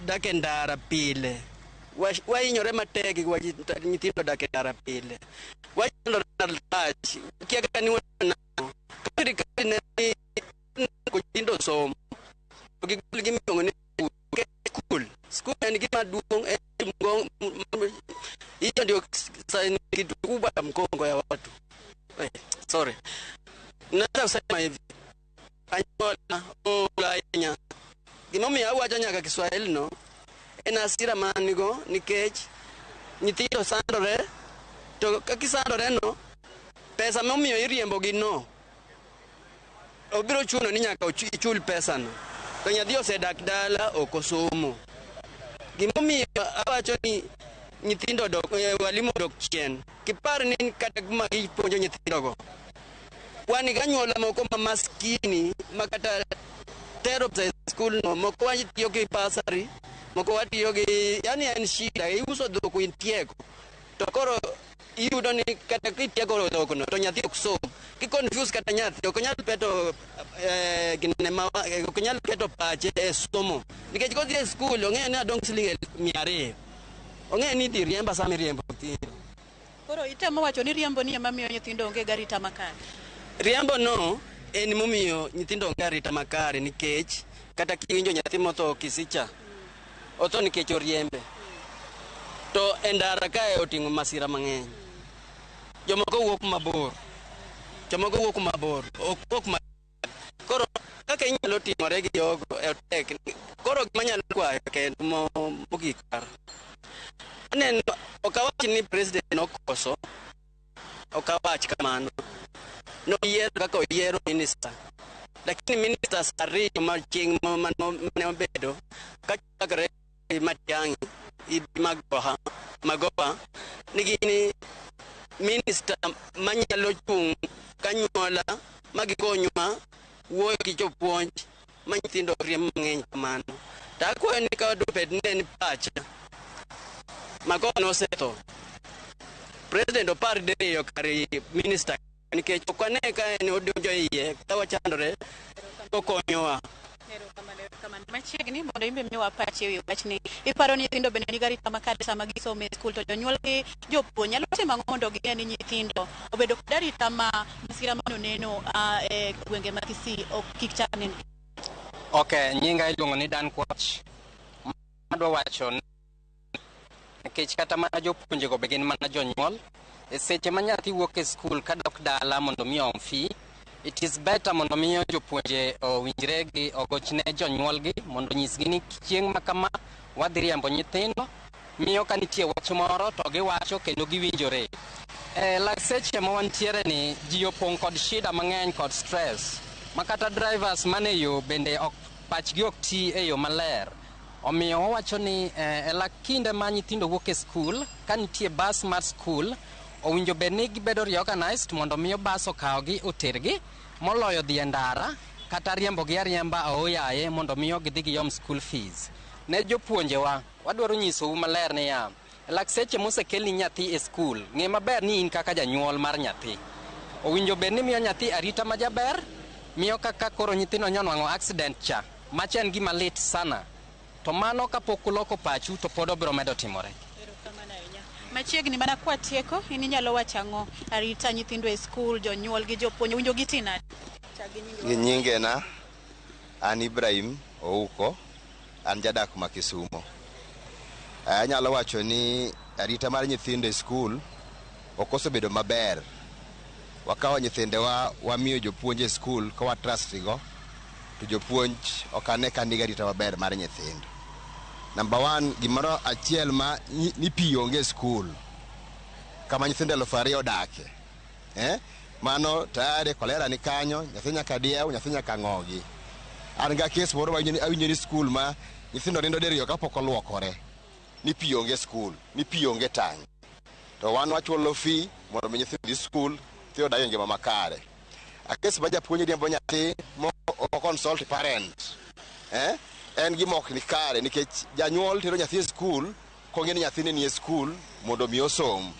dak e ndara pile. Wahinyore matek gi wach nyithindo dak e ndara pile. Wachandore marach. Kia kaka ni nang'o. Ka sirikal ne ni nyithindo somo. To gigol gima iluongo ni skul. Skul en gima duong' en hiyo ndio kitu kubwa ya mgongo ya watu. Sorry. Naweza kusema hivi. Anyuola ool ahinya. Gimomiyo awacho nyaka Kiswahili no en hasira ma an go nikech nyithindo sandore to kakisandore no pesa momiyo iriembo gi no obiro chuno ni nyaka ichul pesa no to nyathi osedak dala ok osomo. Gimomiyo awacho ni nyithindo dok walimu odok chien kipar ni kata kuma gipuonjo nyithindogo wan gi anyuola moko ma maskini ma kata tero pesa e skul no moko watiyo gi bursary moko watiyo gi yani en shida iuso dhok itieko to koro iyudo ni kata kitieko dhok no to nyathi ok som ki confuse kata nyathi ok onyal keto ginene ma ok onyal keto pache e somo nikech kodhi e skul ong'eyo ni adong' siling 200 ong'eyo ni idhi riemba sama iriembo nyithindo. Koro itemo wacho ni riembo ni ema miyo nyithindo onge gi arita makare. Riembo no en momiyo nyithindo onge arita makare nikech kata kiwinjo nyathi motho Kisicha otho nikech oriembe to e ndara kae oting'o masira mang'eny. Jomoko wuok mabor, jomoko wuok mabor, ok wuok ma koro kaka inyalo timore gi jogo e otek. Koro gima anyalo kwayo kendo mogik kar aneno ok awach ni president nokoso, ok awach kamano. Noyiero kaka oyiero minister, lakini ministers ariyo ma chieng' mane obedo kachakre Matiang'i gi Magoha ni gin minister manyalo chung' kanyuola ma gikonywa wuoyo gi jopuonj ma nyithindo ok riemb mang'eny kamano. To akwayo ni ka dobed ni en pacha Magoha nosetho, president opar diriyo kar minister nikech ok wane ka en odonjo iye ka wachandore okonyowa. Machiegni mondo imbe miwa pachi ewi wachni. Iparo ni nyithindo bende nigi arita makare sama gisomo e skul to jonyuol gi jopuonj nyalo timo ang'o mondo gine ni nyithindo obedo kod arita ma masira manoneno e gwenge ma Kisii ok kik chak nen. Ok, nyinga iluongo ni Dan Kwach. Adwa wacho nikech kata mana jopuonjego be gin mana jonyuol. E seche ma nyathi wuok e skul kadok dala mondo mi oom fee, it is better mondo miyo jopuonje owinjre gi ogochne jonyuolgi mondo onyisgi ni chieng' ma kama wadhi riembo nyithindo miyo ka nitie wach moro to giwacho kendo giwinjore. E lak seche ma wantiere ni ji opong' kod shida mang'eny kod stress ma kata drivers mane yo bende ok pachgi ok ti e yo maler. Omiyo wawacho ni e lak kinde ma nyithindo wuok e skul ka nitie bus mar skul owinjo bed ni gibedo reorganized mondo miyo bus okawgi otergi moloyo dhi e ndara kata riembogi ariemba aoyaye mondo miyo gidhi giyom school fees. Ne jopuonjewa, wadwaro nyisou maler niya, e lak seche mosekelni nyathi e skul, ng'e maber ni in kaka janyuol mar nyathi. Owinjo bed ni miyo nyathi arita majaber, miyo kaka koro nyithindo nyonwang'o accident cha, macha en gima lit sana. To mano kapok uloko pachu to pod obiro medo timore. Machiegni mana kwatieko, in inyalo wacho ang'o? Arita nyithindo e skul, jonyuol gi jopuonj owinjo giti nade? Gi nyingena an Ibrahim Ouko, an jadak ma Kisumo. Anyalo wacho ni arita mar nyithindo e skul ok osebedo maber. Wakawo nyithindewa wamiyo jopuonj e skul ka wa trust go. to jopuonj ok ane ka nigi arita maber mar nyithindo. Number one, gimoro achiel ma ni pi onge e skul kama nyithindo 2000 odake. Mano tayari kolera ni kanyo, nyathi nyaka diew, nyathi nyaka ng'ogi. An ga kes moro awinjo ni skul ma nyithindo nindo diriyo kapok oluokore. Ni pi onge skul, ni pi onge tang. To wan wachulo fee mondo mi nyithindo dhi skul, nyithindo odag e ngima makare. A kes ma japuonj riembo nyathi mo ok consult parent. En gima ok ni kare nikech janyuol tero nyathi e skul kong'e ni nyathine ni e skul mondo mi osom.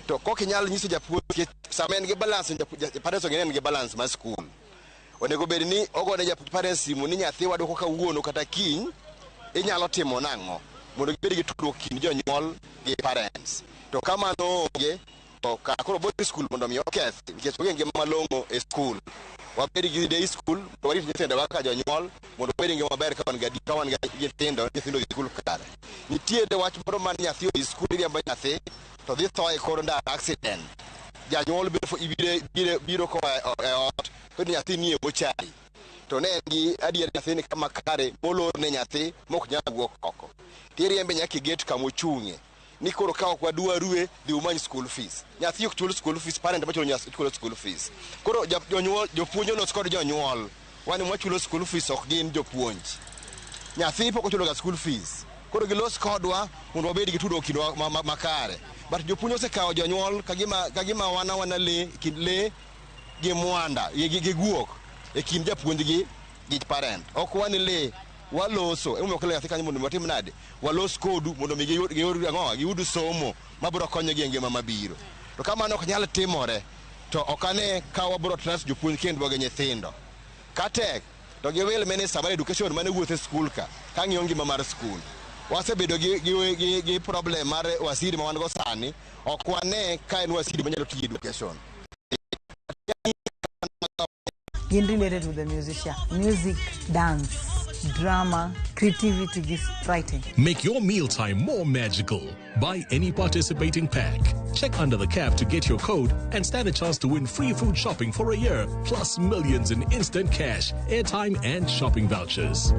To kok inyal nyiso japuonj nikech sama en gi balance, parents ong'e ni en gi balance mar skul. Onego bed ni ogone japuonj parents simu ni nyathi wadwoko kawuono kata kiny, inyalo timo nang'o mondo gibed gi tudruok kind jonyuol gi parents. To ka mano onge, to ka koro boarding school mondo mi oketh nikech onge ngima malong'o e skul. Wabed gi day school, mondo warit nyithindo kaka jonyuol, mondo wabed gi ngima maber ka wan gi ka wan gi nyithindo, nyithindo dhi skul kare. Nitiere wach moro mar nyathi odhi skul, iriembo nyathi, to dhi tho e kor ndara accident. Janyuol biro koa e ot, to nyathi nie mochari. To ne en gi adier nyathi ni kama kare molor ne nyathi mok nyal wuok oko. Tiriembe nyaka e gate kama ochung'e. Ni koro ka ok wadwarue, dhi umany school fees. Nyathi ok chul school fees, parent ema chulo school fees. Koro jonyuol, jopuonj olos kod jonyuol. Wan ema wachulo school fees, ok gin jopuonj. Nyathi pok ochulo ga school fees. Koro gilos kodwa mondo wabed gi tudruok kindwa makare. But jopuonj osekawo jonyuol kagima wan awana le, kind le gi mwanda, gi guok e kind japuonj gi parent. Ok wan le, waloso. Emomiyo wakelo nyathi kanyo mondo watim nade? Walos kodu mondo mi giyud ang'o? Giyud somo mabiro konyogi e ngima mabiro. To ka mano ok nyal timore, to ok ane ka wabiro trust jopuonj kendwa gi nyithindo. Ka tek, to giwil minister mar education mane wuotho e skul ka ng'iyo ngima mar skul. Wasebedo gi problem mar wasiri ma wan go sani, ok wane ka en wasiri manyalo tiyo education. Gin related to the musician, music, dance, drama, creativity, this writing. Make your mealtime more magical. Buy any participating pack. Check under the cap to get your code and stand a chance to win free food shopping for a year, plus millions in instant cash, airtime and shopping vouchers.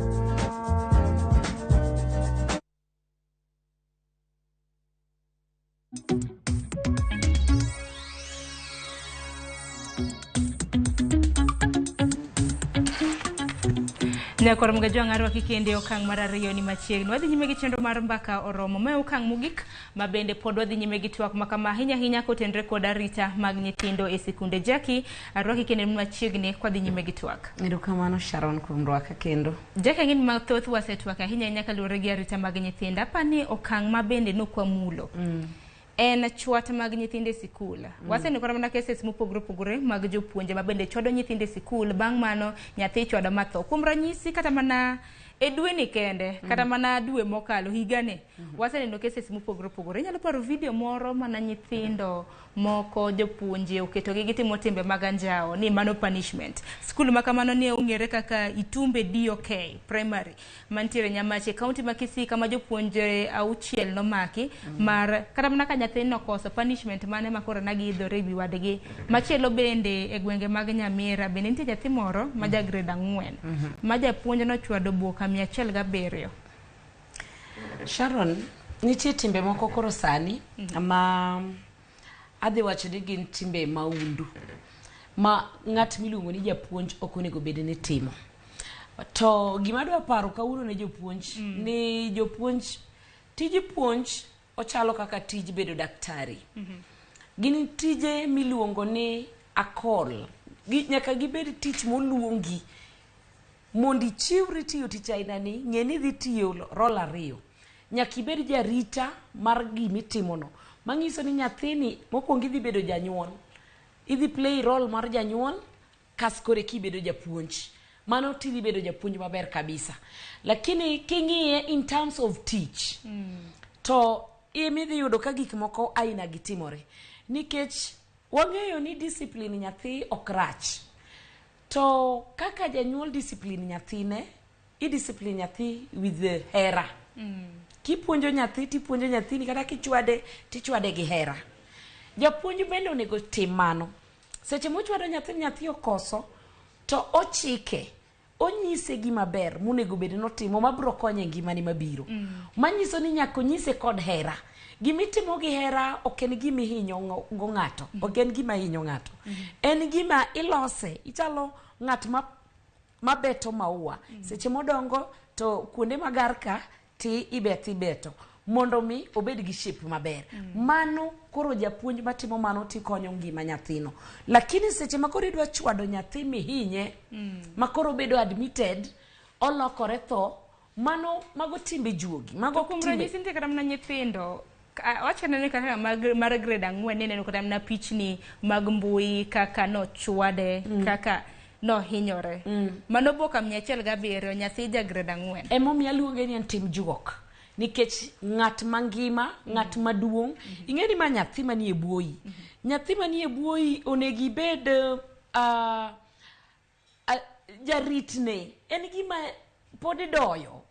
Nyakor Mgajwang' arwaki kende okang' mar ariyo ni machiegni. Wadhi nyime gi chenro mar mbaka oromo. Ma e okang' mogik ma bende pod wadhi nyime gi twak makama ahinya ahinya kotenre kod arita mag nyithindo e sikunde. Jackie, arwaki kende machiegni kwadhi nyime gi twak. Erokamano Sharon kuom rwaka kendo. Jackie, ang'e ni mathoth wasetwak ahinya ahinya kaluwore gi arita mag nyithindo. Apa ni okang' ma bende nokwamulo. En chwat mag nyithindo e sikul. Waseneno kata mana cases mopogore opogore mag jopuonje ma bende chwado nyithindo e sikul, bang' mano nyathi ichwado matho. Kuom ranyisi kata mana e dweni kende, kata mana dwe mokalo higani, waseneno cases mopogore opogore. Inyalo paro video moro mana nyithindo moko jopuonje oketogi gitimo timbe mag anjawo ni mano punishment. Skul ma kamano ne ong'ere kaka Itumbe DOK Primary mantiere Nyamache, kaunti ma Kisii, kama jopuonje 6 nomaki mar kata mana ka nyathino okoso punishment mane ma koro nagiidhore ewi wadgi. Machielo bende e gwenge mag Nyamira bende nitie nyathi moro ma ja grade 4 ma japuonj nochwado boka 107. Sharon, nitie timbe moko koro sani ma adhi wacho ni gin timbe maundu ma ng'at miluongo ni japuonj ok onego bed ni timo. To gima adwa paro kawuono ne jopuonj ni jopuonj tij puonj ochalo kaka tij bedo daktari. Gin tije miluongo ni akol. Nyaka gibed tich moluongi. Mondo ichiwri tiyo tich aina ni, ng'e ni idhi tiyo role ariyo. Nyaka ibed jarita mar gimitimono. Manyiso ni nyathini mokwongo idhi bedo janyuol. Idhi play role mar janyuol, kas kore kibedo japuonj. Mano tidhi bedo japuonj maber kabisa. Lakini king'iye in terms of teach, to imidhi yudo ka gik moko aina gi timore. Nikech wang'eyo ni discipline nyathi ok rach. To kaka janyuol discipline nyathine, i discipline nyathi with the hera. Kipuonjo nyathi tipuonjo nyathini kata kichwade tichwade gi hera. Japuonj bende onego tim mano. Seche mochwado nyathi, nyathi okoso, to ochike. Onyise gima ber monego bed notimo mabiro konye e ngimane mabiro. Manyiso ni nyaka onyise kod hera. Gimitimo gi hera ok en gima ihinyo go ng'ato. Ok en gima hinyo ng'ato. En gima ilose. Ichalo ng'at ma mabeto maua. Seche modongo to kuonde magar ka ti ibetho ibeto mondo mi obed gi shape maber. Mano koro japuonj matimo mano tikonyo ngima nyathino. Lakini seche ma koro idwa chwado nyathi mihinye ma koro obedo admitted olokore tho mano mago timbe juogi mago To kuom timbe ranyisi nitie kata mana nyithindo wachane ni kaka mag, mar grade ang'wen nineno kata mana pichni mag mbui kaka nochwade kaka nohinyore mano boka 107 nyathi ja grade 4 emomiyo aluonge ni en tim juok nikech ng'at mangima ng'at maduong' ing'e ni ma nyathi manie buoyi nyathi manie buoyi onego ibed jaritne en gima pod idoyo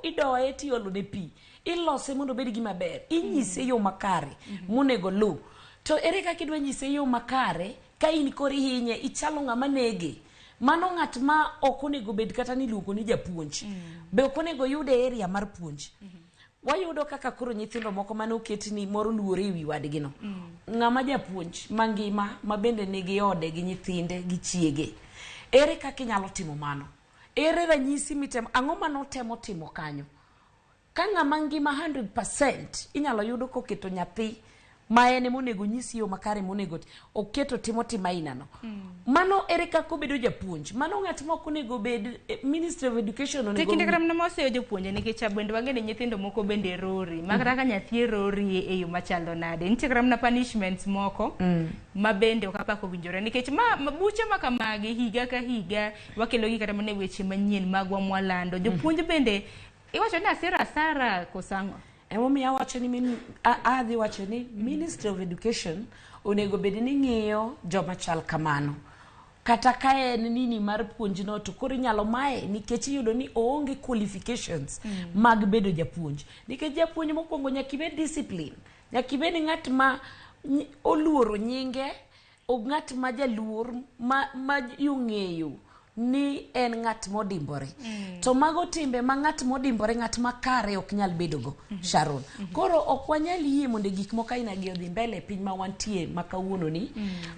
idoye tiolone pi ilose mondo obed gima ber inyise yo makare monego luw to ere kaka idwa nyise yo makare ka in koro ihinye ichalo ng'ama nege mano ng'at ma ok onego bed kata ni iluongo ni japuonj be ok onego yud e area mar puonj wayudo kaka koro nyithindo moko mane oket ni moro luore e wi wadgino ng'ama japuonj mangima ma bende nigi ode gi nyithinde gi chiege ere kaka inyalo timo mano ere ranyisi mitemo ang'o manotemo timo kanyo ka ng'ama ngima 100% inyalo yudo koketo nyathi ma en emonego nyisi yo makare monego oketo timo tim ainano mano ere kaka obedo japuonj mano ng'at ma ok onego bed Ministry of Education To onego kinde kata mana moseyo jopuonje nikech bende wang'e ni nyithindo moko bende rori ma kata ka nyathi rori e yo machalo nade nitie kata mana punishments moko ma bende ok apako owinjore nikech ma, ma buche ma kamagi higa ka higa wakelo gi kata mana e weche manyien magwa mwalando jopuonj bende iwacho ni asira asara koso ang'o emomiyo awacho ni adhi wacho ni Ministry of Education onego bed ni ng'iyo joma chal kamano kata ka en nini mar puonjno to koro inyalo maye nikech iyudo ni oonge qualifications mag bedo japuonj nikech japuonj mokwongo nyaka ibed discipline nyaka ibed ng'at ma oluoro nyinge ng'at ma jaluor ma ong'eyo ni en ng'at modimbore to mago timbe ma ng'at modimbore ng'at makare ok nyal bedogo Sharon koro ok wanyal yie mondo gik moko aina gi odhi mbele e piny ma wantie ma kawuono ni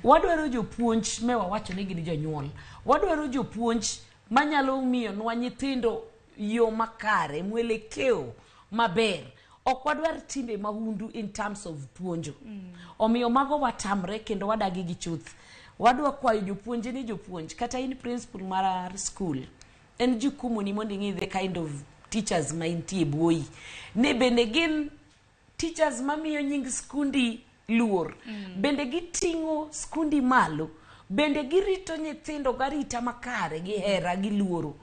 wadwaro jopuonj me wawacho ni gin jonyuol wadwaro jopuonj manyalo miyonwa nyithindo yo makare mwelekeo maber ok wadwar timbe mahundu in terms of puonjo omiyo mago watamre kendo wadagi gi chuth wadwa kwayo jopuonj ni jopuonj kata in principal mar school en jukumu ni mondo ing'i the kind of teachers ma intie buoyi ni bende gin teachers mamiyo nying skundi luor bende giting'o skundi malo bende girito nyithindo garita makare gi hera gi luoro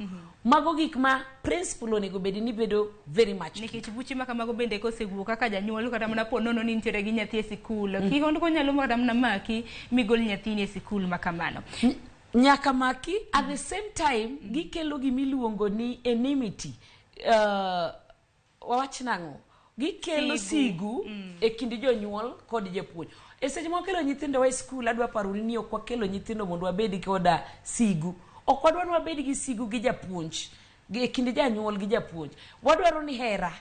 mago gik ma principal onego bed ni bedo very much nikech buche ma kamago bende kosewuok kaka janyuol kata mana po nono ni nitiere gi nyathi e sikul kihondko nyalo kata mana maki migol nyathini e sikul ma kamano nyaka maki at the same time gikelo gimiluongo ni enmity wawach nang'o gikelo sigu e kind jonyuol kod japuonj e seche ma wakelo nyithindo e skul adwa paro ni ok wakelo nyithindo mondo wabed koda sigu ok wadwa ni wabed gi sigu gi japuonj e kind janyuol gi japuonj wadwaro ni hera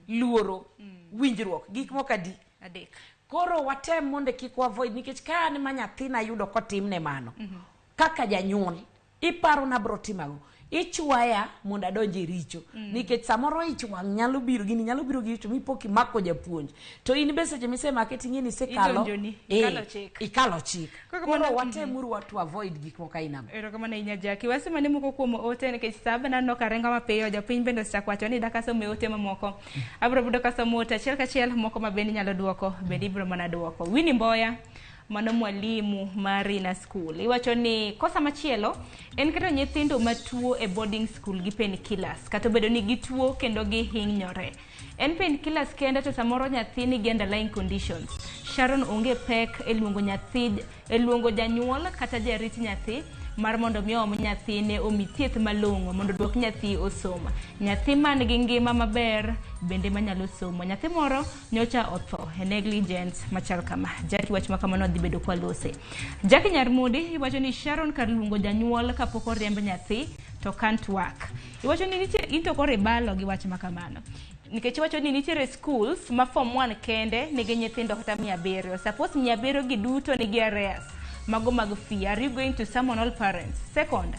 luoro winjruok gik moko adi adek koro watem mondo kik wavoid nikech ka an ma nyathina yudo kotimne mano kaka janyuol iparo na bro timo ang'o ichwaya mondo adonj e richo nikech samoro ich wang' nyalo biro gini nyalo biro gi richo mipo kimako japuonj to in be seche misemake ting'e ni isekalo Idonjoni, ikalo chik. ikalo chik Koro koro mana- watemuru wa to avoid gik moko aina go erokamano ahinya Jackie wasemane moko kuom ote nikech sa be naneno ka ringo mapiyo jopiny bende osechako wacho ni dakasome ote mamoko abiro bedo kasomo ote achiel kachiel moko ma bende inyalo duoko bende ibiro mana duoko Winnie Mboya mano mwalimu mar Ina School iwacho ni kosa machielo en keto nyithindo matuo e boarding school gi painkillers kata obedo ni gituo kendo gihinyore en painkillers kende to samoro nyathi nigi underlying conditions Sharon onge pek e luongo nyathi e luongo janyuol kata jarit nyathi mar mondo mi oom nyathine omi thieth malong'o mondo duok nyathi osoma. Nyathi man gi ngima maber bende manyalo somo. Nyathi moro nyocha otho e negligence machal kama. Jackie wach ma kamano dhi bedo kwalose. Jackie Nyarmudi iwacho ni Sharon kar luongo janyuol kapok oriemb nyathi to can't work. Iwacho ni nitie in to koro ibalo gi wach ma kamano. Nikech iwacho ni nitiere schools ma form 1 kende nigi nyithindo kata 700. Suppose 700 gi duto nigi arrears mago mag fee. Are you going to summon all parents? Second,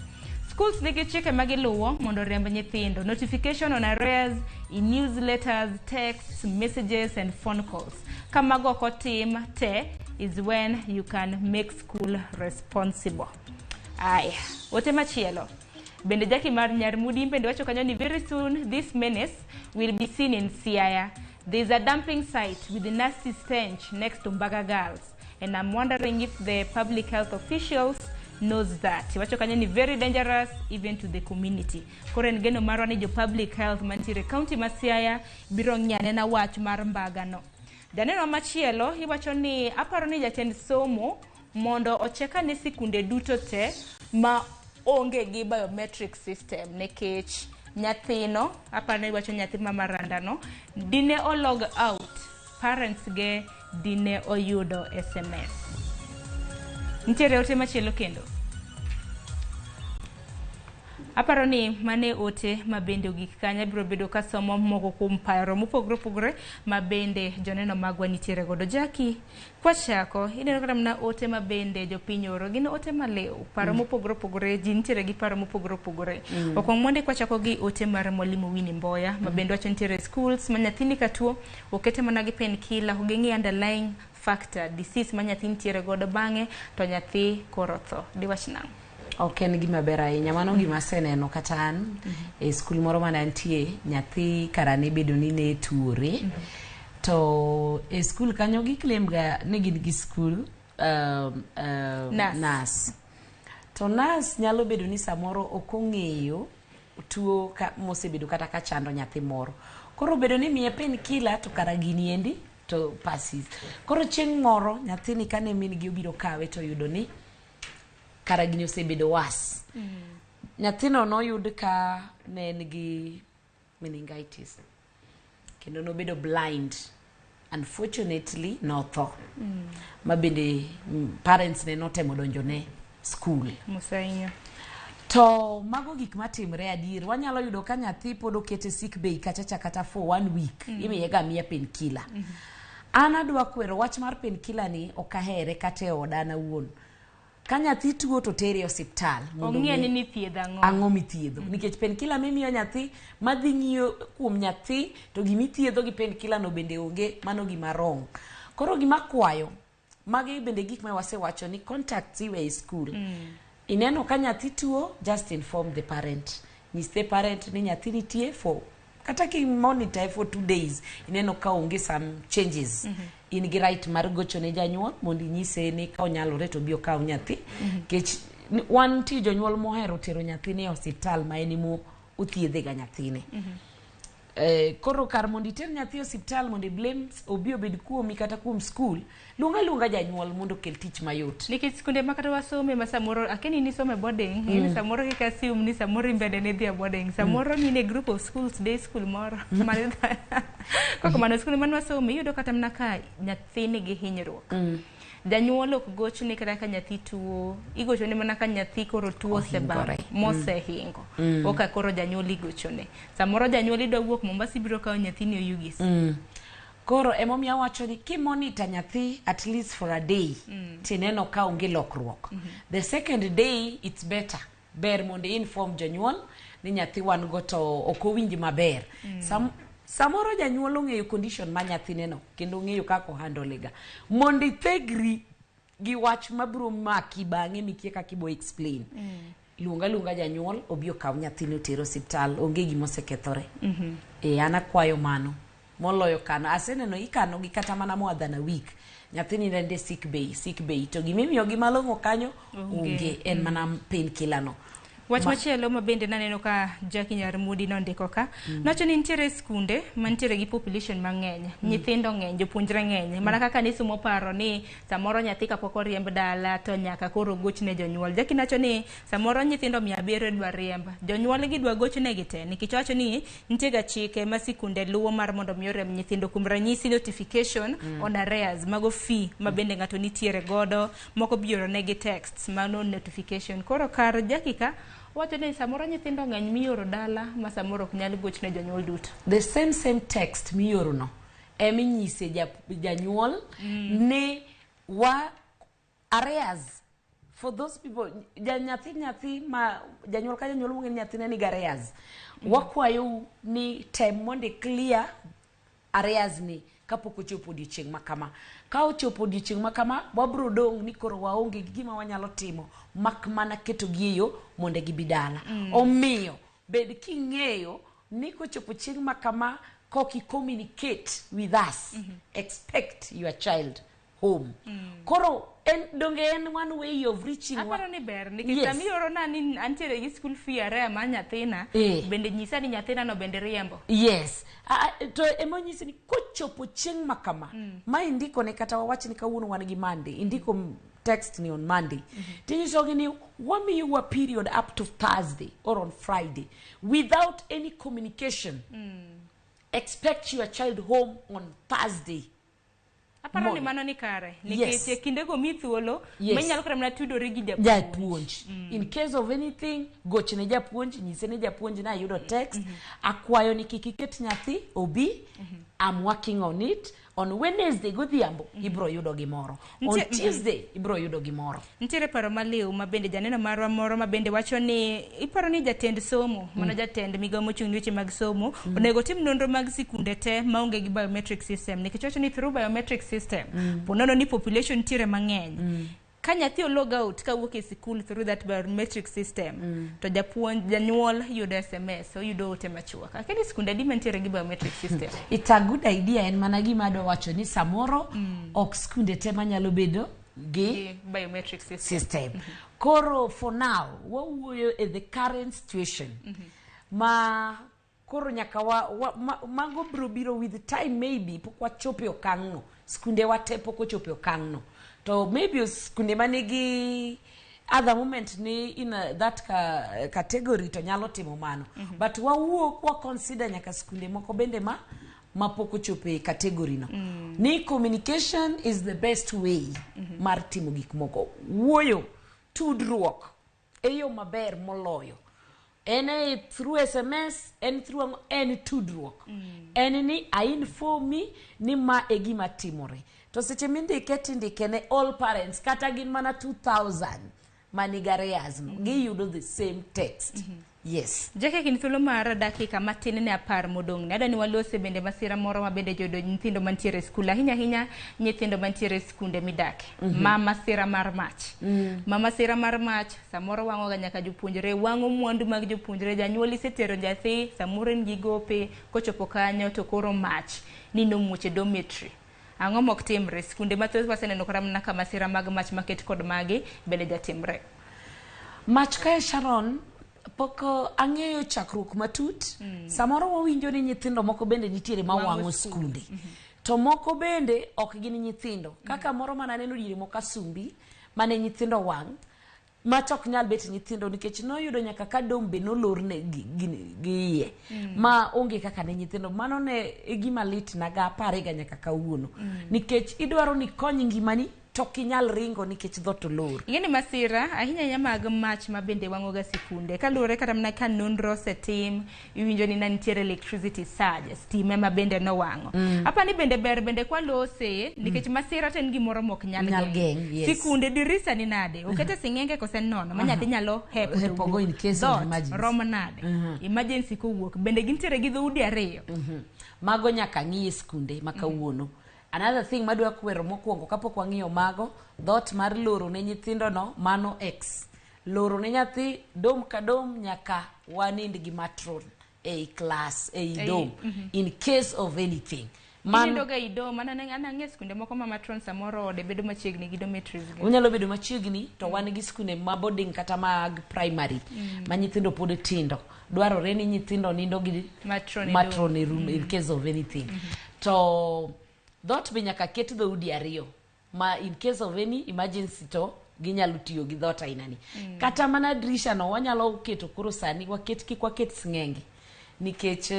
schools nigi chike ma giluwo mondo oriemb nyithindo. Notification on arrears in newsletters, texts, messages and phone calls. Ka mago ok otim te is when you can make school responsible. Aya, ote machielo. Bende Jackie mar Nyarmudi bende wacho kanyo ni very soon this menace will be seen in Siaya. There is a dumping site with a nasty stench next to Mbaga Girls. And I'm wondering if the public health officials knows that. Wacho kanyo ni very dangerous even to the community. Koro en geno marwa ni jo public health mantiere county ma Siaya biro ng'iyo anena wach mar mbaga no. Janeno machielo iwacho ni aparo ni jatend somo mondo ochek ane sikunde duto te ma onge gi biometric system nikech nyathino aparo ni iwacho nyathi ma Maranda no dine o log out parents ge dine oyudo SMS. Nitiere ote machielo kendo. Aparo ni mane ote ma bende ogik kanyo biro bedo ka somo moko kuom paro mopogore opogore ma bende joneno magwa nitiere godo. Jackie, kwachako ineno kata mana ote ma bende jopiny oro gin ote maliw paro mopogore opogore ji nitiere gi paro mopogore opogore. Okwong mondi kwachako gi ote mar mwalimu Winnie Mboya ma bende wacho nitiere schools ma nyathini ka tuo okete mana gi painkiller ok ging'i underlying factor disease ma nyathi nitiere godo bang'e to nyathi koro tho. Diwach nang'o? Ok en gima ber ahinya. Mano gima aseneno kata an e skul moro mane antie, nyathi kara ne bedo ni ne tuore. To e skul kanyo giclaim ga ni gin gi skul Nurse. Nurse. To nurse nyalo bedo ni samoro ok ong'eyo tuo ka, mosebedo kata ka chando nyathi moro. Koro bedo ni miye painkiller to kara gini endi to passes. Koro chieng' moro nyathini kane min gi obiro kawe to oyudo ni kara gini osebedo worse. Nyathino noyud ka ne en gi meningitis kendo nobedo blind. Unfortunately notho. Ma bende parents ne notemo donjo ne school. Musainyo. To mago gik matimre adier. Wanyalo yudo ka nyathi pod okete sick bay kachacha kata for one week. Imiye ga miya painkiller. An adwa kwero wach mar painkiller ni ok ahere kata e oda an awuon. Ka nyathi tuo to tere e osiptal mondo Ong'e ong'e ni nithiedho ang'o. Ang'o mithiedho. Nikech painkiller mimiyo nyathi madhi ng'iyo kuom nyathi to gimithiedho gi painkiller no bende onge, mano gima wrong. Koro gima kwayo, magi bende gik ma wasewacho ni contacts iwe e school. Ineno ka nyathi tuo, just inform the parent. Nyis the parent ni nyathi nitie for kata ki monitor for 2 days ineno ka onge some changes. In gi right mar gocho ne janyuol mondo inyise ni ka onyalore to obi okaw nyathi. Nikech wan nitie jonyuol mohero tero nyathine e osiptal ma en emo othiedhe ga nyathine. Koro kar mondo iter nyathi e osiptal mondo i blame obi obed kuomi kata kuom skul, luong aluonga janyuol mondo okel tich mayot. Nikech skunde ma kata wasome ma samoro akeni ni some boarding, mm. Samoro kika assume ni samoro in bende nidhi e boarding, samoro ni in e group of schools, day school moro. Koko mano skunde mane wasome iyudo kata mana ka nyathi nigi hinyruok. Janyuol ok gochne kata ka nyathi tuo, igochone mana ka nyathi koro tuo osebaro Ohingore. mosehingo. Oka koro janyuol igochone. Samoro janyuol idwa wuok Mombasa ibiro kawo nyathini Oyugis. Koro emomiyo awacho ni kimonita nyathi at least for a day tineno ka onge lokruok. The second day it's better. Ber mondo i-inform jonyuol ni nyathi wan go to ok owinj maber. Samoro janyuol ong'eyo condition ma nyathine no kendo ong'eyo kaka ohandle ga. Mondo ithegri gi wach mabiro maki bang'e mikia kaka ibo explain. Luong aluonga janyuol obi okaw nyathine oter osiptal onge gima osekethore. E an akwayo mano moloyo kano aseneno ikano gi kata mana more than a week nyathini nende sick bay sick bay to gimimiyo gi malong'o kanyo Onge. onge en mana painkiller no. Wach machielo ma bende naneno ka Jackie Nyarmudi nondiko ka, nowacho ni nitiere skunde mantiere gi population mang'eny, nyithindo ng'eny, jopuonjre ng'eny. Mana kaka nisumo paro ni samoro nyathi kapok oriemb dala to nyaka koro gochne jonyuol. Jackie nowacho ni samoro nyithindo 700 idwa riemb, jonyuol gidwa gochnegi te nikech owacho ni nitie ga chike ma sikunde luwo mar mondo mi oriemb nyithindo kuom ranyisi notification on arrears, mago fee ma bende ng'ato nitiere godo, moko bioro negi texts, mano notification. Koro kar Jackie ka wacho ni samoro nyithindo ng'eny mioro dala ma samoro ok nyal gochne jonyuol duto. The same text mioro no eminyise janyuol ni wa arrears for those people nyathi ma janyuol ka janyuol mong'e ni nyathine nigi arrears, wakwayou ni tem mondo i clear arrears ni kapok ochopo odiochieng' ma kama. Ka ochopo odiochieng' ma kama, wabro dong' ni koro waonge gi gima wanyalo timo mak mana ketogi e yo mondo gibi dala. Omiyo bed king'eyo ni kochopo chieng' ma kama kok i communicate with us, expect your child home. Koro en donge en one way of reaching Aparo ni ber nikech sama iorona ni antiere gi school fee arrear mar nyathina, bende nyisa ni nyathina no bende riembo. Yes. To emonyisi ni kochopo chieng' ma kama, ma indiko ne kata wawach ni kawuono wan gi Monday, indiko text ni on Monday. Tinyisogi ni wamiyowa period up to Thursday or on Friday without any communication. Expect your child home on Thursday. Aparo ni mano ni kare nikech e kindego mi thuolo ma inyalo kata mana tudori gi japuonj. Japuonj. In case of anything, gochne japuonj, nyise ni japuonj na ayudo text, akwayo ni kik iket nyathi obi, I'm working on it. On Wednesday godhiambo ibro yudo gimoro. On Tuesday ibro yudo gimoro. Nitiere paro maliw ma bende janeno marwa moro ma bende wacho ni iparo ni jatend somo, mano jatend migawo mochung' ne weche mag somo, onego tim nonro mag sikunde te maonge gi biometric system, nikech wacho ni through biometric system, po nono ni population nitiere mang'eny, ka nyathi olog out kawuok e sikul through that biometric system, to japuonj janyuol yudo SMS, oyudo ote machuok. Akia ni sikunde adi mantiere gi biometric system. It's a good idea. En mana gima adwa wacho ni samoro ok skunde te manyalo bedo gi biometric system. System. Koro for now wawuoyo e the current situation ma koro nyaka mago biro biro with time. Maybe pok wachopo e okang'no, skunde wa te pok ochopo e okang'no, to maybe skunde manigi other moment ni in that category to nyalo timo mano. But wawuok wa consider nyaka skunde moko bende ma mapok ochopo e category no, ni communication is the best way mar timo gik moko. Wuoyo, tudruok e yo maber moloyo en e through SMS, en through ang'o, en tudruok, en ni ainformi ni ma e gima timore. To seche mindike tindike ne all parents, kata gin mana 2000 manigi arrears no, giyudo the same text. Yes. Jackie, kind thuolo mar dakika matin ne 10 modong' ne, adwa ni walose bende masira moro ma bende joyudo nyithindo mantiere e skul, ahinya ahinya nyithindo mantiere e skunde midake, ma masira mar mach, ma masira mar mach samoro wang'o ga nyaka jopuonjre, wang'o mwandu mag jopuonjre. Janyuol isetero nyathi, samoro en gi gope, kochopo kanyo to koro mach ni nomuoch e dormitory. Ang'o mok timre skunde mathoth? Waseneno kata mana ka masira mag mach maket kod magi bende jatimre. Mach kae, Sharon, pok ang'eyo chakruok matut. Samoro wawinjo ni nyithindo moko bende nitiere ma wang'o wang'o skunde. Skunde to moko bende ok gin nyithindo, kaka moro mananeno diere moko Asumbi mane nyithindo wang' mach. Ok nyal bet nyithindo nikech noyudo nyaka ka dom be nolorne gi iye ma onge kaka ne nyithindo. Mano ne e gima lit naga aparega nyaka kawuono, nikech idwaro ni kony ngimani to ok inyal ringo nikech dhot olor. Ing'e ni masira ahinya ahinya mag mach ma bende wang'o ga sikunde, kaluwore kata mana ka nonro osetim, iwinjo ni ne nitiere electricity surge, stima ma bende nowang'o. Apa ni bende ber bende kwalose nikech masira to en gimoro mok nyal nyal geng'. Geng', yes. Sikunde dirisa ni nade, okete sing'enge kose nono ma nyathi nyalo hepo to hepo go wuok. In case of Dhoot emergency. rom nade emergency kowuok, bende gintiere gi dhoudi ariyo? Mago nyaka ng'i e skunde ma kawuono. Another thing madwa kwero mokwongo kapok wang'iyo mago, dhoot mar loro ne nyithindo no, mano x loro ne nyathi dom ka dom, nyaka wanind gi matron ei class, ei dom, in case of anything. Ginindo ga i dom, an ang'e skunde moko ma matron samoro ode bedo machiegni gi dormitories gi. Onyalo bedo machiegni to wan gi skunde ma boarding kata mag primary ma nyithindo pod tindo. Dwarore ni nyithindo nindo gi Matron e matron e dom. room in case of anything. To dhoot be nyaka ket dhoudi ariyo ma in case of any emergency to ginyalo tiyo gi dhoot ainani. Kata mana dirisha no wanyalo keto koro sani waket kik waket sng'enge nikech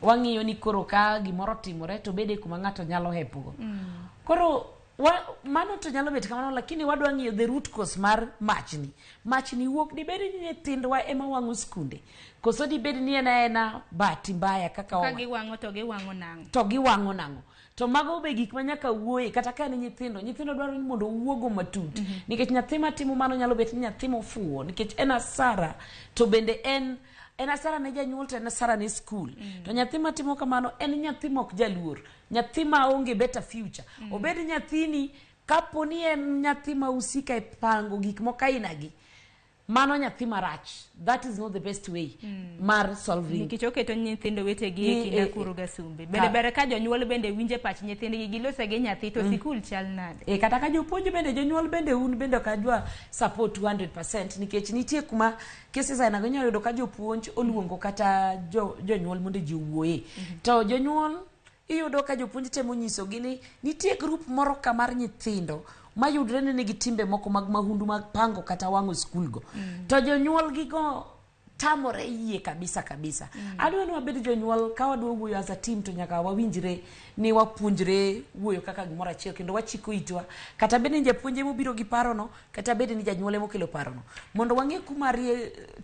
wang'iyo ni koro ka gimoro otimore to bede kuma ng'ato nyalo hepogo. Koro mano to nyalo bet kamano, lakini wadwa ng'iyo the root cause mar machni. Machni wuok dibed ni nyithindwa ema wang'o skunde, koso dibed ni en aena bahati mbaya kaka Ka giwang'o to giwang'o nang'o? To giwang'o nang'o? To mago be gik ma nyaka wuoye, kata ka en nyithindo, nyithindo dwaro ni mondo owuogo matut. Nikech nyathi matimo mano nyalo bet ni nyathi mofuwo, nikech en asara, to bende en asara ne janyuol to en asara ne skul. To nyathi matimo kamano en nyathi mok jaluor, nyathi ma onge better future. Obed nyathini, kapo ni en nyathi ma usika e pango gik moko ainagi, mano nyathi marach. That is not the best way mar solving. Nikech oketo nyithindo wetegi e kind akuru gasumbe. Bende ber ka jonyuol bende winje pach nyithindgi, gilose gi nyathi to sikul chal nade? Kata ka jopuonj bende, jonyuol bende, un bende ok adwa support 200% nikech nitie kuma cases ainago inyalo yudo ka jopuonj oluongo kata jonyuol mondo ji owuoye. To jonyuol iyudo ka jopuonj temo nyisogi ni nitie group moro ka mar nyithindo mayudre ni nigi timbe moko mag mahundu mag pango kata wang'o skul go. To jonyuol gigo tamore yie kabisa kabisa. Adwa ni wabed jonyuol ka wadwa wuoyo as a team to nyaka wawinjre ni wapuonjre wuoyo kaka gimoro achiel kendo wachiko itwa. Kata bed ni japuonj emobiro gi parono, kata bed ni janyuol emokelo parono. Mondo wang'e kuma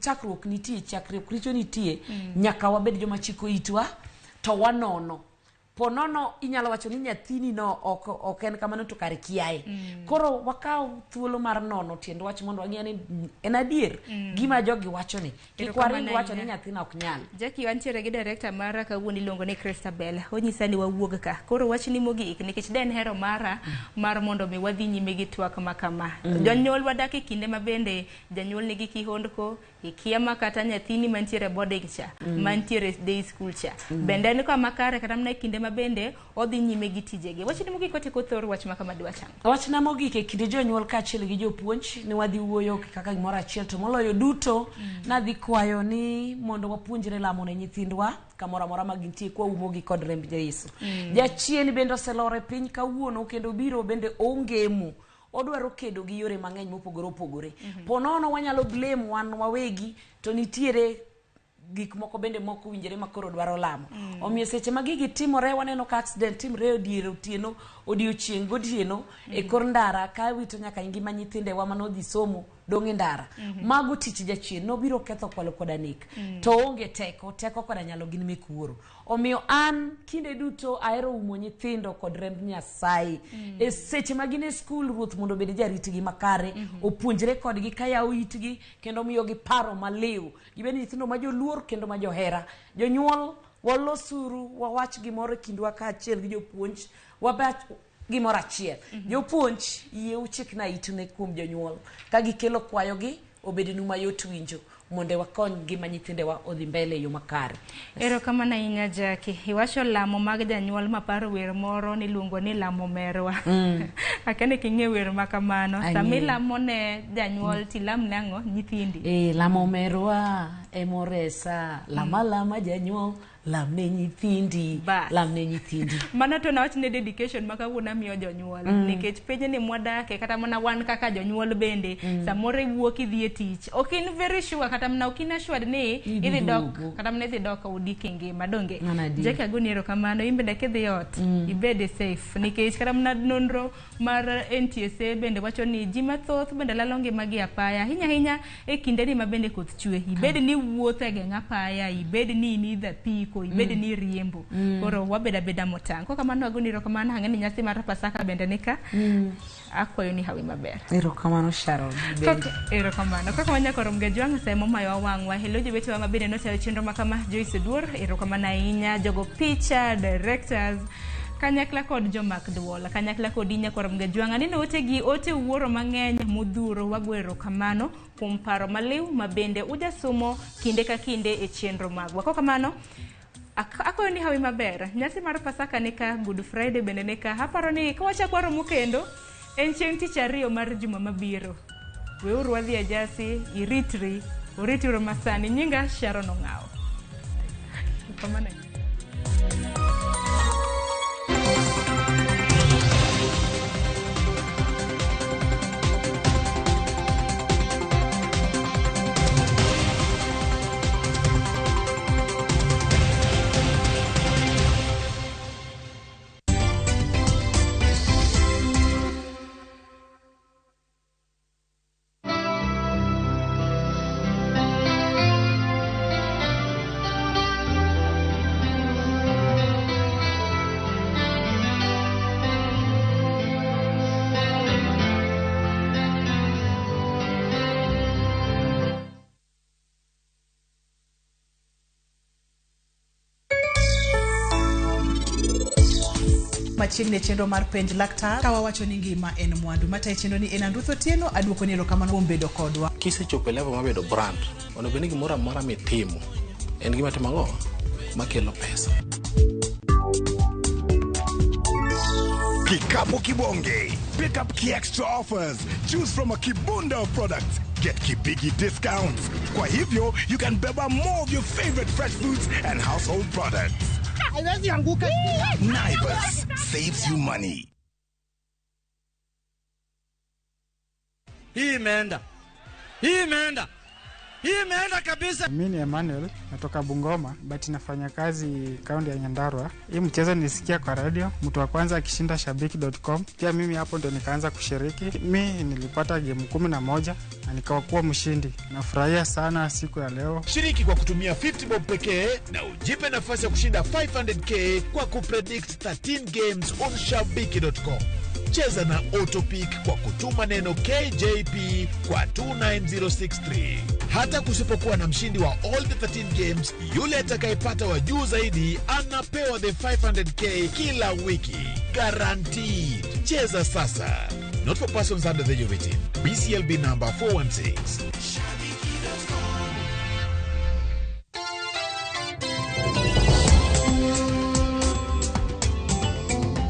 chakruok nitie, chakruok richo nitie, nyaka wabed joma chiko itwa to wanono. Ponono inyalo wacho ni nyathini no ok en kamano to kare kiaye. Koro wakaw thuolo mar nono tiend wach mondo wang'e ni en adier gima jogi wacho ni. Kik waring wacho ni nyathina ok nyal. Jackie, wantiere gi director mara kawuono iluongo ni Christabel. Onyisa ni wawuog ka. Koro wachni mogik nikech de en hero mara mar mondo mi wadhi nyime gi twak ma kama. Jonyuol wadak e kinde ma bende janyuol nigi kihondko, ikia ma kata nyathini mantiere boarding cha, mantiere day school cha. Bende en kama kare kata mana e kinde ma bende odhi nyime gi tijegi. Wachni mogik watieko thor wach ma kama dwa chamo. Wachna mogik e kind jonyuol kaachiel gi jopuonj ni wadhi wuoyo kaka gimoro achiel to moloyo duto nadhi kwayo ni mondo wapuonjre lamo ne nyithindwa kamoro amora ma gintie kwaumogi kod remb Yesu. Jachien bende oselor e piny kawuono kendo biro bende ongemo. Odwaro kedo gi yore mang'eny mopogore opogore. Ponono wanyalo blame wan wawegi to nitiere gik moko bende mok owinjore ma koro dwaro lamo. Omiyo seche ma gigi timore waneno ka accident timre e dier otieno, odiochieng' gotieno e kor ndara ka wito nyaka ngima nyithindewa manodhi somo dong' e ndara. Mago tich jachien nobiro ketho kwalo koda nek. To onge teko, teko koda nyalo gin mek wuoro. Omiyo an kinde duto ahero umo nyithindo kod remb Nyasaye. E seche ma gin e skul, Ruoth mondo obed jaritgi makare, opuonjre kodgi kayawo itgi kendo miyogi paro maliw. Gibed nyithindo ma joluor kendo ma johera. Jonyuol, walosuru, wawach gimoro e kindwa kaachiel gi jopuonj, wabach gimoro achiel. Jopuonj, yie uchikna itu ne kuom jonyuol. Ka gikelo kwayogi, obednu mayot winjo mondo wakony ngima nyithindewa odhi mbele e yo makare. Erokamano ahinya Jackie. Iwacho lamo mag janyuol maparo wer moro niluongo ni lamo merwa. Akia ni king'e wer ma kamano. Sama ilamo ne janyuol tilam ne ang'o? Nyithindi. Lamo merwa emoresa, lama lama janyuol, lam ne nyithindi, lam ne nyithindi. Mano to nawach ne dedication ma kawuono amiyo jonyuol. Nikech pinyni mwadake kata mana wan kaka jonyuol bende, samoro iwuok idhi e tich. Ok in very sure kata mana ok in assured ni idhi dok kata mana idhi dok odi kingima donge. Jackie agoni erokamano, in bende kidhi ot ibed safe nikech kata mana nonro mar NTSA bende wacho ni ji mathoth bende lalo ngimagi apaya ahinya ahinya e kindeni ma bende koth chwe. Ibed ni wuotho e geng' apaya, ibed ni in idho apiko, ibed ni riembo. Koro wabed abeda motang'. Kok kamano agoni erokamano, ang'e ni nyasi mar Pasaka bende nika. Akwayo ni hawi maber. Erokamano Sharon. Erokamano. Kaka wanyako rom ga jwang' semo mayo wang'wa. Hello jowetewa ma bende notayo chenro ma kama Joyce Oduor, erokamano ahinya jogo picha, directors, kanyakla kod jomak duol, kanyakla kod inyako rom ga jwang'. Aneno ote gi ote wuoro mang'eny modhuro, wago erokamano kuom paro maliw ma bende ujasumo kinde ka kinde e chenro magwa. Kok kamano, Akwayo ni hawi maber. Nyasi mar Pasaka ni ka, Good Friday bende ni ka. Aparo ni ka wachako waromo kendo en chieng' tich ariyo mar juma mabiro. Weuru wadhi e jasi, iritri, urituru masani. Nyinga Sharon Ong'awo. Kamano. Machiegni e chenro mar penj laktar ka wawacho ni ngima en mwandu matayo chenro ni en Anruth Otieno aduoko ni erokamano kuom bedo kodwa. Kisechopo e level mar bedo brand, onego bed ni gimoro amora mitimo en gima timo ang'o makelo pesa. Kikapu Kibonge. Pick up Key Extra offers. Choose from a kibunda of products. Get Kibigi discounts. Kwa hivyo, you can beba more of your favorite fresh foods and household products. Haiwezi anguka. Naivas saves you money. Hii imeenda. Hii imeenda. Hii imeenda kabisa. Mimi ni Emmanuel, natoka Bungoma, but nafanya kazi kaunti ya Nyandarua. Hii mchezo nilisikia kwa radio, mtu wa kwanza akishinda shabiki.com. Pia mimi hapo ndo nikaanza kushiriki. Mi nilipata game 11 na nikawa mshindi. Nafurahia sana siku ya leo. Shiriki kwa kutumia 50 bob pekee na ujipe nafasi ya kushinda 500k kwa kupredict 13 games on shabiki.com. Cheza na Autopick kwa kutuma neno KJP kwa 29063. Hata kusipokuwa na mshindi wa all the 13 games, yule atakayepata wa juu zaidi anapewa the 500k kila wiki. Guaranteed. Cheza sasa. Not for persons under the age of 18. BCLB number 416.